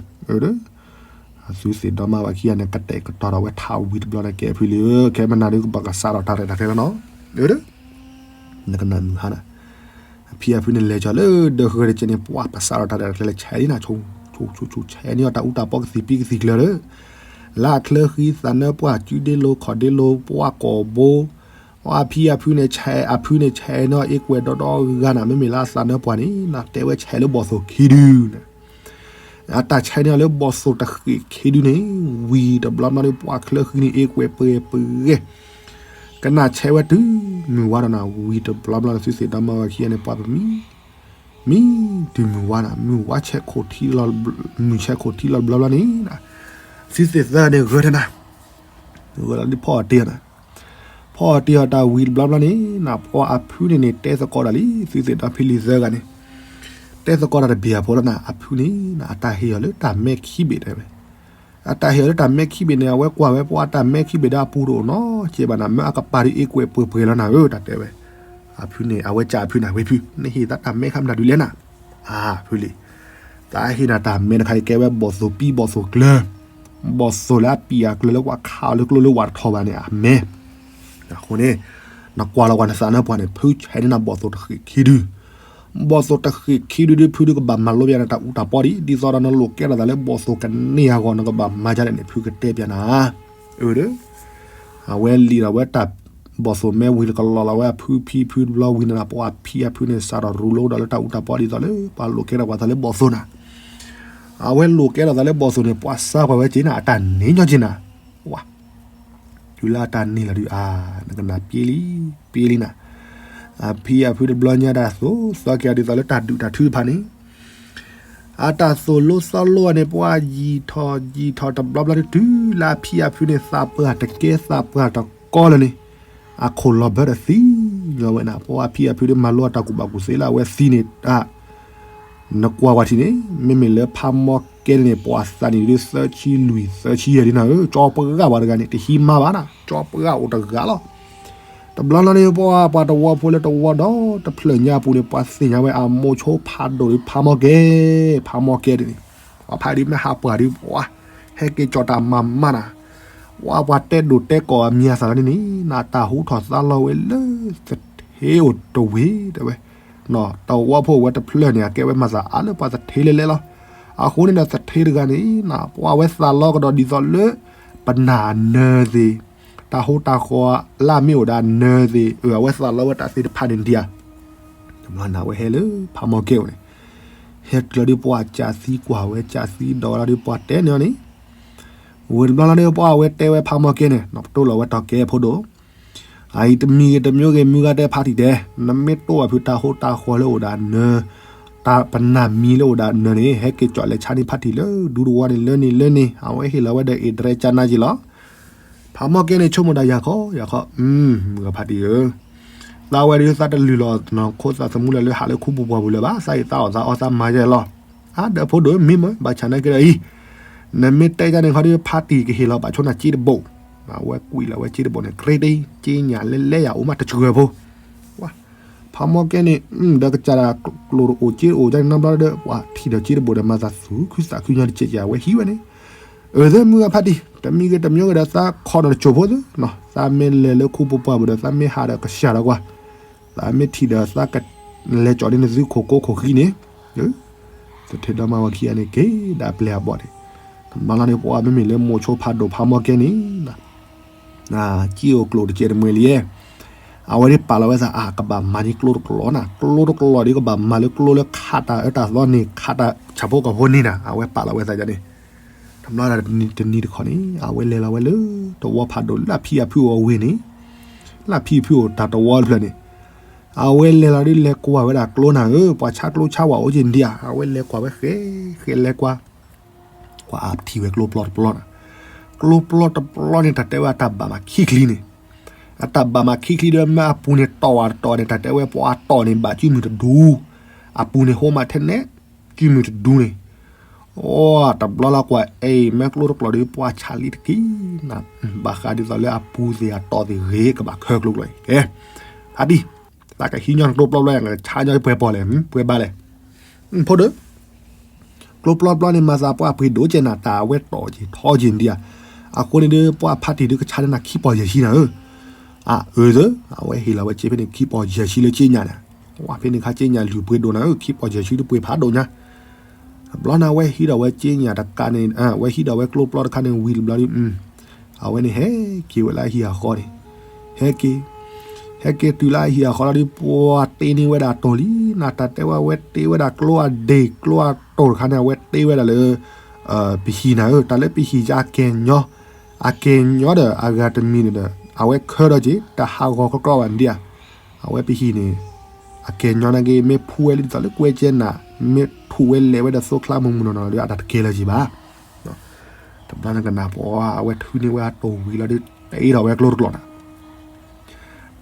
အသုသ့ၣ်ဒီမါဝၤခံဂၤန့ၣ် ကတဲာ်ကတီၤဒီးဝဲထးဝံၤတဘျီန့ၣ် ကဲဖုလံဧၢ, ခဲမနၤဒုး ကဘၣ်ကစးထီၣ်တၢ်ရဲၣ်တၢ်ကျဲၤလီၤနီၤ, နကနၣ်မုာ်ဟါနၤ အဖံအဖုန့ၣ်လဲၤကီၤလၢဒၢဃၢၤတက့ၢ်န့ၣ် ပှၤပစးထီၣ်တၢ်ရဲၣ်တၢ်ကျဲၤလၢဆဲးလံနၤ, ဆူၣ်ဆူၣ်ဆူၣ်ဆူၣ်ဆဲးန့ၢ်အီၤတၢ်အူတၢ်ပီကသံၣ်ပံကသံၣ်ကျၢၤလၢ, လၢအချၢဃံသးနၢပှၢ် စုဒ့လိၤခီၣ်ဒ့လိၤ ပှၢ်ကိာ်ဘိ, အဖံအဖုန့ၣ်ဆဲး အဖုန့ၣ်ဆဲးန့ၢ်အီၤအ့ကွဲးဒီဒီဂၤနၤ, မ့မ့ၢ်လၢအသးနၢပှၢ်န့ၣ် နတဲဝဲဆဲးလၢဘီၣ်သိၣ်ခံဒုန့ၣ် အတၢ်ဆဲးန့ၢ်အီၤလၢဘီၣ်သိၣ်တဃ့ၢ်ခံဒုန့ၣ်, ဝံၤတဘျီဘျီန့ၣ် ပှၤချၢဃံန့ၣ် အ့ကွဲးပှဲၤပှဲၤ, ကနၣ်ဆဲးဝဲတုၤမုၢ်ဝါဒီးနၤ, ဝံၤတဘျီဘျီန့ၣ် သုသ့ၣ်ဒီမါဝၤခံဂၤန့ၣ် ပှၤပမံ, မံတုၤမုၢ်ဝါနၤ, မုၢ်ဝါဆဲးခိၣ်ထံ, မုၢ်ဆဲးခိၣ်ထံလီၤတဘျီဘျီန့ၣ်, သုသ့ၣ်သၢဂၤန့ၣ်ဂဲၤထၢနၤ, ဂဲၤလီၤဒ်ဖီအီၣ်တ့ၢ်အီၤနၤ ဖီအီၣ်တ့ၢ်အီၤတၢ်ဝံၤတဘျီဘျီန့ၣ် နပှၤအဖုန့ၣ်န့ၣ် တဲသကိးတၢ်လံ, သုသ့ၣ်ဒီဖံလံၤသၢဂၤန့ၣ် တဲသကိးတၢ်တဘ့ၣ်အဖိလီၤနၤ, အဖုန့ၣ် အတၢ်ဟ့ၣ်အီၤလၢတၢ်မဲခံဘ့ၣ်တဲဝဲ, အတၢ်ဟ့ၣ်အီၤလၢတၢ်မဲခံဘ့ၣ်န့ၣ် အဝဲကွၢ်ဝဲပှၤတၢ်မဲခံဘ့ၣ်ဒီးအပူၤတအိၣ်နီတစဲးဘၣ်နၤ, မ့ၢ်အကပၤဒုးအ့ကွဲးပှဲၤပှဲၤလီၤနၤဧၢ တၢ်တဲဝဲ, အဖုန့ၣ် အဝဲကၢ်အဖုန့ၣ် ဝ့ၢ်ဖု နဟ့ၣ်သးတၢ်မဲခါမတၤဒုးလဲၣ်နၤ, အဖုလံ သးဟ့ၣ်နၤတၢ်မဲတခါအံၤ ကဲဝဲဘီၣ်သိၣ်ပံဘီၣ်သိၣ်ကျၢၤ, ဘီၣ်သိၣ်လၢအပံာ်အကျၢၤလၢပှၤခးအီၤလၢကျိလၢဝးတထီၣ်ဘၣ်န့ၣ် အမဲ, အဃိန့ၣ် နကွၢ်လီၤကွၢ်နသးနၢပှၢ်န့ၣ် ဖုဆဲးန့ၢ်နၤဘီၣ်သိၣ်တဃ့ၢ်ခံဒု, ဘီၣ်သိၣ်တဃ့ၢ်ခံဒုဒု ဖုဒုကဘၣ်မၤလိဘၣ်နၤတၢ်အူတၢ်ပီဒံး, ဒ်သိးဒီးနလိာ်ကဲထီၣ်သးလၢဘီၣ်သိၣ်ကန့ၢ်အဂီၢ် နကဘၣ်မၤဒ်လဲၣ်န့ၣ် ဖုကတဲပျးနၤ, အၢ အဝဲလံာ်ဒီးဝဲတၢ်ဘီၣ်သိၣ်မဲဝံၤ ကလီၤလီၤဝဲအဖုဖံဖုတဘျီဝံၤန့ၣ် ပှၤဖံအဖုန့ၣ် စးထီၣ်ရူၤလိဒီးလၢတၢ်အူတၢ်ပီဒ်သိးလၢ ပှၤလိာ်ကဲထီၣ်ပှၤသးလၢဘီၣ်သိၣ်နၤ, အဝဲလိာ်ကဲထီၣ်သးလၢဘီၣ်သိၣ်န့ၣ် ပှၤစါပှၤဝဲက့ၤနၤ အတၢ်န့ၢ်ညီက့ၤနၤ, ဝါ တုၤလၢအတၢ်န့ၢ်လီၤဒုး အါ နကနၣ်ပျ့လံ, ပျ့လံနၤ, အဖံအဖုတဘျီညါတၢ်သိၣ်သီက့ၤအီၤဒ်သိးလၢတၢ်ဒုးတၢ်ထုတဖၣ်န့ၣ် အတၢ်သိၣ်လိသီလိအီၤန့ၣ် ပှၤယံာ်ထီၣ်ယံာ်ထီၣ်တဘျီဘျီ တုၤလၢအဖံအဖုန့ၣ် သးပှၢ်တကဲသးပှၢ်တကီလၢာ်န့ၣ်, အခိၣ်လီၤဘၢတသံညီဝဲနၤ, ပှၤအဖံအဖုဒုးမၤလိအတၢ်ကူၣ်ဘၣ်ကူၣ်သ့လၢအဝဲသံန့ၣ် နကွၢ်ဝဲထံၣ်န့ၣ် မ့မ့ၢ်လၢဖးမီကဲန့ၣ်န့ၣ် ပှၤသးနံၣ်ဒုးသၢဆံလွံၢ်သၢဆံယဲၢ်ဒ်နၤဧၢ, ကၠီပှၢ်ပှၢ်တဂၤန့ၣ် တဟံးမါဘၣ်နၤ, ကၠီပှၢ်ပှၢ်အိၣ်တဂၤလီၤ. တဘျီလီၤန့ၣ် ပှၤ ပှၤတဝီဖိလၢတဝီဒီတဖျၢၣ်ညါအပူၤန့ၣ် ပှၤသ့ၣ်ညါဝဲအမိၤဆိဖးဒိၣ်ဒုးဖးမီကဲ, ဖးမီကဲန့ၣ်, ပှၤဖးဒုးမ့ၢ်ဟးပှၢ်ဒုး ပှၤ ဟဲက့ၤကၠီၣ်တၢ်မၤမါနၤ, ပှၤပှၤတဲဒိၣ်တဲကီၢ်အမံၤအသၣ်လီၤန့ၣ်န့ၣ် နတၢ်ဟူထီၣ်သါလီၤဝဲလၢသထ့အိၣ်တဝ့ၢ်တဲဝဲ တဝီဖိဝဲတဖျၢၣ်န့ၣ် အကဲဝဲမၤသးအါလၢပှၤသထ့လဲၤလဲၤလီၤ. အဃိန့ၣ်ဒီးသထ့တဂၤန့ၣ် ပှၤဝဲသးလီကဒီးဒ်သိးလၢ ပနၢ်အနၢသ့ၣ်, တၢ်ဟူတၢ်ဃီၤလၢအမ့ၢ်အိၣ်ဒီးအနၢသ့ၣ်, အဝဲသးလီဝဲတၢ်သ့ၣ်တဖၣ်န့ၣ်ဒံးဧါ. တဘျီန့ၣ် အဝဲဟဲလၢဖးမီကဲအိၣ်န့ၣ်, ဟဲကျၢၤဒုးပှၤကၢ်သံကွၢ်ဝဲ ကၢ်သံဒီးဝဲလီၤဒုးပှၤတဲန့ၢ်အီၤန့ၣ် ဝံၤတဘျီလီၤန့ၣ် ပှၤဝဲတဲဝဲဖးမီကဲန့ၣ် ပတိၢ်လီၤဝဲတီၤကဲဖိဒိၣ်, အအံၤတမံၤဂ့ၤတမံၤဂ့ၤ မုၢ်ဂၤတဲဖးတံၢ်တဲ, နမ့ၢ်တိၢ်ဘၣ်ဖုးတၢ်ဟူတၢ်ဃီၤလၢအိၣ်ဒီးအနၢ, တၢ်ပနၢ်မံၤလၢအိၣ်ဒီးအနၢန့ၣ် ဟဲက့ၤကၠီၣ်လဲၤဆါန့ၢ်ဖးတံၢ်လၢဒူတဝီန့ၣ်လၢန့ၣ်လၢန့ၣ် အဝဲဟ့ၣ်လီၤဝဲဒီးအ့ၣ်တရဲကၠါနါက့ၤလီၤ. ဖးမီကဲန့ၣ်ဆိကမိၣ်ဒၣ်ယၤခီ ယၤခီ, မုၢ်ဂၤဖးတံၢ်ဧၢ, သးဝဲဒၣ်သးတလုၢ်လီၤနီၢ်ခိသးသမူလၢဟးလၢခူပူၤပှၢ်ပူၤလၢၤဘၣ်, သးအံၤသးအီၣ်သးအီသးမၤယဲလီၤ. အါ ဒီးဖိဒိၣ်မ့ၢ်မ့ၢ် ဘၣ်ဆၣ်နာ်က့ဒီးအံၤ, နမ့ၢ်တဲယါန့ၣ်ခီဒီး ဖါတံၢ်ကဟ့ၣ်လီၤဘၣ်ဆိနၤစ့တဘိၣ်, အဝဲကွံာ်လီၤဝဲစ့တဘိၣ်န့ၣ် ကြ့တ့ က့ညၣ်လဲလဲယၤအိၣ်မးတစှၤဖိ ဖးမီကဲန့ၣ် ဒီးကစၢ်ဒၣ်ကျိၣ်တအိၣ်စ့တအိၣ်ဒ်န့ၣ်နီတဘျီဒီး ပှၤထံၣ်ဒီးစ့တဘိၣ်ဒီး မၤသးသူၣ်ခုသးခုညီတစဲးကဲး အဝဲဟံးဝဲန့ၣ်, အၢ သ့မုၢ်အဖါတံၢ် တမံၤဂ့ၤတမံၤဂ့ၤဒီး သးခိးဒီးတစိၢ်ဖိသ့နီၤ, သးမ့ၢ်လဲၤလၢခူပူၤပှၢ်ပူၤဒီး သးမ့ၢ်ဟးဒီးကစၢ်ဒီးကွၢ်, သးမ့ၢ်ထံၣ်ဒီးသးကလဲၤကၠီၣ်ဒ်နသုခိၣ်ကိခိၣ်ဃံန့ၣ်, တထံၣ်ဒီးမၤဝဲခံဂၤန့ၣ် က့ၤဒၣ်ပျဲၢ်အဘီၣ်န့ၣ်, တဘျီလီၤန့ၣ်ပှၤမ့မ့ၢ်လၢမိၤဆိဖးဒိၣ်ဖးမီကဲန့ၣ် စ့အိၣ်ကျိၣ်တစဲးတမှဲၤလံ, အဝဲဒၣ်ပာ်လီၤဝဲသး အကဘၣ်မၤန့ၢ်ကျိတကျိာ်နၤ, ကျိတကျိာ်ဒ်ကဘၣ်မၤလၢကျိလၢခးတၢ်အၢတၢ်သီန့ၣ် ခးတၢ်ဆၣ်ဖိကီၢ်ဖိန့ၣ်နၤ, အဝဲပာ်လီၤဝဲသးန့ၣ်, တဘျီတနံၤတခီန့ၣ် အဝဲလဲၤလီၤဝဲလၢတဝီဖးဒိၣ်လၢအဖံအဖုအိၣ်ဝ့ၢ်န့ၣ်, လၢအဖံအဖုအိၣ်တၢ်တဝီတဖျၢၣ်န့ၣ်, အဝဲလဲၤလီၤဒ်လဲၤကွၢ်ဝဲဒၣ်ကျိနၤဧၢ, ပှၤဆါကျိဆါဝဲအိၣ်က့ၤဒံးဧါ, အဝဲလဲၤကွၢ်ဝဲဃဲဃဲလဲၤကွၢ် ကွၢ်အထံၣ်ဝဲကျိပျီတပျီနၤ, ကျိပျီတပျီန့ၣ် တၢ်တဲဝဲအတၢ်ဘၣ်မးခံချံန့ၣ်, အတၢ်ဘၣ်မးခံချံဒီး မ့ၢ်အပူၤန့ၣ်တီၢ်ဝဲတတီၢ်န့ၣ် တၢ်တဲဝဲပှၤတီၢ်န့ၣ် ဘၣ်ကၠူမုၢ်တဒူ, အပူၤန့ၣ်ဟိမးထဲနဲၣ် ကၠူမုၢ်တဒူန့ၣ်, အိ တဘျီလီၤကွၢ် အဲ မ့ၢ်ကျိတကျိာ်ဒီး ပှၤဆါလံတက့ၢ်နၤ, ဘၣ်ဃးဒ်သိးလၢအပူၤသ့ၣ်အတီၢ်သ့ၣ်ဂ့ၤ ကဘၣ်ခၢကျိကျိာ်အံၤ, ကဲ ဖါတံၢ် သးကဟံးညီနကျိပျီပျီ ကဆါညီပှဲၤပီၢ်လဲၣ် ပှဲၤဘၣ်လဲၣ်, ဖိဒိၣ် ကျိပျီပျီန့ၣ် မၤသးပှၢ်ပှ့ၤဒိၣ်ကဲနၤ တၢ်အဝဲတီၢ်က့ၤထီက့ၤဒံးဧါ, အဃိန့ၣ်ဒီး ပှၤဖါတံၢ်ဒီးကဆါန့ၢ်နၤခံပီၢ်ယဲၢ်ဆံနၤဧၢ, အၢ အၢ သၢ အဝဲဟ့ၣ်လီၤဝဲစ့ဖဲန့ၣ် ခံပီၢ်ယဲၢ်ဆံလၢက့ညါနၤ, ဝဲဖဲန့ၣ်ခါက့ညါလုၢ်ပှ့ၤဒိၣ်နၤဧၢ ခံပီၢ်ယဲၢ်ဆံဒီးပှ့ၤဖးဒိၣ်ညါ တဘျီန့ၣ် အဝဲဟံးဒီးဝဲက့ညါတကးန့ၣ် အဝဲဟံးဒီးဝဲကျိပျီတခါန့ၣ် ဝံၤတဘျီဒီး အဝဲန့ၣ်ဟဲက့ၤဝဲလၢအဟံၣ်အဃီန့ၣ်, ဟဲက့ၤ, ဟဲက့ၤတုၤလၢအဟံၣ်အဃီလီၤဒီး ပှၤတ့န့ၢ်ဝဲဒၣ်တိၢ်လံနၤ, တၢ်တဲဝဲ အဝဲတ့ဝဲဒၣ်ကျိအဒ့ၣ်ကျိအတိၢ်တခါန့ၣ် အဝဲတ့ဝဲဒၣ်လၢ ပဟံၣ်နၤဧၢ, တၢ်လၢပဟံၣ်ကအကဲၤညီ, အကဲၤညီဒီးအဂၤတမံၤန့ၣ်ဒီး အဝဲခၢဒီးက့ၤ တဟးဂီၤကြီကြီဘၣ်ဒံးဧါ, အဝဲပဟံၣ်န့ၣ် အကဲၤညီနာ်က့ မ့ၢ်ဖှူဝဲလၢဒ်သိးလၢကွဲကဲနၤ, မ့ၢ်ထူၣ်ဝဲလဲၤဝဲဒီးသိချါမုၢ်မုၢ်နီၢ်နီၢ်ဒီး အတၢ်တကဲလၢၤက့ၤဘၣ်, တဘျီန့ၣ်ကနၣ်ပှၤ အဝဲထုးန့ၢ်ဝဲအတိၢ်ဝံၤလီၤဒီး တ့ဒီးဝဲကျိတကျိာ်နၤ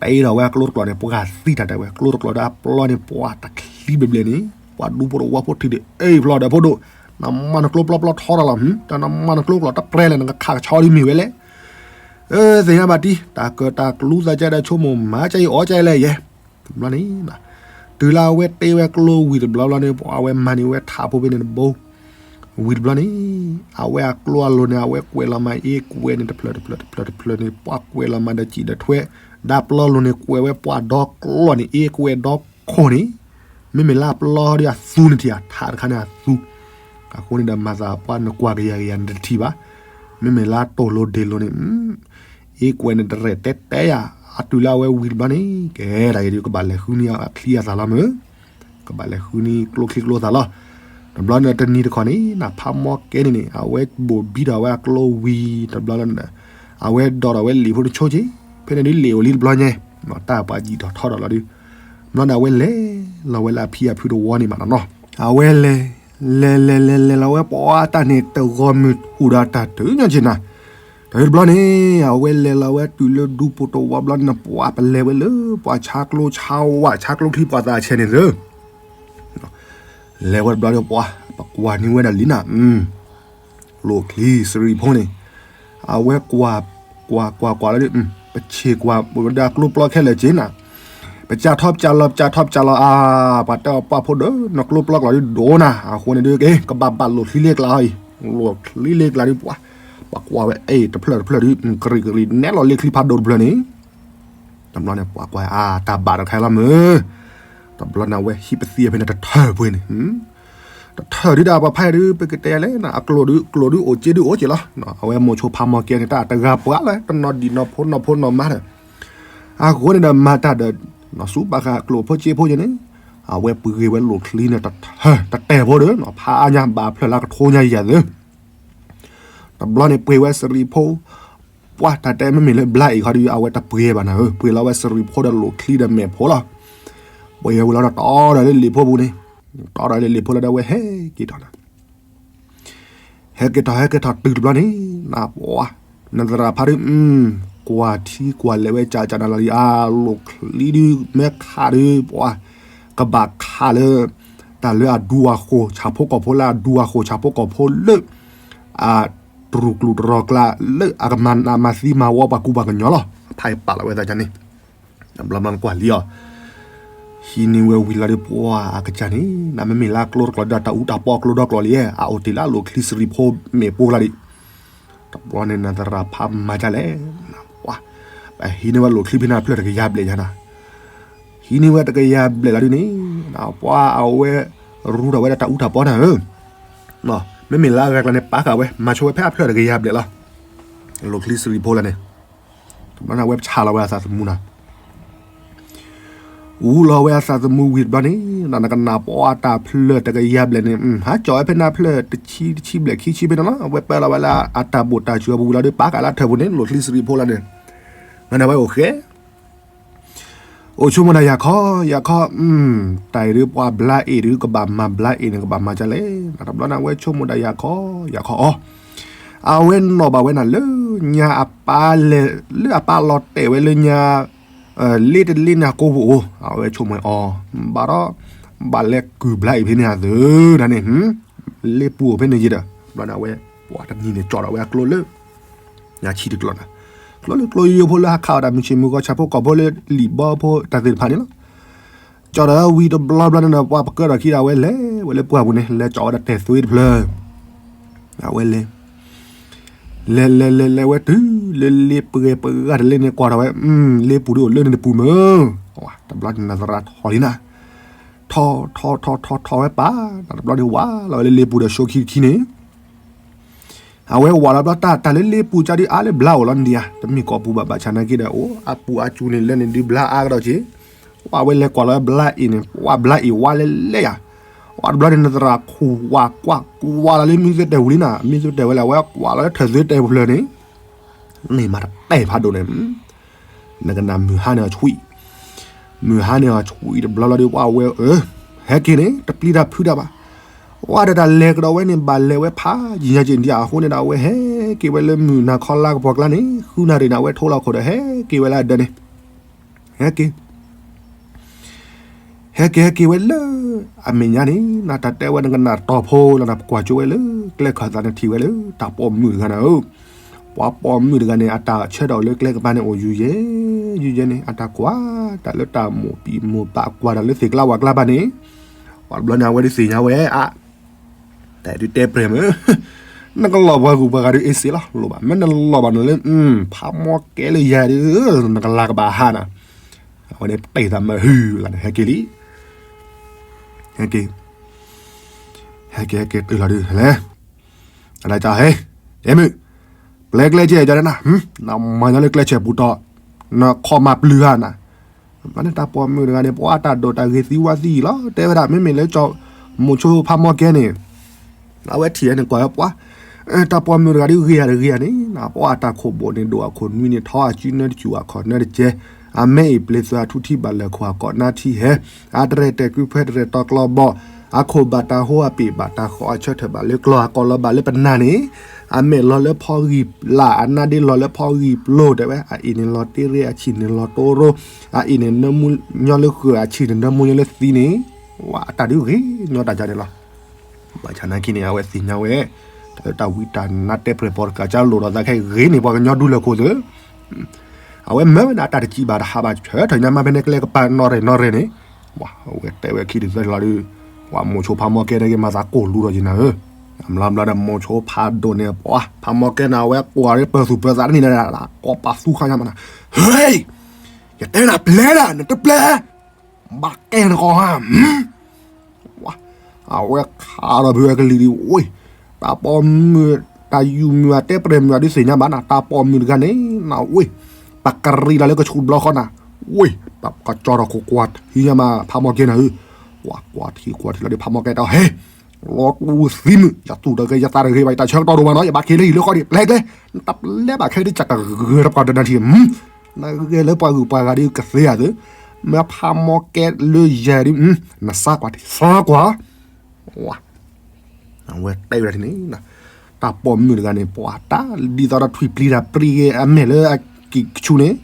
တ့ဒီးဝဲအကျိတကျိာ်န့ၣ် ပှၤသံတၢ်တဲဝဲ ကျိတကျိာ်ဒီးအပျီန့ၣ် ပှၤတချံဘျဲၣ်ဘျဲၣ်န့ၣ် ပှၤဒူဖိတဝီဖိထံၣ်ဒီး အ့ၣ်ဖျီဒီးဖိဒိၣ်, နမၤနကျိပျီပျီထီတၢ်လီၤ, တၢ်နမၤနကျိတကျိာ်တပျဲလဲၣ် နကခးကဆီဒ်မ့ၢ်ဝဲလဲၣ်, အၢ သ့ၣ်ညါဘၣ်တံၢ် တၢ်ကၢၣ်တၢ်ကျူသးကဲဒီးဆိကမိၣ်မၤကဲအံၤအီၣ်ကဲလဲၣ်ယဲ, တဘျီန့ၣ် တုၤလၢအဝဲတ့ဝဲကျိဝံၤတဘျီဘျီန့ၣ် ပှၤအဝဲမၤန့ၢ်ဝဲထးဖိဖဲန့ၣ်တဘိ ဝံၤတဘျီန့ၣ် အဝဲအကျိအလိၤန့ၣ် အဝဲကွဲးလီၤမးအ့ၣ်ကွဲန့ၣ် တဖျၢၣ်တဖျၢၣ်တဖျၢၣ်တဖျၢၣ်န့ၣ် ပှၤကွဲးလီၤမးဒီးစံၣ်ဒီးထွဲ, ဒီးပျီလိၤန့ၣ် ကွဲးဝဲပှၤဒီကျိာ်န့ၣ် အ့ၣ်ကွဲဒီခိၣ်န့ၣ်, မ့မ့ၢ်လၢအပျီဒီးအသူန့ၣ်ထံၣ်ဧါ ထးတခါန့ၣ်အသူ, အဃိန့ၣ်ဒီးမၤသးပှၤနကွၢ်ကယၤကယၤနတထံၣ်ဘၣ်, မ့မ့ၢ်လၢတိၢ်လိၤဒ့ၣ်လိၤန့ၣ် အ့ၣ်ကွဲန့ၣ်တရဲၣ်တဲတဲယၤ, အတုၤလၢအဝဲဝံၤတဘျီန့ၣ် ကဲဒၣ်အံၤဒီးကဘၣ်လဲၤဃုန့ၢ်အချံအသၣ်လီၤမ့ၢ်, ကဘၣ်လဲၤဃုန့ၢ်ကျိချံကျိသၣ်လီၤ, တဘျီန့ၣ်တနံၤတခီန့ၣ် နဖးမီကဲန့ၣ်န့ၣ် အဝဲဘိၣ်ဘံထီၣ်ဝဲအကျိဝံၤတဘျီလီၤန့ၣ်, အဝဲဒိးထီၣ်ဝဲလံာ်ဖိတဆိက့, ဖဲန့ၣ်ဒ်လံာ်အိၣ်လံတဘျီညါ, တၢ်ပှၤယံာ်ထီၣ်ထီထီၣ်လီၤဒီး, ဘျီန့ၣ် အဝဲလဲၤလီၤဝဲလၢအဖံအဖုတဝီန့ၣ်မးနီၤနီၤ, အဝဲလဲၤ လဲၤလဲၤလဲၤလဲၤလီၤဝဲပှၤတၢ်န့ၣ်တဂီၤမုၢ်ဟူးဒီးတၢ်တုၤညီက့ၤနၤ, တဘျီန့ၣ် အဝဲလဲၤလီၤဝဲတုၤလၢဒူပူၤတဝီဘျီန့ၣ် ပှၤပလဲၤဝဲလၢ ပှၤဆါကျိဆါဝၣ်ဆါကျိချံပှၤသးဆဲးန့ၣ်သၢ လဲၤဝဲတဘျီဒီးပှၤ ပကွၢ်န့ၢ်ဝဲဒၣ်လံနၤ, လိၣ်ချံစရံးဖိန့ၣ်, အဝဲကွၢ် ကွၢ်ကွၢ်ကွၢ်လီၤဒီး ပဆ့ၣ်ကွၢ်ဝဲဒၣ်ကျိပျီခဲလၢာ်က့ၤနၤ, ပစးထီၣ်ပစးလီၤ ပစးထီၣ်ပစးလီၤအါ, ပှၤတဲအီၤပှၢ်ဖိဒီး နကျိပျီကျိာ်ဒ်ဒိၣ်နၤ, အဃိန့ၣ်ဒ်က့ၤ ကဘၣ်ဘၣ်လိၣ်ချံလ့ကျါအံၤ, လိၣ်ချံလ့ကျါဒ်ပှၤ, ပှၤကွၢ်ဝဲအဲၣ်တဖျၢၣ်တဖျၢၣ်ဒီး ကရံးကရံးနဲၣ်လီၤလ့ချံဖးဒိၣ်တဖျၢၣ်န့ၣ် တဘျီန့ၣ် ပှၤကွၢ်အါ တၢ်ဘၣ်တခါလီၤမ့ၢ်, တဘျီန့ၣ် အဝဲဟံးပသံဖဲန့ၣ်တထၢၣ်ပှ့ၤန့ၣ်, တထၢၣ်ဒုးဒၣ်ပှၤဖးဒုး ပကတဲလဲၣ် အကျိဒုး ကျိဒုးအိၣ်စ့ဒုးအိၣ်က့ၤလီၤ, အဝဲမိၤဆိဖးမီကဲန့ၣ် တၢ်တဂၤပှၤလၢ တနီၤဒံၣ်နီၤဖိနီၤဖိနီၤမါဒီး, အဃိန့ၣ်ဒီးမၤတၢ်ဒီး နီၢ်ဆူၣ်ဘၣ်ဃးကျိဖိစ့ဖိက့ၤန့ၣ်, အဝဲပှ့ၤဝဲလိၣ်ချံန့ၣ် တထၢၣ်တတဲာ်ဖိဒီး ဖးအါညါဘၣ်ဖျၢၣ်လၢကထိညါယၤသၢ တဘျီန့ၣ် ပှ့ၤဝဲစရံးဖိ, ပှၤတၢ်တဲမ့မ့ၢ်လၢဘျါအံၤခီဒီး အဝဲတပှ့ၤဘၣ်နၤဧၢ, ပှ့ၤလီၤဝဲစရံးဖိဒီးလိၣ်ချံဒီးမဲာ်ဖိလီၤ, ပှ့ၤဝဲဝံၤလီၤဒီးတီဒီးလၢလံာ်ဖိပူၤန့ၣ်, တီဒီးလၢလံာ်ဖိလီၤဒီး အဝဲဟဲက့ၤထီၣ်နၤ, ဟဲက့ၤထီၣ် ဟဲက့ၤထီၣ်တုၤတဘျီန့ၣ်, နပှၤ, နသရၣ်ဖးဒုး, ကွၢ်ထံကွၢ်လဲၤဝဲကၠးကၠးနၤလီၤလံ အလိၣ်ချံဒုး မ့ၢ်ခးဒုး ပှၤ ကဘၣ်ခးလၢ တၢ်လၢအဒူအဃိာ် ဆၣ်ဖိကီၢ်ဖိလၢအဒူအဃိာ် ဆၣ်ဖိကီၢ်ဖိလၢ အတရူးကျူးတရီကျါ လၢအကမၤနးမၤသံမၤဝီပှၤကူပှၤကညီလီၤ. ဖးပာ်လီၤဝဲသးန့ၣ် ဘျီဘျီနကွၢ်လံအီၤ ဟံးန့ၢ်ဝဲဝံၤလီၤဒီး ပှၤအကစၢ်န့ၣ် နမ့မ့ၢ်လၢကျိတကျိၤဒီး တၢ်အူတၢ်ပီကျိဒီကျိၤလံ အအိၣ်တ့ၢ်လၢအလိၣ်ချံစရံဖိမ့ၣ်ပိၢ်လီၤဒံး တဘျီန့ၣ်နသရၣ်ဖးမၤဒ်လဲၣ် ပှၤ ပဟံးန့ၢ်ဝဲလိၣ်ချံဖဲန့ၣ်ဖျၢၣ်တကယၤဘျဲၣ်ယၤနၤ ဟံးန့ၢ်ဝဲတကယၤဘျဲၣ်လီၤဒ်န့ၣ် ပှၤအဝဲ ရူထီၣ်ဝဲဒၣ်တၢ်အူတၢ်ပီနၤဧၢ မ့မ့ၢ်လၢအဂၤကျါန့ၣ် ပာ်ဃာ်ဝဲ မၤဆိဝဲဖဲအဖျၢၣ်တကယၤဘျဲၣ်လီၤ လိၣ်ချံစရံဖိလၢန့ၣ် တဘျီန့ၣ်အဝဲဆါလီၤဝဲအသးသမူနၤ အူလီၤဝဲအသးသမူဝံၤတဘျီန့ၣ် နကနၣ်ပှၤတၢ်ဖျၢၣ်တကယၤဘျဲၣ်န့ၣ် ဟးကၠီၣ်ဝဲဖဲန့ၣ်ဖျၢၣ်တဆံတဆံဘျဲၣ်ခံဆံဖဲန့ၣ်လီၤ အဝဲပၢလီၤဝဲလၢအတၢ်ဘိၣ်တၢ်စၢၤပူၤလီၤဒီး ပာ်ဃာ်လၢထၢၣ်ပူၤန့ၣ် လိၣ်ချံစရံဖိလၢန့ၣ် မ့ၢ်န့ၣ်ဝဲအိၣ်ဃဲ အိၣ်ဆိကမိၣ်ဒၣ်ယၤခီ ယၤခီ တၢ်အံၤဒုးပှၤဘျါအ့ၣ်ဒုး ကဘၣ်မၤဘျါအ့ၣ်န့ၣ် ကဘၣ်မၤဒ်လဲၣ် တဘျီန့ၣ်အဝဲဆိကမိၣ်ဒၣ်ယၤခီ ယၤခီအီၤ အဝဲနီၣ်ဘၣ်ဝဲနၤလၢညါအပၢ်လဲၤ လၢအပၢ်လီၤတဲာ်ဝဲလၢညါ လ့တလ့န့ၣ်အကိပူၤအိၣ် အဝဲဆိကမိၣ်အီၤ ဘၣ်ဒီး ဘၣ်လဲၤကုၢ်ဘျါအ့ၣ်ဖဲန့ၣ်အသုဒၣ်န့ၣ် လ့ပူၤအိၣ်ဖဲန့ၣ်ယံၤဒီး ဘျီန့ၣ်အဝဲ ပှၤတနံၤန့ၣ်ကၠီၣ်ဒီးဝဲအကျိလၢ ညါဆံတကျိၤနၤ ကျိလၢကျိယိယိဖိလၢဟးခးအီၣ်တၢ်မုၢ်ဆ့ၣ်မုၢ်ဂီၤ ဆၣ်ဖိကီၢ်ဖိလၢလံာ်ဘီဖိတၢ်သ့ၣ်တဖၣ်န့ၣ်လီၤ ကၠီၣ်ဒီးဝံၤတဘျီဘျီန့ၣ်ဒီး ပှၤပကၢထီၣ်ခံဒီးဝဲလဲၤဝဲလၢပှၢ်ပူၤန့ၣ် လဲၤကၠီၣ်ဝဲဒၣ်တဲာ်သွ့တဖျၢၣ် အဝဲလဲၤ လဲၤလဲၤလဲၤလဲၤဝဲတုၤလၢလ့ပှဲၤပှဲၤဂၤတလ့န့ၣ် ကွၢ်ထီၣ်ဝဲ လ့ပူၤဒုးအိၣ်လၢန့ၣ်တပူၤမ့ၢ် တဘျီန့ၣ်နသရၣ်ထီၣ်လံနၤ ထီၣ်ထီၣ်ထီၣ်ထီၣ်ထီၣ်ဝဲပာ် တဘျီန့ၣ်ဝးလီၤဝဲလၢလ့ပူၤဒီးဆိခံတခံန့ၣ် အဝဲဝးလီၤဘျီတၢ် တၢ်လၢလ့ပူၤကၢဒုးအါလၢဘျါအိၣ်လီၤန့ၣ်ဧါ တမ့ၢ်ကိးပူၤဘၣ်ဘၣ်ဆၣ်နာ်က့ဒီး အိၣ်အပူၤအစူၤန့ၣ်လၢန့ၣ်ဒုးဘျါအါကဒီးက့ၤ ဝဲလဲၤကွၢ်လီၤဝဲဘျါအ့ၣ်န့ၣ် ဝဲဘျါအ့ၣ်ဝါလဲၤလဲၤယၤ ဝဲတဘျီန့ၣ်နသရၣ်ခိၣ်ဝးကွၢ် ကွၢ်လီၤလၢမံသုတဲာ်ပူၤလံနၤ မံသုတဲာ်ဝဲလၢအဝဲကွၢ်လီၤလၢထၢၣ်သုတဲာ်ပူၤဖျၢၣ်န့ၣ် န့ၢ်မးတတဲာ်ဖးဒိၣ်န့ၣ် နကနၣ်မုၢ်ဟါန့ၣ်အီၤဆှံ မုၢ်ဟါန့ၣ်အီၤဆှံတဘျီလီၤဒီး ပှၤဝဲအၢ ဟဲက့ၤန့ၣ် တပျံၤတၢ်ဖုးတၢ်ဘၣ် ဝဲဒီးတၢ်လဲၤကဒီးဝဲန့ၣ် ဘၣ်လဲၤဝဲဖးယံာ်ညါက့ၤဒံးအဃိန့ၣ်ဒီး အဝဲဟဲက့ၤဝဲလၢမုၢ်နၤခီလါကပီၤကျါန့ၣ် ဃုနၣ်ရံၣ်န့ၣ် အဝဲထိလီၤခိၣ်ဒီး ဟဲက့ၤဝဲလၢအဒၢးန့ၣ် ဟဲက့ၤ ဟဲက့ၤဟဲက့ၤဝဲလၢ အမဲာ်ညါန့ၣ် နတၢ်တဲဝဲနကနၣ်တီၤဖိလီၤ နပကွၢ်ကၠိဝဲလၢ ကျဲခၢၣ်သးန့ၣ်ထံၣ်ဝဲလၢ တၢ်ပိာ်မုၣ်တဂၤနၤဧၢ ပှၤပိာ်မုၣ်တဂၤန့ၣ် အတၢ်ဆၢထၢၣ်လၢကျဲကပၤန့ၣ်အိၣ်ယူၤယဲ ယူၤယဲန့ၣ် အတၢ်ကွၢ်တၢ်လၢတၢ်မိၢ်ပံၤမိၢ်ပၢ် ကွၢ်တၢ်လၢသ့ၣ်ကျါဝၣ်ကျါဘၣ်န့ၣ် ပှၤတဘျီန့ၣ် အဝဲဒုးသ့ၣ်ညါဝဲအါ တၢ်ဒုးတဲပြဲၢ်မ့ၢ် နကလီၤပှၤဂုၤပှၤဂၤဒုးအ့စ့လီၤ လိၣ်ဘၣ် မ့ၢ်နလီၤဘၣ်နၤလၢ ဖးမီကဲလၢယၤဒုး နကလၤကဘၣ်ဟါနၤ အဝဲန့ၣ်တဲသးမ့ၢ်ဟုလၢန့ၣ် ဟဲက့ၤလံ ဟဲက့ၤ ဟဲက့ၤဟဲက့ၤတုၤလီၤဒုး လဲၤ အဒၣ်ကဟဲ အဲမုၢ် ပျဲကျဲဆဲးကနၤ နမၤညီလၢကျဲဆဲးပူၤတီၤ နခီမၤပျုၤဧါနၤ မ့ၢ်န့ၣ်တၢ်ပိာ်မုၣ်တဂၤန့ၣ် ပှၤတၢ်ဒိၣ်တၢ်ဂ့ၤသံဝါသံလီၤ တဲဝဲဒၣ် မ့မ့ၢ်လၢကၠီၣ်မိၤဆိဖးမီကဲန့ၣ် အဝဲထံၣ်န့ၣ်ကွၢ်ဝဲပှၤ တၢ်ပိာ်မုၣ်တဂၤဒုးဂ့ၤဧါတဂ့ၤဧါန့ၣ် ပှၤအတၢ်ခိၣ်ဘိၣ်န့ၣ် ဒိၣ်အခိၣ်နွံန့ၣ် ထီအစုနၢတစူၣ်အခိၣ်နၢတကဲ အမဲအံၤပျ့ၤသွဲအထူထံဘၣ်လၢာ်ခိၣ်အကိးနါထံဟဲ အတရဲၣ်တဲာ်ကွံဖဲတရဲၣ်တီကျီဘီ အခိၣ်ဘၣ်တၢ်ဟိအပ့ၢ်ဘၣ်တၢ်ဃီအဆၢထၢၣ်ဘၣ်လၢကျီ အကိးလီၤဘၣ်လၢပနၢ်န့ၣ် အမဲာ်လီၤလၢဖီဂံၢ်လၢ် အနါဒ့လီၤလၢဖီဂံၢ်ပျိၤ တဲဝဲ အအ့ၣ်န့ၣ်လီၤတ့ရ့ အဆံၣ်န့ၣ်လီၤတိရိ အအ့ၣ်န့ၣ်နၢမူညီလၢဃၢၤ အဆံၣ်န့ၣ်နၢမူညီလၢသံန့ၣ် ဝဲအတၢ်ဒုးဂ့ၤညီတၢ်ကါန့ၣ်လီၤ ဘၣ်ဆၣ်နာ်က့န့ၣ် အဝဲသ့ၣ်ညါဝဲ တၢ်လၢတၢ်ဝံတၢ်နါတဲပြဲၢ်ပီတကးကၢလိၣ်ဒီးသးခဲဂ့ၤန့ၣ် ပှၤကညီဒူလၢာ်ခိၣ်သၢ အဝဲမၢဝဲဒၣ်တၢ်တစံးဘၣ်တဟးဘၣ်ဆၢထၢၣ်ညါမးဖဲန့ၣ်ကျဲကပၤနီၣ်ရဲၣ်နီၣ်ရဲၣ်န့ၣ် ဝဲတဲဝဲခံတသၢလီၤဒုး ပှၤမိၤဆိဖးမီကဲန့ၣ်က့ၤမၤသးကိၢ်လူဒီးက့ၤနၤဧၢ အမျီဘျီဒီးမိၤဆိဖးဒိၣ်န့ၣ် ပှၤဖးမီကဲန့ၣ် အဝဲကွၢ်ရ့ပၢၤသူၣ်ပၢၤသးတနံၤန့ၣ် ကိးပာ်သူခါညါမးနၤ ဟဲ ယတဲနၤပျဲဒၣ် နတပျဲ ဘၣ်ကဲနကီၢ်ဧါ အဝဲခးဒီးဖုဝဲကလံၤဒံးဝ့ၢ် တၢ်ပိာ်မုၣ် တၢ်ယူၤမုၣ်အတဲပြဲၢ်မုၣ်အဒုးသ့ၣ်ညါဘၣ်နၤ တၢ်ပိာ်မုၣ်တဂၤန့ၣ် နဝ့ၢ် ပကရံးလီၤလၢကဆူးဘျီဃီနၤ ဝ့ၢ် ပကကၠီထီၣ်ခိၣ်ကွၢ်ထံညါမး ဖးမီကဲနၤဧၢ ကွၢ်ကွၢ်ထံကွၢ်ထံလီၤဒုး ဖးမီကဲတၢ်ဟဲ လီၤတူၢ်သံမုၣ် ယသူၣ်တဂ့ၤ ယသးတဂ့ၤဘၣ် ယတၢ်ဆၢကတီၢ်ဒိၣ်မးနီၤ ယဘၣ်က့ၤလၢဟံၣ်လၢဃီဒံး ပျဲကျဲ နတပျဲဘၣ်ခဲဒုး ကကဂၢၤတပှၢ်တနၤထံၣ် နဂဲၤလၢပှၤဂုၤပှၤဂၤဒုးကသ့ဧါသု မ့ၢ်ဖးမီကဲလၢယၤဒုး နစါကွၢ်ထံစါကွၢ် ဝဲတဲဝဲဒၣ်န့ၣ် တၢ်ပိာ်မုၣ်တဂၤန့ၣ် ပှၤတၢ်ဒ်သိးဒီးထွံၣ်ပျံၤတၢ်ပြံဂ့ၤအမဲာ်လၢ က့ၤကဆူန့ၣ်,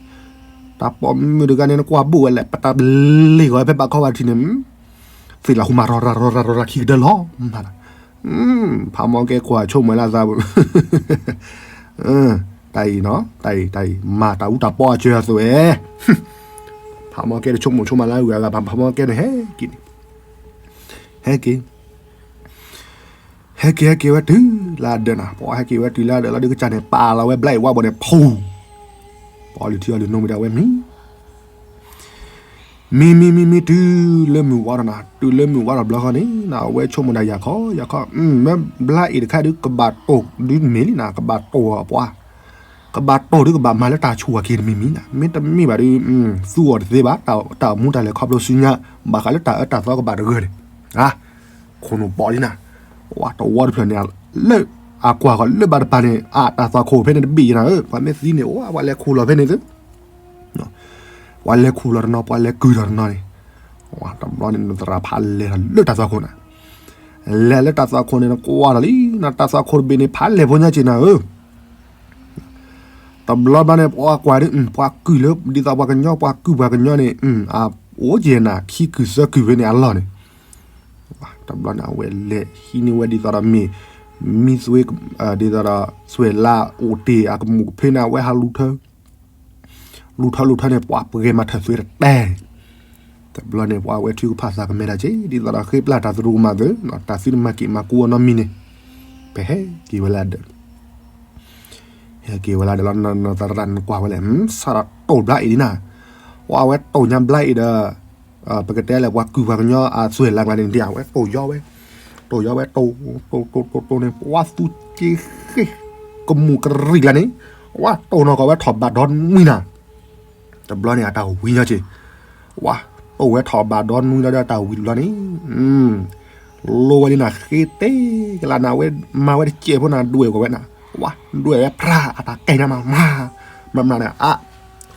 တၢ်ပိာ်မုၣ်တဂၤန့ၣ် နကွၢ်ဘူးဝဲလဲၣ်, ပတၢ်ဘျ့ဂီၤဝဲဖဲဘၣ်ခီဘၣ်ထံးန့ၣ်, သ့ၣ်လၢဟူမၤရီၤရၤရီၤရၤရီၤရၤခံကတၢၢ်လီၤ, မၤလၢ, ဖးမီကဲကွၢ်ဆိကမိၣ်လၢအသး, တၢ်အံၤနီၤ, တၢ်အံၤ တၢ်အံၤ မၤတၢ်အူတၢ်ပီအစၢၤအသွဲၣ်, ဖးမီကဲတဆိကမိၣ်ဆိကမးလၢအဂၤဂၤ ဖးမီကဲန့ၣ်ဟဲက့ၤန့ၣ်, ဟဲက့ၤ ဟဲက့ၤဟဲက့ၤဝဲတုၤလၢအဒၢးနၤ, ပှၤဟဲက့ၤဝဲတုၤလၢအဒၢးလီၤဒုးကစၢ်န့ၣ် ပာ်လီၤဝဲဘျါအံၤဝါဘိန့ၣ် ဖူ, ပှၤအီလုၢ်ထံအီလုၢ်နိမ့ၢ်ဒၣ်ဝဲမံၤ, မံမံမံမံတုၤလၢမုၢ်ဝါဒီးနၤ, တုၤလၢမုၢ်ဝါဒီးဘျီဃီန့ၣ် အဝဲဆိကမိၣ်ဒၣ်ယၤခီယၤခီ, မ့ၢ်ဘျါအံၤတခါဒုးကဘၣ်တိၢ်ဒုးမ့ၢ်လံနၤ, ကဘၣ်တိၢ်အီၤပှၤ ကဘၣ်တိၢ်ဒုးကဘၣ်မၤလၢတၢ်ဆူၣ်အက့ၤတမံၤမံၤနၤ, မ့တမ့ၢ်ဘၣ်ဒုး, သူအီၤတသ့ဘၣ်, တၢ်မူတၢ်လဲၤခီဖျိဆူညါ, ဘၣ်ဃးလၢတၢ်အၢတၢ်သီကဘၣ်တဂၢၢ်န့ၣ်, ခိၣ်နူာ်ပိာ်လံနၤ, ဝဲတဝီတဖျၢၣ်န့ၣ်, လၢအကွၢ်ဃီလၢဘၣ်တပၤန့ၣ် အတၢ်သွၣ်ခိၣ်ဖဲန့ၣ်တဘ့ၣ်ယနၤဧၢ, ပှၤမ့ၢ်သံန့ၣ် ပှၤလဲၤခူၣ်လီၤဖဲန့ၣ်သု ပှၤလဲၤခူၣ်လီၤတနီၤ ပှၤလဲၤကုၢ်လီၤတနီၤန့ၣ်, တဘျီန့ၣ် နသရၣ်ဖးလဲၤထီၣ်လၢတၢ်သွၣ်ခိၣ်နၤ, လဲၤလၢတၢ်သွၣ်ခိၣ်န့ၣ် နကွၢ်လီၤလံ, နတၢ်သွၣ်ခိၣ်တဘ့ၣ်န့ၣ် ဖးလဲၤဖိညါက့ၤနၤဧၢ, တဘျီဘျီန့ၣ် ပှၤကွၢ်ဒ် ပှၤကုၢ်လၢ ဒ်သိးပှၤကညီ ပှၤကုၢ်ပှၤကညီန့ၣ်, အအိၣ်က့ၤနၤ ခံကုၢ်သၢကုၢ်ဖဲန့ၣ်အလီၢ်န့ၣ်, တဘျီန့ၣ် အဝဲလဲၤဟံးန့ၢ်ဝဲဒ်သိးဒီးမ့ၢ်, မံသွ့, ဒ်သိးဒီး သွဲၣ်လါအိၣ်တ့ၢ်အကမူၣ်ဖဲန့ၣ် အဝဲဟးလူၤထၢ လူၤထၢလူၤထၢန့ၣ် ပှၤပှဲၤမၤထၢၣ်သွဲတတဲ, တဘျီန့ၣ် ပှၤဝဲထုကဖၣ်သးကမဲဒၣ်က့ၤ ဒ်သိးဒီးဃ့ပျၢ်တၢ်သရူးကမၤသၢ, တၢ်သံတမၤက့ၤမၤကူအီၤနီတမံၤန့ၣ်, ပဟဲက့ၤဝဲလၢဒၢး, ဟဲက့ၤဝဲလၢဒၢးလီၤ နသရၣ်နကွၢ်ဝဲလဲၣ်, စးထီၣ်တိၢ်ဘျါအံၤဒ်နၤ, ပှၤဝဲတိၢ်ညါဘျါအံၤဒီး ပကတဲလဲၣ် ပှၤကုၢ်ပှၤကညီအသွဲၣ်လါကျါန့ၣ် ဒ်အဝဲတိၢ်ယီဝဲ, တိၢ်ယီဝဲတိၢ်, တိၢ်တိၢ်တိၢ်တိၢ်န့ၣ် ပှၤသူက့ၤဃ့ၢ်, ကမူၣ်ကရံၣ်ကျါန့ၣ်, ပှၤတိၢ်နီၢ်ကီၢ်ဝဲထီၣ်ဘးဒီနွံနၤ, တဘျီန့ၣ် အတၢ်ဝံၤညီက့ၤ, ပှၤတိၢ်ဝဲထီၣ်ဘးဒီနွံလီၤဒီး အတၢ်ဝံၤတဘျီန့ၣ် လိဝဲလံနၤ ဃ့တဲကလးနၤ အဝဲမၤဝဲတစဲးဖိနၤ ဒွဲၣ်ကီးဝဲနၤ, ဝါ ဒွဲၣ်ဝဲဖြါ အတၢ်ကဲနၤမၤ, မၤမၤန့ၣ် အါ,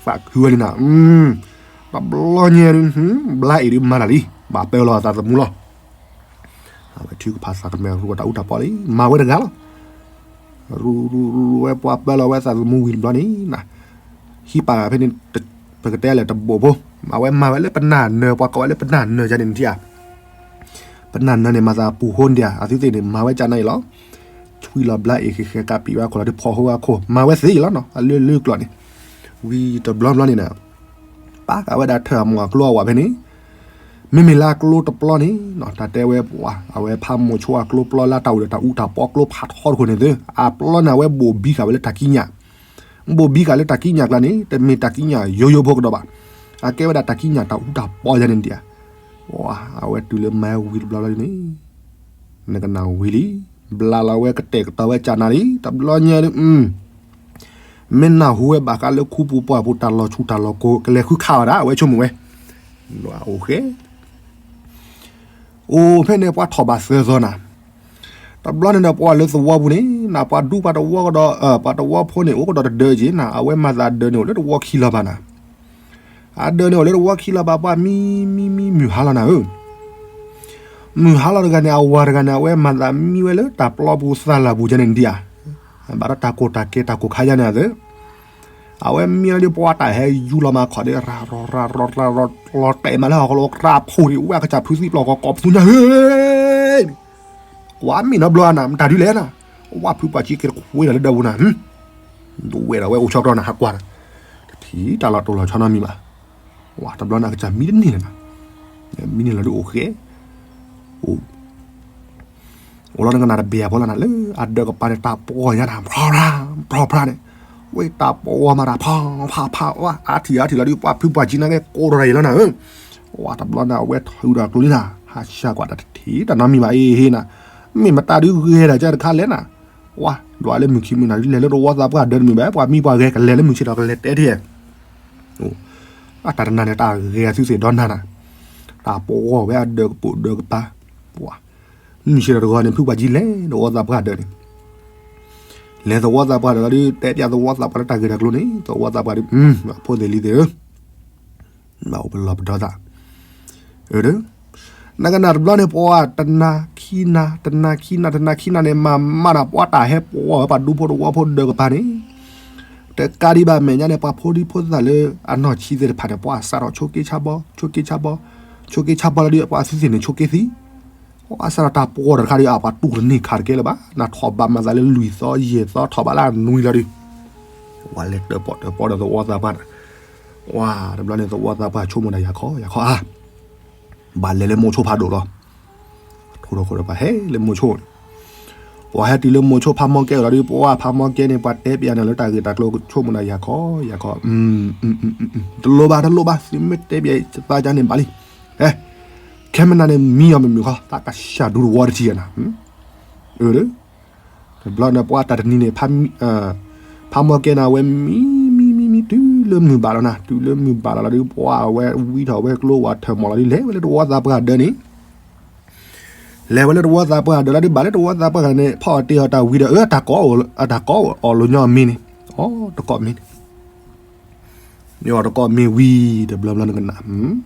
သးခုဝဲလံနၤ, တဘျီညါဒုး ဘျါအံၤဒုးမၤတၢ်လံ, ဘၣ်ပၢလီၤအသးသမူလီၤ, အဝဲထုကဖၣ်သးကမဲာ်ရူအတၢ်အူတၢ်ပီလံ မၤဝဲတဂၤလီၤ, ရူရူရူဝဲပှၤပၢလီၤဝဲသးသမူဝံၤတဘျီန့ၣ်, ဟံးပာ်ဖဲန့ၣ် ပကတဲလဲၣ်တဘိၣ်ဖိ, အဝဲမၤဝဲလၢပနၢ်နၢၤ ပှၤကိးဝဲလၢပနၢ်နၢၤယါန့ၣ်နထံၣ်ဧါ, ပနၢ်နၢၤန့ၣ် မၤသးပူၤဟိဒံးဧါ, အသုသ့ၣ်န့ၣ် မၤဝဲကနၣ်အံၤလီၤ, ဆွံလီၤဘျါအံၤ ဃဲဃဲကးပံးဝဲအခိၣ်လီၤ ဒုးဖီၣ်ဟိဝဲအခိၣ် မၤဝဲသ့အံၤလီၤနီၤ, အလုၢ်လုၢ်ကျိာ်န့ၣ်, ဝံၤတဘျီဘျီန့ၣ်ဒီး, ပာ်ဃာ်ဝဲဒၣ်ထၢၣ်အမီၢ်အကျိအဝဲဖဲန့ၣ်, မ့မ့ၢ်လၢအကျိတပျီန့ၣ်နီၤ တၢ်တဲဝဲပှၤ အဝဲဖးမိၢ်ဆိအကျိပျီလၢတၢ်အိၣ်ဒီးတၢ်အူတၢ်ပီကျိဖးထီတခိၣ်န့ၣ်သု, အပျီန့ၣ် အဝဲဘိၣ်ဘံဃာ်ဝဲလၢတၢ်ကံးညာ်, ဘိၣ်ဘံဃာ်လၢတၢ်ကံးညာ်ကျါန့ၣ် တမ့ၢ်တၢ်ကံးညာ်ယိယိဖိကဒီးဘၣ်, အကဲဝဲဒၣ်တၢ်ကံးညာ်တၢ်အူတၢ်ပီယါန့ၣ်ဒံးဧါ, အဝဲတုၤလၢမၤဝံၤတဘျီဘျီန့ၣ်, နကနၣ်ဝံၤလံ, ဘျါလီၤဝဲကတဲာ်ကတီၤဝဲကနၣ်လံ တဘျီညါဒုး မ့ၢ်နၢ်ဟူဝဲဘၣ်ဃးလၢခူပူၤပှၢ်ပူၤတၢ်လီၤဆူၣ်တၢ်လီၤကိၤ ကလဲၤဃုခးအီၤဒၣ် အဝဲဆိကမိၣ်ဝဲ, အိၣ်ဃဲ, အိၣ်ဖဲန့ၣ်ပှၤထီၣ်ဘးသၢသီနၤ, တဘျီန့ၣ်ဒီးပှၤလၢသဝီပူၤန့ၣ် နပှၤဒူပှၤတဝီကဒီး ပှၤတဝီဖိန့ၣ် အိၣ်ကဒီးတဒၢက့ၤနၤ အဝဲမၤသးဒၢးန့ၣ်အိၣ်လၢတဝီခံလီၤဘၣ်နၤ အဒၢးန့ၣ်အိၣ်လၢတဝီခံလီၤဘၣ် ပှၤမံမံမံမုၢ်ဟါလီၤနၤဧၢ, မုၢ်ဟါလီၤတဂၤန့ၣ် အဝၤတဂၤန့ၣ် အဝဲမၤသးမံဝဲလၢတၢ်ပျီပူၤသးလၢ်ပူၤကဲန့ၣ်ဒံးဧါ, ဘၣ်ဒီးတၢ်ကိၢ်တၢ်ကဲတၢ်ကိၢ်ခါယါန့ၣ်အသး, အဝဲမံလီၤဒုးပှၤတၢ်ဟဲယူလီၤမၤခီၣ်ဒုး ရၤရၤရၤရၤရၤ လီၤတဲာ်မးလၢဟီၣ်ခီလီၤ ကြၢးဖိဒံး ဝဲအကစၢ်ဖုသံပျီၢ်ကီးကိးပသူညါဧၢ ကွၢ်မ့ၢ်နီတဘျီနၤ မတၤဒုလဲၣ်နၤ, ဝဲဖုပှၢ်ကံက့ၤတခွ့ဒီးလၢဒၢးပူၤနၤ, ဒဝဲဒီးဝဲအိၣ်ဆီကတီၢ်နၤ ဟးကွၢ်ဒီး, တထံၣ်တၢ်လီၤတိၢ်လီၤဆီနီတမံၤဘၣ်, ဝဲတဘျီန့ၣ်အကစၢ်မံတန့ၢ်လၢၤနၤ, မံန့ၢ်လီၤဒုးအိၣ်ဃဲ, အိၣ် အိၣ်လီၤနကနၣ်တဘ့ၣ်အဖီလာ်နၤလၢ အဒၢးကပၤန့ၣ် တၢ်ပှီၢ်ညါနၤ ဖြီဖြါ ဖြီဖြါန့ၣ်, ဝဲတၢ်ပှီၢ်မးတၢ်ဖးဖးဖး ဝဲအါထံၣ်အါထံၣ်လီၤဒုး ပှၤဖုပှၢ်ကံနာ်က့ ကိးထီၣ်တၢ်အံၤလီၤနၤဧၢ, ဝဲတဘျီန့ၣ်အဝဲထုးဒီးကျိလံနၤ ဟးဆှၢကွၢ်တၢ်တထံၣ်တၢ်နီတမံၤဘၣ်အံၤဟ့နၤ, မ့ၢ်မတၤဒုးဂဲၤဒၣ်ကတခါလဲၣ်နၤ, ဝဲဒွးလၢမုၢ်ခံမုၢ်နၤဒုး လဲၤလၢတဝီသးပှၢ်ဒၢးတမုာ်ဘၣ် ပှၤမံပှၤဂဲၤကလဲၤလၢမုၢ်ဆ့ၣ်ဒီးကလဲၤတဲထံၣ် အတၢ်တနၤန့ၣ် တၢ်ဂဲၤအသုသ့ၣ်ဒီနၤနၤ, တၢ်ပဝီဝဲအဒၢးကပိာ်ဒၢးကပၤ, ပှၤ, မုၢ်ဆ့ၣ်ဒီးတဂီၤန့ၣ် ဖုပှၢ်ကံလဲၤသဝီသးပှၢ်ဒၢးန့ၣ်, လဲၤသဝီသးပှၢ်ဒၢးလီၤဒုး တဲပၠးသဝီသးပှၢ်လၢတၢ်ဂ့ၢ်တၢ်ကျိၤန့ၣ် သဝီသးပှၢ်ဒၢး, ဖိသ့ၣ်လံၤသ့ၣ်ဧၢ, ဘၣ်အိၣ်ပလီၢ်ပဒီသး, အၢ, နကနၣ်တဘျီန့ၣ် ပှၤတနၤခံနၤ တနၤခံနၤ တနၤခံနၤန့ၣ် မၤမးနၤ ပှၤတၢ်ဟဲပဝီဝဲပှၤဒူဖိတဝီဖိဒၢးကပၤန့ၣ် တကးဒံးဘၣ်မဲာ်ညါန့ၣ် ပှၤဖိဒံဖိသၣ်လၢအနီၢ်ဆံးသ့ၣ်တဖၣ်န့ၣ် ပှၤစးထီၣ်ဆိးက့ဆါဘီ ဆိးက့ဆါဘီ ဆိးက့ဆါဘီလီၤဒုး ပှၤသုသ့ၣ်န့ၣ်ဆိးက့သံ ပှၤစးထီၣ်တၢ်ပှီၢ်တခါဒီး အပှၤတူၢ်တန့ၢ်ခးတကဲလၢၤဘၣ် နထီၣ်ဘၣ်မၤသးလၢလွံၢ်သီယဲၢ်သီထီၣ်ဘၣ်လၢအနွံလီၤဒုး ပှၤလဲၤတၢၣ်ပီၣ်တၢၣ်ပီဒီးသဝီသးပှၢ်န့ၣ် ဝါ တဘျီန့ၣ် သဝီသးပှၢ်ဆိကမိၣ်ဒၣ်ယၤခီယၤခီဧါ ဘၣ်လဲၤလၢမိၤဆိဖးဒိၣ်လီၤ ထိၣ်ဒီခိၣ်ဒီးပှၤဟဲလၢမိၤဆိန့ၣ် ပှၤဟဲတုၤလၢမိၤဆိဖးမီကဲအိၣ်လီၤဒုး ပှၤဖးမီကဲန့ၣ် ပှၤတဲပျးနၤလၢတၢ်ဂ့ၢ်တၢ်ကျိၤဆိကမိၣ်ဒၣ်ယၤခီယၤခီ တလိၣ်ဘၣ်တလိၣ်ဘၣ် သုမ့ၢ်တဲပျးသးကန့ၣ်ဘၣ်လံ ဟဲ ခဲမနၤန့ၣ်မံအီၤမ့ၢ်မုာ်ခီ သးကဆှၣ်ဒူတဝီတထံၣ်နၤ အၢ တဘျီန့ၣ်ပှၤတၢ်တနံၤန့ၣ် ဖးမီကဲန့ၣ် အဝဲမံ မံ မံ မံ တုၤလၢမုၢ်ဘၣ်လီၤနၤ တုၤလၢမုၢ်ဘၣ်လီၤလီၤဒုး ပှၤအဝဲဝံထီၣ်ဝဲကျိဝဲထၢၣ်မီၤလီၤဒုး လဲၤဝဲလၢသဝီသးပှၢ်ဒၢးန့ၣ် လဲၤဝဲလၢသဝီသးပှၢ်ဒၢးလီၤဒုး ဘၣ်လၢသဝီသးပှၢ်န့ၣ် ဖီၣ်အီၤတ့ၢ်အီၤတၢ်ဝံဒီး အၢ တၢ်ကိးအီၤလီၤညီအီၤမ့ၢ်န့ၣ် အိ တကိးမ့ၢ်န့ၣ် မ့ၢ်အီၤတကိးမ့ၢ်ဝံၤ တဘျီဘျီန့ၣ်ကနၣ်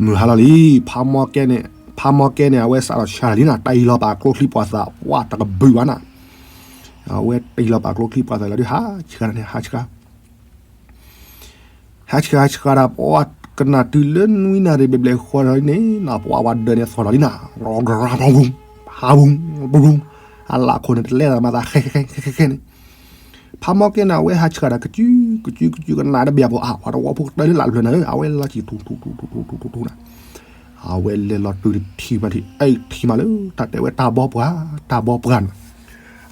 မုၢ်ဟါလီၤလံ ဖးမီကဲန့ၣ် ဖးမီကဲန့ၣ် အဝဲစးထီၣ်ဆှၣ်လံနၤ တၢ်အံၤလီၤပာ်ကျိချံပှၤသး ပှၤတကဘုးဘၣ်နၤ အဝဲတၢ်အံၤလီၤပာ်ကျိချံပှၤသးလီၤဒုး ဟးဆှၣ်န့ၣ် ဟးဆှၣ် ဟးဆှၣ်ဟးဆှၣ်ဒၣ် ပှၤကနၣ်တုၤလၢနွံနၣ်ရံၣ်ဘျဲၣ်ဘျဲၣ်ဃီလီၤန့ၣ် နပှၤဝဲဒၢးန့ၣ်သီၣ်လီၤလံနၤ ရၤရၤ ပူၤ ဟးပူၤ ပူၤ အလၢခိၣ်န့ၣ်တလဲၤမၤသး ဃဲဃဲဃဲဃဲန့ၣ် ဖးမီကဲန့ၣ် အဝဲဟးဆှၣ်ဒၣ် ကစု ကစု ကစု ကနၣ်တဘၣ်ပှၤ အါ ပှၤတဝီဖိကတၢၢ်လၢလာ်ဖျၢၣ်နၤဧၢ အဝဲလီၤဆံၣ်ထူထူထူထူထူထူထူထူနၤ အဝဲလဲၤလီၤတုၤတထံၣ်မးထံၣ် အဲၣ်ထံၣ်မးလၢ တၢ်တဲဝဲတၢ်ဘီပှၢ် တၢ်ဘီပှၢ်န့ၣ်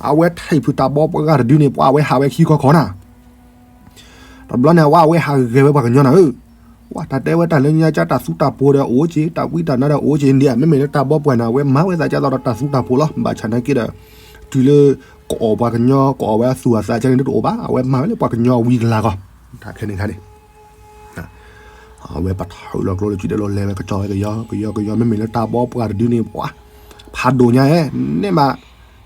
အဝဲထံၣ်ဖုးတၢ်ဘီပှၢ်တဒုန့ၣ် ပှၤအဝဲဟးဝဲခံခီခီနၤ တဘျီန့ၣ် ဝဲအဝဲဟးဂဲၤဝဲပှၤကညီနၤဧၢ, ဝဲတၢ်တဲဝဲတၢ်လၢညါကၢ်တၢ်သူတၢ်ပိၤဒီးအိၣ်က့ၤ, တၢ်ဝံတၢ်နါဒီးအိၣ်က့ၤ, ဒ်အမ့မ့ၢ်လၢတၢ်ဘီပှၢ်န့ၣ် အဝဲမၤဝဲသးကၢ်သိးဒီးတၢ်သူတၢ်ပိၤလီၤ. ဘၣ်ဆၣ်နာ်က့ဒီး တုၤလၢ ကအီၣ်ပှၤကညီ ကအီၣ်ဝဲအသူၣ်အသးကၢ်န့ၣ်တအိၣ်ဘၣ်, အဝဲမၤဝဲလၢပှၤကညီအဝံအလၤကီၢ်, တၢ်ခဲန့ၣ်ခါန့ၣ် အဝဲပထီၣ်လီၤကျိလၢစုဒီးလီၤလဲၤဝဲကစီၣ်ဝဲကယီကယီကယီ မ့မ့ၢ်လၢတၢ်ဘီပှၢ်တဒုန့ၣ် ပှၤ ဖးဒိၣ်ညါဧဲ, န့ၣ်မး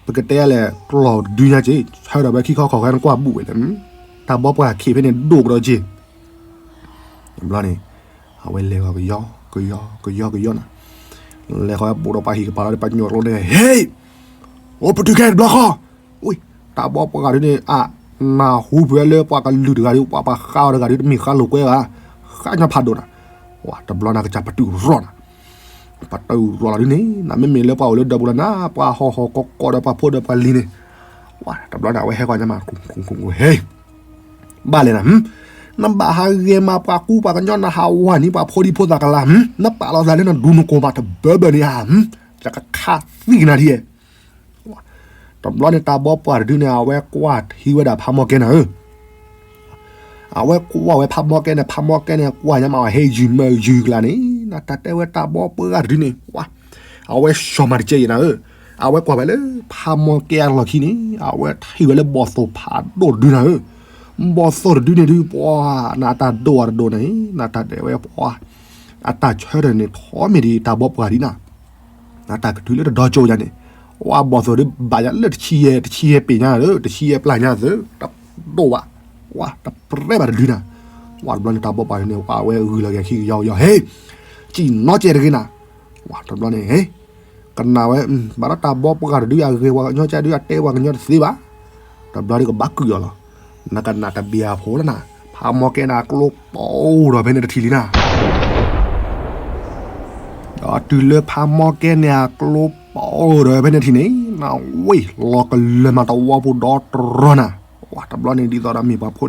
ပကတဲလဲၣ် ကျီၢ်တဒုညါက့ၤ ဆၢထၢၣ်ဝဲခံခီခီၣ်ဃဲနကွၢ်ဘူၣ်ဝဲလဲၣ်, တၢ်ဘီပှၢ်ခံဖဲန့ၣ်ဒိၣ်ကဒီးက့ၤ တဘျီန့ၣ် အဝဲလဲၤဃီၤကယီ ကယီ ကယီ ကယီနၤ, လဲၤဃီၤပိာ်ဒီးပှၤဟံၣ်ကပၤလီၤဒီးပှၤကညီကျိန့ၣ် ဟ့ၣ်, အိၣ်ပတုၤခဲတဘျီဃီ, ဝံၤ တၢ်ဘီပှၢ်ဂၤဒုန့ၣ် အ နၢ်ဟူဖဲလၢပှၤကလုာ်တဂၤဒု ပှၤပှၤဃါအီၤတဂၤဒု တမ့ၢ်ဃါလိာ်ကွဲဘၣ်, ဃါညီဖးဒိၣ်နၤ, ဝဲတဘျီနၤကစၢ်ပတုၤရီၣ်နၤ, ပတုၤရီၣ်လီၤဒုန့ၣ် နမ့မ့ၢ်လၢပှၤအိၣ်လၢဒၢးပူၤလီၤနၤ ပှၤဟီၣ်ဟီၣ်ကီၢ်ကီၢ်ဒီးပှၤဖိဒီးပှၤလံၤန့ၣ်, ဝဲတဘျီန့ၣ် အဝဲဟဲဃီၤညါမး ဟ့ၣ် ဘၣ်လဲၣ်နၤ, နဘၣ်ဟးဂဲၤမးပှၤကူပှၤကညီ နဟးဝၤနံၤပှၤဖိဒံဖိသၣ်ကလါ, နပာ်လီၤသးလၢနဒူနကိၢ်ဘၣ်တဘၢဘၢန့ၣ်ဧါ, ယကခးသံကနၤဒ်ယဲၢ်, တဘျီန့ၣ် တၢ်ဘီပှၢ်တဒုန့ၣ် အဝဲကွၢ်ထံဝဲဒၣ်ဖးမီကဲနၤဧၢ, အဝဲကွၢ်ဝဲဖးမီကဲန့ၣ် ဖးမီကဲန့ၣ် ကွၢ်ညါမး ဟဲယုၢ်မၢယုၢ်ကလါန့ၣ် နတၢ်တဲဝဲတၢ်ဘီပှၢ်ဂၤတဒုန့ၣ် ဝဲ အဝဲဆှီၣ်မၤတကဲယဲၢ်နၤဧၢ, အဝဲကွၢ်ဝဲလၢ ဖးမီကဲအလီၢ်ခံန့ၣ် အဝဲထံၣ်ဝဲလၢဘီၣ်သိၣ်ဖးဒိၣ်တဒုနၤဧၢ, ဘီၣ်သိၣ်တဒုန့ၣ်ဒု ပှၤ နတၢ်ဒိၣ်အတဒိၣ်န့ၣ် နတၢ်တဲဝဲပှၤ အတၢ်ဆၢထၢၣ်န့ၣ် ထီၣ်မ့ၢ်ဒ်တၢ်ဘီပှၢ်ဒ်နၤ, နတၢ်ကတုၤလၢတဒီကၠိညါန့ၣ်, ဝဲဘီၣ်သိၣ်ဒု ဘၣ်ယၤလၢတဆံယဲၢ် တဆံယဲၢ်ပ့ၤညါသၢ တဆံယဲၢ်ပျၢ်ညါသၢ တဒိၣ်ဘၣ်, ဝဲတပြဲဘၣ်တဒုနၤ, ဝဲတဘျီန့ၣ် တၢ်ဘီပှၢ်န့ၣ် ဝဲဝဲဂုာ်လီၤက့ၤခံကယီကယီ ဟ့ၣ်, စံၣ်နီၤကဲတဂ့ၤနၤ, ဝဲတဘျီန့ၣ် ဟ့ၣ်, ကနၣ်ဝဲ ဘၣ်ဒီးတၢ်ဘီပှၢ်တဒု အဂဲၤပှၤကညီကၢ်ဒု အတဲပှၤကညီတသ့ဘၣ်, တဘျီဒုကဘၣ်ကုၢ်အီၤလီၤ, နကနၣ်တဘျီဖိလီၤနၤ, ဖးမီကဲန့ၣ် အကျိပီၤဒီးဖဲန့ၣ်တထံၣ်လံနၤ ဒီးတုၤလၢဖးမီကဲန့ၣ် အကျိပီၤဒီးဖဲန့ၣ်ထံၣ်န့ၣ် နဝ့ၢ်လီၤကလၢၤမးတဝီဖိဒီတရီနၤ, ဝဲတဘျီန့ၣ် ဒ်သိး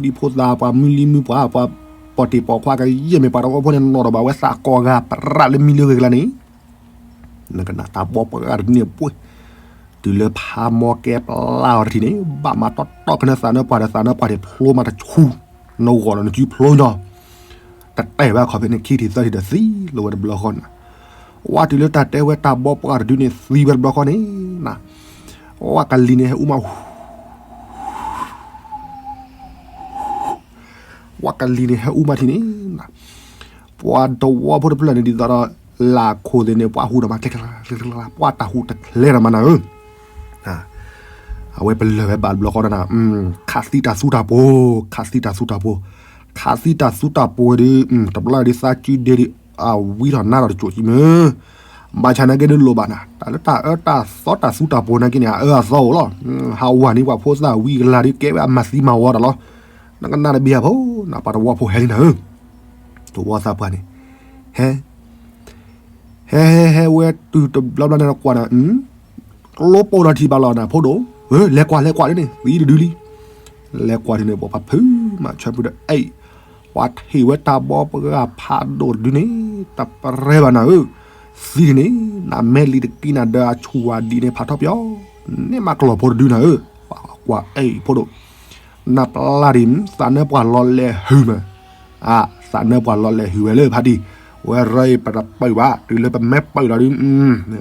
ဒီးမ့ၢ်ပှၤဖိဒံဖိသၣ် ပှၤမုၢ်လံမုၢ်ပှၢ် ပှၤပီၢ်တ့ၢ်ပီၢ်ခွါကယဲၢ်မ့ၢ်ပှၤတဝီဖိန့ၣ် နီၢ်ဒီးဘၣ်ဝဲသးကိးဂၤပြးလၢမံလၢဂ့ၤကလါန့ၣ် နကနၣ်တၢ်ဘီပှၢ်ဂၤတဒုန့ၣ်ပှ့ၤ, တုၤလၢဖးမီကဲပျၢ်အီၤတထံၣ်န့ၣ် ဘၣ်မၤတီတီကနၢသးနၢပှၢ်ဒီးသးနၢပှၢ်န့ၣ်ဖျိမးတဆူ, နဂီၢ်ဒီးနစုဖျိညီ, တတဲဘၣ်ခီဖဲန့ၣ် ခံထံၣ်သၢထံၣ်ဒီးသံလီၤဝဲတဘျီဃီနၤ, ဝဲတုၤလၢတၢ်တဲဝဲတၢ်ဘီပှၢ်ဂၤတဒုန့ၣ်သံဝဲတဘျီဃီန့ၣ်, ဝဲကလံၤန့ၣ်ဟဲအူမး ဝဲကလံၤန့ၣ်ဟဲအူမးထံၣ်န့ၣ်, ပှၤတဝီဖိတဖျၢၣ်န့ၣ် ဒ်သိးဒီး လၢခိၣ်သ့ၣ်န့ၣ် ပှၤဟူးဒီးမး ပှၤတၢ်ဟူးတချဲဒီးမးနၤဧၢ, အဝဲပလၢၢ်ဝဲဘၣ်တဘျီဃီနၤ, ခးသံတၢ်သူတၢ်ပိၤ, ခးသံတၢ်သူတၢ်ပိၤ, ခးသံတၢ်သူတၢ်ပိၤဒုး တဘျီဒုးသးစုဒ့ဒုး အဝံထီၣ်နါထီၣ်တစိၢ်ကံမ့ၢ် ဘၣ်ဆၣ်နာ်က့ဒုးလိၣ်ဘၣ်နၤ တၢ်လၢတၢ်အၢတၢ်သီတၢ်သူတၢ်ပိၤနာ်က့န့ၣ် အအၢအသီအိၣ်လီၤ, ဟးဝၤန့ၣ်ပှၤဖိသၣ်ဝံၤကလၤဒုးကဲဝဲအမၤသံမၤဝီတၢ်လီၤ, နကနၣ်တဘံၣ်ဧါဖိ, နပှၤတဝီဖိဟဲလံနၤဧၢ, တဝီသးပှၢ်န့ၣ်, ဟဲ ဟဲဟဲဟဲဝဲတုၤတဘျီဘျီန့ၣ်ကွၢ်နၤ, ကျိပိၢ်ဒီးထံၣ်ဘၣ်လီၤနၤဖိဒိၣ်, လဲၤကွၢ်လဲၤကွၢ်ဒ်န့ၣ် သံတဒုလံ, လဲၤကွၢ်ဒ်န့ၣ် ပှၤဖုမၤဆၢဖုဒီးအဲၣ်, ပှၤထံၣ်ဝဲတၢ်ဘီပှၤဖးဒိၣ်တဒုန့ၣ် တပရဲဘၣ်နၤဧၢ, သံဒ်န့ၣ် နမဲာ်လံတကံနၤဒီးအဆူၣ်ဝါဒံးန့ၣ်ဖးထီၣ်ပျီ, န့ၢ်မးကလီၤဖိတဒုနၤဧၢ, ပှၤကွၢ်အဲၣ်ဖိဒိၣ် နပျၢ်ဒံး သးနၢပှၤလီၤလဲၤဟုၣ်မး, အါ, သးနၢပှၤလီၤလဲၤဟုၣ်ဝဲလၢဖးဒံၣ်, ဝဲရၢအံၤပတပၢၢ်ဘၣ်, တုၤလၢပမ့ၢ်ပၢၢ်လီၤဒုး,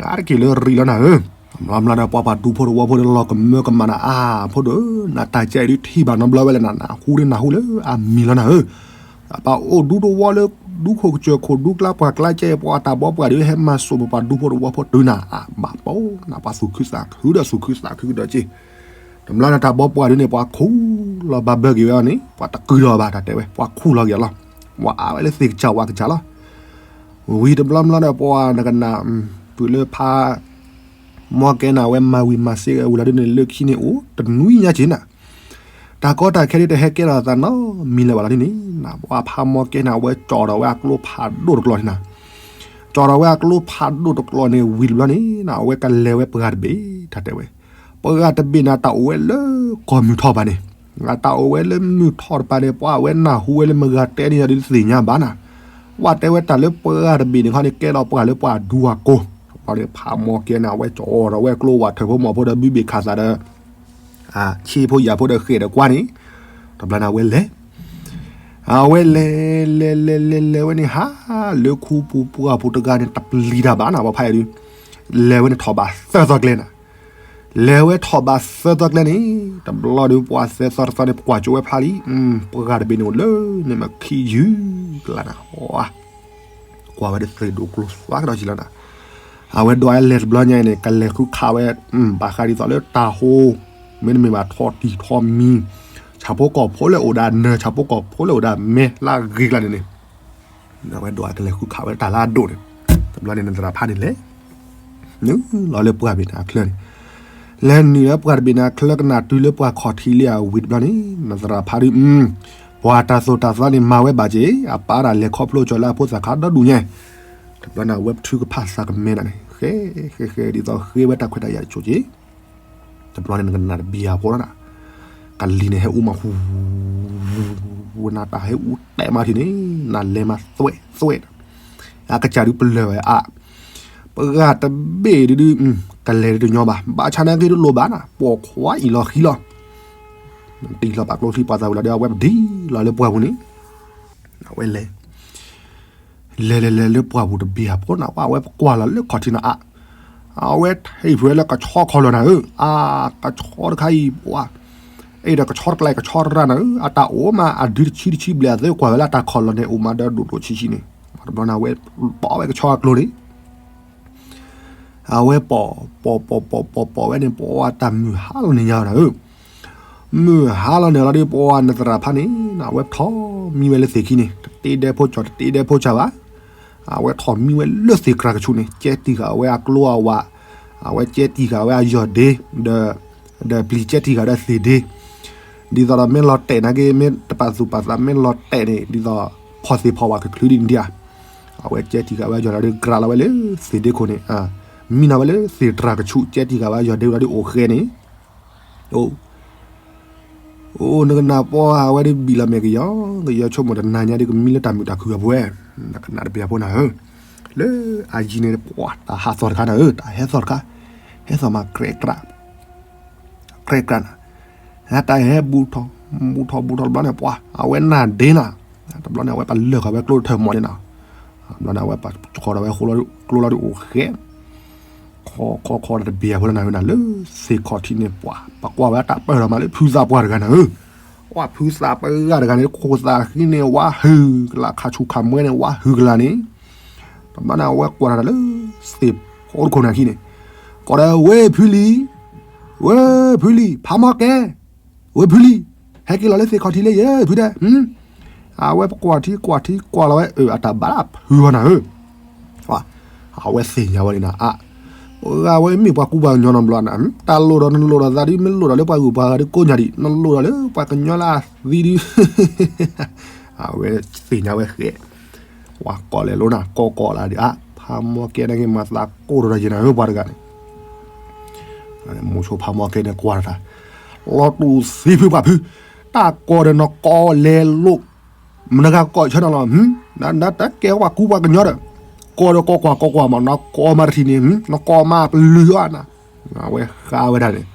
အါတက့ၢ်လၢရံၣ်လီၤနၤဧၢ, ဘျီဘျီဒီးပှၤပှၤဒူဖိတဝီဖိဒီးလီၤကမၢကမၣ်နၤအါ, ဖိဒိၣ်ဧၢ, နတၢ်ကဲအံၤဒုးထံၣ်ဘၣ်နီတဘျီဝဲလဲၣ်နၤ, နဟူဒုးနၢ်ဟူလၢအမံၤလီၤနၤဧၢ, ပအိၣ်ဒူတဝီလၢ ဒူခိၣ်ကစၢၢ်ခိၣ်ဒူကျါပှၢ်ကျါကဲအံၤ ပှၤတၢ်ဘီပှၢ်ဒုးဟဲမၤစိာ်ပပှၤဒူဖိတဝီဖိတုၤနၤ, အါ, ဘၣ်ပိာ်နၤပှၤသူၣ်ခုသးခုဒီးသူၣ်ခုသးခုကဒီးက့ၢ် တဘျီန့ၣ်တၢ်ဘီပှၢ်ဒုးန့ၣ် ပှၤခူၣ်လီၤဘၣ်ဘၢက့ၤဝဲအီၤန့ၣ် ပှၤတကုၤလီၤဘၣ်တၢ်တဲဝဲ ပှၤခူၣ်လီၤက့ၤအီၤလီၤ, ပှၤအါဝဲလၢသ့ၣ်ကစၢ်ဝါကစၢ်လီၤ, ဝံၤတဘျီဘျီဒီးပှၤနကနၣ်, တုၤလၢဖး, မီကဲနၤဝဲမၤဝံၤမၤစ့ဝံၤလီၤဒုးန့ၣ် လၢခံန့ၣ်အိၣ်တနွံညါက့ၤနၤ, တၢ်ကီတၢ်ခဲဒုးတဟဲကဲထီၣ်သးနီတမံၤလၢၤဘၣ်လီၤဒ်န့ၣ်, ပှၤဖးမီကဲနၤဝဲကၠီၣ်ဒီးဝဲအကျိဖးဒိၣ်တကျီၤန့ၣ်နၤ, ကၠီၣ်ဒီးဝဲအကျိဖးဒိၣ်တကျီၤန့ၣ် ဝံၤတဘျီန့ၣ်နၤ အဝဲကလဲၤဝဲပှၢ်တဘ့ၣ် တၢ်တဲဝဲ, ပှၢ်တဘ့ၣ်န့ၣ် တၢ်အိၣ်ဝဲလၢကီၢ်မုၢ်ထီၣ်ဘၣ်န့ၣ်, တၢ်အိၣ်ဝဲလၢမုၢ်ထီၣ်တပၤန့ၣ် ပှၤအဝဲနၢ်ဟူဝဲလၢမတၤဂၤတဲန့ၢ်ယၤဒုးတသ့ၣ်ညါဘၣ်နၤ, ပှၤတဲဝဲတၢ်လၢပှၢ်တဘ့ၣ်န့ၣ်ခီန့ၣ် ကဲထီၣ်ပှၢ်လၢပှၤဒူအကိာ်, ဖးမီကဲနၤဝဲကၠီၣ်ဒီးဝဲအကျိဝဲထၢၣ်ဖိမီၤဖိဒီးဘုဘ့ၣ်ခးသးဒီး ဆ့ဖိယာ်ဖိဒီးဃဲၣ်ဒီးကွၢ်န့ၣ်, တဘျီန့ၣ်အဝဲလဲၤ, အဝဲလဲၤလဲၤလဲၤလဲၤလဲၤဝဲန့ၣ် ဟးလၢခူပူၤပှၢ်ပူၤတဂၤန့ၣ် တပျံၤတၢ်ဘၣ်နၤ ပှၤဖးယံၤဒုး, လဲၤဝဲန့ၣ်ထီၣ်ဘးသၢသီကျဲနၤ, လဲၤဝဲထီၣ်ဘးသၢသီကျဲန့ၣ်, တဘျီဒုးပှၤသၢသီတသီန့ၣ် ပကွၢ်ကၠိဝဲဖျါလံ, ပှၢ်တဘ့ၣ်န့ၣ်အိၣ်လၢန့ၣ်မ့ၢ်ခံယုၢ်ကလးနၤ, ကွၢ်ဝဲဒၣ်သ့ၣ်ဒိၣ်ကျိသွါကဒီးကံလီၤနၤ, အဝဲဒွးဝဲလဲၤတဘျီညါအံၤန့ၣ် ကလဲၤဃုခးဝဲ, ဘၣ်ဃးဒ်သိးလၢတၢ်ဟိ, မ့တမ့ၢ်ဘၣ်ထီၣ်တံၢ်ထီၣ်မံၤ, ဆၣ်ဖိကီၢ်ဖိလၢအိၣ်ဒၣ်နၢၤ ဆၣ်ဖိကီၢ်ဖိလၢအိၣ်ဒၣ်မဲာ်လၢအဂ့ၤကလးန့ၣ်န့ၣ်, အဝဲဒွးကလဲၤဃုခးဝဲတၢ်လၢအဒိၣ်န့ၣ်, တဘျီန့ၣ်နသရၣ်ဖးန့ၣ်လဲၤ နုာ်လီၤလၢပှၢ်တဘ့ၣ်န့ၣ်အချၢန့ၣ်, လဲၤနုာ်လၢပှၢ်တဘ့ၣ်န့ၣ်အချၢကနၣ်တုၤလၢပှၢ်ခီၣ်ထံးလံအဝံၤတဘျီန့ၣ် နသရၣ်ဖးဒုး, ပှၤတၢ်သိၣ်တၢ်သီန့ၣ်မၤဝဲဘၣ်က့ၤ, အပၢ်တၢ်လဲၤခီဖျိကၠီၤလၢအဖိသၣ်ခါဒီဒူၣ်ညါ, တဘျီန့ၣ်အဝဲထုကဖၣ်သးကမဲနၤန့ၣ် ဃဲ, ဃဲဃဲ ဒ်သိးဃ့ဝဲတၢ်ခွဲးတၢ်ယာ်ကၠိက့ၤ တဘျီန့ၣ်နကနၣ်တဘံၣ်ဧါဖိလီၤနၤ, ကလံၤန့ၣ်ဟဲအူမးဟူ, နတၢ်ဟဲအူတဲမးထံၣ်န့ၣ် နလဲၤမးသွဲၣ်သွဲၣ်, အကစၢ်ဒုးပလၢၢ်ဝဲအါ, ပှၢ်တဘ့ၣ်ဒုးဒုး, ကလဲၤဒုးတညီဘၣ် ဘၣ်ဆၣ်နာ်က့ၤတလိၣ်ဘၣ်နၤ ပိာ်ခွါအံၤလီၤဃံလီၤ, တံၢ်လီၤပာ်ကျိချံပာ်သးဝံၤလီၤဒီး အဝဲပဒံလီၤလၢပှၢ်ပူၤန့ၣ် အဝဲလဲၤ လဲၤလဲၤလဲၤလၢပှၢ်ပူၤတဘ့ၣ်ဧါဖိနၤ ပှၤအဝဲပကွၢ်လီၤလၢခီၣ်ထံးနၤအါ, အဝဲထံၣ်ဖဲလၢကဆီခီၣ်လီၤနၤဧၢ, အါ, ကဆီတခါအံၤပှၤ, အဲၣ်ဒိးကဆီတကျါအံၤ ကဆီတရၣ်နၤဧၢ, အတၢ်အိၣ်မးအဒုတဆံတဆံဘျဲၣ်အသ့ကွၢ်ဝဲလၢအတၢ်ခီၣ်လီၤန့ၣ် အိၣ်မးဒီးဒိၣ်ဒိၣ်ဆံးဆံးန့ၣ်, တဘျီန့ၣ်အဝဲပိာ်ဝဲကဆီအကျိၤန့ၣ် အဝဲပိာ်, ပိာ်ပိာ်ပိာ်ပိာ်ပိာ်ဝဲန့ၣ် ပှၤတၢ်မုၢ်ဟါလီၤန့ၣ်ညါနၤဧၢ, မုၢ်ဟါလီၤန့ၣ်လီၤဒီးပှၤနသရၣ်ဖးန့ၣ် အဝဲထီၣ်မံဝဲလၢသ့ၣ်ခံန့ၣ် တတ့ဒဲဖိကၠီၣ် တတ့ဒဲဖိကၠီၣ်ဘၣ်, အဝဲထီၣ်မံဝဲလၢသ့ၣ်ကြၢ်ကဆူးန့ၣ် ကဲတံၢ်ဃာ်ဝဲအကျိအဝး, အဝဲကဲတံၢ်ဃာ်ဝဲအယီၢ်ဒ့, ဒီး, ဒီးပျံၤကဲတံၢ်ဃာ်ဒီးသ့ၣ်ဒ့, ဒ်သိးဒီးမ့ၢ်လီၤတဲာ်နာ်က့ မ့ၢ်တပာ်သူၣ်ပာ်သး မ့ၢ်လီၤတဲာ်န့ၣ် ဒ်သိးဖီၣ်သ့ၣ်ဖီၣ်ဝဲကချုးဒ်န့ၣ်ဒံးဧါ, အဝဲကဲတံၢ်ဃာ်ဝဲအယီၢ်ဒ့ဒီး ကြၢးလီၤဝဲလၢသ့ၣ်ဒ့ခိၣ်န့ၣ်, မံနၤဝဲလၢသ့ၣ်တြၢ်ကဆူး ကဲတံၢ်ဃာ်ဝဲအယီၢ်ဒ့ဝဲဒီးအိၣ်ဃဲန့ၣ်, အိၣ် အိၣ်နကနၣ်ပှၤအဝဲဒ်ဘံၣ်လီၤမဲာ်ကယီကယီဆိကမိၣ်တနၤညါဒ်ကမံလၢတၢ်မုာ်တၢ်ခုၣ်အပူၤဝဲ, နကနၣ်တဘံၣ်အဖိနၤဧၢ, လၢအယံၤန့ၣ်ပှၤတၢ်ဟးသီၣ်တခါနၤဧၢ, တၢ်ဟဲသီၣ်တခါ, ဟဲသီၣ်မးကြဲးကြး ကြဲးကြးနၤ, တၢ်ဟဲဘူးထီၣ်, ဘူးထီၣ်ဘူးထီၣ်တဘျီန့ၣ် ပှၤအဝဲနၢ်ဒ့နၤ, တဘျီန့ၣ် အဝဲပလၢၢ်ဃာ်ဝဲကျိတထၢၣ်မီၤန့ၣ်နၤ, တဘျီန့ၣ် အဝဲပဆီထီၣ်ဝဲကျိလီၤဒ်အိၣ်ဃဲ ခီခီခီဒီးတဘ့ၣ်အဖိလၢနၤဧၢနၤ လၢသ့ၣ်ခီၣ်ထံးန့ၣ်ပှၤ ပကွၢ်ဝဲတၢ်ပၢၢ်ထီၣ်မးလၢဖုသးပှၢ်တဂၤနၤဧၢ, ပှၤဖုသးပှၢ်တဂၤတဂၤန့ၣ် ခိၣ်သးဃံန့ၣ် ဝါဟုၣ်ကလး ခးဆူၣ်ခးမွဲန့ၣ် ဝါဟုၣ်ကလးန့ၣ်, တဘျီန့ၣ် အဝဲကွၢ်တၢ်လၢသ့ၣ်ဖိတခိၣ်န့ၣ်အခံန့ၣ်, ကိးဒီး ဝ့ၢ်ဖုလံ, ဝ့ၢ်ဖုလံ ဖးမီၢ်ကဲ ဝ့ၢ်ဖုလံ, ဟဲက့ၤလီၤလၢသ့ၣ်ခီၣ်ထံးလၢယဲဖုဒဲး, အဝဲပကွၢ်ထံကွၢ်ထံကွၢ်လီၤဝဲ အၢ အတၢ်ဘၣ်ဖုဂီၢ်နၤဧၢ, အဝဲသ့ၣ်ညါဝဲန့ၣ်နၤအါ, ဂၤဝဲမ့ၢ်ပှၤကူပှၤကညီနီတဘျီနၤ, တၢ်လိၣ်ဒီးနလိၣ်ဒီးသးဒ် မ့ၢ်လိၣ်ဒီးလၢပှၤဂုၤပှၤဂၤဒ်ကိးညါဒံး, နလိၣ်ဒီးလၢပှၤကညီလၢအသံဒ်, အဝဲသ့ၣ်ညါဝဲဃဲ, ပှၤကိးလဲၤလိနၤ ကိးကိးလၢဒ်အါ, ဖးမီကဲန့ၣ်က့ၤမၤသးကိၢ်ဒီးယဲနၤဧၢ ပှၤတဂၤန့ၣ်, မိၤဆိဖးမီကဲန့ၣ်ကွၢ်တၢ်, လီၤတူာ်သံဖုပှၤဖု, တၢ်ကိးဒီးနကိးလဲၤလိ မနုၤဂၤကိးဆၢနၤလီၤ, နတၢ်ကဲပှၤကူပှၤကညီဒီး, ကိးဒီးကိးကွၢ်ကိးကွၢ်မး နကိးမးတထံၣ်န့ၣ်, နကိးမးပလုၢ်အီၤနၤ, အဝဲဃါဝဲဒၣ်န့ၣ်,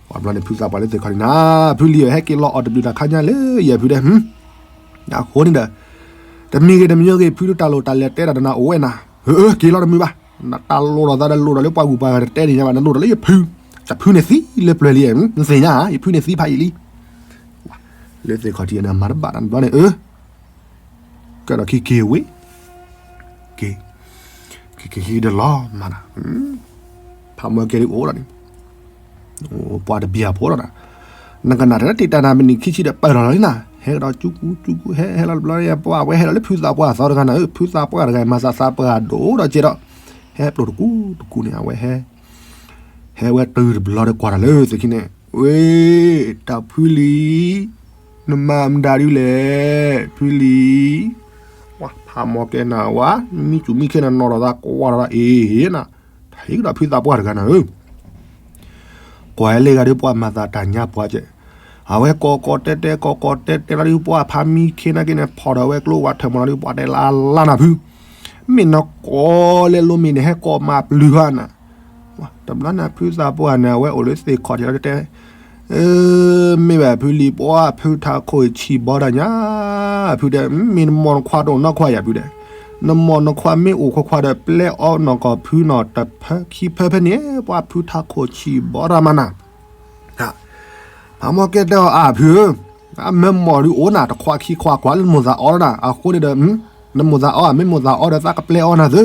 ပှၤဘျီန့ၣ် ဖုသးပှၢ်လၢသ့ၣ်ခီၣ်ထံးနၤ, ဖုလံၤဟဲက့ၤလီၤအီၣ်တဘျုးတၢ်ခါညါလၢယဲၢ်ဖုဒဲး, အဃိန့ၣ်ဒီး, တမံၤဂ့ၤတမံၤဂ့ၤ ဖုဒုးတၢ်လိၣ်တၢ်လဲၤတဲတၢ်ဒီးနၤအိၣ်ဝဲနၤ, က့ၤလီၤတမုာ်ဘၣ်, နတၢ်လိၣ်ဒီးသးဒီးလိၣ်ဒီးလၢပှၤဂုၤပှၤဂၤတတဲန့ၣ်ညါဘၣ် နလိၣ်ဒီးလၢယဖု, တဖုန့ၣ်သံလၢပျၢၤလံ, နသ့ၣ်ညါဧါ ယဖုန့ၣ်သံဖးအံၤလံ လၢသ့ၣ်ခီၣ်ထံးန့ၣ် မၤတဘၣ်တၢ်တဘျီန့ၣ်, ကဲဒီးခံက့ၤဝံၤ, က့ၤ, က့ၤက့ၤက့ၤဒီးလီၤမၤနၤ, ဖးမီကဲဒ်အိၣ်ဒီးန့ၣ်, ပှၤတဘျီဖိဒီးနၤ, နကနၣ်တၢ်တ့ၢ်တၢ်နၤမနံၤခံဆံဒီးပၢၢ်လီၤလီၤလံနၤ, ဟဲကဒီးကၠူကူကၠူကူ ဟဲဟဲလီၤတဘျီန့ၣ် ပှၤဝဲဟဲလီၤလၢဖုသးပှၢ်အသီတဂၤနၤဧၢ, ဖုသးပှၢ်တဂၤမၤသးသးပှၢ်ဒိၣ်ဒီးကဲဒီး, ဟဲပျိၢ်တကူတကူန့ၣ် အဝဲဟဲ ဟဲဝဲတုၤတဘျီဒီးကွၢ်တၢ်လၢသ့ၣ်ခံန့ၣ်, ဝ့ၢ်, တၢ်ဖုလံၤ, နမၤမတၤဒ်လဲၣ်, ဖုလံၤ, ဝါ ဖးမီကဲနၤဝါ, မံစူၤမံခ့နၤနီၢ်ဒီးသးကွၢ်ဒီးအ့ၣ်နၤ, ထံၣ်ကဒီးဖုသးပှၢ်တဂၤနၤဧၢ ကွၢ်လၢဂၤဒ်ပှၤမၤသးတၢ်ညါပှၤကဲ, အဝဲကိးကိးတဲတဲ ကိးကိးတဲတဲလီၤဒ်ပှၤဖးမံခ့နၤက့န့ၣ် ဖီၣ်ဒီးဝဲကျိဝဲထၢၣ်မီၤလီၤဒ်ပှၤတဲလၢအလါနၤဖု, မ့ၢ်နကိးလဲၤလိမ့ၢ်န့ၣ် ဟဲကိးမၤပျုၤဟါနၤ, တဘျီန့ၣ် ဖုသးပှၢ်န့ၣ် အဝဲအိၣ်လၢသ့ၣ်ခီၣ်ထံးလီၤတဲ မ့ၢ်ဘၣ်ဖုလံၤပှၤဖုထးခိၣ်ဆံးဘီတၢ်ညါ, ဖုတဲ မ့ၢ်နမိၢ်နခွါတအိၣ်နီၢ်ခွါယၤဖုတဲ, နမိၢ်နခွါမ့ၢ်အိၣ်ခွါခွါဒီး ပျဲအီၤနီၢ်ကီၢ်ဖုနီၢ်တဖၢခံဖၢဖဲန့ၣ် ပှၤဖုထးခိၣ်ဆံးဘီတၢ်မၤနၤ ဖးမီကဲတဲအီၤအါဖုဧၢ, မ့ၢ်မိၢ်ဒုးအိၣ်နၤတခွါခံခွါကွၢ်လၢနမိၢ်သးအီနၤ, အဃိန့ၣ်ဒီး နမိၢ်သးအီ မ့ၢ်မိၢ်သးအီဒီးသးကပျဲအီနၤသု,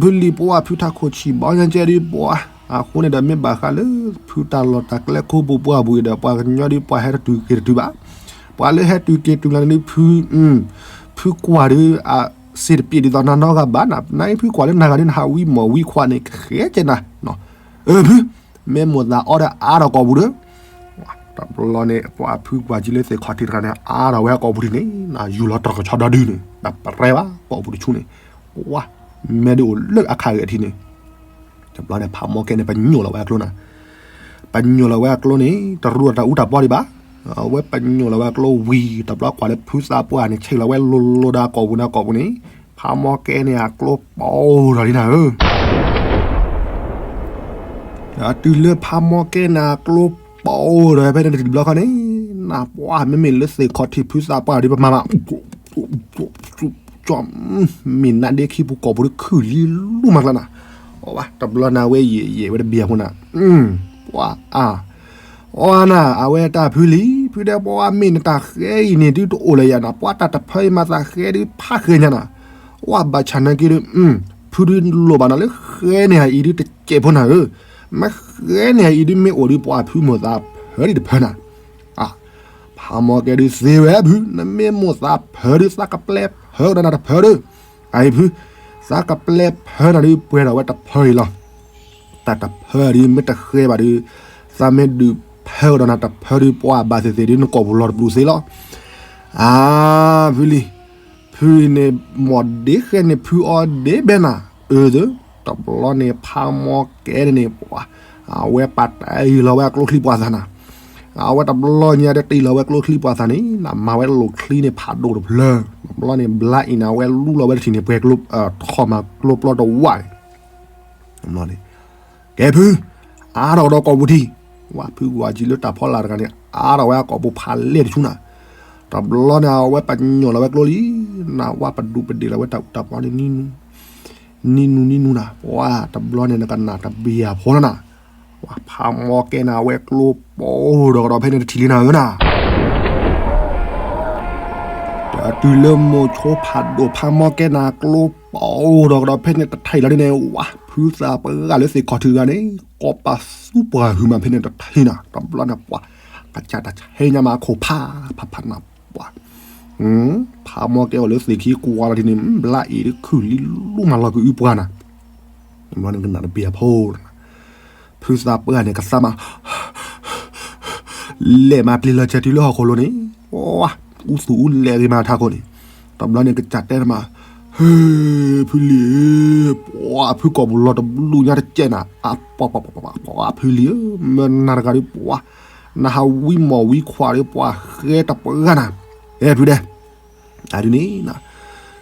ဖုလံၤပှၤဖုထးခိၣ်ဆံးဘီညါကဲဒ်ပှၤ, အဃိန့ၣ်ဒီး မ့ၢ်ဘၣ်ဃးလၢဖုတၢ်လီၢ်တၢ်ကျဲခိၣ်ပူၤပှၢ်ပူၤအံၤဒီး ပှၤကညီဒ်ပှၤဟဲတတုၤက့ၤတတုၤဘၣ်, ပှၤလၢဟဲတုၤက့ၤတုၤလၢန့ၣ်ဒ်ဖု ဖုကွၢ်ဒ်အစ့တပျ့ၤဒ်သိးနၤနီတဂၤဘၣ်နၤ, နဖုကွၢ်လၢနၤဂၤဒ် နဟးဝံမိၢ်ဝံခွါန့ၣ် ကဃဲကဲနၤ, အၢ ဖု, မ့ၢ်မိၢ်သးအီဒီးအါထီၣ်ကိာ်ပူၤဒီး, တဘျီန့ၣ် ပှၤဖုကွၢ်ကံလၢသ့ၣ်ခီၣ်ထံးတဂၤန့ၣ် အါထီၣ်ဝဲအကိာ်ပူၤထံးန့ၣ် ယူၤလီၤတၢ်ကဆီဒီဒုန့ၣ် တပရဲဘၣ်ကိာ်ပူၤတဆူန့ၣ်, ပှၤ မ့ၢ်ဒ်အိၣ်လၢအခါဂ့ၤထံးန့ၣ် တဘျီန့ၣ် ဖးမီကဲန့ၣ် ပညိၣ်လီၤဝဲအကျိနၤ, ပညိၣ်လီၤဝဲအကျိန့ၣ် တရူးဒီးတၢ်အူတၢ်ပီဒံးဘၣ်, အဝဲပညိၣ်လီၤဝဲအကျိဝံၤ တဘျီကွၢ်လၢဖုသးပှၢ်န့ၣ် ဆဲးလီၤဝဲလိၤလိၤဒီးအကိာ်ပူၤန့ၣ် အကိာ်ပူၤန့ၣ်, ဖးမီကဲန့ၣ်အကျိပီၢ်ဒီးလံနၤဧၢ, တုၤလၢဖးမီကဲန့ၣ်အကျိပီၢ်ဒီးဖဲန့ၣ်တဘျီခီန့ၣ်, နပှၤမ့မ့ၢ်လၢသ့ၣ်ခီၣ်ထံးဖုသးပှၢ်ဒ်ပမၤမး ကၠီ မ့ၢ်နါဒ့ခံပူၤကိာ်ပူၤဒ်ခုၣ်လံလူမၤကျါနၤ, အဝဲတဘျီန့ၣ် အဝဲယဲၢ်ယဲၢ်ဝဲတဘ့ၣ်အဖိနၤ, ပှၤအါ, အီနၤ အဝဲတၢ်ဖုလံၤ ဖုတဲပှၤမ့ၢ်နတၢ်ဃဲအံၤန့ၣ် ဒုးတအိၣ်လၢၤယၤနၤ, ပှၤတၢ်တဖၢအံၤမၤသးဃဲဒုးဖးဃဲညါနၤ, ပှၤဘၣ်ဆၣ်နာ်က့ဒုး, ဖုဒုးလိၣ်ဘၣ်နၤလၢဃဲန့ၢ်အံၤဒုးတစဲးဖိနၤဧၢ, မ့ၢ်ဃဲန့ၢ်အံၤဒုးမ့ၢ်အိၣ်ဒုးပှၤဖုမိၢ်သးဖၢဒံးတဖၢနၤ ဖးမီကဲဒုးသ့ဝဲဖု နမ့ၢ်မိၢ်သးဖၢဒုး သးကပျဲဖၢကဒီးနၤတဖၢဒီး, အအံၤဖု, သးကပျဲဖၢနၤဒုးပှဲၤဒီးဝဲတဖၢအံၤလီၤ, တၢ်တဖၢဒုးမ့ၢ်တဃဲဘၣ်ဒုး, သးမ့ၢ်ဒုးဖၢကဒီးနၤတဖၢဒုး ပှၤဘၣ်သ့ၣ်သ့ၣ်ဒုး နကိာ်ပူၤလီၤတပျူၤသ့လီၤ, အါ, ဖုလံၤ, ဖုအံၤန့ၣ် မိၢ်ဒ့ဃဲန့ၣ်ဖုအီၤဒ့ဘဲနၤ, အၢသု, တဘျီန့ၣ် ဖးမီကဲန့ၣ်န့ၣ် ပှၤ, အဝဲပာ်တ့ၢ်လီၤဝဲအကျိချံပှၤသးနၤ, အဝဲတဘျီညါဒီးတ့ၢ်လီၤဝဲကျိချံပှၤသးန့ၣ် နမၤဝဲလိာ်ချံန့ၣ်ဖးဒိၣ်တဖျၢၣ်, တဘျီန့ၣ် ဘျါအံၤန့ၣ် အဝဲလူလီၤဝဲတထံၣ်န့ၣ် ပှဲၤကျိ, ထီၣ်မၤကျိပျီတဝၢ်န့ၣ်, တဘျီန့ၣ်, ကဲဖု, အါထီၣ်ကဒီးကိာ်ပူၤထံး, ဝဲဖုကွၢ်ကံလၢတၢ်ဖီလာ်တဂၤန့ၣ် အါထီၣ်ဝဲအကိာ်ပူၤဖးလဲၢ်တဆူနၤ, တဘျီန့ၣ် အဝဲပညိၣ်လီၤဝဲကျိလံ, နဝဲပဒူးပဒ့ၣ်လီၤဝဲတၢ်အူတၢ်ပီန့ၣ် နံၤနူ, နံၤနူနံၤနူနၤ, ပှၤတဘျီန့ၣ် နကနၣ်တဘ့ၣ်အဖိလီၤနၤ, ပှၤဖးမီကဲနၤ အဝဲကျိပီၢ်ဒီးကဒီးဖဲန့ၣ်တထံၣ်လံနၤဧၢနၤ တုၤလၢမိၤဆိဖးဒိၣ်ဖးမီကဲနၤကျိပီၢ်ဒီးကဒီးဖဲန့ၣ်တထံၣ်လီၤန့ၣ် ဝဲဖုသးပှၢ်လၢသ့ၣ်ခီၣ်ထံးတဂၤန့ၣ် ကိးပသူပှၤဟုၣ်မးဖဲန့ၣ်တထံၣ်နၤ, တဘျီန့ၣ် ပှၤကစၢ်တၢ်ဆဲညါမးခိၣ်ဖးဖးဖးနၤ ပှၤ, ဖးမီကဲအိၣ်လၢသ့ၣ်ခံကွၢ်လီၤဒ်န့ၣ် ဘျါအံၤဒုးခုၣ်လံလူမၤလီၤကအုပှၤနၤ နကနၣ်တဘ့ၣ်အဖိ, ဖုသးပှၢ်န့ၣ် ကသးမး လဲၤမးပျံၤလီၤစဲၤတုၤလၢဟီၣ်ခိၣ်လိၤန့ၣ်, အူသူၣ်အူလဲၢ်ဂ့ၤမးထးခိၣ်န့ၣ်, တဘျီန့ၣ် ကစၢ်တဲတမး, ဟ့, ဖုလံၤဧၢ, ပှၤဖုကိာ်ပူၤလီၤတဘျုးညါတစဲးနၤ, အပှၤ, ပှၤ, ပှၤ, ပှၤ, ပှၤ, ဖုလံၤဧၢ, မ့ၢ်နၤတဂၤဒီးပှၤ, နဟးဝံမီၢ်ဝံခွါဒီးပှၤဃဲတပှၢ်နၤ, အဲ ဖုဒဲး အဒုန့ၣ်,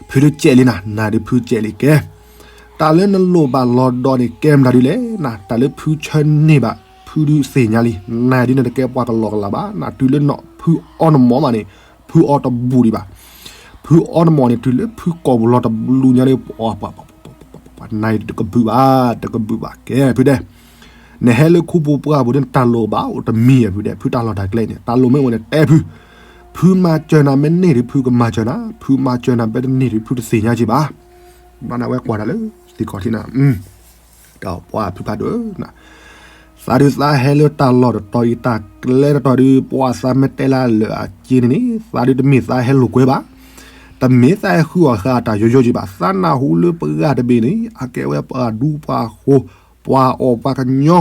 ဖုဒုးကဲးလံနၤ, နၤဒုးဖုကဲးလံကဲ, တၢ်လၢနလိၣ်ဘၣ်လီၤဒီးန့ၣ် ကဲမတၤဒုလဲၣ်နၤ, တၢ်လၢဖုဆၢန့ၢ်ဘၣ်, ဖုဒုးသ့ၣ်ညါလံ, နၤဒုန့ၣ်တကဲပှၤကလီကလးဘၣ်, နၤတုၤလၢနီၢ်ဖုအီနမီၢ်မးန့ၣ်, ဖုအီတဘူၣ်ဒံးဘၣ်, ဖုအီနမီၢ်န့ၣ် တုၤလၢဖုကိာ်ပူၤလီၤတဘျုးညါဒီး ပှၤ, နၤတကဘုၣ်ဘၣ်, တကဘုၣ်ဘၣ်ကဲ ဖုဒဲး နဟဲလၢခူပူၤပှၢ်ပူၤန့ၣ် တၢ်လိၣ်ဘၣ်အိၣ်တမံၤဧါ ဖုဒဲး, ဖုတၢ်လီၢ်တၢ်ကျဲန့ၣ် တၢ်လိၣ်မ့ၢ်အိၣ်န့ၣ်တဲဖု, ဖုမၤစၢၤနၤမ့ၢ်န့ၢ်ဒီး ဖုကမၤစၢၤနၤ, ဖုမၤစၢၤနၤမ့ၢ်တန့ၢ်ဒီး ဖုတသ့ၣ်ညါက့ဘၣ်, ဘျီန့ၣ်အဝဲကွၢ်တၢ်လၢသ့ၣ်ခီၣ်ထံးနၤ, ဒီးပှၤဖုဖးဒိၣ်ဧၢ, သးဒုးသးဟဲလၢတၢ်လီၢ်တတီၤအံၤ တၢ်ကျဲတတီၤဒုး ပှၤသးမ့ၢ်တဲလၢအလၢာ်အက့န့ၣ်န့ၣ် သးဒုးတမ့ၢ်သးဟဲလိာ်ကွဲဘၣ်, တမ့ၢ်သးဟဲဃုအီၣ်ဃာ်အတၢ်ယိယိက့ဘၣ်, သးနၢ်ဟူလၢပှၢ်တဘ့ၣ်န့ၣ် အကဲဝဲပှၤဒူပှၤဃိၤ, ပှၤအီၣ်ပှၤကညီ,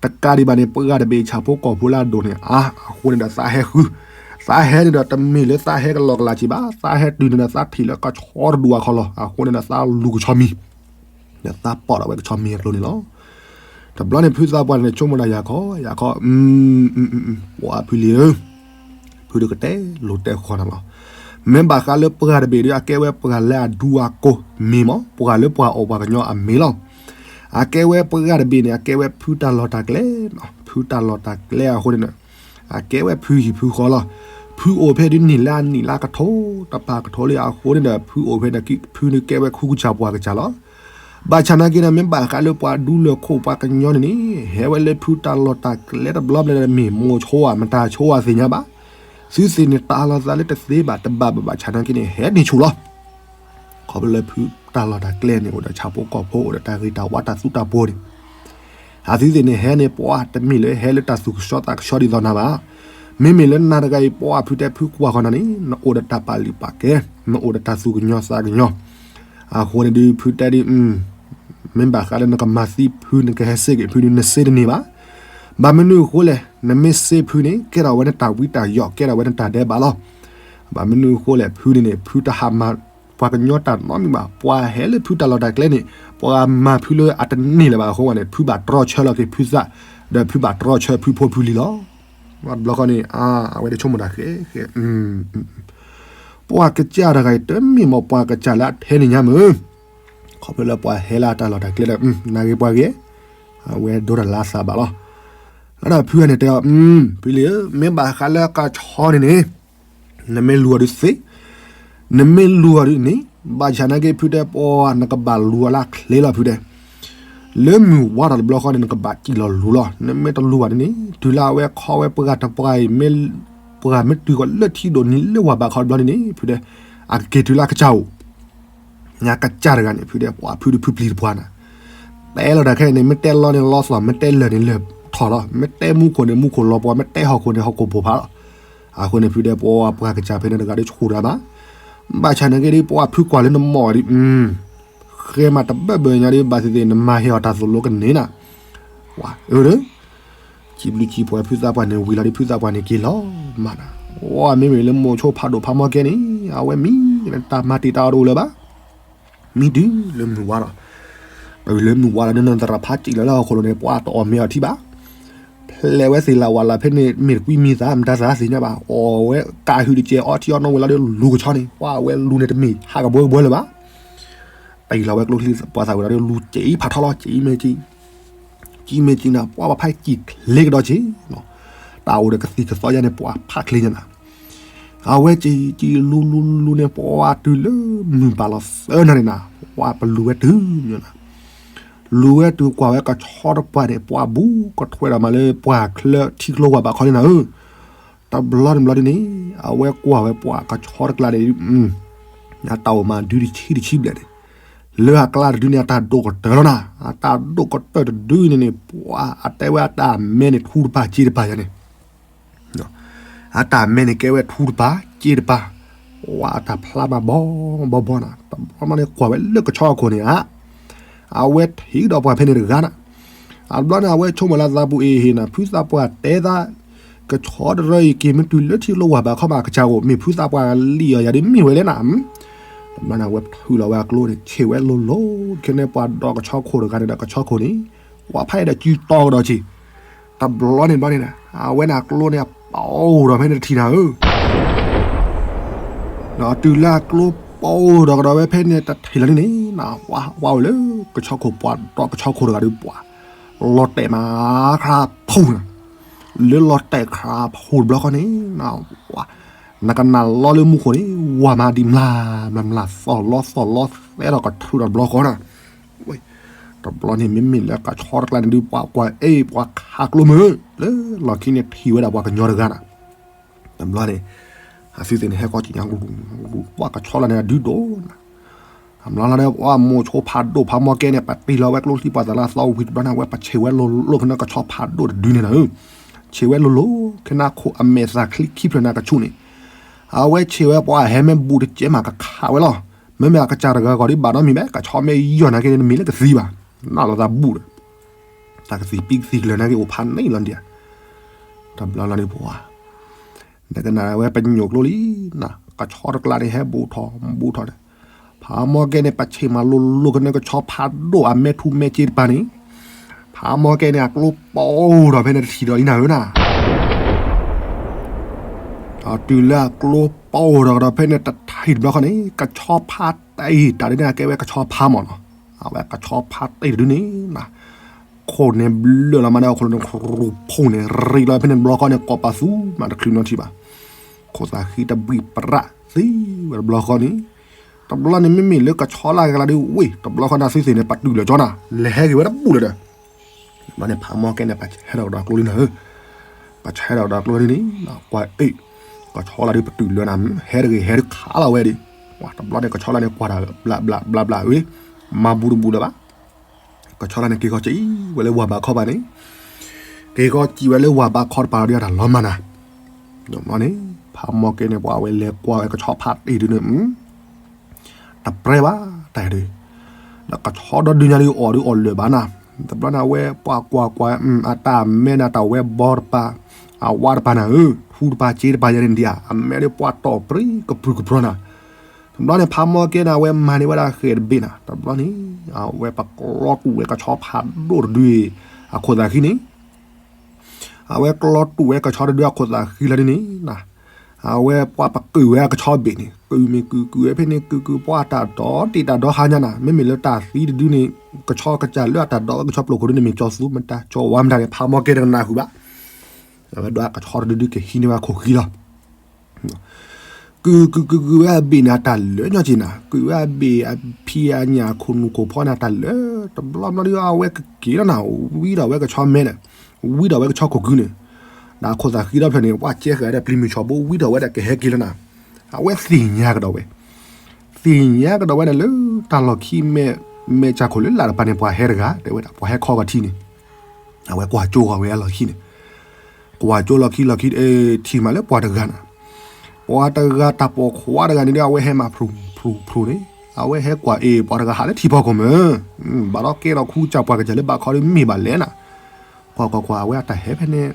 တကးဒံးဘၣ်န့ၣ် ပှၢ်တဘ့ၣ် ဆၣ်ဖိကီၢ်ဖိလၢအဒိၣ်န့ၣ်အါ, အဃိန့ၣ်ဒီးသးဟဲဃု, သးဟဲန့ၣ်ဒီး တမ့ၢ်လၢသးဟဲကလီကလးက့ဘၣ်, သးဟဲတုၤန့ၣ်ဒီး သးထံၣ်လၢကဆီတဒူၣ်အခီလီၤ, အဃိန့ၣ်ဒီးသးလူၤကဆီမံၤ, ဒီးသးပိာ်ဒီးဝဲကဆီမံၤအကျိၤန့ၣ်လီၤ. တဘျီန့ၣ် ဖုသးပှၢ်န့ၣ် ဆိကမိၣ်ဒၣ်ယၤခီ, ယၤခီ, ပှၤဖုလံၤဧၢ, ဖုတကတဲလိာ်တဲဃီနၤလီၤ, မ့ၢ်ဘၣ်ဃးလၢပှၢ်တဘ့ၣ်ဒီး အကဲဝဲပှၢ်လၢအဒူအကိၢ်မ့ၢ်မး, ပှၢ်လၢပှၤအီၣ်ပှၤကညီအမ့ၢ်လီၤ. အကဲဝဲပှၢ်တဘ့ၣ်န့ၣ် အကဲဝဲဖုတၢ်လီၢ်တၢ်ကျဲ, ဖုတၢ်လီၢ်တၢ်ကျဲအဃိန့ၣ်ဒီး အကဲဝဲဖုဟံၣ်ဖုဃီလီၤ. ဖုအိၣ်ဖဲဒုးနံၣ်လၢအနံၣ်လၢအကထိ, တပၤကထိလံအဃိန့ၣ်ဒီး ဖုအိၣ်ဖဲန့ၣ် ဖုန့ၣ်ကဲဝဲခူကစၢ်ပှၢ်ကစၢ်လီၤ. ဘၣ်ဆၣ်နာ်က့န့ၣ် မ့ၢ်ဘၣ်ဃးလၢပှၤဒူလၢၢ်ခိၣ်ပှၤကညီန့ၣ်န့ၣ် ဟဲဝဲလၢဖုတၢ်လီၢ်တၢ်ကျဲတဘျီဘျီဒီး မ့ၢ်မိၢ်ဆိဧါ မတၤဆိဧါသ့ၣ်ညါဘၣ်. သုသ့ၣ်န့ၣ် တၢ်လီၤသးလၢတသ့ဘၣ်တဘၣ်ဘၣ် ဘၣ်ဆၣ်နာ်က့န့ၣ် ဟဲန့ၢ်ဆူၣ်လီၤ. ခီဖျိလၢဖုတၢ်လီၢ်တၢ်ကျဲန့ၣ် အိၣ်ဒီးဆၣ်ဖိကီၢ်ဖိ အိၣ်ဒီးတၢ်ဂ့ၤတၢ်ဝါတၢ်သူတၢ်ပှီၤန့ၣ် အသုသ့ၣ်န့ၣ် ဟဲန့ၣ် ပှၤတမ့ၢ်လၢဟဲလၢတၢ်သူၣ်ကဆှီသးကဆှီဒ်သိးနၤဘၣ်. မ့မ့ၢ်လၢနၤတဂၤအံၤ ပှၤဖုတဲဖုကွၢ်ဃီနၤန့ၣ် နအိၣ်ဒီးတၢ်ပာ်လုၢ်ပာ်ကဲ, နအိၣ်ဒီးတၢ်သူၣ်ကညီၤသးကညီၤ. အဃိန့ၣ်ဒုး ဖုတဲဒ် မ့ၢ်ဘၣ်ဃးလၢနကမၤသံဖု နကဟဲစ့က့ၤဖုဒုး နစ့တန့ၢ်ဘၣ်. ဘၣ်မနုၤအဃိလဲၣ်, နမ့ၢ်စ့ဖုန့ၣ် ကဲထီၣ်ဝဲနတၢ်ဝံတၢ်ယိး ကဲထီၣ်ဝဲနတၢ်ဒဲးဘးလီၤ. ဘၣ်မနုၤအဃိလဲၣ်, ဖုန့ၣ်န့ၣ် ဖုတဟးမၤပှၤကညီတၢ်နီတမံၤဘၣ်. ပှၤဟဲလၢဖုတၢ်လီၢ်တၢ်ကျဲန့ၣ် ပှၤမၤဖုလၢအတန့ၢ်လၢၤဘၣ်အဃိန့ၣ် ဖုဘၣ်တြီဆၢလီၤက့ၤဖုသး, ဒီးဖုဘၣ်တြီဆၢဖုဖိဖုလံၤလီၤ. တဘျီဃီန့ၣ် အဝဲဒၣ်ဆိကမိၣ်တၢ်ဃဲဃဲ ပှၤကစၢ်တဂၤအံၤ တမ့ၢ်မ့ၢ်ပှၤကစၢ်လၢအထဲန့ၣ်ညါမုၢ်, ခီဖျိလၢပှၤဟဲလၢအတၢ်လီၢ်တၢ်ကျဲဒီး နၢ်ဂ့ၤပှၤဂ့ၤ, အဝဲဒိတၢ်လၢအသးဘၣ်လီၤ. လၢဒီးဖုန့ၣ်တဲအီၤ, ဖုလံၤဧၢ, မ့ၢ်ဘၣ်ဃးလၢကဆီန့ၣ်န့ၣ် နမ့ၢ်လူၤအီၤဒုးသ့, နမ့ၢ်လူၤအီၤဒုးန့ၣ် ဘၣ်ဆၣ်နာ်က့ဖုတဲပှၤ နကဘၣ်လူၤအီၤလၢအချ့လီၤဖုတဲ လၢမုၢ်ဝါထီၣ်တဘျီဃီန့ၣ် နကဘၣ်စံၣ်လီၤလူၤလီၤ. နမ့ၢ်တလူၤဘၣ်ဒ်န့ၣ် တုၤလၢအဝဲခီဝဲပှၤတပှၢ်အံၤ မ့ၢ်ပှၤမ့ၢ်တုၤဃီၤလၢထံဒိၣ်နံၤလၢဝၤဘးခီတဘျီန့ၣ်န့ၣ် ဖုတဲ အကက့ၤတုၤလၢအကစၢ်အိၣ် ညါကစၢ်တဂၤန့ၣ် ဖုတဲ ပှၤဖုဒုးဖုပျံၤတပှၢ်နၤ, တဲလီၤတၢ်ခဲအံၤန့ၣ် မ့ၢ်တဲလီန့ၣ်လီသီၣ်, မ့ၢ်တဲလၢာ်န့ၣ်လၢာ်ထီၣ်လီၤ, မ့ၢ်တဲမူခိၣ်န့ၣ်မူခိၣ်လီၤပှီၢ်, မ့ၢ်တဲဟီၣ်ခိၣ်န့ၣ်ဟီၣ်ခိၣ်ပိၢ်ဖးလီၤ. အဃိန့ၣ် ဖုတဲပှၤပှၤကစၢ်ဖဲန့ၣ်တဂၤဒီးဆူၣ်တၢ်ဘၣ်. ဘၣ်ဆၣ်နာ်က့ဒီး ပှၤဖုကွၢ်လၢနမီၢ်ဒ် ဃဲမးတဘၢၣ်ဘၢၣ်ညါဒီး ဘၣ်သ့ၣ်သ့ၣ် နမၤဟ့ၣ်အီၤတၢ်သိၣ်လိကန့ၢ်နၤ, ဝၤအၢဒီး စံးဘျုးစံးဖှိၣ်ဖုသးပှၢ်န့ၣ် ဝံၤလီၤဒီးဖုသးပှၢ်န့ၣ်က့ၤလီၤမးနၤ, ဝဲမ့မ့ၢ်လၢမိၢ်ဆိဖးဒိၣ်ဖးမီၢ်ကဲန့ၣ် အဝဲမံ တၢ်မၤတ့ၢ်တၢ်အီၣ်တအိၣ်လၢၤဘၣ်. မံတုၤလၢမုၢ်ဝါလီၤ. တုၤလၢမုၢ်ဝါလီၤဒီး နသရၣ်ဖးစံးလီၤလၢဟီၣ်ခိၣ်လိၤန့ၣ် ပှၤတအီၣ်မ့ၤအီထံဘၣ်. ဖျဲးဝဲသ့ၣ်လၢဝၤလၢဖဲန့ၣ် မ့ၢ်တကွံမံသး မတၤသးသ့ၣ်ညါဘၣ်. အီၣ်ဝဲကးဟုၣ်တကဲး အီထံအီနိဝံၤလီၤဒီးလူၤကဆီန့ၣ် ပှၤအဝဲလူၤန့ၣ်တမ့ၢ်ဟးကဘှီကဘှီလၢၤဘၣ်. ပအံၤလီၤဝဲကျိချံပှၤသးဝံၤလီၤဒီးလူၤကဲးဖးထီလီၤ ကဲးမ့ၢ်ကံ ကံမ့ၢ်ကံနၤ ပှၤဘၣ်ဖးကံၣ်ချ့ကဒီးက့ၤ, တၢ်အိၣ်ဒီးကသံၣ်ကသီယါန့ၣ် ပှၤဖးချ့ညါနၤ. အဝဲကံၣ်ကံၣ်လူလူလူန့ၣ် ပှၤတုၤလၢမုၢ်ဘၣ်လီၤသၢနၤန့ၣ်နၤ, ပှၤပလူၤဝဲတုၤမ့ၢ်နၤ, လူၤဝဲတုၤကွၢ်ဝဲကဆီတပှၢ်န့ၣ် ပှၤဘူးကထွဲဒီးမးလၢပှၢ်ချၢထံကျိဝၤဘၣ်ခီန့ၣ်နၤဧၢ. တဘျီတဘျီဒ်န့ၣ် အဝဲကွၢ်ဝဲပှၤကဆီတကျါန့ၣ် အတၢ်အိၣ်မးဒုတဆံတဆံဘျဲၣ်န့ၣ် လၢအကျါတဒုန့ၣ် အတၢ်ဒိၣ်ကတၢၢ်လီၤနၤ, အတၢ်ဒိၣ်ကတၢၢ်တဒုန့ၣ်န့ၣ် ပှၤအတဲဝဲအတၢ်မဲန့ၣ်ထူတပၤစ့တပၤယါန့ၣ်, အတၢ်မဲန့ၣ်ကဲဝဲထူတပၤစ့တပၤ, ပှၤအတၢ်ဖျါမးဘီဘီဘီနၤ, တဘျီမးန့ၣ်ကွၢ်ဝဲလၢကဆီအခိၣ်န့ၣ်ဧါ အဝဲထံၣ်ဒီးပှၤဖဲန့ၣ်တဂၤနၤ. အဘျီန့ၣ် အဝဲဆိကမိၣ်လၢသးပူၤအ့ၣ်ဟ့ၣ်နၤ ဖုသးပှၢ်တဲသး ကဆီတရၢအံၤက့ၤမ့ၢ်တုၤလၢထံကျိဝၤဘးခီမး အကစၢ်အိၣ်မ့ၢ်ဖုသးပှၢ်လံၣ်အီၤယၤဒ်မ့ၢ်ဝဲလဲၣ်နၤ. တဘျီန့ၣ် အဝဲထုးလီၤဝဲအကျိန့ၣ် ဆ့ၣ်ဝဲလိၤလိၤ ခဲန့ၣ်ပှၤဒီးကဆီခိၣ်တဂၤန့ၣ်ဒီးကဆီခိၣ်န့ၣ် ပှၤဖးအံၤဒီးစုတီကဒီးဆ့ၣ် တဘျီန့ၣ်ဘျီန့ၣ် အဝဲန့ၣ်အကျိန့ၣ် ပအိၣ်ဒီးဖဲန့ၣ်တထံၣ်နၤဧၢ ဒီးတုၤလၢအကျိပအိၣ်ဒီးကဒီးဝဲဖဲန့ၣ်တထံၣ်လီၤန့ၣ်န့ၣ် ဝဲအိၣ်လၢ ကဆီခိၣ်ပှၤဒီးကဆီခိၣ်တဂၤဒီးပှၤ လီၤတဲာ်မးခရါဖူနၤ. လၢလီၤတဲာ်ခရါဖူတဘျီဃီန့ၣ် နကနၣ်လီလၢမူခိၣ်န့ၣ် ဝၤမၤဒံးမျးမျးမျး သီၣ်လီသီၣ်လီသဲဒီးကထုးဒီးတဘျီဃီနၤ. တဘျီန့ၣ် မ့မ့ၢ်လၢကဆီတကျါန့ၣ်ဒုး ပှၤကွၢ်အ့ၣ် ပှၤခးကျိမုၢ် လၢလီၢ်ခံန့ၣ်ထံၣ်ဝဲဒၣ်ပှၤကညီတဂၤနၤ. တဘျီန့ၣ် အသုသ့ၣ်န့ၣ် ဟဲကီၢ်ကံၣ်ညါ ပှၤကဆီလၢန့ၣ်အဒုဒိၣ်နၤ. တဘျီလၢ်န့ၣ် ပှၤမိၢ်ဆိဖးဒိၣ် ဖးမီကဲန့ၣ် ပတ့ၢ်လီၤဝဲကျိချံပှၤသးလၢအသီဝံၤတဘျီန့ၣ် အဝဲပဆ့ၣ်ဝဲလိၤလိၤခဲန့ၣ်ကဆီဖးဒိၣ်တဒုန့ၣ်နၤဧၢ. ဆ့ၣ်ဝဲလိၤလိၤ ခဲန့ၣ်ခိၣ်အမဲာ်သၣ်ချံခံဖျၢၣ်န့ၣ်ကဆူၣ်န့ၣ် အဝဲဆ့ၣ်ဝဲပှၤဟဲမ့ၢ်ဘူးတကဲမးကခးဝဲလီၤ. မ့မ့ၢ်အကစၢ်တဂၤဂီၤဒ်ဘၣ်နီတမံၤဘၣ် ကဆီမ့ၢ်ယီၢ်နာ်က့န့ၣ် တမ့ၢ်လၢကသံဘၣ်. နၢ်လီၤသးဘူးဒီး တၢ်ကသံၣ်ပံကသံၣ်ကျၢၤနာ်က့အိၣ်ဖးန့ၣ်လီၤဒံးဧါ. တဘျီလီၤန့ၣ်ပှၤ နကနၣ်ဝဲပညိၣ်ကျိလံနၤ ကဆီတကျါန့ၣ် ဟဲဘူးထီၣ်ဘူးထီၣ်န့ၣ် ဖးမီကဲန့ၣ် ပဆ့ၣ်မးလိၤလိၤကန့ၢ်ကဆီဖးဒိၣ်အမဲထူမဲကၠ့တပၤန့ၣ် ဖးမီကဲန့ၣ် အကျိပအိၣ်ဒီးဖဲန့ၣ်တထံၣ်ဒီးလံနၤဧၢနၤ. ဒီးတုၤလၢအကျိပအိၣ်ဒီးကဒီးဖဲန့ၣ်တထံၣ်တဘျီဃီန့ၣ် ကဆီဖးတ့ၢ်တၢ်ဒ်န့ၣ် အကဲဝဲကဆီဖးမၢ်နီၤ. အဝဲကဆီဖးတ့ၢ်တဒုန့ၣ် ခိၣ်န့ၣ်ဘျၢၣ်လီၤမးန့ၣ် အခိၣ်န့ၣ်ဖူန့ၣ် ရံးလီၤဖဲန့ၣ်တဘျီဃီန့ၣ် ကိးပသူမးတချုးနီထံၣ်ဘၣ်. ခိၣ်သးဃံတဘှံးပြးသံဝဲတဘျီဃီန့ၣ် တဘျီန့ၣ်မ့မ့ၢ်လၢကဆီလၢ်ကလါဒ်ဝ့ၢ် တဘျီဃီန့ၣ်သုသ့ၣ်န့ၣ် ပတုာ်လၢၤကၠီနၤ လဲၤဟဲက့ၤဝဲတဘူၣ်လၢၤဒီး တဘျီန့ၣ် ဖးမီကဲန့ၣ် ပဆဲးထီၣ်ကဒီးကျိလံနၤဧၢ. ပဆဲးထီၣ်ကဒီးကျိလံန့ၣ် ကွၢ်အ့ၣ် ကဆီလၢ်ဒ်ပတုာ်လၢၤနၤ ဟဲတဂ့ၤဟဲတခးလီၤဝဲဒံး. တဘျီန့ၣ် ကဆီလၢ်န့ၣ် ကွၢ်တၢ်ဘျးဘျးဘျးဘျးဝဲ မၤဘူးတဘူးလၢၤဘၣ်. ကဆီလၢ်န့ၣ် က့ၤခီစံးဝဲလၢဝၤဘးခီဘၣ်န့ၣ် က့ၤခီစံးဝဲလၢဝၤဘးခီတပၤလီၤဒ်အတၢ်လီၤမၢ်နၤ. တဘျီန့ၣ် ဖးမီကဲန့ၣ် ပှၤဝဲလဲၤကွၢ်ဝဲကဆီဖးတ့ၢ်ဒုန့ၣ် တပြဲဘၣ်တၢ်ဒု ဒီးကဆီဒီဒုညါဒုးအီၣ်ဒုးအီၣ်လၢာ်ဘၣ်နၤ. တဘျီန့ၣ် အဝဲပှၤကွၢ်ကွၢ် အတၢ်မဲနၤ တၢ်ဝဲဘီတပၤ အဝါတပၤနၤဧၢ ထူတပၤစ့တပၤယဲန့ၣ်ဒံးဧါ အမဲဒုးပှၤတီၢ်ပြံကပြုၢ်ကပြီၤနၤ. တဘျီန့ၣ် ဖးမီကဲန့ၣ် အဝဲမၤန့ၢ်ဝဲဒၣ်ဃဲၣ်တဘ့ၣ်နၤ. တဘျီန့ၣ် အဝဲပကျီတူၢ်ဝဲကဆီဖးဒိၣ်တဒုအံၤ အခိၣ်သးဃံန့ၣ် အဝဲကျီတူၢ်ဝဲကဆီတဒုအခိၣ်သးဃံလီၤဒ်န့ၣ် အဝဲပှၤပကုာ်ဝဲအကဆီဘ့ၣ်န့ၣ် ကုာ်မ့ၢ်ကုာ်ကုာ်ဝဲဖဲန့ၣ် ကုာ်ကုာ်ပှၤတၢ်ဒီးတ့ၢ်တၢ်ဒီဟါညါနၤ မ့မ့ၢ်လၢတၢ်သံတဒုန့ၣ် ကဆီကစၢ်လၢအတၢ်ဒီးဝဲကဆီပျိၢ်ခိၣ်ဒုန့ၣ် မ့ၢ်ကၠီသူမတၤကၠီဝါမတၤန့ၣ် ဖးမီကဲတကနၣ်ဃုာ်ဘၣ်. အဝဲဒၣ်ကဆီတဒုဒုကဟံးန့ၢ်ဝဲအခိၣ်ဃံလီၤ. ကုာ်ကုာ်ကုာ်ကုာ်ဝဲအဘ့ၣ်န့ၣ် အတၢ်လၢာ်ညီက့ၤနၤ ကုာ်ဝဲအဘ့ၣ်အဖံအညၣ်အခိၣ်နူာ်ခိၣ်ဖီန့ၣ် အတၢ်လၢာ် တဘျီဘျီဒုး အဝဲကက့ၤလီၤနၤ ဝံဒီးဝဲကဆီမဲနၤ ဝံဒီးဝဲကဆီခိၣ်ကုာ်န့ၣ် ဒီးအခိၣ်သးဃံဒီဖျၢၣ်န့ၣ် ပှၤကဲဃာ်ဝဲဒၣ်ပျံၤမုၢ်ဆီဘိ ဝံဒီးဝဲဒၣ်ကဟဲက့ၤလီၤနၤ အဝဲသ့ၣ်ညါကဒီးဝဲ သ့ၣ်ညါကဒီးဝဲဒၣ်လၢတၢ်လီၢ်ခံမဲ မဲာ်ဆၣ်ခိၣ်လၢလာ်တပၤန့ၣ် ပှၤဟဲတဂၤ တဲဝဲဒၣ် ပှၤဟဲခီဂီၤထံးန့ၣ် အဝဲကွၢ်ကၠိဂီၤဝဲအလီၢ်ခံန့ၣ် ကွၢ်ကၠိလီၢ်ခံလီၢ်ခံ ထံၣ်မးလၢပှၤတဂၤနၤ ပှၤတဂၤတၢ်ပိာ်ခွါတဂၤန့ၣ်ဒီး အဝဲဟဲမၤဖျိဖျိဖျိန့ၣ် အဝဲဟဲကွၢ်အ့ၣ် ပှၤတဂၤဟးလၢထံဖီခိၣ်မၢ် ဘၣ်ဒီးကဲထီၣ်ခူကစၢ်ပှၤကစၢ်လၢဘးခီဒီးမ့ၢ်ဘၣ်လဲၣ်နၤ ကွၢ်ကွၢ်ကွၢ် အဝဲအတၢ်ဟဲဖဲန့ၣ်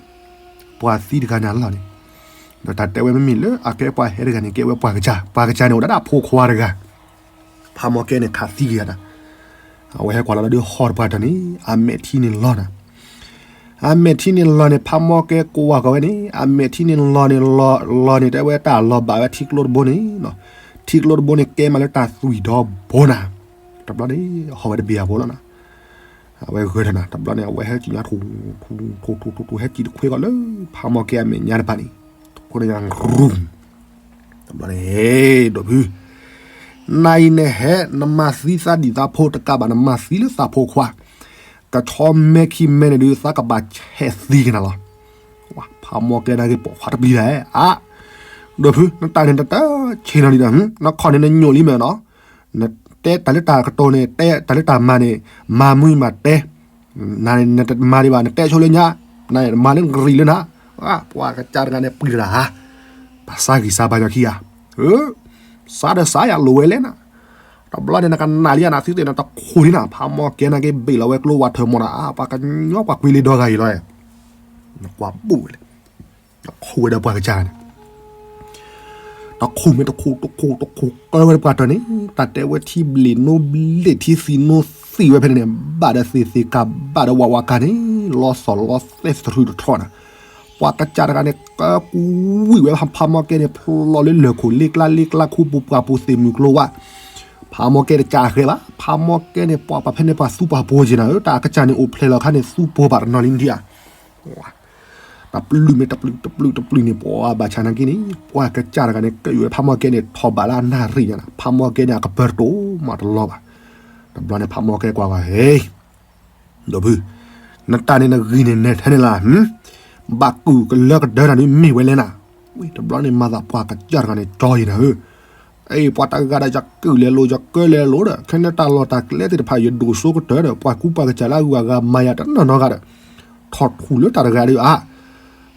ပှၤသံတဂၤန့ၣ်အလီၢ်န့ၣ် ဒီးတၢ်တဲဝဲမ့မ့ၢ်လၢအကဲပှၤဟဲတဂၤန့ၣ် ကဲဝဲပှၤကစၢ် ပှၤကစၢ်န့ၣ် အိၣ်ဒၣ်ဒၣ်ဖိခွါတဂၤ ဖးမီကဲန့ၣ် ခးသံက့ၤယၤတၢ် အဝဲဟဲကွၢ်လီၤလီၤဒုးဟီၣ်တပှၢ်တၢ်န့ၣ် အမဲာ်ထံန့ၣ်လီၤနၤ အမဲာ်ထံန့ၣ်လီၤန့ၣ် ဖးမီကဲကွၢ်ကွၢ်ဝဲန့ၣ် အမဲာ်ထံန့ၣ်လီၤန့ၣ်လီၤ လီၤန့ၣ် တဲဝဲတၢ်လီၤဘၣ်ဝဲထံကျိတဘိန့ၣ် ထံကျိတဘိန့ၣ် ကဲမးလၢတၢ်သွံၣ်ဒီဘိနၤ တဘျီန့ၣ် ဟီၣ်ဝဲတဘ့ၣ်အဘိလီၤနၤ အဝဲဂဲၤထီၣ်နၤ တဘျီန့ၣ် အဝဲဟဲက့ၤညါထူ ထူ ထူ ထူ ထူ ထူဟဲက့ၤတခွဲကီးလၢ ဖးမီကဲအမဲာ်ညါတပၤန့ၣ် တခွဲကီးညါ ရူၢ် တဘျီန့ၣ် ဒိၣ်ဖု နၤအံၤနဟဲ နမၤသံသးဒံၣ်သးဖိတကးဘၣ် နမၤသံလၢသးဖိခွါ ကဆီမဲခံမဲန့ၣ်ဒုး သးကဘၣ်ဆဲးသံက့ၤနၤလီၤ. ဖးမီကဲနာ်က့ၤပိာ်ခွါတပျံၤလဲၣ် အါ ဒိၣ်ဖု နတၢ်န့ၣ်တတၢ်ဆ့ၣ်နီၤလံဒီး နခီၣ်န့ၣ်နညိၣ်လံမ့ၢ်နီၤ နတဲတၢ်လၢတၢ်ကတိၤန့ၣ် တဲတၢ်လၢတၢ်မၤန့ၣ် မၤမုာ်မၤတဲ နၤန့ၣ် နတမၤဒံးဘၣ် နတဲဆိလၢညါ နမၤလၢနကရံၣ်လၢနၤ ပှၤကစၢ်တဂၤန့ၣ်ပှံၢ်တၢ်ဧါ ပှၤစါဂံၢ်စါဘါညီခံဂၤ စါဒီးစါယၤလိၤဝဲလဲၣ်နၤ တဘျီန့ၣ်နကနၣ်လံနသုသ့ၣ်နတခူၣ်လံနၤ, ဖးမီၢ်ကဲနာ်က့ဘ့ၣ်လီၤဝဲကျိဝးထၢၣ်မီၢ်နၤ, ပှၤကညီပှၤကွံလံဒီဂၤအံၤလီၤ, နကွၢ်ဘူၣ်ဝဲလဲၣ်, နခူၣ်ဝဲဒီးပှၤကစၢ်န့ၣ် တခူၣ်မ့ၢ်တခူၣ် တခူၣ်တခူၣ်ကၢဝဲဒၣ်ပှၤတၢၢ်န့ၣ်, တၢ်တဲဝဲထံဘျ့ၣ်နိဘျ့ၣ် ထံသံၣ်နိသံၣ်ဝဲဖဲန့ၣ်န့ၣ်, ဘၣ်ဒီးသ့ၣ်သ့ၣ်ကး ဘၣ်ဒီးဝးဝးကးန့ၣ်, လီၤစီၤလီၤသဲသရူးတထီၣ်နၤ, ပှၤကစၢ်တဂၤန့ၣ် ကကွံာ်ဝဲဖးမီၢ်ကဲန့ၣ် ဖျိးလၢလၢၢ်ခိၣ်လ့ကျါလ့ကျါ ခူပူၤပှၢ်ပူၤသ့ၣ်မုၢ်ကျိဝး, ဖးမီၢ်ကဲတကးဃဲၤဘၣ်, ဖးမီၢ်ကဲန့ၣ် ပှၤပာ်ဖဲန့ၣ်ပှၤသူပှၤပိၤက့ၤနၤဧၢ, တၢ်အကစၢ်န့ၣ်အိၣ်ဖျဲၣ်လီၤခါန့ၣ် သူပိၤဘၣ်တနီၤလံနထံၣ်ဧါ တပျုာ်မ့ၢ်တပျုာ် တပျုာ်တပျုာ်န့ၣ် ပှၤဘၣ်ဆၣ်နာ်က့န့ၣ် ပှၤကစၢ်တဂၤန့ၣ် ကယုၢ်ဝဲဖးမီၢ်ကဲန့ၣ် ထီၣ်ဘးလၢအနၣ်ရံၣ်ညါနၤ, ဖးမီၢ်ကဲန့ၣ် အကပၢၤတတိၤမးတလီၤဘၣ်. တဘျီန့ၣ် ဖးမီၢ်ကဲကွၢ်ကွၢ်, ဟဲ, ဒီးဖု, နတၢ်န့ၣ်နဂံၢ်န့ၣ်နဲၣ်ထဲန့ၣ်လၢ ဘၣ်ကုၢ်ကလၢကဒၢနၤဒ်မ့ၢ်ဝဲလဲၣ်နၤ, ဝံၤတဘျီန့ၣ် မၤသးပှၤကစၢ်တဂၤန့ၣ် ကၠီယံၤနၤဧၢ အ့ ပှၤတဂၤဒီး ယကုၢ်လဲၤလိာ် ယကၢလဲၤလိာ်ဒီး ခဲန့ၣ်တၢ်လီၢ်တၢ်ကျဲသ့ၣ်တဖၣ် ယဒိၣ်စိကတၢၢ်ဒီး ပှၤကူပှၤကစၢ်လၢအဂုၤအဂၤမၤယၤတနီၤနီၤဂၤဒီး ထီၣ်ထူၣ်လၢတၢ်တဂၤဒီးအါ,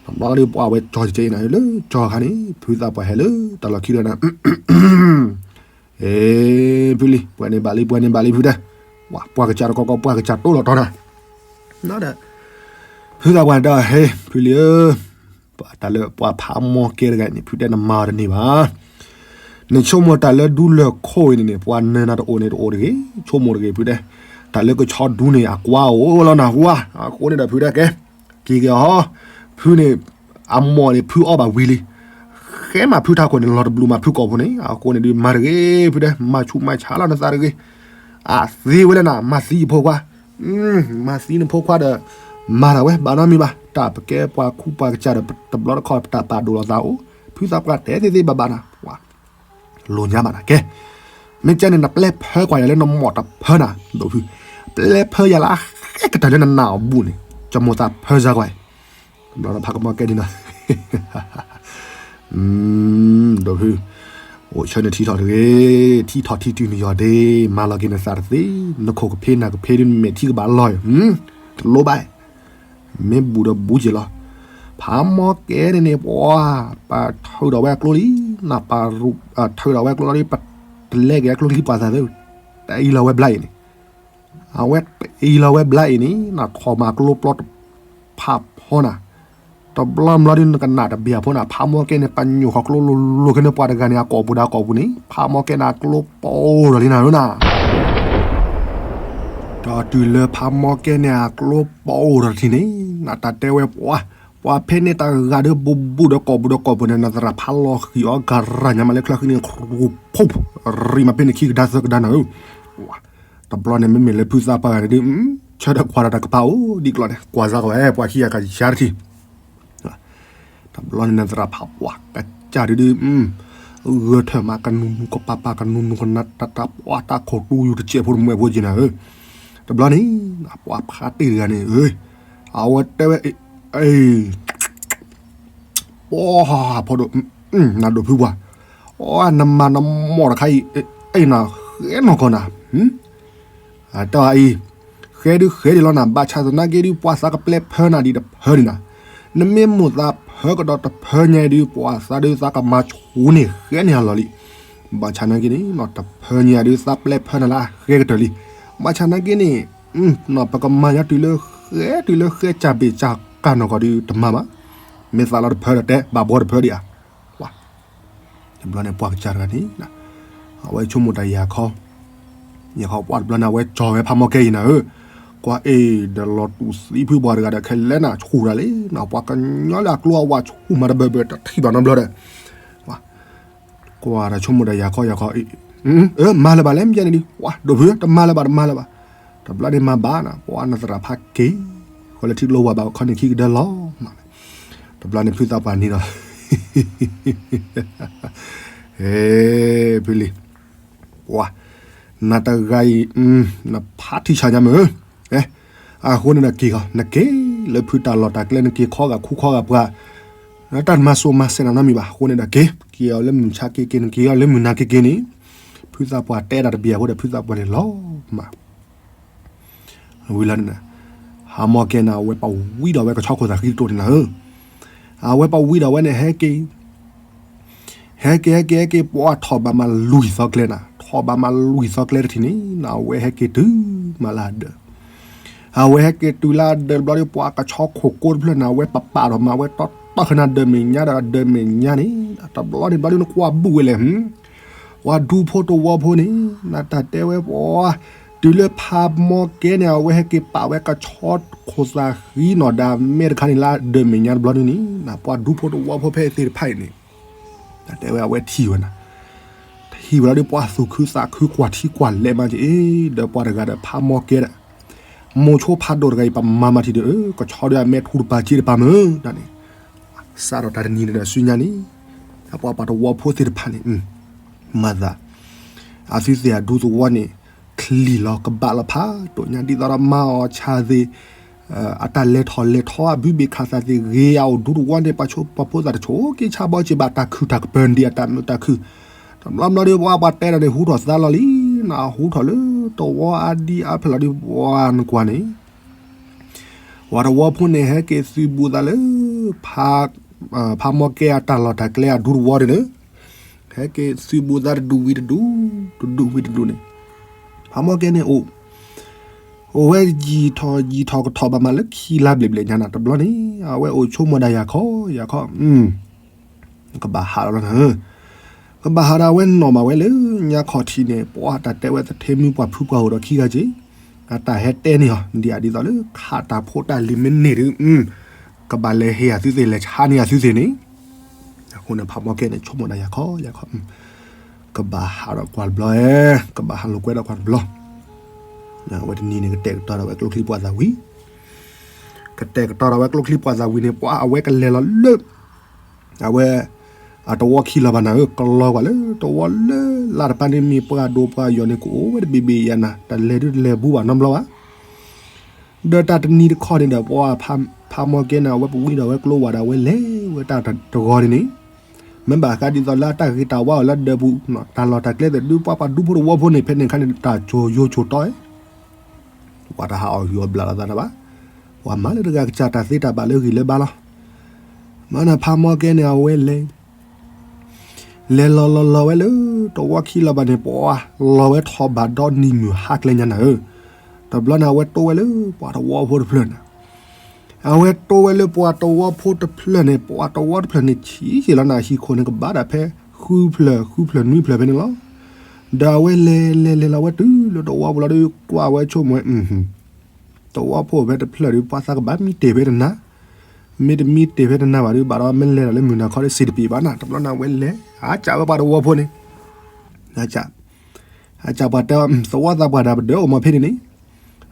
တဘျီဒီးပှၤဝဲကၠီယံၤနၤဧၢ လၢကၠီခါန့ၣ် ဖုသးပှၢ်ဟဲလၢတၢ်လီၢ်ခံဒီးနၤ အ့ ဖုလံ ပှၤန့ၣ်ဘၣ်လံ ပှၤန့ၣ်ဘၣ်လံ ဖုတဲ, ဝဲ ပှၤကစၢ်တကီကီ ပှၤကစၢ်တိလိာ်တီနၤ, ဒီး ဖုသးပှၢ်တဲ ဟဲ ဖုလံဧၢ, တၢ်လၢပှၤဖးမီၢ်ကဲတဂၤန့ၣ် ဖုတဲနမၤအီၤတန့ၢ်ဘၣ်. နဆိကမိၣ်တၢ်လၢဒူလၢၢ်ခိၣ်အံၤန့ၣ်န့ၣ် ပှၤနၢၤနၤတအိၣ်န့ၣ်တအိၣ်တဂ့ၤ, ဆိကမိၣ်တဂ့ၤ ဖုတဲ, တၢ်လၢကဆီဒူန့ၣ် အကွါအိၣ်လီၤနၢ်ဟူဧါ, အဃိန့ၣ်ဒီးဖုတဲကဲ, က့ၤက့ၤအီၤ, ဖုန့ၣ် အမီၢ်န့ၣ် ဖုအီၣ်ဘၣ်ဝံၤလံ, ဃဲမးဖုထးခိၣ်န့ၣ် လီၤတဘျုးမးဖုကိာ်ဖိန့ၣ်, အဃိန့ၣ်ဒုးမၤတဂ့ၤ ဖုတဲ, မၤဆူးမၤဆါလီၤနသးတဂ့ၤ, အသ့ဝဲလဲၣ်နၤ မၤသံယဖိခွါ, မၤသံနဖိခွါဒီး မၤတၢ်ဝဲ ဘၣ်နီတမံၤဘၣ်, တၢ်ပကဲပှၤခူပှၤကစၢ်ဒီး တဘျီတခီၣ် ပတၢ်ပာ်ဒိၣ်လီၤသးအိၣ်, ဖုသးပှၢ်တဲသ့သ့ဘၣ်ဘၣ်နၤ, လိၣ်ညါဘၣ်နၤကဲ, မ့ၢ်ကဲန့ၣ် နပျဲဖၢကွၢ်ယၤလၢနမိၢ်တဖၢနၤ, ဒိၣ်ဖု, ပျဲဖၢယၤလၢအဃဲကတၢၢ်လၢနနာ်အီၤဘူးန့ၣ်, ကမိၣ်သးဖၢစါကွၢ် တဘျီနဖးကမီၢ်ကဲဒ်နီၤ, ဒိၣ်ဖု, အိၣ်ဆၢနထံထီၣ်တဂ့ၤ, ထံထီၣ်ထံတုၤနယီၢ်ဒ့, မၤလီၤက့ၤနသးတသ့, နခိၣ်ကဖ့နၢ်ကဖ့ဒ်နမဲာ်ထံကဘၣ်လီၤ, တလိၣ်ဘၣ်, မ့ၢ်ဘူးဒီးဘူးက့ၤလီၤ, ဖးမီၢ်ကဲန့ၣ်န့ၣ် ပှၤ, ပထုးဒီးဝဲအကျိလံ, နပထုးဒီးဝဲအကျိလီၤဒ် ပတလဲက့ၤအကျိလံပှၤသးသ့, တအံၤလီၤဝဲဘျါအံၤန့ၣ် အဝဲအံၤလီၤဝဲဘျါအံၤန့ၣ် နထီၣ်မၤကျိပျီတဖးဖီနၤ, တဘျီဘျီဒ်နကနၣ်တဘျီဖိနၤ ဖးမီၢ်ကဲန့ၣ် ပညိၣ်ဃီကျိလိၤလိၤခဲန့ၣ် ပှၤတဂၤန့ၣ် အကိာ်ပူၤဒီးအကိာ်ပူၤန့ၣ် ဖးမီၢ်ကဲန့ၣ် အကျိပအိၣ်ဒီးလံနၤဧၢနၤ, ဒီးတုၤလၢဖးမီၢ်ကဲန့ၣ်အကျိပအိၣ်ဒီးတထံၣ်န့ၣ် နတၢ်တဲဝဲပှၤ, ပှၤဖဲန့ၣ်တဂၤဒီးဘူးဘူးဒီးကိာ်ပူၤဒီးကိာ်ပူၤန့ၣ် နသရၣ်ဖးလီၤဃံၤအီၤဂၤရၤညါမးလၢချၢဃံန့ၣ် ရူၤဖူး, ရံးမးဖဲန့ၣ်ခံကဒါသၢကဒါနၤဧၢ တဘျီန့ၣ် မ့မ့ၢ်လၢဖုသးပှၢ်ဂၤန့ၣ်ဒုး ဆၢထၢၣ်ကွၢ်ဒီးတၢ်ကပၤအိၣ်ဒ်ကျီၢ်န့ၣ် ကွၢ်စါကဝဲ ပှၤခံဂၤကယၤတထံၣ်, တဘျီန့ၣ် နသရၣ်ဖးပှၢ်ကစၢ်ဒုးဒုး ဂၢၢ်ထၢၣ်မးကနူၤနူၤကပၤပၤ ကနူၤနူၤကနၣ်တၢ်တၢ် ပှၤတၢ်ခိၣ်တူယူၤတစဲးဖိတမှဲးဖိက့ၤနၤဧၢ, တဘျီန့ၣ် ပှၤဖးတ့ၢ်တဂၤန့ၣ်ဧၢ, အဝဲတဲဝဲ အ့ ပှၤဖီဒိၣ်, နဒိၣ်ဖုပှၤ, အီ နမၤနမိၢ်တခါအံၤ အဲၣ်နၤဃဲနီၢ်ကီၢ်နၤ, အတၢ်အံၤ ဃဲဒုးဃဲဒံးလီၤနၤ ဘၣ်ဆၣ်သနာ်က့ဒုး ပှၤသးကပျဲဖၢနၤဒံးတဖၢန့ၣ်နၤ, နမ့ၢ်မိၣ်သးဖၢကဒီးတဖၢညါဒုး ပှၤသးဒုးသးကမၤဆူၣ်န့ၢ်ဃဲန့ၢ်အလီၢ်လံ, ဘၣ်ဆၣ်နာ်က့န့ၣ် နီၢ်တဖၢညါဒုးသးပျဲဖၢနၤလၢအဃဲကတၢၢ်လံ, ဘၣ်ဆၣ်နာ်က့န့ၣ် ပကမၤညါတုၤလၢဃဲတုၤလၢဃဲစၢ်ဘ့ၣ်စၢ်ကၢ်နီၢ်ကီၢ်ဒုးတမၤဘၣ်, မ့ၢ်သးလီၤတဖၢဒီးတဲ ဘၣ်ဘှီတဖၢဒံးဧါ တဘျီန့ၣ် ပှၤကစၢ်တဂၤန့ၣ် အဝဲဆိကမိၣ်တၢ်ယၤခီ, ယၤခီပှၤတဘျီန့ၣ် အဝဲကၠီၤဝဲဖးမီၢ်ကဲအံၤနၤဧၢ, ကွၢ်အ့ၣ် ဒီးလီၤတူာ်သံဖုပှၤတဂၤဒီး ခဲလၢာ်နၤဆူၣ်တၢ်လံနၤ ပှၤကညီလၢအကျိအဝဲဆူၣ်မးတဘၢဘၢ တထံၣ်ဘၣ်နီတဘျီဒီး ကွၢ်ဒီးဆိကမိၣ်ဒီးယၤခီယၤခီအံၤ, မၤလၢၤဘၣ်လဲၣ် မ့ၢ်န့ၣ်ဒုး ပှၤဒိၣ်ဖု တမၤလၢၤဘၣ် တမၤလၢၤဘၣ်, တဘျီန့ၣ်မၤဘၣ်နၤ ပှၤနသရၣ်ဖးက့ၤ, ဃီလၢထံကျိဝဲဘၣ်ခီန့ၣ်ခံကဒၢလီၤမး, တဘျီန့ၣ်ဖုသးပှၢ်န့ၣ်ဒီး ဟဲ, ဖုလံၤ, ပှၤ, နတဂၤအံၤ, နဖးထံဆးညါမ့ၢ်, အဃိန့ၣ်ဒီးက့ၤဃီ နက့ၤလၢဖုတၢ်လီၢ်တၢ်ကျဲ နက့ၤခီဂာ်ခူခီဂာ်ပှၤ, တၢ်မၤစိၤမၤစဲးနၤနီတမံၤဘၣ် အဃိန့ၣ်ဒီးက့ၤ, က့ၤအီၤလၢမုၢ်ဆါက့ၤက့ၤ နက့ၤအီၤလၢမုၢ်နၤက့ၤက့ၤန့ၣ်, ဖုသးပှၢ်တဲဒၣ်တဘျီအဃိဒီး ဖုသးပှၢ်န့ၣ်လီၤမး ဝံၤလီၤန့ၣ်, ဟးမီၢ်ကဲန့ၣ် အဝဲပဝံဒီးဝဲကဆီခိၣ်သးဃံတတိၢ်န့ၣ်နၤဧၢ, အဝဲပဝံဒီးဝဲန့ၣ် ဟဲက့ၤ, ဟဲက့ၤ ဟဲက့ၤ ဟဲက့ၤ ပှၤထီၣ်ဘးမးလွံၢ်သီကျဲနၤ, ထီၣ်ဘၣ်မးလွံၢ်သီကျဲတထံၣ်န့ၣ် အဝဲဟဲက့ၤတုၤမးလၢအဒၢး အဝဲဟဲက့ၤတုၤလၢအဒၢးတဘျီဒီး ပှၤကဆီခိၣ်ကိတဖျၢၣ်န့ၣ် အဝဲပာ်ပာ်ထီၣ်မးဝဲတီတီခါန့ၣ်ဒၢးမဲာ်ညါဒီး အဒၢးမဲာ်ညါန့ၣ် တဘျီန့ၣ်ဘျီဒီး နကွၢ်ဘူၣ်ဝဲလဲၣ် ပှၤဒူဖိတဝီဖိန့ၣ် နတၢ်တဲဝဲပှၤ တုၤလၢဖးမီကဲန့ၣ် အဝဲဟဲက့ၤပာ်ဝဲကဆီခိၣ်သးဃံနီၣ်ဒါမဲာ်တခါန့ၣ် လၢအဒၢးမဲာ်ညါတဘျီန့ၣ်န့ၣ် ပှၤဒူဖိတဝီဖိဖဲအသ့ၣ်တဖၣ်အံၤန့ၣ် တၢ်တဲဝဲအဝဲထံၣ်ဝဲနၤ ထံၣ်ဝဲလီၤဒီးပှၤသူၣ်ခုသးခုကွၢ်ထံကွၢ်လဲၤမးက့ၤ ဒီးပှၤတဂၤဒီးဖးမီကဲဒီး မိၤဆိဖးဒိၣ်တဂၤအံၤ ပမၤမၤထံၣ်ဒီး ကဆီဒီးအမဲာ်ထူတပၤစ့တပၤမ့ၢ် ဒ်န့ၣ် စးထီၣ်တၢ်တနံၤန့ၣ်ဒီးဆူညါန့ၣ် ပှၤပှၤတဝီဖိသ့ၣ်တဖၣ်န့ၣ် မၤသး အသုသ့ၣ်အဒူသဝီန့ၣ် ချံၣ်လီၤကဘၣ်လီၤဖးဒိၣ်ညါ ဒ်သိးဒီးမါအီၤဆါသ့ၣ် အတၢ်လဲၤထီၣ်လဲၤထီအဘုဘ့ၣ်ခးသးသ့ၣ်ဂ့ၤ အအိၣ်ဒူသဝီန့ၣ် ပှၤဆိပှၤဖိသၣ်တဆိးက့ဆါဘီစ့ၢ်ဘၣ် တၢ်ခုၣ်တၢ်ကပၢၤဒံးအတၢ်မုာ်တၢ်ခုၣ် တဘျီဘျီဒီးပှၤပှၤတဲဒီးန့ၣ် ဟူထီၣ်သါလီၤလံ နဟူထီၣ်လၢတဝီအါဒံအါဖျၢၣ်လီၤဒီးပှၤနကွၢ်န့ၣ် ပှၤတဝီဖိန့ၣ် ဟဲက့ၤသုးဘူးသးလၢ ဖးမီကဲအတၢ်လီၢ်တၢ်ကျဲအဒူသဝီန့ၣ်လၢ ဟဲက့ၤသုးဘူးသးတဒူၣ်ဝံၤတဒူၣ် တဒူၣ်ဝံၤတဒူၣ်န့ၣ် ဖးမီကဲန့ၣ်အိၣ် အိၣ်ဝဲယံာ်ထီၣ်ယံာ်ထီၣ်ကထီၣ်ဘၣ်မးလၢခံလါဘျဲၣ်ဘျဲၣ်ညါနၤ တဘျီန့ၣ် အဝဲအိၣ်ဆိကမိၣ်ဒၣ်ယၤခီ ယၤခီ ကဘၣ်ဟးလီၤနၤ ကဘၣ်ဟးဒီးအဝဲနီၣ်ဘၣ်ဝဲလၢညါခီၣ်ထံးန့ၣ် ပှၤတၢ်တဲဝဲသထ့မုၢ်ပှၢ်ဖုပှၢ်အိၣ်ဒီးခံဂၤက့ၤ အတၢ်ဟဲတဲန့ၢ်အီၤ ဒ်အဒ်သိးလၢခးတၢ်ဖိတၢ်လံၤမ့ၢ်န့ၢ်ဒီး ကဘၣ်လဲၤဟ့ၣ်အသုသ့ၣ်လဲၤဆါန့ၢ်အသုသ့ၣ်န့ၣ် အဃိန့ၣ် ဖးမီကဲန့ၣ် ဆိကမိၣ်ဒၣ်ယၤခီ ယၤခီ ကဘၣ်ဟးဒီးကွၢ်တဘျီ ကဘၣ်ဟးလိာ်ကွဲဒီးကွၢ်တဘျီ အဝဲတနံၤန့ၣ် ကတဲာ်ကတီၤဒီးဝဲကျိချံပှၤသးဝံၤ ကတဲာ်ကတီၤဒီးဝဲကျိချံပှၤသးဝံၤန့ၣ် ပှၤအဝဲကလဲၤလီၤလၢ အဝဲ အတဝီခံလီၤဘၣ်နၤဧၢ ကလီၤကွၢ်လၢတဝီလၢလၢ်တပၤန့ၣ် မ့ၢ်ပှၤဒိၣ်ပှၤယီၤန့ၣ် ကအိၣ်ဝဲတဘ့ၣ်ဘ့ၣ်ယၤနၤ တၢ်လဲၤဒုးတလဲၤဘူးဘၣ်နီတဘျီဘၣ် ဒီးတၢ်တနံၤတခီန့ၣ်ဒီး ပှၤဖးမီကဲန့ၣ် အဝဲပဝံဒီးဝဲကျိဝဲဒၣ်ဝဲလဲၤဝဲတၢ်တဂီၤန့ၣ်န့ၣ် မ့ၢ်ဘၣ်ဃးဒ်သိးလၢအတၢ်ဂ့ၤတၢ်ဝါအီၤလၢဒၢးပူၤ တၢ်လီၢ်တၢ်ကျဲသ့ၣ်ဒုး ပှၤပှၤဒူဖိတဝီဖိန့ၣ် ဖဲန့ၣ်အခါန့ၣ် တၢ်ကိၤယိၤကိၤတီ ပှၤတဟးအီၣ်ဂံၢ်အီၣ်ဘျၣ်လိာ်သးတဘၣ်, ပှၤမၤလၢတဂၤကစၢ်တၢ်သ့တၢ်ဘၣ်လၢဂံၢ်လၢဘါလီၤ. မ့ၢ်နဖးမီကဲန့ၣ် အဝဲလဲၤ, လဲၤလီၤလီၤလီၤဝဲလၢ တဝီခံလီၤဘၣ်န့ၣ် ပှၤလီၤဝဲထီၣ်ဘၣ်ဒီနံၤမုၢ်ဟါကျဲညါနၤဧၢ, တဘျီန့ၣ် အဝဲတိဝဲလၢပှၤတဝီဖိတဖျၢၣ်န့ၣ်, အဝဲတိဝဲလၢပှၤတဝီဖိတဖျၢၣ်န့ၣ် ပှၤတဝီတဖျၢၣ်န့ၣ် ဆံးဆံးလီၤနၤ ဟံၣ်ခိၣ်န့ၣ် ကဘၣ်ဒၣ်ဖဲ ဃုဖျၢၣ် ဃုဖျၢၣ်နွံဖျၢၣ်ဖဲန့ၣ်လီၤ. ဒီးအဝဲလဲၤလဲၤလဲၤလီၤဝဲတုၤလၢတဝီပူၤလီၤဒီး ကွၢ်ဝဲဆိကမိၣ်ဝဲ တဝီဖိဖဲတဖျၢၣ်ဒီး ပှၤသးကဘၣ်မံတ့ၢ်ဖဲတနၤ, မ့တမံတ့ၢ်ဖဲတနၤဘၣ်ဒီး ဘၣ်ဒီးမ့ၢ်လဲၤဒီးလၢမုၢ်နၤခီဒီး စံးတပ့ၤဘၣ်နၤ, တဘျီန့ၣ် အဝဲလဲၤ အါစံးဝဲပှၤတဝီဖိန့ၣ်, အါစံး, အါစံးပှၤတဲ သဝီသးပှၢ်ဒၣ်ပဒၢးအိၣ်မးဖဲန့ၣ်န့ၣ်,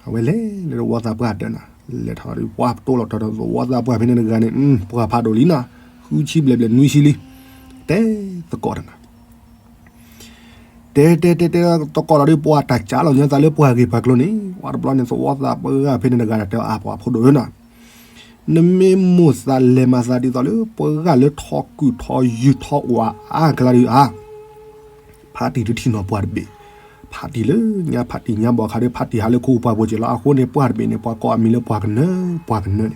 အဝဲလဲၤလၢသဝီသးပှၢ်ဒၢးနၤ, လဲၤထီၣ်ဒီး ပှၤပတိလီၤထီၣ်ဒီးသဝီသးပှၢ်ဖဲန့ၣ်တဂၤန့ၣ် ပှၤဖးဒိၣ်လံနၤ, ဃုဆံဘျဲၣ်ဘျဲၣ်နွံဆံလံ, တဲသကိးတနၤ တဲတဲတဲတဲသကိးဒီး ပှၤတၢ်စးလီၤညါသးလၢပှၤဂ့ၢ်ပှၤကျိၤန့ၣ် ပှၤတဘျီန့ၣ် သဝီသးပှၢ်ဖဲန့ၣ်တဂၤဒီးတဲအါ ပှၤဖိဒိၣ်ဧၢနၤ, နမ့ၢ်မိၣ်သးလဲၤမၤသးဒ်သိးလၢ ပှၤဂၤလၢထီၣ်ကုၢ်ထီၣ်ယုၢ်ထီၣ်အီၣ်အါကလါဒီးအါ, ဖးတံၢ်တထံၣ်နီၢ်ပှၢ်တဘ့ၣ်, ဖးတံၢ်လၢညါဖးတံၢ်ညါဘီခါဒီး ဖးတံၢ်ဟးလၢခိပှၢ်ပူၤက့ၤလီၤ. အဃိန့ၣ် ပှၢ်တဘ့ၣ်န့ၣ် ပှၤကိးအမံၤလၢပှၤကနၢ ပှၤကနၢန့ၣ်,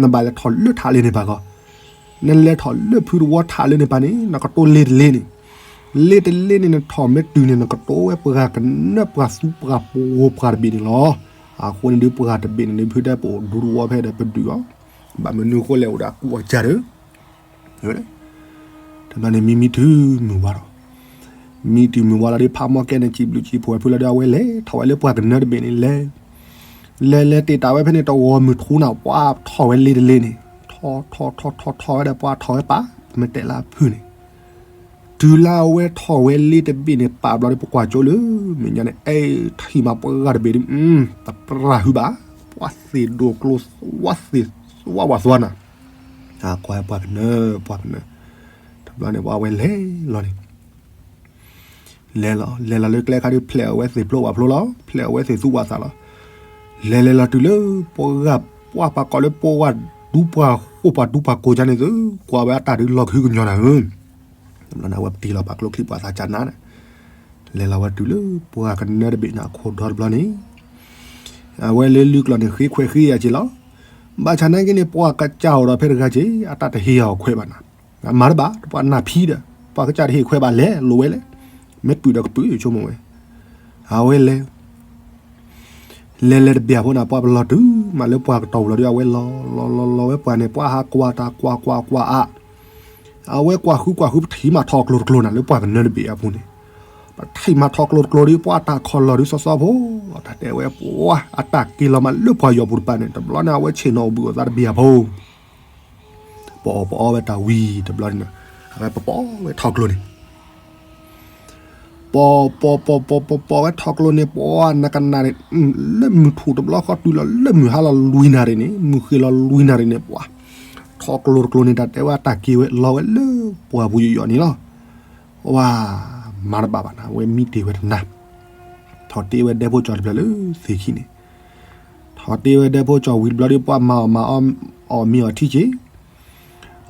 နဘၣ်လဲၤထီၣ်လၢထးလ့န့ၣ်ပၢ်ကီး, နလဲၤထီၣ်လၢဖုတဝီထးလ့န့ၣ်ပၢ်န့ၣ် နကတိၤလ့တလ့န့ၣ်, လ့တလ့န့ၣ် နထီၣ်မ့ၢ်တုၤန့ၣ် နကတိၤဝဲပှၤကနၢပှၤသူပှၤပှိၤပှၢ်တဘ့ၣ်န့ၣ်လီၤ. အဃိန့ၣ်ဒုး ပှၢ်တဘ့ၣ်န့ၣ်ဒုး ဖုဒဲပအိၣ်ဒူတဝီဖဲဒီးပဒုးအီၤ, ဘၣ်မနုၤအဃိလဲၣ်အိၣ်ဒီးအကူအီၤကၢ်ဒီး တဘျီန့ၣ် မံမံတုၤမုၢ်ဝါဒီး, မံတုၤမုၢ်ဝါလီၤဒီး ဖးမီကဲန့ၣ် စံးဘျုးစံးဖှိၣ်ဝဲဖုလီၤဒီး အဝဲလဲၤထီၣ်ဝဲလၢပှၢ်ကနၢတဘ့ၣ်န့ၣ်လဲၤ, လဲၤလဲၤတ့ၢ်တၢ်ဝဲဖဲန့ၣ် တဂီၤမုၢ်ထူနၤ ပှၤထီၣ်ဝဲလ့တလ့န့ၣ်, ထီၣ်ထီၣ်ထီၣ်ထီၣ်ထီၣ်ဝဲဒီး ပှၤထီၣ်ဝဲပာ် မ့ၢ်တဲလၢအဖုန့ၣ် တုၤလၢအဝဲထီၣ်ဝဲလ့တဘ့ၣ်န့ၣ် ပာ်ဘျီဒီး ပကွၢ်ကၠိလၢမဲာ်ညါန့ၣ် အဲ ထံၣ်မးပှၤဂၤတဘ့ၣ်ဒီး တပြၢ်ဟုဘၣ်, ပှၤသ့ၣ်ဒိၣ်ကျိ ဝါသ့ၣ်သွါဝါသွါနၤ, ကွၢ်ပှၢ်ကနၢ ပှၢ်ကနၢ, တဘျီန့ၣ် ပှၤဝဲလဲၤလီၤန့ၣ် လဲၤလီၤ လဲၤလီၤလၢကျဲခါဒီး ဖျဲးအဝဲသ့ၣ်ဖျိဝၣ်ဖျိလီၤ, ဖျဲးအဝဲသ့ၣ်သူဝၣ်သးလီၤ, လဲၤလဲၤလီၤတုၤလၢ ပှၤဂၤ ပှၤပာ်ကီးလၢပှၤဂၤ ဒူပှၤဃိၣ်ပှၤဒူပှၤကိးကါန့ၣ်သု, ကွၢ်ဝဲအတၢ်ဒုးလီၢ်ကဟုကညီၤနၤဧၢ, တဘျီန့ၣ် အဝဲပတံၤလီၤပာ်ကျိချံပှၢ်သးကၢ်နါန့ၣ်, လဲၤလီၤဝဲတုၤလၢပှၢ်ကနၢတဘ့ၣ်န့ၣ် အခိၣ်ဒီတဘျီန့ၣ် အဝဲလၢလုၢ်ကျိာ်န့ၣ် ဃ့ခွဲးဃ့ယာ်က့ၤလီၤ, ဘၣ်ဆၣ်နာ်က့န့ၣ် ပှၤကစၢ်အိၣ်ဒီးဖဲတဂၤက့ၤ အတၢ်တဟ့ၣ်အီၤခွဲးဘၣ်နၤ, မၤတဘၣ် ပှၤနၢ်ဖံဒီး ပှၤကစၢ်တဟ့ၣ်ခွဲးဘၣ်လဲၣ် လိၣ်ဝဲလဲၣ်, မ့ၢ်ပုၢ်ဒီးကပုၢ်ဆိကမိၣ်ဝဲ, အဝဲလဲၤ လဲၤလဲၤတဘျီဖိန့ၣ် ပှၤပလီၤတုၤမးလၢပှၤကတီၤပူၤလီၤဒီး အဝဲလီၤလီၤလီၤလီၤဝဲပှၤန့ၣ် ပှၤဟးကွၢ်တၢ်ကွၢ်ကွၢ်ကွၢ်အါ, အဝဲကွၢ်ဃုကွၢ်ဃု ပထံၣ်မးထီကျိတကျိန့ၣ် လၢပှၤကနၢတဘ့ၣ်အပူၤန့ၣ်, ပထံၣ်မးထီကျိတကျိဒီး ပှၤတၢ်ခီၣ်လီၤဒုးစီစီဖိ, တၢ်တဲဝဲပှၤ အတၢ်က့ၤလီၤမးလၢပှၤယီၤပူၤတပၤန့ၣ် တဘျီန့ၣ် အဝဲဆ့ၣ်နီၤအိၣ်ဘှံးအိၣ်သါတဘ့ၣ်အဖိ ပအီၣ်ပအီဝဲတၢ်ဝံၤတဘျီန့ၣ်, အဝဲပပီၢ်ဝဲထီကျိန့ၣ်, ပီၢ်ပီၢ်ပီၢ်ပီၢ်ပီၢ်ပီၢ်ဝဲထီကျိန့ၣ် ပှၤနကနၣ်န့ၣ်, လၢမုၢ်ထူၣ်တဘျီဃီတုၤလီၤလၢမုၢ်ဟါလီၤလွံၢ်နၣ်ရံၣ်န့ၣ် မုၢ်ဃ့ၢ်လီၤလွံၢ်နၣ်ရံၣ်န့ၣ် ပှၤ ထီကျိတကျိန့ၣ် တၢ်တဲဝဲအတၢ်က့ၤဝဲလီၤဝဲလၢပှၤပူၤယီၤယီၤန့ၣ်လီၤ. ဝါ မၤတဘၣ်ဘၣ်နၤ အဝဲမံတ့ၢ်ဝဲတနၤ, ထီၣ်တ့ၢ်ဝဲဒဲဖိကၠီတဖျၢၣ်လၢသ့ၣ်ခံန့ၣ်, ထီၣ်တ့ၢ်ဝဲဒဲဖိကၠီဝံၤတဘျီဒီး ပှၤမၤအီၣ်မၤအီအီၣ်မ့ၤအီထံက့ၤ,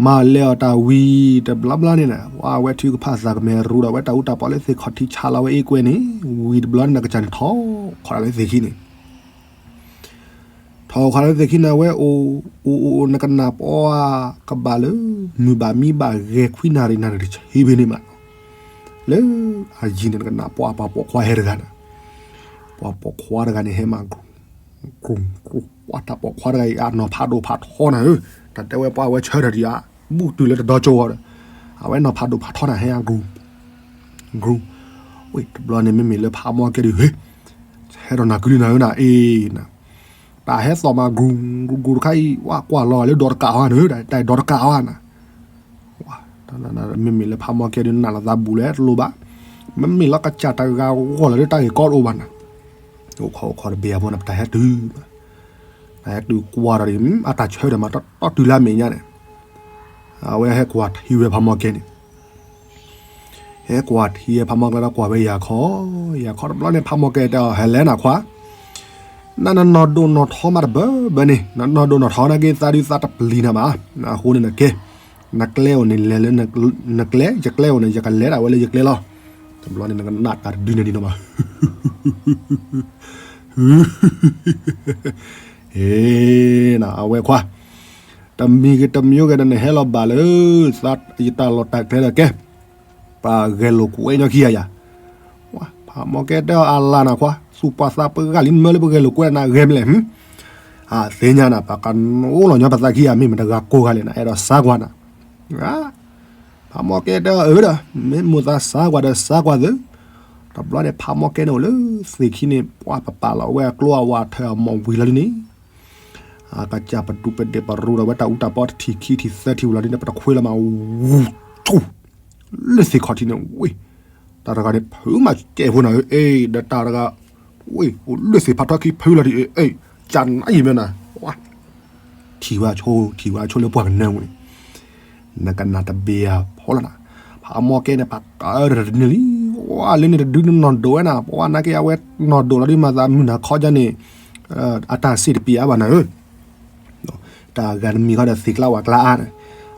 မၤလဲၤအီၣ်တၢ်ဝံၤတဘျီဘျီန့ၣ်နၤ ပှၤအဝဲထုကဖၣ်သးကမဲာ်ရူဒီး အဝဲတၢ်အူတၢ်ပီလၢသ့ၣ်ခီၣ်ထံးဆါလီၤဝဲအ့ၣ်ကွဲန့ၣ်, ဝံၤတဘျီန့ၣ် နကစၢ်န့ၣ်ထီၣ်ခီၣ်ဒၣ်လၢသ့ၣ်ခံန့ၣ် ထီၣ်ခီၣ်ဒၣ်လၢသ့ၣ်ခံန့ၣ် အဝဲအိၣ်အိၣ်အိၣ် နကနၣ်ပှၤကဘၣ်လၢ မုၢ်ဘၣ်မံဘၣ်ဂဲၤခွံနၣ်ရံၣ်နၣ်ရံၣ်တဆံဖဲန့ၣ်မး, လၢအယံၤန့ၣ် နကနၣ်ပှၤပှၤပိာ်ခွါဟဲတဂၤန့ၣ်, ပှၤပိာ်ခွါတဂၤန့ၣ် ဟဲမး ကရူၢ်ကရူၢ် ပှၤတၢ်ပိာ်ခွါတဂၤအံၤ အနီၢ်ဖးဒိၣ်ဖးထီနၤဧၢ, တၢ်တဲဝဲပှၤအဝဲဆၢထၢၣ်ဒံးဧါ, ဘူၣ်တုၤလၢတဒီကၠိဝဲဒီး, အဝဲနီၢ်ဖးဒိၣ်ဖးထီနၤ ဟဲအကရူၢ် ကရူၢ်, ဝံၤတဘျီန့ၣ် မ့မ့ၢ်လၢဖးမီၢ်ကဲဒုး ဟဲ, ဟဲဒီးနၤကုလံနၤဧၢနၤ အ့ၣ်နၤ, တၢ်ဟဲသီၣ်မး ကရူၢ်ကရူၢ်တခါအံၤ ဝဲကွၢ်လီၤဂာ်လၢဒီတကးဝဲနၤဧၢ, တၢ်ဒီတကးဝဲနၤ မ့မ့ၢ်လၢဖးမီၢ်ကဲဒုး နးလီၤသးဘူးလဲၣ်တလိၣ်ဘၣ်, မ့မ့ၢ်လၢကစၢ်တဂၤဂီၢ်လၢတၢ်ဂ့ၢ်ကီတအိၣ်ဘၣ်နၤ, အိၣ်ခိးအိၣ်ခိးတဘ့ၣ်အဖိန့ၣ် ပတၢ်ဟဲတုၤ, တၢ်ဟဲတုၤကွၢ်ဒီး အတၢ်ဆၢထၢၣ်မး တီတီတုၤလၢအမဲာ်ညါန့ၣ်, အဝဲဟဲကွၢ်ထံဝဲဖးမီၢ်ကဲန့ၣ် ဟဲကွၢ်ထံဝဲဖးမီၢ်ကဲဒီးကွၢ်ဝဲယၤခီ, ယၤခီတဘျီန့ၣ် ဖးမီၢ်ကဲတဲအီၤ ဟဲလဲၣ်နၤခွါ, နနနီၢ်ဒိၣ်နီၢ်ထီမးတဘၢဘၢန့ၣ် နနီၢ်ဒိၣ်နီၢ်ထီနာ်က့ သးဒုးသးတပျံၤနၤဘၣ်, အဃိန့ၣ်နကဲ, နကျဲအိၣ်န့ၣ်လဲၤလၢ, နကျဲ ယကျဲအိၣ်န့ၣ် ယကလဲၤဒၣ်ဝဲလၢယကျဲလီၤ, တဘျီန့ၣ် နကနၣ်တၢ်တဒုန့ၣ်ဒံးနီၤမး အဝဲခွါ, တမံၤဂ့ၤတမံၤဂ့ၤဒီး နဟဲလီၤဘၣ်လၢ ယတၢ်လီၢ်တၢ်ကျဲဒီးကဲ, ပှၤဂဲၤလိာ်ကွဲညီခံဂၤယၤ, ဖးမီၢ်ကဲတဲအီၤ အလၤနၤခွါ, သူၣ်ပှၤသးပှၢ်ဂၤလံ မၢလၢပဂဲၤလိာ်ကွဲနၤဂဲၤမလဲၣ်, အသ့ၣ်ညါနၤ ပှၤကအိၣ်လီၤညီပသးခံဂၤ မ့ၢ်မတဂၤကိးဂၤလဲၣ်နၤ အဲၣ်ဒိးစါကွၢ်နၤ ဖးမီၢ်ကဲတဲအီၤ အၢဒီး မ့ၢ်မိၣ်သးစါကွၢ်ဒီးစါကွၢ်သု, တဘျီန့ၣ် ဖးမီၢ်ကဲန့ၣ်အိၣ်လၢသ့ၣ်ခံန့ၣ် ပှၤပပာ်လီၤဝဲအကျိအဝးထၢၣ်အမီၢ်ဝံၤလီၤဒ်န့ၣ်, အကစၢ်ပဒူးပဒ့ၣ်ပရူဒီးဝဲတၢ်အူတၢ်ပီတထံၣ်ခံထံၣ်သၢထံၣ်ဝံၤလီၤဒ်န့ၣ် ပတခွ့လီၤမး ဝူၤ ထူ လၢသ့ၣ်ခီၣ်ထံးန့ၣ် ဝ့ၢ်, တၢ်တဂၤန့ၣ် ဖုးမးကဲဖိနၤဧၢ အ့ၣ် ဒီးတၢ်တဂၤ ဝ့ၢ် အိၣ်လၢသ့ၣ်ဖးထီခံဖုးလီၤဒ်အ့ၣ် အ့ၣ် ကနၤအံၤမ့ၢ်နၤ ထံၣ်ဝဲဆိ ထံၣ်ဝဲဆိလၢပှၤကနၢဝံၤန့ၣ်, နကနၣ်တဘ့ၣ်အဖိလီၤနၤ, ဖးမီၢ်ကဲန့ၣ် ပှၤကၢဒီးတဒုန့ၣ်လံ, ဝဲလၢန့ၣ်တဒုန့ၣ်နီၢ်ဒိၣ်ဝဲနၤ, ပှၤနာ်က့အဝဲနီၢ်ဒိၣ်လီၤဒ်မၤသးမုၢ်နၤခီကၢန့ၣ်, အတၢ်စ့ၣ်တပျံၤအါဘၣ်နၤဧၢ တၢ်ဂၤတမံၤဃီဒီးသ့ၣ်ကျါဝၣ်ကျါအါန့ၣ်,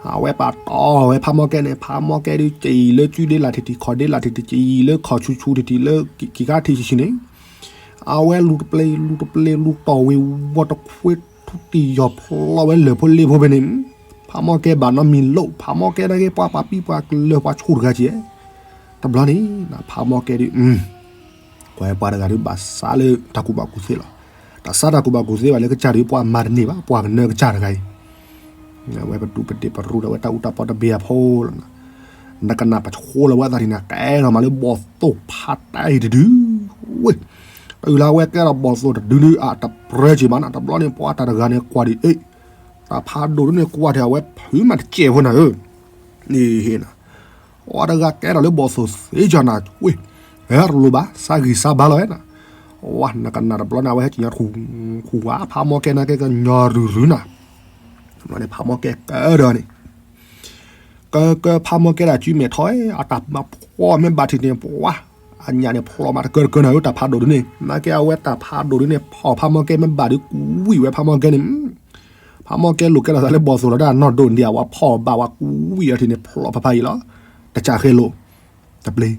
အဝဲပာ်တီဝဲဖးမီၢ်ကဲန့ၣ် ဖးမီၢ်ကဲဒုး ကယံာ်လၢကုဒ့လၢ်ထံးထံး ခီၣ်ဒ့လၢ်ထံးထံး ကယံာ်လၢခီၣ်ဆူၣ်ဆူၣ်ထံးထံးလၢကံၣ်ခါထံးဆံးဆံးန့ၣ်, အဝဲလူၤတပျ့ၤ လူၤတပျ့ၤ လူၤတီၢ်ဝ့ၤဝီၤတခွ့ထူတံၢ်ယီၢ်ဖျီဝဲလၢၢ်ဖိလ့ၣ်ဖိဖဲန့ၣ်, ဖးမီၢ်ကဲဘၣ်နီတမံၤလိာ် ဖးမီၢ်ကဲနာ်က့ ပှၤပာ်ပံပှၤကလၢၤပှၤဆိၣ်တဂၤကဲ, တဘျီန့ၣ် ဖးမီၢ်ကဲဒုး ကွၢ်ပှၤတဂၤဒုးဘၣ်စးလၢတၢ်ကူၣ်ဘၣ်ကူၣ်သ့လီၤ. တၢ်စးတၢ်ကူၣ်ဘၣ်ကူၣ်သ့ဘၣ်လၢကစၢ်ဒုးပှၤမၤတန့ၢ်ဘၣ် ပှၤကနၢကစၢ်တဂၤအံၤ, အဝဲပဒူးပဒ့ၣ်ပရူဒီးဝဲတၢ်အူတၢ်ပီတဘ့ၣ်အဖိလီၤ. နကနၣ်ပဆိလီၤဝဲသးဒ်န့ၣ် ကဲထီၣ်မးလၢဘီၣ်သိၣ်ဖးတၢ်အံၤတဒု, ဝ့ၢ်, တုၤလၢအဝဲကဲထီၣ်ဘီၣ်သိၣ်တဒုဒုး အတပြၢက့ၤမးနီၤ တဘျီန့ၣ် ပှၤတၢ်တဂၤန့ၣ်ကွၢ်ဒ်အံၤ, တၢ်ဖးဒိၣ်ဒုန့ၣ်ကွၢ်ထံး အဝဲဖုးမးတစဲးဖိနၤဧၢ, န့ၣ် ပှၤတဂၤကဲထီၣ်လၢဘီၣ်သိၣ်သ့ကီးနၤ ဝ့ၢ်, ဟဲတလိၤဘၣ် စါဂံၢ်စါဘါလီၤဝဲနၤ, ဝဲ နကနၣ်တဘျီန့ၣ် အဝဲဟဲက့ၤညီထူၣ်, ထူၣ်ဝဲ ဖးမီၢ်ကဲနာ်က့ကညီရုၢ်ရုၢ်နၤ, တဘျီန့ၣ် ဖးမီၢ်ကဲကၢဒီးန့ၣ်, ကၢကၢဖးမီၢ်ကဲဒၣ်စုမဲာ်ထီၣ် အတၢ်မၤဖှီၣ်မ့ၢ်ဘၣ်ထံးန့ၣ် ပှၤ, အညၣ်န့ၣ်ဖျိးမးတကၢတကၢနၤဧၢ တၢ်ဖးဒိၣ်ဒုန့ၣ် နာ်က့အဝဲတၢ်ဖးဒိၣ်ဒုန့ၣ် ဖီၣ်ဖးမီၢ်ကဲမ့ၢ်ဘၣ်ဒုးကွံာ်ဝဲဖးမီၢ်ကဲန့ၣ် ဖးမီၢ်ကဲလိာ်ကဲလိာ်သးလၢဘီၣ်သိၣ်လီၤဒၣ်နီၢ်ဒိၣ်ဒံး အဝဲဖီၣ်ဘၣ်ဝဲကွံာ်အီၤထံးန့ၣ် ဖျိးဖးဖးအံၤလီၤ. တကးဃဲလိာ်, တပျ့ၤ,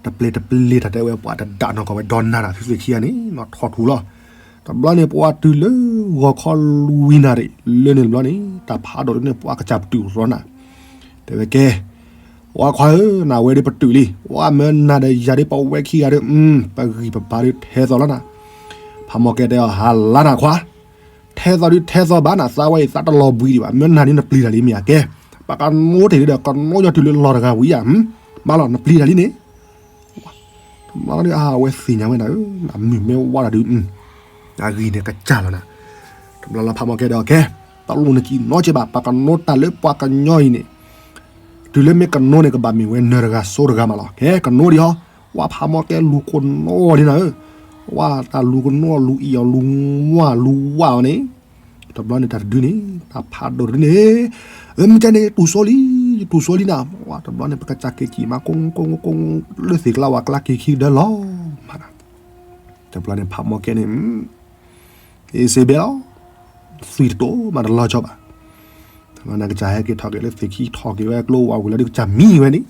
တပျ့ၤတပျ့ၤ တၢ်တဲဝဲပှၤတဒၣ်နီၢ်ကီၢ်ဝဲဒီနၤတၢ်သုသ့ၣ်ခံဂၤန့ၣ် နီၢ်ထီၣ်ထူၣ်လီၤ. တဘျီန့ၣ် ပှၤတုၤလၢဂီၤခီလွံၢ်နၣ်ရံၣ် လၢန့ၣ်တဘျီန့ၣ် တၢ်ဖးဒိၣ်ဒုန့ၣ် ပှၤကစၢ်ပတုာ်ရီနၤ တဲဝဲကဲ, ဝဲခွါဧၢ, နဝဲဒုးပတုာ်လံ, ဝဲမၢနၤဒီးယၤဒုး ပဝဲခံဂၤဒီး ပဂံၢ်ပဘါဒုးထဲသိးလီၤနၤ. ဖးမီၢ်ကဲတဲအီၤ ဟါလါနၤခွါ, ထဲသိးဒုးထဲသိးဘၣ်နၤ, သးဝဲအံၤသးတလီၤဘှံးဒံးဘၣ်, မၢနၤဒုးနပျံၤတၢ်လံမ့ၢ်ဧါကဲ, ပှၤကနိတ့ၢ်ဒုးဒီး ကနိညီတုၤလၢလီၤတဂၤဝံၤဧါ, မးလီၤ နပျံၤတၢ်လံန့ၣ် တဘျီလီၤဒုးအဝဲသ့ၣ်ညါဝဲနၤဧၢ, အမုၢ်မ့ၢ်ဝါတၢ်ဒုး အဂံၢ်န့ၣ်ကစၢ်လီၤနၤ. တဘျီလီၤဖးမီၢ်ကဲဒီးကဲ, တလိၣ်နစံၣ်နီကဲဘၣ်, ပှၤကနိတၢ်လၢပှၤကညီအံၤန့ၣ်, တုၤလၢမ့ၢ်ကနိန့ၣ် ကဘၣ်မ့ၢ်ဝဲနၢၤတဂၤစိတဂၤမးလီၤ. ကဲကနိဒံးဟီ, ဝဲဖးမီၢ်ကဲလူၤကနိအီၤလံနၤဧၢ, ဝဲတၢ်လူၤကနိအီၤ လူၤအံၣ်အီၤ လူၤဝါလူၤဝါအီၤန့ၣ် တဘျီန့ၣ်တၢ်တဒုန့ၣ် တၢ်ဖးဒိၣ်တဒုန့ၣ်, အမ့ၢ်ကဲန့ၣ် တူၢ်စိလံ, တူၢ်စိလံနၤ, ဝဲတဘျီန့ၣ် ပကစၢ်က့ၤစံၣ်မး ကိကိကိ လၢသ့ၣ်ကျါဝဲကျါက့ၤခံကဒၢလီၤမးနၤ. တဘျီန့ၣ် ဖးမီၢ်ကဲန့ၣ် အ့စ့ဘဲလီၤ, သွံၣ်တတိၢ်မးတလီၤဆီဘၣ်. တဘျီန့ၣ် ကစၢ်ဟဲက့ၤထီၣ်က့ၤလၢသ့ၣ်ခံ ထီၣ်က့ၤဝဲကျိဝဲဝံၤလီၤဒုး ကစၢ်မံဝဲန့ၣ်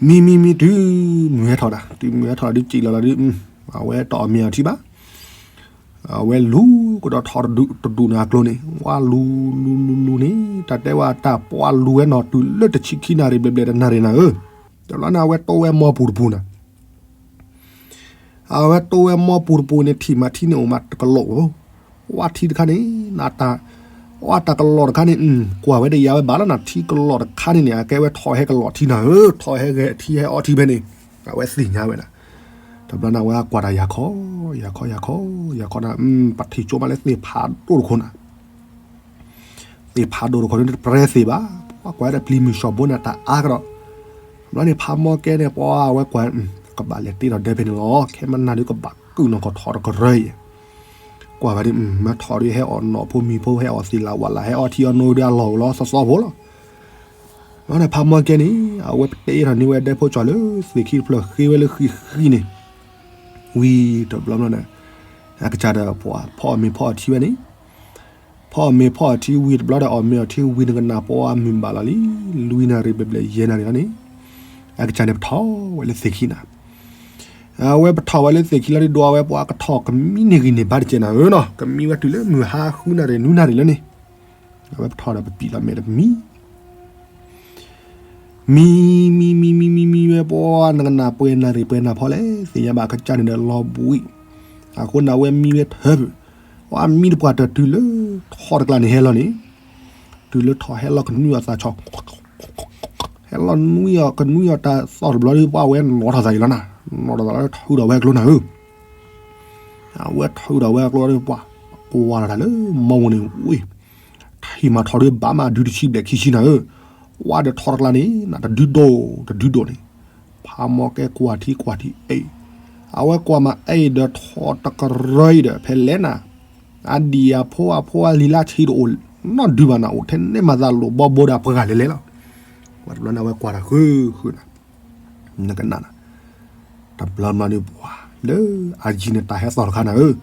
မံမံမံ တုၤမုၢ်ဟဲထီၣ်ဒၣ်, တုၤမုၢ်ဟဲထီၣ်ဒုး စံၣ်လီၤလီၤဒုး အဝဲတအီၣ်မ့ၤအီထံဘၣ်. အဝဲလူၤကဒီးထီၣ်တဒူၣ်န့ၣ်အကျိၤန့ၣ် ဝဲလူၤလူၤလူၤလူၤန့ၣ် တၢ်တဲဝဲတၢ်ပှၤလူၤဝဲနီၤ တုၤလၢတဆံခံနၣ်ရံၣ်ဘျဲၣ်ဘျဲၣ်တနၣ်ရံၣ်နၤဧၢ. တဘျီန့ၣ် အဝဲတိဝဲမီပူၤတပူၤနၤ အဝဲတိဝဲမီပူၤတပူၤန့ၣ် ထံၣ်မးထံန့ၣ်အိၣ်မးတကလီၢ်ဧိၤ, ဝဲထံတခါန့ၣ် နတၢ်, ဝဲတၢ်ကလီၢ်တခါန့ၣ် ကွၢ်ဝဲတယာ်ဝဲဘၣ်လီၤနၤ, ထံကလီၢ်တခါန့ၣ်န့ၣ် အကဲဝဲထီၣ်ဟဲကလီၢ်ထံနၤဧၢ, ထီၣ်ဟဲဂဲၤထံဟဲအီထံဖဲန့ၣ် အဝဲသ့ၣ်ညါဝဲဒၣ်. တဘျီန့ၣ် အဝဲကွၢ်တၢ်ယၤခီ, ယၤခီယၤခီ, ယၤခီနၤ ပထံၣ်ကၠိမးလၢသ့ၣ်ဖးဒိၣ်တခိၣ်နၤ သ့ၣ်ဖးဒိၣ်တခိၣ်န့ၣ် တပြဲသ့ၣ်ဘၣ်, ပှၤကွၢ်ဝဲဒၣ်ပျံၤမုၢ်ဆှီၣ်ဘိန့ၣ် တၢ်အါကဒီး. တဘျီန့ၣ် ဖးမီၢ်ကဲန့ၣ် ပှၤဝဲကွၢ် ကဘၣ်လဲၤတ့ထီၣ်ဒၢဖဲန့ၣ်လီၤ, ခဲမနၤဒုးကဘၣ်ကုၣ်နီၢ်ကီၢ်ထီၣ်တကရၢအံၤ, ကွၢ်ဝဲဒၣ် မ့ၢ်ထီၣ်ဒုးဟဲအီၣ်နီၢ်ဖိမံၤဖိ ဟဲအီၣ်သ့ၣ်လၣ်ဝၣ်လၣ် ဟဲအီထံအီနိဒုးအလီၢ်အိၣ်လီၤ သီသီဖိလီၤ. တဘျီန့ၣ် ဖးမီၢ်ကဲန့ၣ် အဝဲပတ့ထီၣ်န့ၢ်ဝဲဒၢဖိကၠီၣ်လၢသ့ၣ်ခံတဖျၢၣ်ဃ့ဝဲလၢဃံဃံန့ၣ် ဝံၤတဘျီဘျီန့ၣ် အကစၢ်ဒီးပှၤ ဖီအီၣ်မ့ၤဖီအီၣ်ထံဝဲန့ၣ်, ဖီအီၣ်မ့ၤဖီအီၣ်ထံဝံၤတဘျီဒီး အီၣ်မ့ၤအီၣ်ထံဝံၤနကနၣ်ပှၤမုၢ်ဘၣ်လီၤလံ, လွံၢ်နၣ်ရံၣ်ဘျဲၣ်ဘျဲၣ်ယဲၢ်နၣ်ရံၣ်လီၤန့ၣ် အကစၢ်န့ၣ်ပထီၣ်ဝဲလၢသ့ၣ်ခံနၤ, အဝဲပထီၣ်ဝဲလၢသ့ၣ်ခံလီၤဒုး ဒွးဝဲပှၤကထီၣ်ကမံန့ၢ်ဂံၢ်န့ၢ်ဘါတကဲးနၤဧၢနီၤ, ကမံဝဲတုၤလၢမုၢ်ဟါဃုနၣ်ရံၣ်နွံနၣ်ရံၣ်လၢန့ၣ်, အဝဲပထီၣ်ဒီးပပံာ်လီၤမဲာ်ဒီးပမံ မံ မံ မံ မံ မံ မံဝဲပှၤ နကနၣ်ပှဲၤနၣ်ရံၣ်ပှဲၤနၣ်ဖီလဲၣ် သ့ၣ်ညါဘၣ်အကစၢ်န့ၣ်ဒီးလီၤဘှံး, အဃိန့ၣ် အဝဲမံဝဲထၢဖုၣ်, ပှၤမံတပှၢ်တၢၢ်တုၤလၢထီၣ်တကျါန့ၣ်ဟဲလီၤန့ၣ်, တုၤလၢထီၣ်ဟဲလီၤကနွံအီၤသးဆီ, ဟဲလီၤနွံအီၤကနွံအီၤတၢ်သီၣ်တဘျီဒီး ပှၤဝဲနီၣ်ထီၣ်သးအံၤလီၤနၤ, နီၣ်ထီၣ်သးလီၤထုးဒီးဝဲအကျိနၤဧၢ အဝဲထုးဒီးဝဲအကျိဒီးပှၤ, ကွၢ်လီၤတၢ်လၢမီဝဲန့ၣ်ဝ့ၢ်, ထံၣ်မၤထီၣ်ဒုးဘၣ်မးဒုးတဆံဘျဲၣ်ခံဆံနၤဧၢ, ဝဲဒီးထီၣ်တကျါန့ၣ် နတဒုဒိၣ်တဒုဒိၣ်န့ၣ်, ဖးမီၢ်ကဲကွၢ်ထံကွၢ်ထံအဲၣ်, အဝဲကွၢ်မးအဲၣ်ဒီးထီၣ်တကရၢအံၤဒီး ဖဲလဲၣ်နၤ, အဒံၣ်အဖိအဖိအလံၤလၢဆံးတအိၣ်နီတဒုဘၣ်နၤ, အိၣ်ထဲန့ၣ်မၤသးလိာ်ဘီဘိဒီးအပှၤဂၤလဲၤလဲၤလီၤ, ပှၤတဘျီန့ၣ် အဝဲကွၢ်တၢ်ဃုဃုနၤ နကနၣ်နၤ, တဘျီဘျီန့ၣ်ပှၤ လၢအယံၤန့ၣ်တၢ်ဟဲသီၣ်တခါနၤဧၢ,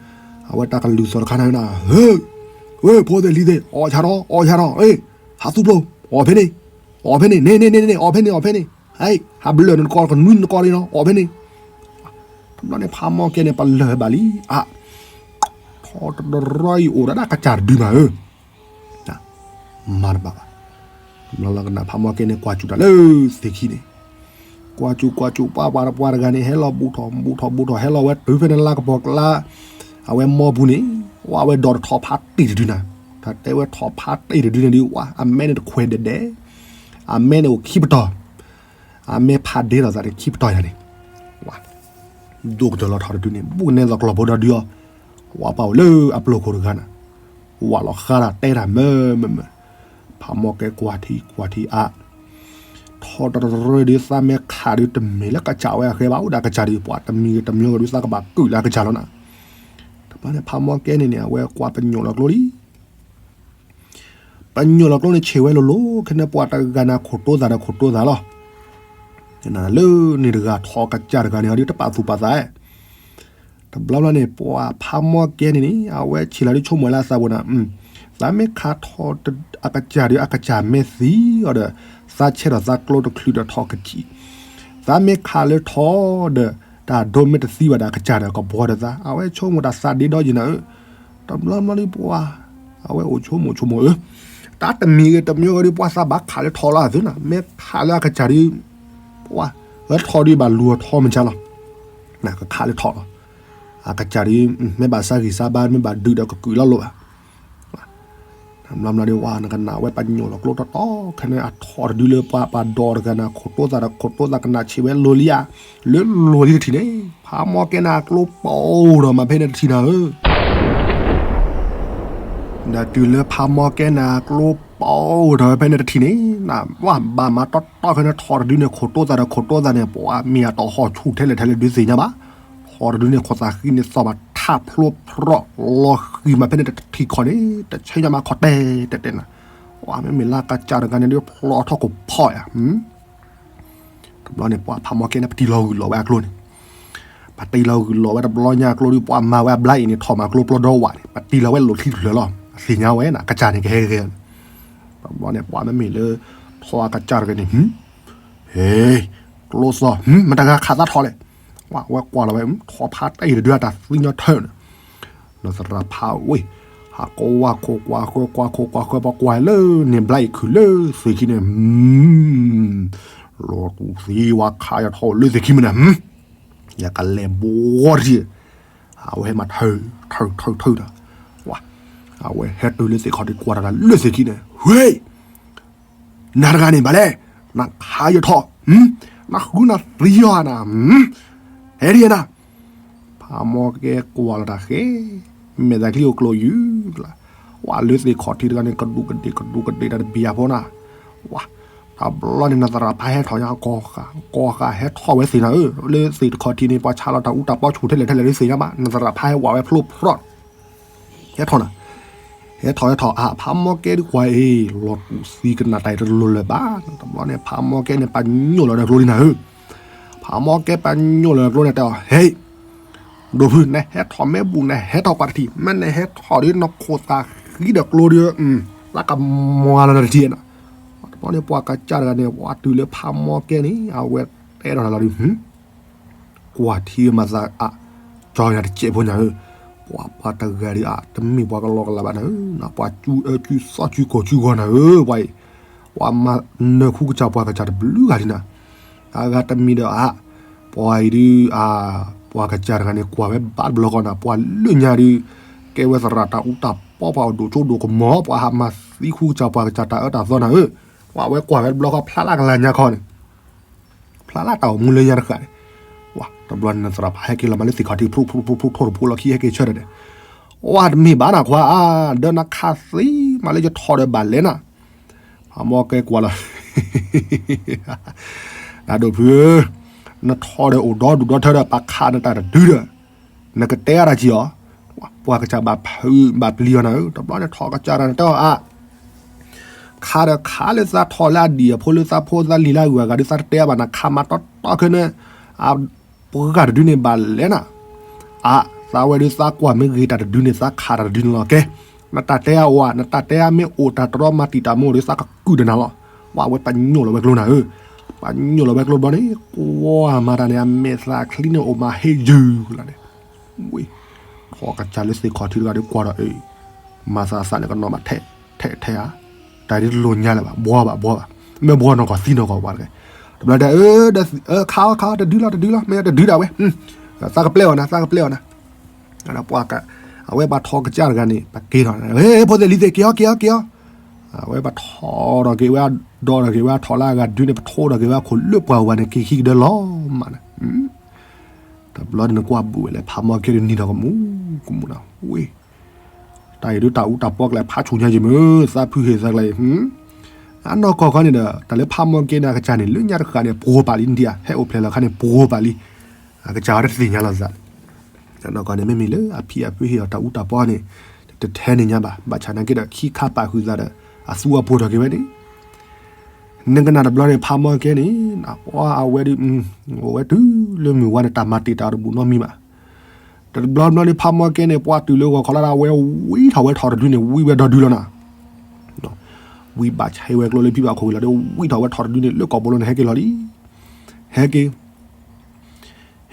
အဝဲတၢ်ကလုၢ်သီၣ်တခါနၤဧၢနၤ, ဧၢ, ဧၢ ဖိသ့ၣ်လံၤသ့ၣ် အီၣ်ဆၣ်ထီၣ် အီၣ်ဆၣ်ထီၣ်, ဟးသူပျိ အီၣ်ဖဲန့ၣ်, အီၣ်ဖဲန့ၣ် န့ၣ်န့ၣ်န့ၣ် အီၣ်ဖဲန့ၣ် အီၣ်ဖဲန့ၣ်, ဟဲ ဟးဘျၢၣ်နကီၢ် ကနွံနကီၢ်လံနီၤ အီၣ်ဖဲန့ၣ်, တဘျီန့ၣ် ဖးမီၢ်ကဲန့ၣ် ပလၢၢ်ဘၣ်လံ, အါ, ထီၣ်တရီအံၤအိၣ်ဒၣ်ဒၣ်ကစၢ်တဒုမးဧၢ မၤတဘၣ်ဘၣ်, တဘျီလီၤကနၣ်ဖးမီၢ်ကဲန့ၣ် ကွၢ်စူၣ်တၢ်လၢသ့ၣ်ခံန့ၣ်, ကွၢ်စူၣ်ကွၢ်စူၣ်ပှၤပှၤပှၤတဂၤန့ၣ် ဟဲလီၤဘူးထီၣ်ဘူးထီၣ်ဘူးထီၣ် ဟဲလီၤဝဲတုၤဖဲန့ၣ်လၢကပီၤကျါ, အဝဲမီပူၤန့ၣ်, ဝဲအဝဲဒိးတထီၣ်ဖးတ့ၢ်တဒုနၤ, တၢ်တဲဝဲထီၣ်ဖးတ့ၢ်တဒုန့ၣ်ဒုး ဝဲအမဲန့ၣ်တခွဲးဒဲးဒဲး, အမဲန့ၣ်အိၣ်ခံပတီၢ်, အမဲဖးဒ့ထီၣ်သးန့ၣ်ခံပတီၢ်ယၤန့ၣ်, ဒိၣ်ကတၢၢ်လီၤထီၣ်တဒုန့ၣ် ဘူးကနဲသိးကျီၢ်ဖိဒီဒုအီၤ, ဝဲပာ်အိၣ်လၢအပျိၢ်ခိၣ်တဂၤနၤ, ဝဲလီၤဃါတၢ်တဲတၢ်မၢမၢမၢ, ဖးမီၢ်ကဲကွၢ်ထံကွၢ်ထံအါ, ထီၣ်တရၢဒုးသးမဲခးဒုးတမ့ၢ်လၢကစၢ်ဝဲအဃဲဘၣ် အိၣ်ဒၣ်ကစၢ်ဒုး ပှၤတမံၤဂ့ၤတမံၤဂ့ၤဒုးသးကဘၣ်ကုာ်လၢအကစၢ်လီၤနၤ, တဘျီန့ၣ် ဖးမီၢ်ကဲန့ၣ်န့ၣ် အဝဲကွၢ်ပညိၣ်လီၤကျိလံ ပညိၣ်လီၤကျိန့ၣ် ဆံးဝဲလိၤလိၤ ခဲန့ၣ်ပှၤတဂၤန့ၣ် ခိၣ်တိသးဒီးခိၣ်တိသးလီၤ. လၢန့ၣ်တဂၤထီၣ်ကစၢ်တဂၤန့ၣ် အဒုးတပာ်သူၣ်ပာ်သး, တဘျီဘျီန့ၣ် ပှၤဖးမီၢ်ကဲန့ၣ်န့ၣ် အဝဲဆံးလီၤဒုးဆိကမိၣ်လၢအသးပူၤန့ၣ်, သးမ့ၢ်ခးထီၣ်အကစၢ်ဒီး အကစၢ်မ့ၢ်သံအီၤဒီး သးဆဲးထီၣ်သးကျိတချုးဒီးထီၣ်ကစံၣ်, သးမ့ၢ်ခးလၢထီၣ်ဒီး တၢ်ဒိမ့ၢ်တသံဘၣ်ဒီး အကစၢ်ဒီးကဘှီဒီးသး အဝဲဆိကမိၣ်တၢ်သးဒ့ဒီယံၤနၤဧၢ, တဘျီဘျီန့ၣ်ပှၤ အဝဲအိၣ်ဆိကမိၣ်ဆိကမိၣ်ဧၢ, တၢ်တမံၤဂ့ၤတမံၤဂ့ၤဒီး ပှၤသးဘၣ်ခးလၢထိးလီၤအသုနၤ, မ့ၢ်ခးလၢအကစၢ်ဒီး ပှၤလၢထိးဒီးဘၣ်လူၤအီၤထီမ့ၢ်ကလီၤ, ကခးလၢထိးလီၤ, အကစၢ်ဒီး မ့ၢ်ဘၣ်ဆါဂံၢ်ဆါဘါ မ့ၢ်ဘၣ်ဒုးဒီးကကုာ်လီၤလိာ်ဘၣ် ဘျီဘျီဒီး ဝဲနကနၣ်ဝဲပညိၣ်လီၤကျိတီတီ ခဲန့ၣ်အထိးတဒုလၢပှၤပှၤဒိးတဂၤနၤ ခိၣ်တိသးဒီး ခိၣ်တိသးကနၣ်ဆံးဝဲလိၤလံဧါ, လၢလိၤလံတထံၣ်န့ၣ် ဖးမီကဲနၤအကျိပီၤဒီးမၤဖဲန့ၣ်တထံၣ်နၤဧၢ ဒီးတုၤလၢဖးမီကဲနၤအကျိပီၤဒီးဖဲန့ၣ်တထံၣ်န့ၣ် နဘၣ်မၤတီတီခဲန့ၣ် ထိးတဒုန့ၣ် ခိၣ်တိသးဒီး ခိၣ်တိသးန့ၣ် ပှၤမ့ၢ်အတီၤဟီၣ်ဆူၣ်ထဲလဲၣ်ထဲလဲၣ်ဒုးသ့ၣ်ညါဘၣ်, ထိးတဒုန့ၣ် ခိၣ်သးဃံန့ၣ်သီၣ်ဘၣ်ထးဖျိဖရီၣ်လီၤဃံၤမးဖဲန့ၣ်တထံၣ်ခီန့ၣ် တဆဲညါမးခီတဲတဲတဲနၤ, ပှၤမ့မ့ၢ်လၢကစၢ်တဂၤန့ၣ်ဒုးဖျိးထီၣ်ခိၣ်ဖီၣ်ယါ တဘျီန့ၣ် ပှၤဖးမီကဲန့ၣ် ပတံၢ်လီၤဂုာ်လီၤဝဲအကျိန့ၣ်, ပတံၢ်လီၤဂုာ်လီၤဝဲတဘျီညါအကျိဒီး ပှၤမၤဝဲအဘျါအံၤန့ၣ် ထီၣ်မၤကျိပျီဒီဝဲန့ၣ် ပတံၢ်လီၤဝဲလိာ်ချံတဖျၢၣ်လီၤ, သ့ၣ်ညါဝဲနၤ ကစၢ်န့ၣ်ကဟဲဂဲၤန့ၣ်, တဘျီန့ၣ် ပှၤမ့မ့ၢ်လၢ ထိးအကစၢ်တဂၤန့ၣ် ဟ့ ကျိသီၣ် မတၤဂၤခးသးထိးလဲၣ်, ဝဲကွၢ်လီၤဝဲ ထိးဖးတၢ်အံၤတဒုအတၢ်သံညီထၢနၤ နသရၣ်ဖးဝ့ၢ် ဟးကွၢ်ခိၣ်ကွၢ်ဃၢကွၢ်ခိၣ်ကွၢ်ဃၢ ပှၤကွၢ်လၢန့ၣ်ဘျါအံၤခုၣ်လၢသ့ၣ်ခံန့ၣ်, လီၤတူၢ်သံဝဲခးယၤထီၣ်လၢသ့ၣ်ခံမနၤ, ယကလဲၤဘှီတထံၣ်, အဝဲဟဲမၤထၢ ထၢ ထၢ ထၢဒီး, အဝဲဟဲတုၤလၢသ့ၣ်ခီၣ်ထံးကွၢ်တၢ်လၢသ့ၣ်ခံန့ၣ်, ဝ့ၢ် နၤတဂၤန့ၣ်ဘၣ်လဲၣ်, နခးယထီၣ်, နဃုနသံယီၤနၤ, ဟဲဒ်နၤ, ဖးမီကဲကွၢ်လီၤတၢ်ဃဲ, မဲာ်သးချံအိၣ်ကျိၤယုၢ်လီၤ, ဝဲလၢသ့ၣ်ခီၣ်ထံးတဂၤန့ၣ် ကဒူးကဒ့ၣ်ကဒူးကဒ့ၣ်တၢ်တဘ့ၣ်အဖိနၤ, ဝဲ, တဘျီန့ၣ် နသရၣ်ဖးဟဲထီၣ်ညါ ကီၢ်ဃာ် ကီၢ်ဃာ်ဟဲထီၣ်ဝဲသ့ၣ်နၤဧၢ, လၢသ့ၣ်တခီၣ်ထံးန့ၣ် ပှၤဆါလီၤတၢ်အူတၢ်ပီဆူၣ်ထဲလဲၣ်ထဲလဲၣ်လၢသ့ၣ်ညါဘၣ်, နသရၣ်ဖးဟဲဝးဝဲဖျိဖရီၣ် ဟဲထီၣ်နၤ, ဟဲထီၣ်ဟဲထီၣ် အါ ဖးမီကဲဒုးကွၢ်အံၤ လီၤတူၢ်သံကနၣ်တၢ်အံၤတလိၤလၢၤဘၣ်, တဘျီန့ၣ် ဖးမီကဲန့ၣ် ပညိၣ်လီၤဒီးကျိလံနၤဧၢ, ဖးမီကဲပညိၣ်လီၤဒီးကျိန့ၣ်တဲအီၤ ဟဲ, ဒိၣ်ဖု နဟဲထီၣ်မ့ၢ်ဘူၣ် နဟဲထီၣ်ကွၢ်တထံၣ်, မ့ၢ်နဟဲထီၣ်ဒီးနခိၣ်သးဃံဒီးကျိဒီး သးကမၤလီၤနၤတထံၣ်နၤ, တဘျီန့ၣ် ပှၤကစၢ်တဂၤန့ၣ် ပှၤတုၤလၢဖးမီကဲန့ၣ် အဝဲတဲဒီးနၤလီၤဒုး ကွၢ်ထံမၤသးအါ, ကၠီယၤတစဲးဖိနၤဧၢ, ပှၤပှၤတဂၤဒီးအါ တမ့ၢ်ပှၤကလီကလးဘၣ်နၤဧၢ, ပှၤစုအၢစုသီစုကိၢ်စုဂီၤနၤဧၢ, ပှၤအံၤ, ပှၤမၤနၢၤခူကစၢ်ပှၤကစၢ်တဘျုးဂၤဒံးနၤ, အဂၤတမံၤဒီးအါ, ပှၤအံၤဒုးအါ, ပှၤကစၢ်တဂၤန့ၣ်ကွၢ်ဝဲဘၣ်တဘျီဃီနၤ, ပှၤလၢညါဒုး, ကဲဝဲသရၣ်တၢ်အူတၢ်ပီ ပှၤအိၣ်ဒိၣ်စိဒိၣ်ကမီၤ ပှၤဟးမၤသံခူကစၢ်ပှၤကစၢ်တၢ်အၢတၢ်သီနၤဧၢ, ပှၤဝဲကွၢ်ဝဲတဘျီဃီဖျါလၢကလၤညါခီန့ၣ် ဖျါလၢတၢ်အိၣ်မူလၢညါတဃၣ်န့ၣ်, ဝဲ, တဘျီန့ၣ်နသရၣ်ဖးဟဲက့ၤလီၤမးလၢသ့ၣ်ခီၣ်ထံး ဖျိဖျိဖျိဖျိ ထိၣ်တဖိလီၤခံ ဟဲက့ၤဆၢထၢၣ်ဒီး, ဝဲတမ့ၢ်ဘၣ်နၤခွါဧါ, ဒီးနခးသံမးလၢယထီၣ်ဒီးဘၣ်လဲၣ်နၤ, ဖးမီကဲကွၢ်လီၤ နဒိၣ်ဖုဧၢ, နထီၣ်ဒီးအိၣ်ဒီဒူၣ်ဒီထၢဒီး ပှၤခးနတၢ်တဒုဒီး, နကတဲအါတၢ်က့ၤအီၤ, ပှၤကစၢ်ဘၣ်ဖုးဘၣ်ပျံၤအီၤနၤဧၢ, တဘျီန့ၣ်ထီၣ်ကစၢ်တၢ်န့ၣ်တဲအီၤအါ ခးဒီးခးလၢသးထီၣ်လၢအဒံၣ်အဖိလၢသးဖိသးလံၤလၢအဂုၤအဂၤဒီးသးတတဲအါဘၣ်နၤ, ခးမၤတီတီခဲန့ၣ်, အပှၤတဒုန့ၣ်ဘၣ်လဲၣ်နၤ, အါ, သးဝဲဒုးသးကွၢ်မ့ၢ်ဂ့ၤတၢ်တဒုန့ၣ် သးခးတၢ်တဒုန့ၣ်လီၤကဲ, နတၢ်တဲအါအိၣ်ဧါ, နတၢ်တဲအါမ့ၢ်အိၣ်တၢ်တရီမၤတံာ်တာ်မ့ၢ်အိၣ်ဒီးသးကကုၢ်ဒီးနၤလီၤ, ဝဲဝဲပညိၣ်လီၤဝဲကျိနၤဧၢ, ပညိၣ်လီၤဝဲကျိဘျီန့ၣ် ကွၢ်မၤတၢ်န့ၣ် အမဲာ်သၣ်ချံန့ၣ်အိၣ်မးဟ့ၣ်ယုၢ်လီၤန့ၣ် ဝ့ၢ်, ထီၣ်ကစၢ်လၢသ့ၣ်ခီၣ်ထံးတဂၤဒီးကွၢ်ဒီးအ့ၣ်, မၤသးသးန့ၣ်ကနီၤဘၣ်ထဲထဲထဲဧါ, တၢ်ဒ်တလိၣ်ညါလၢၤဘၣ် ဘှီဘၣ်ဘှီဘၣ်, မ့ၢ်ဘှီနီၢ်ကီၢ်သံနီၢ်ကီၢ်ဝါတဂ့ၤ, တဘျီဒီး ခါအီၤခါအီၤတဒုလီၤတဒုလီၤ မ့ၢ်တဒုဒၣ်ဝဲ, သးကပျဲအီၤနၤ သးကပျဲအီၤနၤ, ပှၤ, အဝဲပှၤထီၣ်ကစၢ်တဂၤန့ၣ် ပက့ၤထီၣ်, ဖိသ့ၣ်လံၤသ့ၣ်က့ၤအီၤက့ၤအီၤက့ၤအီၤ, အဝဲပထီၣ်ဒီးက့ၤဝဲ, ဒီးဒီးက့ၤဝဲထီၣ်လၢအဂၤဒုန့ၣ် ပထိဒီးက့ၤဝဲအခိၣ်လၢပှၤဝဲန့ၣ် က့ၤခံကဒၢလီၤမးန့ၣ်, တဘျီန့ၣ်နကွၢ်ဘူးဝဲလဲၣ် ဖးမီကဲဒုးနံၤဒီးကမူၤကမူၤနၤ, ဝ့ၢ်, တၢ်အံၤဒုးတၢ်အူတၢ်ပီကျဲဖးဆူၣ်ညါယံၤမ့ၢ် သးဖုဟ့ၣ်သးကျဲအံၤ, အနီၢ်ကီၢ်ခီန့ၣ်ဒီး တၢ်လၢဖးမီကဲန့ၣ် အကစၢ်န့ၣ် လၢညါတဃၣ်န့ၣ် ပှိၤပာ်လံဒံးဧါ, ဟဲအိၣ်ဖျဲၣ်လီၤခါန့ၣ် ပှိၤပာ်လံ, အကစၢ်ဝဲတသ့ၣ်ညါလီၤသး အနီၢ်ကီၢ်န့ၣ် မ့မ့ၢ်လၢအဖံအဖုဟ့ၣ်အီၤတၢ်အူတၢ်ပီန့ၣ် တထဲန့ၣ်ညါဘၣ်, ဘၣ်ဆၣ်နာ်က့ဒီး ခံခါပာ်ဃုာ်သးဒီး အသူအပှိၤထီၣ်က့ၤဝဲန့ၣ်, နကနၣ်တဘျီန့ၣ် ဖးမီကဲန့ၣ် ပှၤအဝဲဒုး အိၣ်ဝဲတုၤလၢမုၢ်ဝါန့ၣ် တၢ်မၤတံာ်တာ်တဘူၣ်နီတမံၤဘၣ်. တဘျီဘျီန့ၣ် ဖးမီကဲန့ၣ် ပှၤတုၤလၢဂီၤခီလၢဒၣ်ဝဲဝံထီၣ်ဝဲထီၣ်တဒုန့ၣ် ဝံဝဲဒီဒုလီၤနၤ. ဝံဘၣ်ဆဲးဝဲကျိလၢဖံဘၣ်ခိၣ်လီၤဒီး ဝံထီၣ်ဝဲထီၣ်တဒုန့ၣ် လၢကီၢ်ပူၤလီၤန့ၣ် ဟဲက့ၤလီၤလံ.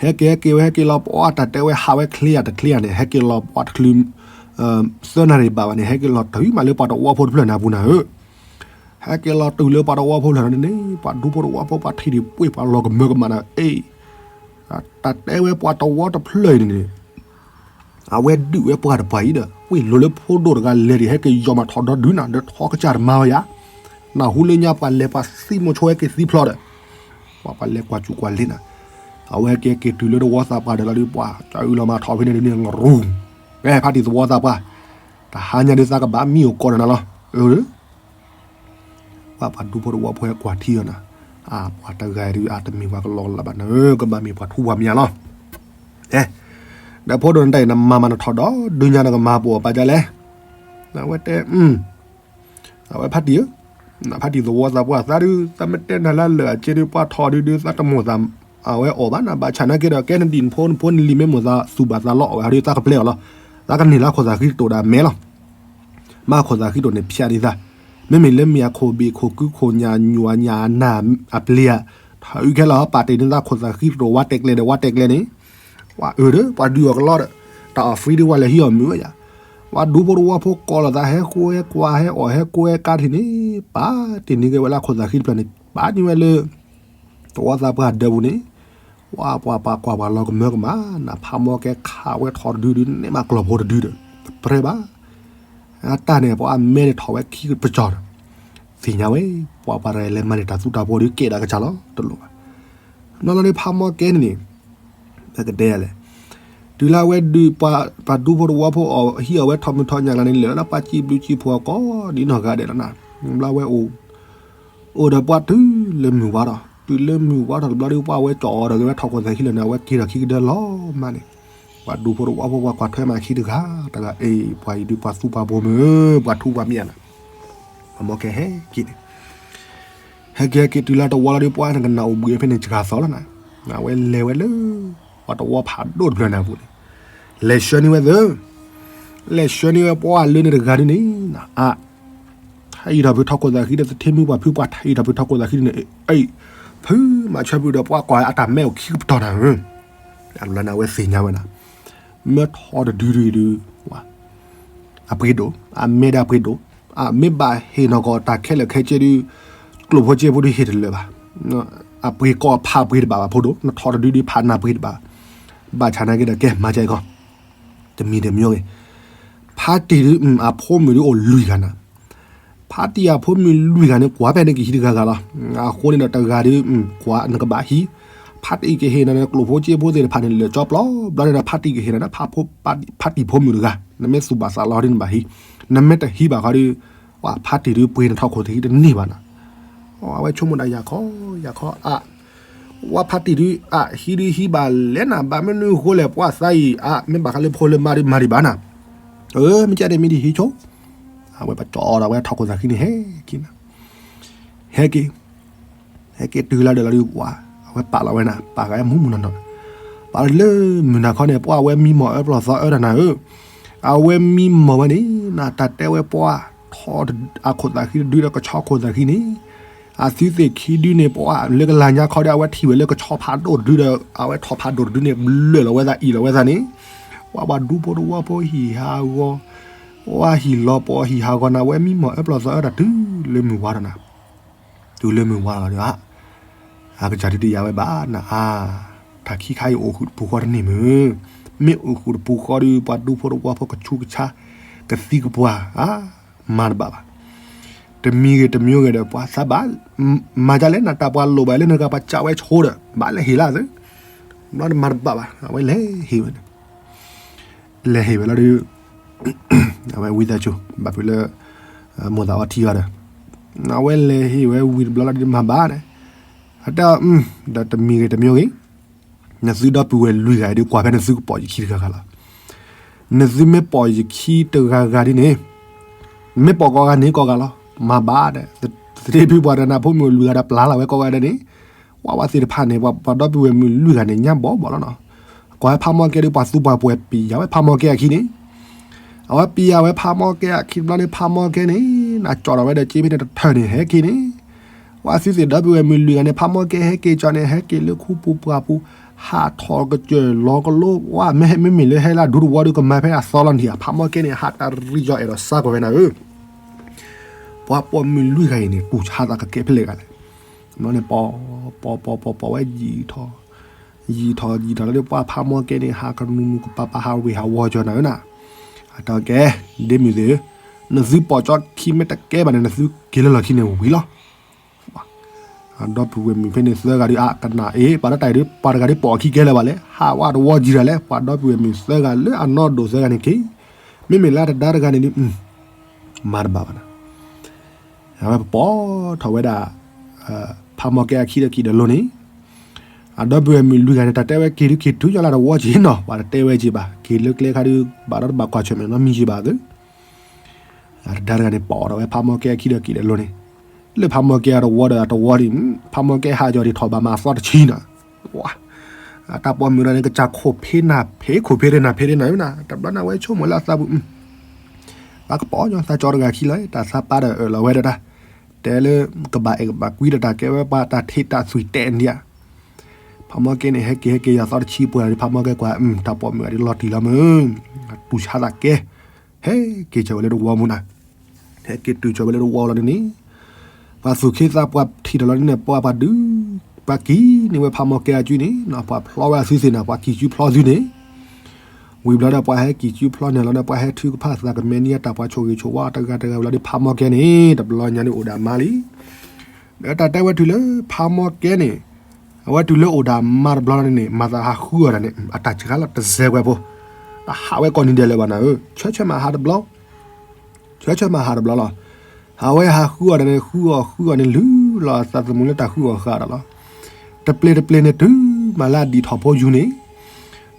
ဟဲက့ၤ ဟဲက့ၤ ဟဲက့ၤဝဲ ဟဲက့ၤလီၤ ပှၤတၢ်တဲဝဲဟးဝဲချ့ဧါတချ့ဧါန့ၣ် ဟဲက့ၤလီၤ ပှၤတချုး သၢနၣ်ရံၣ်ဘၣ်ဘၣ်န့ၣ် ဟဲက့ၤလီၤတုၤမးလၢပှၤတဝီဖိတဖျၢၣ်န့ၣ်အပူၤနၤဧၢ. ဟဲက့ၤလီၤတုၤလၢပှၤတဝီဖိလၢာ်န့ၣ်န့ၣ် ပှၤဒူဖိတဝီဖိ ပှၤထံၣ်ဒံးပှ့ၤပှၤလီၤကမၢကမၣ်နၤ အ့ တၢ်တဲဝဲပှၤတဝီတဖျၢၣ်အံၤန့ၣ်န့ၣ် အဝဲဒုးဝဲပှၤတပှၤအံၤဒီး ဝ့ၢ်လိၤလၢဖိဒိၣ်တဂၤလဲၤဒံး ဟဲက့ၤယီၤမးထီၣ်ဒီဒုးနၤ ဒီးထီကစၢ်တမၤဝဲယၤ, နၢ်ဟူလၢညါပှၤလဲၤပှၤသံမိၤဆိဟဲက့ၤသံဖျိးဒီး ပှၤပှၤလဲၤကွၢ်စူၣ်ကွၢ်လ့နၤ, အဝဲက့ၤက့ၤတုၤလၢတဝီသးပှၢ်ဒီးလီၤဒုး ပှၤကၢအုလီၤမးထီၣ်ဖဲန့ၣ်ဒုးန့ၣ် ရူၢ်, ဝဲဖါတံၢ်သဝီသးပှၢ်, တဟါညါဒုးသးကဘၣ်မံအိၣ်ကိးနၤလီၤ, အၢ ပှၤပှၤဒူဖိတဝီဖိဟဲကွၢ်ထံအီၤနၤ, အပှၤတဂၤဒုးအတမ့ၢ်ပှၤကလီကလးဘၣ်နၤ, ကဘၣ်မ့ၢ်ပှၤထူပှၤမံၤလီၤ, အဲ, ဒီးဖိဒိၣ်နတၢ်အံၤ နမၤမၤနထီၣ်ဒီဒုညါနကမၤပိာ်အပာ်ဒ်လဲၣ်, အဝဲတဲ, အဝဲဖါတံၢ်ဧၢ, ဖါတံၢ်သဝီသးပှၢ်သးဒုး သးမ့ၢ်တဲနၤလၢလၢာ်အက့ဒုး ပှၤထီၣ်ဒုးဒုး သးတမိၣ်သး, အဝဲအီၣ်ဘၣ်နၤ ဘၣ်ဆၣ်နာ်က့ဒီး ကဲနဒံၣ်နဖိနဖိနလံၤမ့ၢ်မိၢ်သးသူၣ်ဘၣ်သးလီအီၣ်ဝဲဟီဒုး သးကပျဲအီၤလီၤ, သးကန့ၢ်လၢခိၣ်သးဃံတတိာ်ဒၣ်မဲလီၤ မ့ၢ်ခိၣ်သးဃံတတိာ်န့ၣ် ဖျါဒ်သး, မ့မ့ၢ်လၢမ့ၢ်အခိၣ်ဘ့ၣ်ခိၣ်ကုခိၣ်ညၣ်ညွၤညၣ်အနၢ်အပျ့ၤဧါ, ထီၣ်အုးခဲလၢာ် ပာ်တ့ၢ်န့ၢ်သးခိၣ်သးဃံတတိာ် ဝါတဲာ်ကျဲၤဒီး ဝါတဲာ်ကျဲၤန့ၣ်, ပှၤအၢဒီး ပှၤဒုးအီၣ်ကလီဒီး, တၢ်အီၣ် free ဒုး ပှၤလဲၤဟံးအီၣ်မုာ်ဝဲယၤ, ပှၤဒူဖိတဝီဖိကိးလိာ်သး ဟဲဃိဟဲကွၢ်ဟဲအီၣ်ဟဲကွဲဟဲကါထံၣ်န့ၣ်, ပာ်တ့ၢ်န့ၢ်က့ၤဝဲလၢခိၣ်သးဃံတဖျၢၣ်န့ၣ် ပာ်န့ၢ်ဝဲလၢ သဝီသးပှၢ်ဒၢပူၤန့ၣ်, ပှၤပှၤပှၤကွၢ်ပှၤလီၤကမၢကမၣ်, နဖးမီၢ်ကဲခးဝဲထီၣ်တဒုဒုး န့ၢ်မးကျီၢ်ဖိတဒုဒီး တပြဲဘၣ်, အတၢ်န့ၣ် ပှၤအမဲန့ၣ်ထီၣ်ဝဲခံကပစီၤဒီး, သ့ၣ်ညါဝဲ, ပှၤပှၤတဂၤလဲၤမၤန့ၢ်တၢ်သူတၢ်ပှီၤဒုးကဲဒၣ်ကစၢ်လီၤ တလိၣ်ဘၣ်, နီၢ်နီၢ်ဒုးဖးမီၢ်ကဲန့ၣ်န့ၣ်, ပကတဲယၤလဲၣ်, တုၤလၢအဝဲဒုး ပှၤဒူဖိတဝီဖိအီၣ်ဟံးအီၣ်ဝဲထီၣ်မုၢ်ထီၣ်ညၣ်လၢန့ၣ် လၢာ်လၢပှၤစံးဘျုးစံးဖှိၣ်အီၤကိးဒ်နီၢ်ဂၤဒဲးလီၤနၤ, ဘျီဝဲအိၣ် အိၣ်ဒီးပှၤတုၤလၢမုၢ်ဝါထီၣ်, တုၤလၢမုၢ်ဝါထီၣ်တဘျီဒီး ပှၤဝဲကၠီၣ်အီၤဒီးက့ၤဝဲထီၣ်ခိၣ်သးဃံလၢာ်န့ၣ် အဝဲက့ၤထီၣ်ခံကဒၢလီၤမးန့ၣ်, ပှၤဒူဖိတဝီဖိပှၤကွၢ်ထွဲမးခံတဂၤ, တဂၤအံၤ ပှၤအံၤဒုးပှၤသူပှၤပှိၤမုာ်, ပှၤထူပှၤမံၤနၤ, ပှၤမီၢ်ကဲဟဲက့ၤန့ၣ် ဟဲက့ၤဟဲက့ၤတုၤလၢတဝီလီၤဒီး ပှၤနကနၣ်အိၣ်ဘှံးဖဲန့ၣ် စှၤသီလီၤနၤ, အဝဲလဲၤဝဲလၢ ပှၤတဝီဖးဒိၣ်တဖျၢၣ်န့ၣ်အပူၤန့ၣ်, လဲၤဆှၢန့ၢ်ဝဲသ့, လဲၤဆှၢန့ၢ်ဝဲပှၤလၢန့ၣ်တဂၤဒုးန့ၣ်, အ ထံၣ်ထီၣ်ဖုထီၣ်ခိၣ်သးဃံဒီး သထ့မုၢ်ပှၤဖုပှၤထံၣ်ထီၣ်ဖုထီၣ်ခိၣ်သးဃံန့ၣ်, အံၤ, ဖုမၤဆၢဖုဒီးပှၤကွၢ်အတၢ်မဲအိၣ်ခံကပတီၢ်နၤဧၢ, အလီၤနၤဝဲသ့ၣ်ညါဝဲနၤ, မ့ၢ်ထီၣ်တဒုဒုဒု အပှ့ၤဒိၣ်, အမဲဒီးအပှ့ၤဒိၣ်, အမ့ၢ်ဘၣ်ဟ့ၣ်နီၢ်ကီၢ်တၢ်ခဲလၢာ်ခဲဆ့ဒု, ကျိၣ်ဖိစ့ဖိဒုဟ့ၣ်တလၢာ်ဘၣ်, အပှ့ၤကီၢ်ဖးပှ့ၤတဘၣ်ဘၣ်ဖိဒိၣ်, နထီၣ်တဒုဒုဖးနၢ်ပှ့ၤတဘၣ်, ဘၣ်ဆၣ်နာ်က့ဒီးကဲမၤကဲကီၢ်, တမံၤတမံၤဂ့ၤ, ဖါတံၢ်ဒု အဖိမုၣ်ဒုအိၣ်လွံၢ်ဂၤနၤ ဖါတံၢ်အဖိမုၣ်လွံၢ်ဂၤန့ၣ် ကွၢ်ဖဲန့ၣ်ကဟံးတဂၤဂၤလီၤ. အဃိန့ၣ်ဒီးတဂၤဒုး ကွၢ်နကဘၣ်ဟံး, ဖါတံၢ်ကဟ့ၣ်နၤန့ၣ် ကျိၣ်ဖိစ့ဖိသ့ၣ်တဖၣ်န့ၣ် လၢာ်ကၠီပျီ, ဘျီန့ၣ်ဒီးဖါတံၢ်ကဟ့ၣ်နၤန့ၣ် ဖါတံၢ်ဖိမုၣ်တဂၤ, နမ့ၢ်သူၣ်ဘၣ်သးလီၤဒုးနဘၣ်ဟံး, နမ့ၢ်တဟံးဘၣ်ဃီဒုး, ဖါတံၢ်ဒုးပှ့ၤနထီၣ်ခိၣ်သးဃံတန့ၢ်ဘၣ်နၤ. အဝဲဆိကမိၣ်ဒၣ်ယၤခီ, ယၤခီအါ ဝဲဖါတံၢ်ဒုး အဟံးဒုးဟံးဘၣ်လဲၣ်နၤ, ဘၣ်မနုၤဃိလဲၣ် ပှၤသးအံၤ အမ့ၢ်ဘၣ်ဃးလၢဖိလၢမါဒုးမၤဒံးဘၣ်နၤ. အၢ မ့ၢ်ကဲန့ၣ်မ့ၢ်ဒ်ဟံးဆိ, အဝဲပကၠီဒီးဝဲထီၣ်ခိၣ်သးဃံန့ၣ် ဟဲက့ၤနၤ, ဟဲက့ၤ, ဟဲက့ၤတုၤလၢဒၢးလီၤဒုး ပှၤ အဝဲပာ်လီၤဝဲနၤ, ပာ်ဃာ်မူးမူးနီၢ်နီၢ်, ပာ်လၢမုၢ်နၤခီန့ၣ် ပှၤအဝဲမံမီၢ်အၢပျီၢ်သီအၢတၢ်နၤဧၢ, အဝဲမံမီၢ်ဝဲန့ၣ် နတၢ်တဲဝဲပှၤ ထီၣ်အခိၣ်သးဃံတဒုဒီး ကဆီခိၣ်သးဃံန့ၣ် အသုသ့ၣ်ခံဒုန့ၣ် ပှၤလၢကလၤညါခီဒီး အဝဲထံၣ်ဝဲလၢကဆီဖးဒိၣ်တဒုဒီး အဝဲထီၣ်ဖးဒိၣ်တဒုန့ၣ် ဘျၢၣ်လီၤဝဲသး အံၣ်လီၤဝဲသးန့ၣ်, ပှၤပှၤဒူဖိတဝီဖိဟံၣ်ဟးဂီၤ, ပှၤဟံၣ်လီၤပှီၢ်ဟံၣ်ဟးဂီၤနၤ ဝဲမံမီၢ်အၢပျီၢ်သီအၢတၢ်တုၤလၢမုၢ်ဝါဒီးနၤ, တုၤလၢမုၢ်ဝါလီၤဒီး အါ အကစၢ်ဒုးတယာ်ဝဲဘၣ်နၤအါ, တၢ်ခံခါအံၤအိၣ်ဃုာ်တပူၤဃီတန့ၢ်မုၢ်, မ့ၢ်အိၣ်ဃုာ်တပူၤဃီဒီး ပှၤဒူဖိတဝီဖိကဆူးကဆါ ကသံကပှၢ် အါ မၤတဘၣ်ဘၣ်. တမံၤဂ့ၤတမံၤဂ့ၤဒီး ပှၤသးဘၣ် မၤဒ်လဲၣ်နၤ တၢ်ပှၤလိၣ်ဘၣ်လၢနဂၤပှၤကးဝဲဆိဒီး ဘၣ်လဲၤဟ့ၣ်လၢသု, ဘျီနမၤတဘၣ်ဘၣ် အဝဲလဲၤဟ့ၣ်ဝဲန့ၣ် လဲၤဟ့ၣ်ဝဲလီၤဒုး အဝဲဝံသးစူၤ ဘၣ်ဖုးလၢ မိၢ်သးအီထံအီဒီး အဝဲလဲၤဟ့ၣ်ဝဲဝံၤတဘျီလီၤဒုး မၤဘၣ်န့ၣ်, အတၢ် ဒီးတမံၤဂ့ၤတမံၤဂ့ၤ နသုဒီပုၢ်ဝဲၢ်လွံၢ်ဂၤအံၤဒုး ကွၢ်ဖဲနသုကပိာ်ယခံတဂၤဂၤလီၤ. နသုမ့ၢ်ပိာ်ယခံတဂၤဂၤဒ်န့ၣ် မ့ၢ်ပိာ်ကိးဂၤန့ၣ်ကိးဂၤလီၤ. မၤဘၣ်ဒီး သထ့ဖုပှၤတနၢ်ဖိမုၣ်လွံၢ်ဂၤဒီး ပျၢ်လီၤဝဲကိးဂၤဒဲးန့ၣ်, ဝဲဝဲသ့ၣ်တဖၣ်န့ၣ် ပှၤဒီပုၢ်ဝဲၢ်မုၣ်လွံၢ်ဂၤန့ၣ် ညါဘီဘီလီၤနီၤ. ကွၢ်ဖဲဖးမီၢ်ကဲဒီး ပှၤသူပှၤပှဲၤပံာ်ယၤဝဲဖးမီၢ်ကဲအခံန့ၣ်, အဝဲပံာ်ယၤဝဲဖးမီၢ်ကဲအခံတဘျီန့ၣ် ဖးမီၢ်ကဲန့ၣ် နကၠီၣ်ထီၣ်ဝဲဒီးက့ဖဲန့ၣ်တထၢၣ်န့ၣ် ဟဲက့ၤန့ၣ် ဝဲသုသ့ၣ်ဒီပုၢ်ဝဲၢ်မုၣ်လွံၢ်ဂၤန့ၣ် ဖးမီၢ်ကဲဟဲက့ၤကၠီၣ်န့ၣ် ဟဲက့ၤလၢခူပူၤပှၢ်ပူၤ, ဟးထီၣ်ကစၢၢ်လီၤကလိ ဝဲမ့မ့ၢ်လၢဟဲလၢဒူသဝီဒီး ကမၤဖဲအသီလီၤနံၤဧါ, ဖးမီၢ်ကဲန့ၣ် ဟးတရံးကၠီၣ်အဲၣ်ဒိးစါကွၢ်ဝဲနၤဧၢ. ပှၤပိာ်မုၣ်လွံၢ်ဂၤအံၤန့ၣ် တူၢ်ဆါသးကကဲဖဲလဲၣ်ဂၤလဲၣ်. န့ၣ်ပိာ် ပိာ် ပိာ် ပိာ် ပိာ်ဝဲယံာ်ထီၣ် ယံာ်ထီၣ်ယံာ်ထီၣ်လၢပှၤဖးမီၢ်ကဲန့ၣ် ဟးကနူၤနူၤကပၤပၤဟးဝ့ၤဟးဝီၤကၠီၤနၤဧၢနၤ. အတၢ်ကဲ ဒ့မုၢ်သ့ၣ်ဧၢ, နသုပိာ်ကၠီခံမ့ၢ်တကဲဘၣ်န့ၣ် နသုက့ၤလၢလီၢ်ခံန့ၣ်ဝံၤလီၤ. ဒီပုၢ်ဝဲၢ်မုၣ်ဖဲန့ၣ်သၢဂၤဒီး အကနၣ်အ့ၣ် ပှၤတၢ်တၢ်အံၤဒီး ပှၤတဂၤဒီးပိာ်အခံကဲလၢၤဘၣ်လဲၣ်, ဟးဝဲတဝီကံၤတၢ်လဲၣ်, ပှၤဒီပုၢ်ဝဲၢ်မုၣ်သၢဂၤလၢအနီၢ်ဒိၣ်သၢဂၤန့ၣ်က့ၤ, မ့မ့ၢ်လၢတဒါတဂၤန့ၣ်ဒုး မၤတဘၣ်ဘၣ်နၤ. အဝဲပပိာ်ထီၣ်ဝဲဒၣ် ဖးမီၢ်ကဲအခံဒီးကံၣ်ဒီးလိၤန့ၣ်, အဒီပုၢ်ဝဲၢ်မုၣ်လွံၢ်ဂၤန့ၣ် တၢ်တဲဝဲက့ၤဒုးက့ၤတုၤညီလၢတဝီကံၤနီၤ, ပှၤတတဲဝဲက့ၤဘၣ်, က့ၤလၢကျဲခါဒုး ဘၣ်ဒီးတဘၣ်ကွၢ်ဆၢၣ်မဲာ်နီတမံၤက့ၤဘၣ်သု အတဒါတဂၤန့ၣ် ပိာ်ထီၣ်ဝဲဖးမီၢ်ကဲအခံဒီးကံၣ်ဒီးလိၤန့ၣ်, လၢဖးမီၢ်ကဲအတဝီဒီးအတဝီဒံး, ဖးမီၢ်ကဲဟးကၠီၤဒံးထီၣ်ဘၣ်မးအသီတဆံနၤ, တၢ်ပိာ်မုၣ်ဒီးန့ၣ် ကစၢ်ခိၣ်ဖ့နၢ်ဖ့ ခိၣ်ဖ့ရ့နၢ်ဖ့ရ့နၤနၤ, တဘျီန့ၣ်ဝဲဆိကမိၣ်လၢအသးပူၤ, ပှၤကပိာ်ညီသးကၠီတဂၤခံလီၤ, တၢ်သးပၢ်ဒီးအၢၣ်လီၤဝဲဒီးတၢ်, တဲလၢ ကဘၣ်အဲၣ်ကဘၣ်ကွံဒီးတၢ်ကဲဝဲပှၤတၢ်ထံးတၢ်သွံၣ်တဲာ်ဒံးဧါ. ဖးမီၢ်ကဲန့ၣ် ဟဲက့ၤဟဲက့ၤယၤသီတဆံပှဲၤဒီး ဖးမီၢ်ကဲကွၢ် တၢ်ပိာ်မုၣ်အံၤဒ်လီၤတံၢ်လီၤမုၢ်, တူၢ်ဆါသးကဲ, ဟဲက့ၤကၢၤဝဲလၢတဝီမူနၤ, ဟဲက့ၤတုၤကၢၤဝဲလၢတဝီလီၤန့ၣ်, ပှၤသူၣ်ခ့သးပှၢ်ထံၣ်ဒီးလီၤန့ၣ် ပှၤပှၤဒုး, ပှၤကံၤန့ၢ်ဝဲဖးမီၢ်ကဲအစုန့ၣ်, ပှၤဖျီဝဲအစုသ့ၣ်နၤ ပှၤကံၤစုဖျီစုန့ၣ် ဝံၤဘျီဒီးပှၤဟဲကံၤစုဖျီန့ၣ်လီၤဒီး ပှၤဟဲထုကဖၣ်သးကမဲာ်န့ၢ်တၢ်ပှၤဆိၣ်ဂ့ၤဆိၣ်ဝါတဂၤတဂၤဝံၤလီၤဒီး ဖးမီၢ်ကဲန့ၣ် တဘျီညါန့ၣ်အိၣ်ဒၣ်မါလံ. ဒီးတၢ်တဲဝဲတုၤလၢဖးမီၢ်ကဲန့ၣ်, အဝဲတုၤလၢအိၣ်ဒၣ်မါတဘျီန့ၣ်န့ၣ် မၤသးဟးဃုအီၣ်တၢ်န့ၣ် အတၢ်စှၤလီၤတစဲးဝဲဖိ, တဟးဝဲကိးနံၤဒဲးလၢၤဘၣ်နၤဧၢ, ဆၢဆၢမၤဟးတဘျီ ဆၢဆၢမၤဟးတဘျီလီၤ. ဟးဝဲဟးဃုအီၣ်တၢ်န့ၣ် ဃုအီၣ်ဃုအီၣ်န့ၣ် လုၢ်လီၤအသးသမူလၢတၢ်ဃုအီၣ်ဃုအီၣ်တၢ်လီၤ. တပျ့ၤတပျ့ၤန့ၣ် တုၤမးလၢအဒံၣ်ထီၣ်ဖိယူၤန့ၣ်,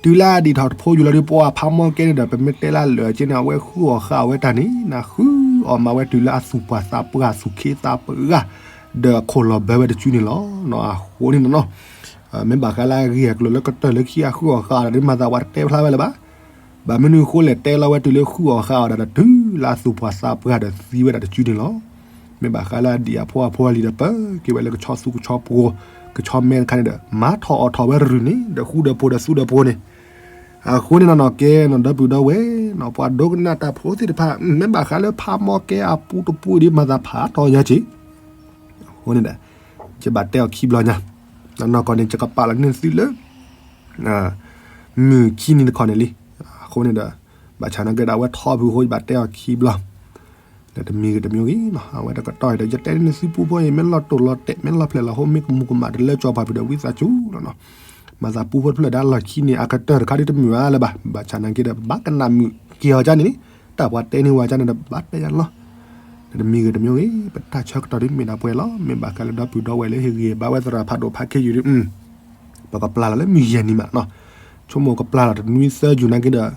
တုၤလၢအဒံၣ်ထီၣ်ဖိယူၤလီၤဒီး ပှၤဖးမီၢ်ကဲန့ၣ်ဒီး ပမ့ၢ်တဲလၢအလၢာ်က့န့ၣ် အဝဲဃုအီၣ်ဃုအီၣ်ဝဲတၢ်န့ၣ် နဃုအီၣ်မၤဝဲတုၤလၢအသူၣ်ပှၢ်သးပှၢ်သူၣ်ခ့သးပှၢ် ဒီးအခိၣ်လီၤဘၢဝဲတစုန့ၣ်လီၤ. အဃိန့ၣ်နီၤ မ့ၢ်ဘၣ်ဃးလၢအဂ့ၢ်အကျိၤလၢကတၢၢ်လၢခံအဃုအီၣ်ဃုအီၣ်တၢ်န့ၣ် မၤသးပှၤတတဲဖျါဝဲလၢၤဘၣ်. ဘၣ်မနုၤအဃိလဲၣ် တဲလီၤဝဲတုၤလၢဃုအီၣ်ဃုအီၣ်ဒၣ်ဒီး တုၤလၢအသူၣ်ပှၢ်သးပှၢ်ဒီးသံဝဲဒၣ်တစုန့ၣ်လီၤ. မ့ၢ်ဘၣ်ဃးလၢအဒံၣ်အဖိအဖိအလံၤဒီး ပက့ၤဝဲလၢကဆီသူကဆီပှိၤ ကဆီမဲတခါန့ၣ်ဒီး မၤထီၣ်အီၣ်ထီၣ်ဝဲတရုၢ်န့ၣ် ဒီးဃူဒီးဖိးဒီးသူဒီးဖိးန့ၣ်, အဃိန့ၣ်နီၤနီၤ ကဲနီၤ ဒီပုၢ်ဒီဝဲၢ်နီၤ ပှၤဒိကနၣ်တၢ်ဖိသ့ၣ်တဖၣ် မ့ၢ်ဘၣ်ဃးလၢဖးမီၢ်ကဲအပူတပူအံၤဒ် မၤသးဖးထီၣ်ညါက့ၤ, အဃိန့ၣ်ဒီး ယဘၣ်တဲအီၤခံဘျီညါ, နီၢ်နီၢ်ကီၢ်န့ၣ် ယကပာ်လီၤန့ၢ်သုလၢ မုၢ်ခံနံၤတခီန့ၣ်လံ. အဃိန့ၣ်ဒီး ဘၣ်ဆၣ်နာ်က့ဒီး အဝဲထီၣ်ဖုးအဃိ ယဘၣ်တဲအီၤခံဘျီ, ဒီးတမံၤဂ့ၤတမံၤဂ့ၤနီၤ အဝဲတကတီၢ်အံၤဒီး ယတဲန့ၢ်သုပူဖိအံၤ မ့ၢ်လီၤတိၢ်လီၤတဲာ် မ့ၢ်လီၤဖျဲၣ်လီၤဟိ မ့ၢ်ကမူၤကမၣ်တလၢကၠီၤပှၤဖုးဒီးဝံသးစူၤလီၤနီၤ. မၤသးပူဖိတဖျၢၣ်ဒါလီၢ်ခံန့ၣ် အကတၢၢ်တခါဒ်တမုာ်အါလၢၤဘၣ်. ဘၣ်ဆၣ်နာ်က့ဒီး ဘၣ်ကနၣ်မုာ်က့ၤအီၤကန့ၣ်န့ၣ် တၢ်ပှၤတဲန့ၢ်ဝဲကန့ၣ်ဒီး ဘၣ်တဲယၤလီၤ. ဒီးတမံၤဂ့ၤတမံၤဂ့ၤ ပတၢ်ဆၢကတီၢ်ဒ်မ့ၢ်ဒၣ်ပှဲၤလီၤ. မ့ၢ်ဘၣ်ဃးလၢဒီပုၢ်ဒီဝဲၢ်လၢဟ့ၣ်ဂံၢ်ဘါဝဲသရၣ်ဖးဒိၣ်ဖးခ့ယုၢ်ဒ် ပကပျၢ်လီၤလၢမုၢ်ယဲၢ်နံၤမးနီၤ. ဆိကမိၣ်ကပျၢ်လီၤတနွံသၢယုၢ်နာ်က့ဒီး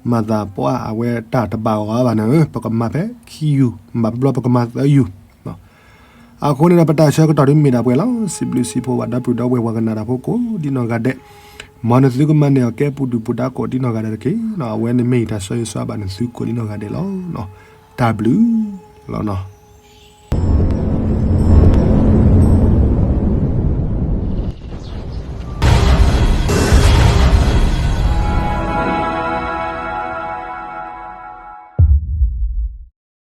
မၤသးပှၢ်အဝဲတၢ်တဘၣ်အီၤဘၣ်န့ၣ် ပကမၤဖဲခံယုၢ် ဘၣ်တဘျီပကမၤသၢယုၢ်. အဃိန့ၣ်ဒီး ပတၢ်ဆၢကတီၢ်ဒ်မ့ၢ်ဒၣ်ပှဲၤလီၤ. စံးဘျုးစံးဖှိၣ်ဘၣ်ဒီပုၢ်ဒီဝဲၢ်ပှၤကနၣ်တၢ်ဖိကိးဒ်နီၢ်ဂၤဒဲး, မ်နသုကမၤန့ၢ်အီၤကဲပူၤဒုၣ်ပူၤဒါကိးဒ်နီၢ်ဂၤဒဲးတက့ၢ်. အဝဲန့ၣ်မ့ၢ်ယတၢ်ဆၢဂ့ၤဆၢဝါဘၣ်နသုကိးဒ်နီၢ်ဂၤဒဲးလီၤ. တၢ်ဘျုးလီၤနီၤ.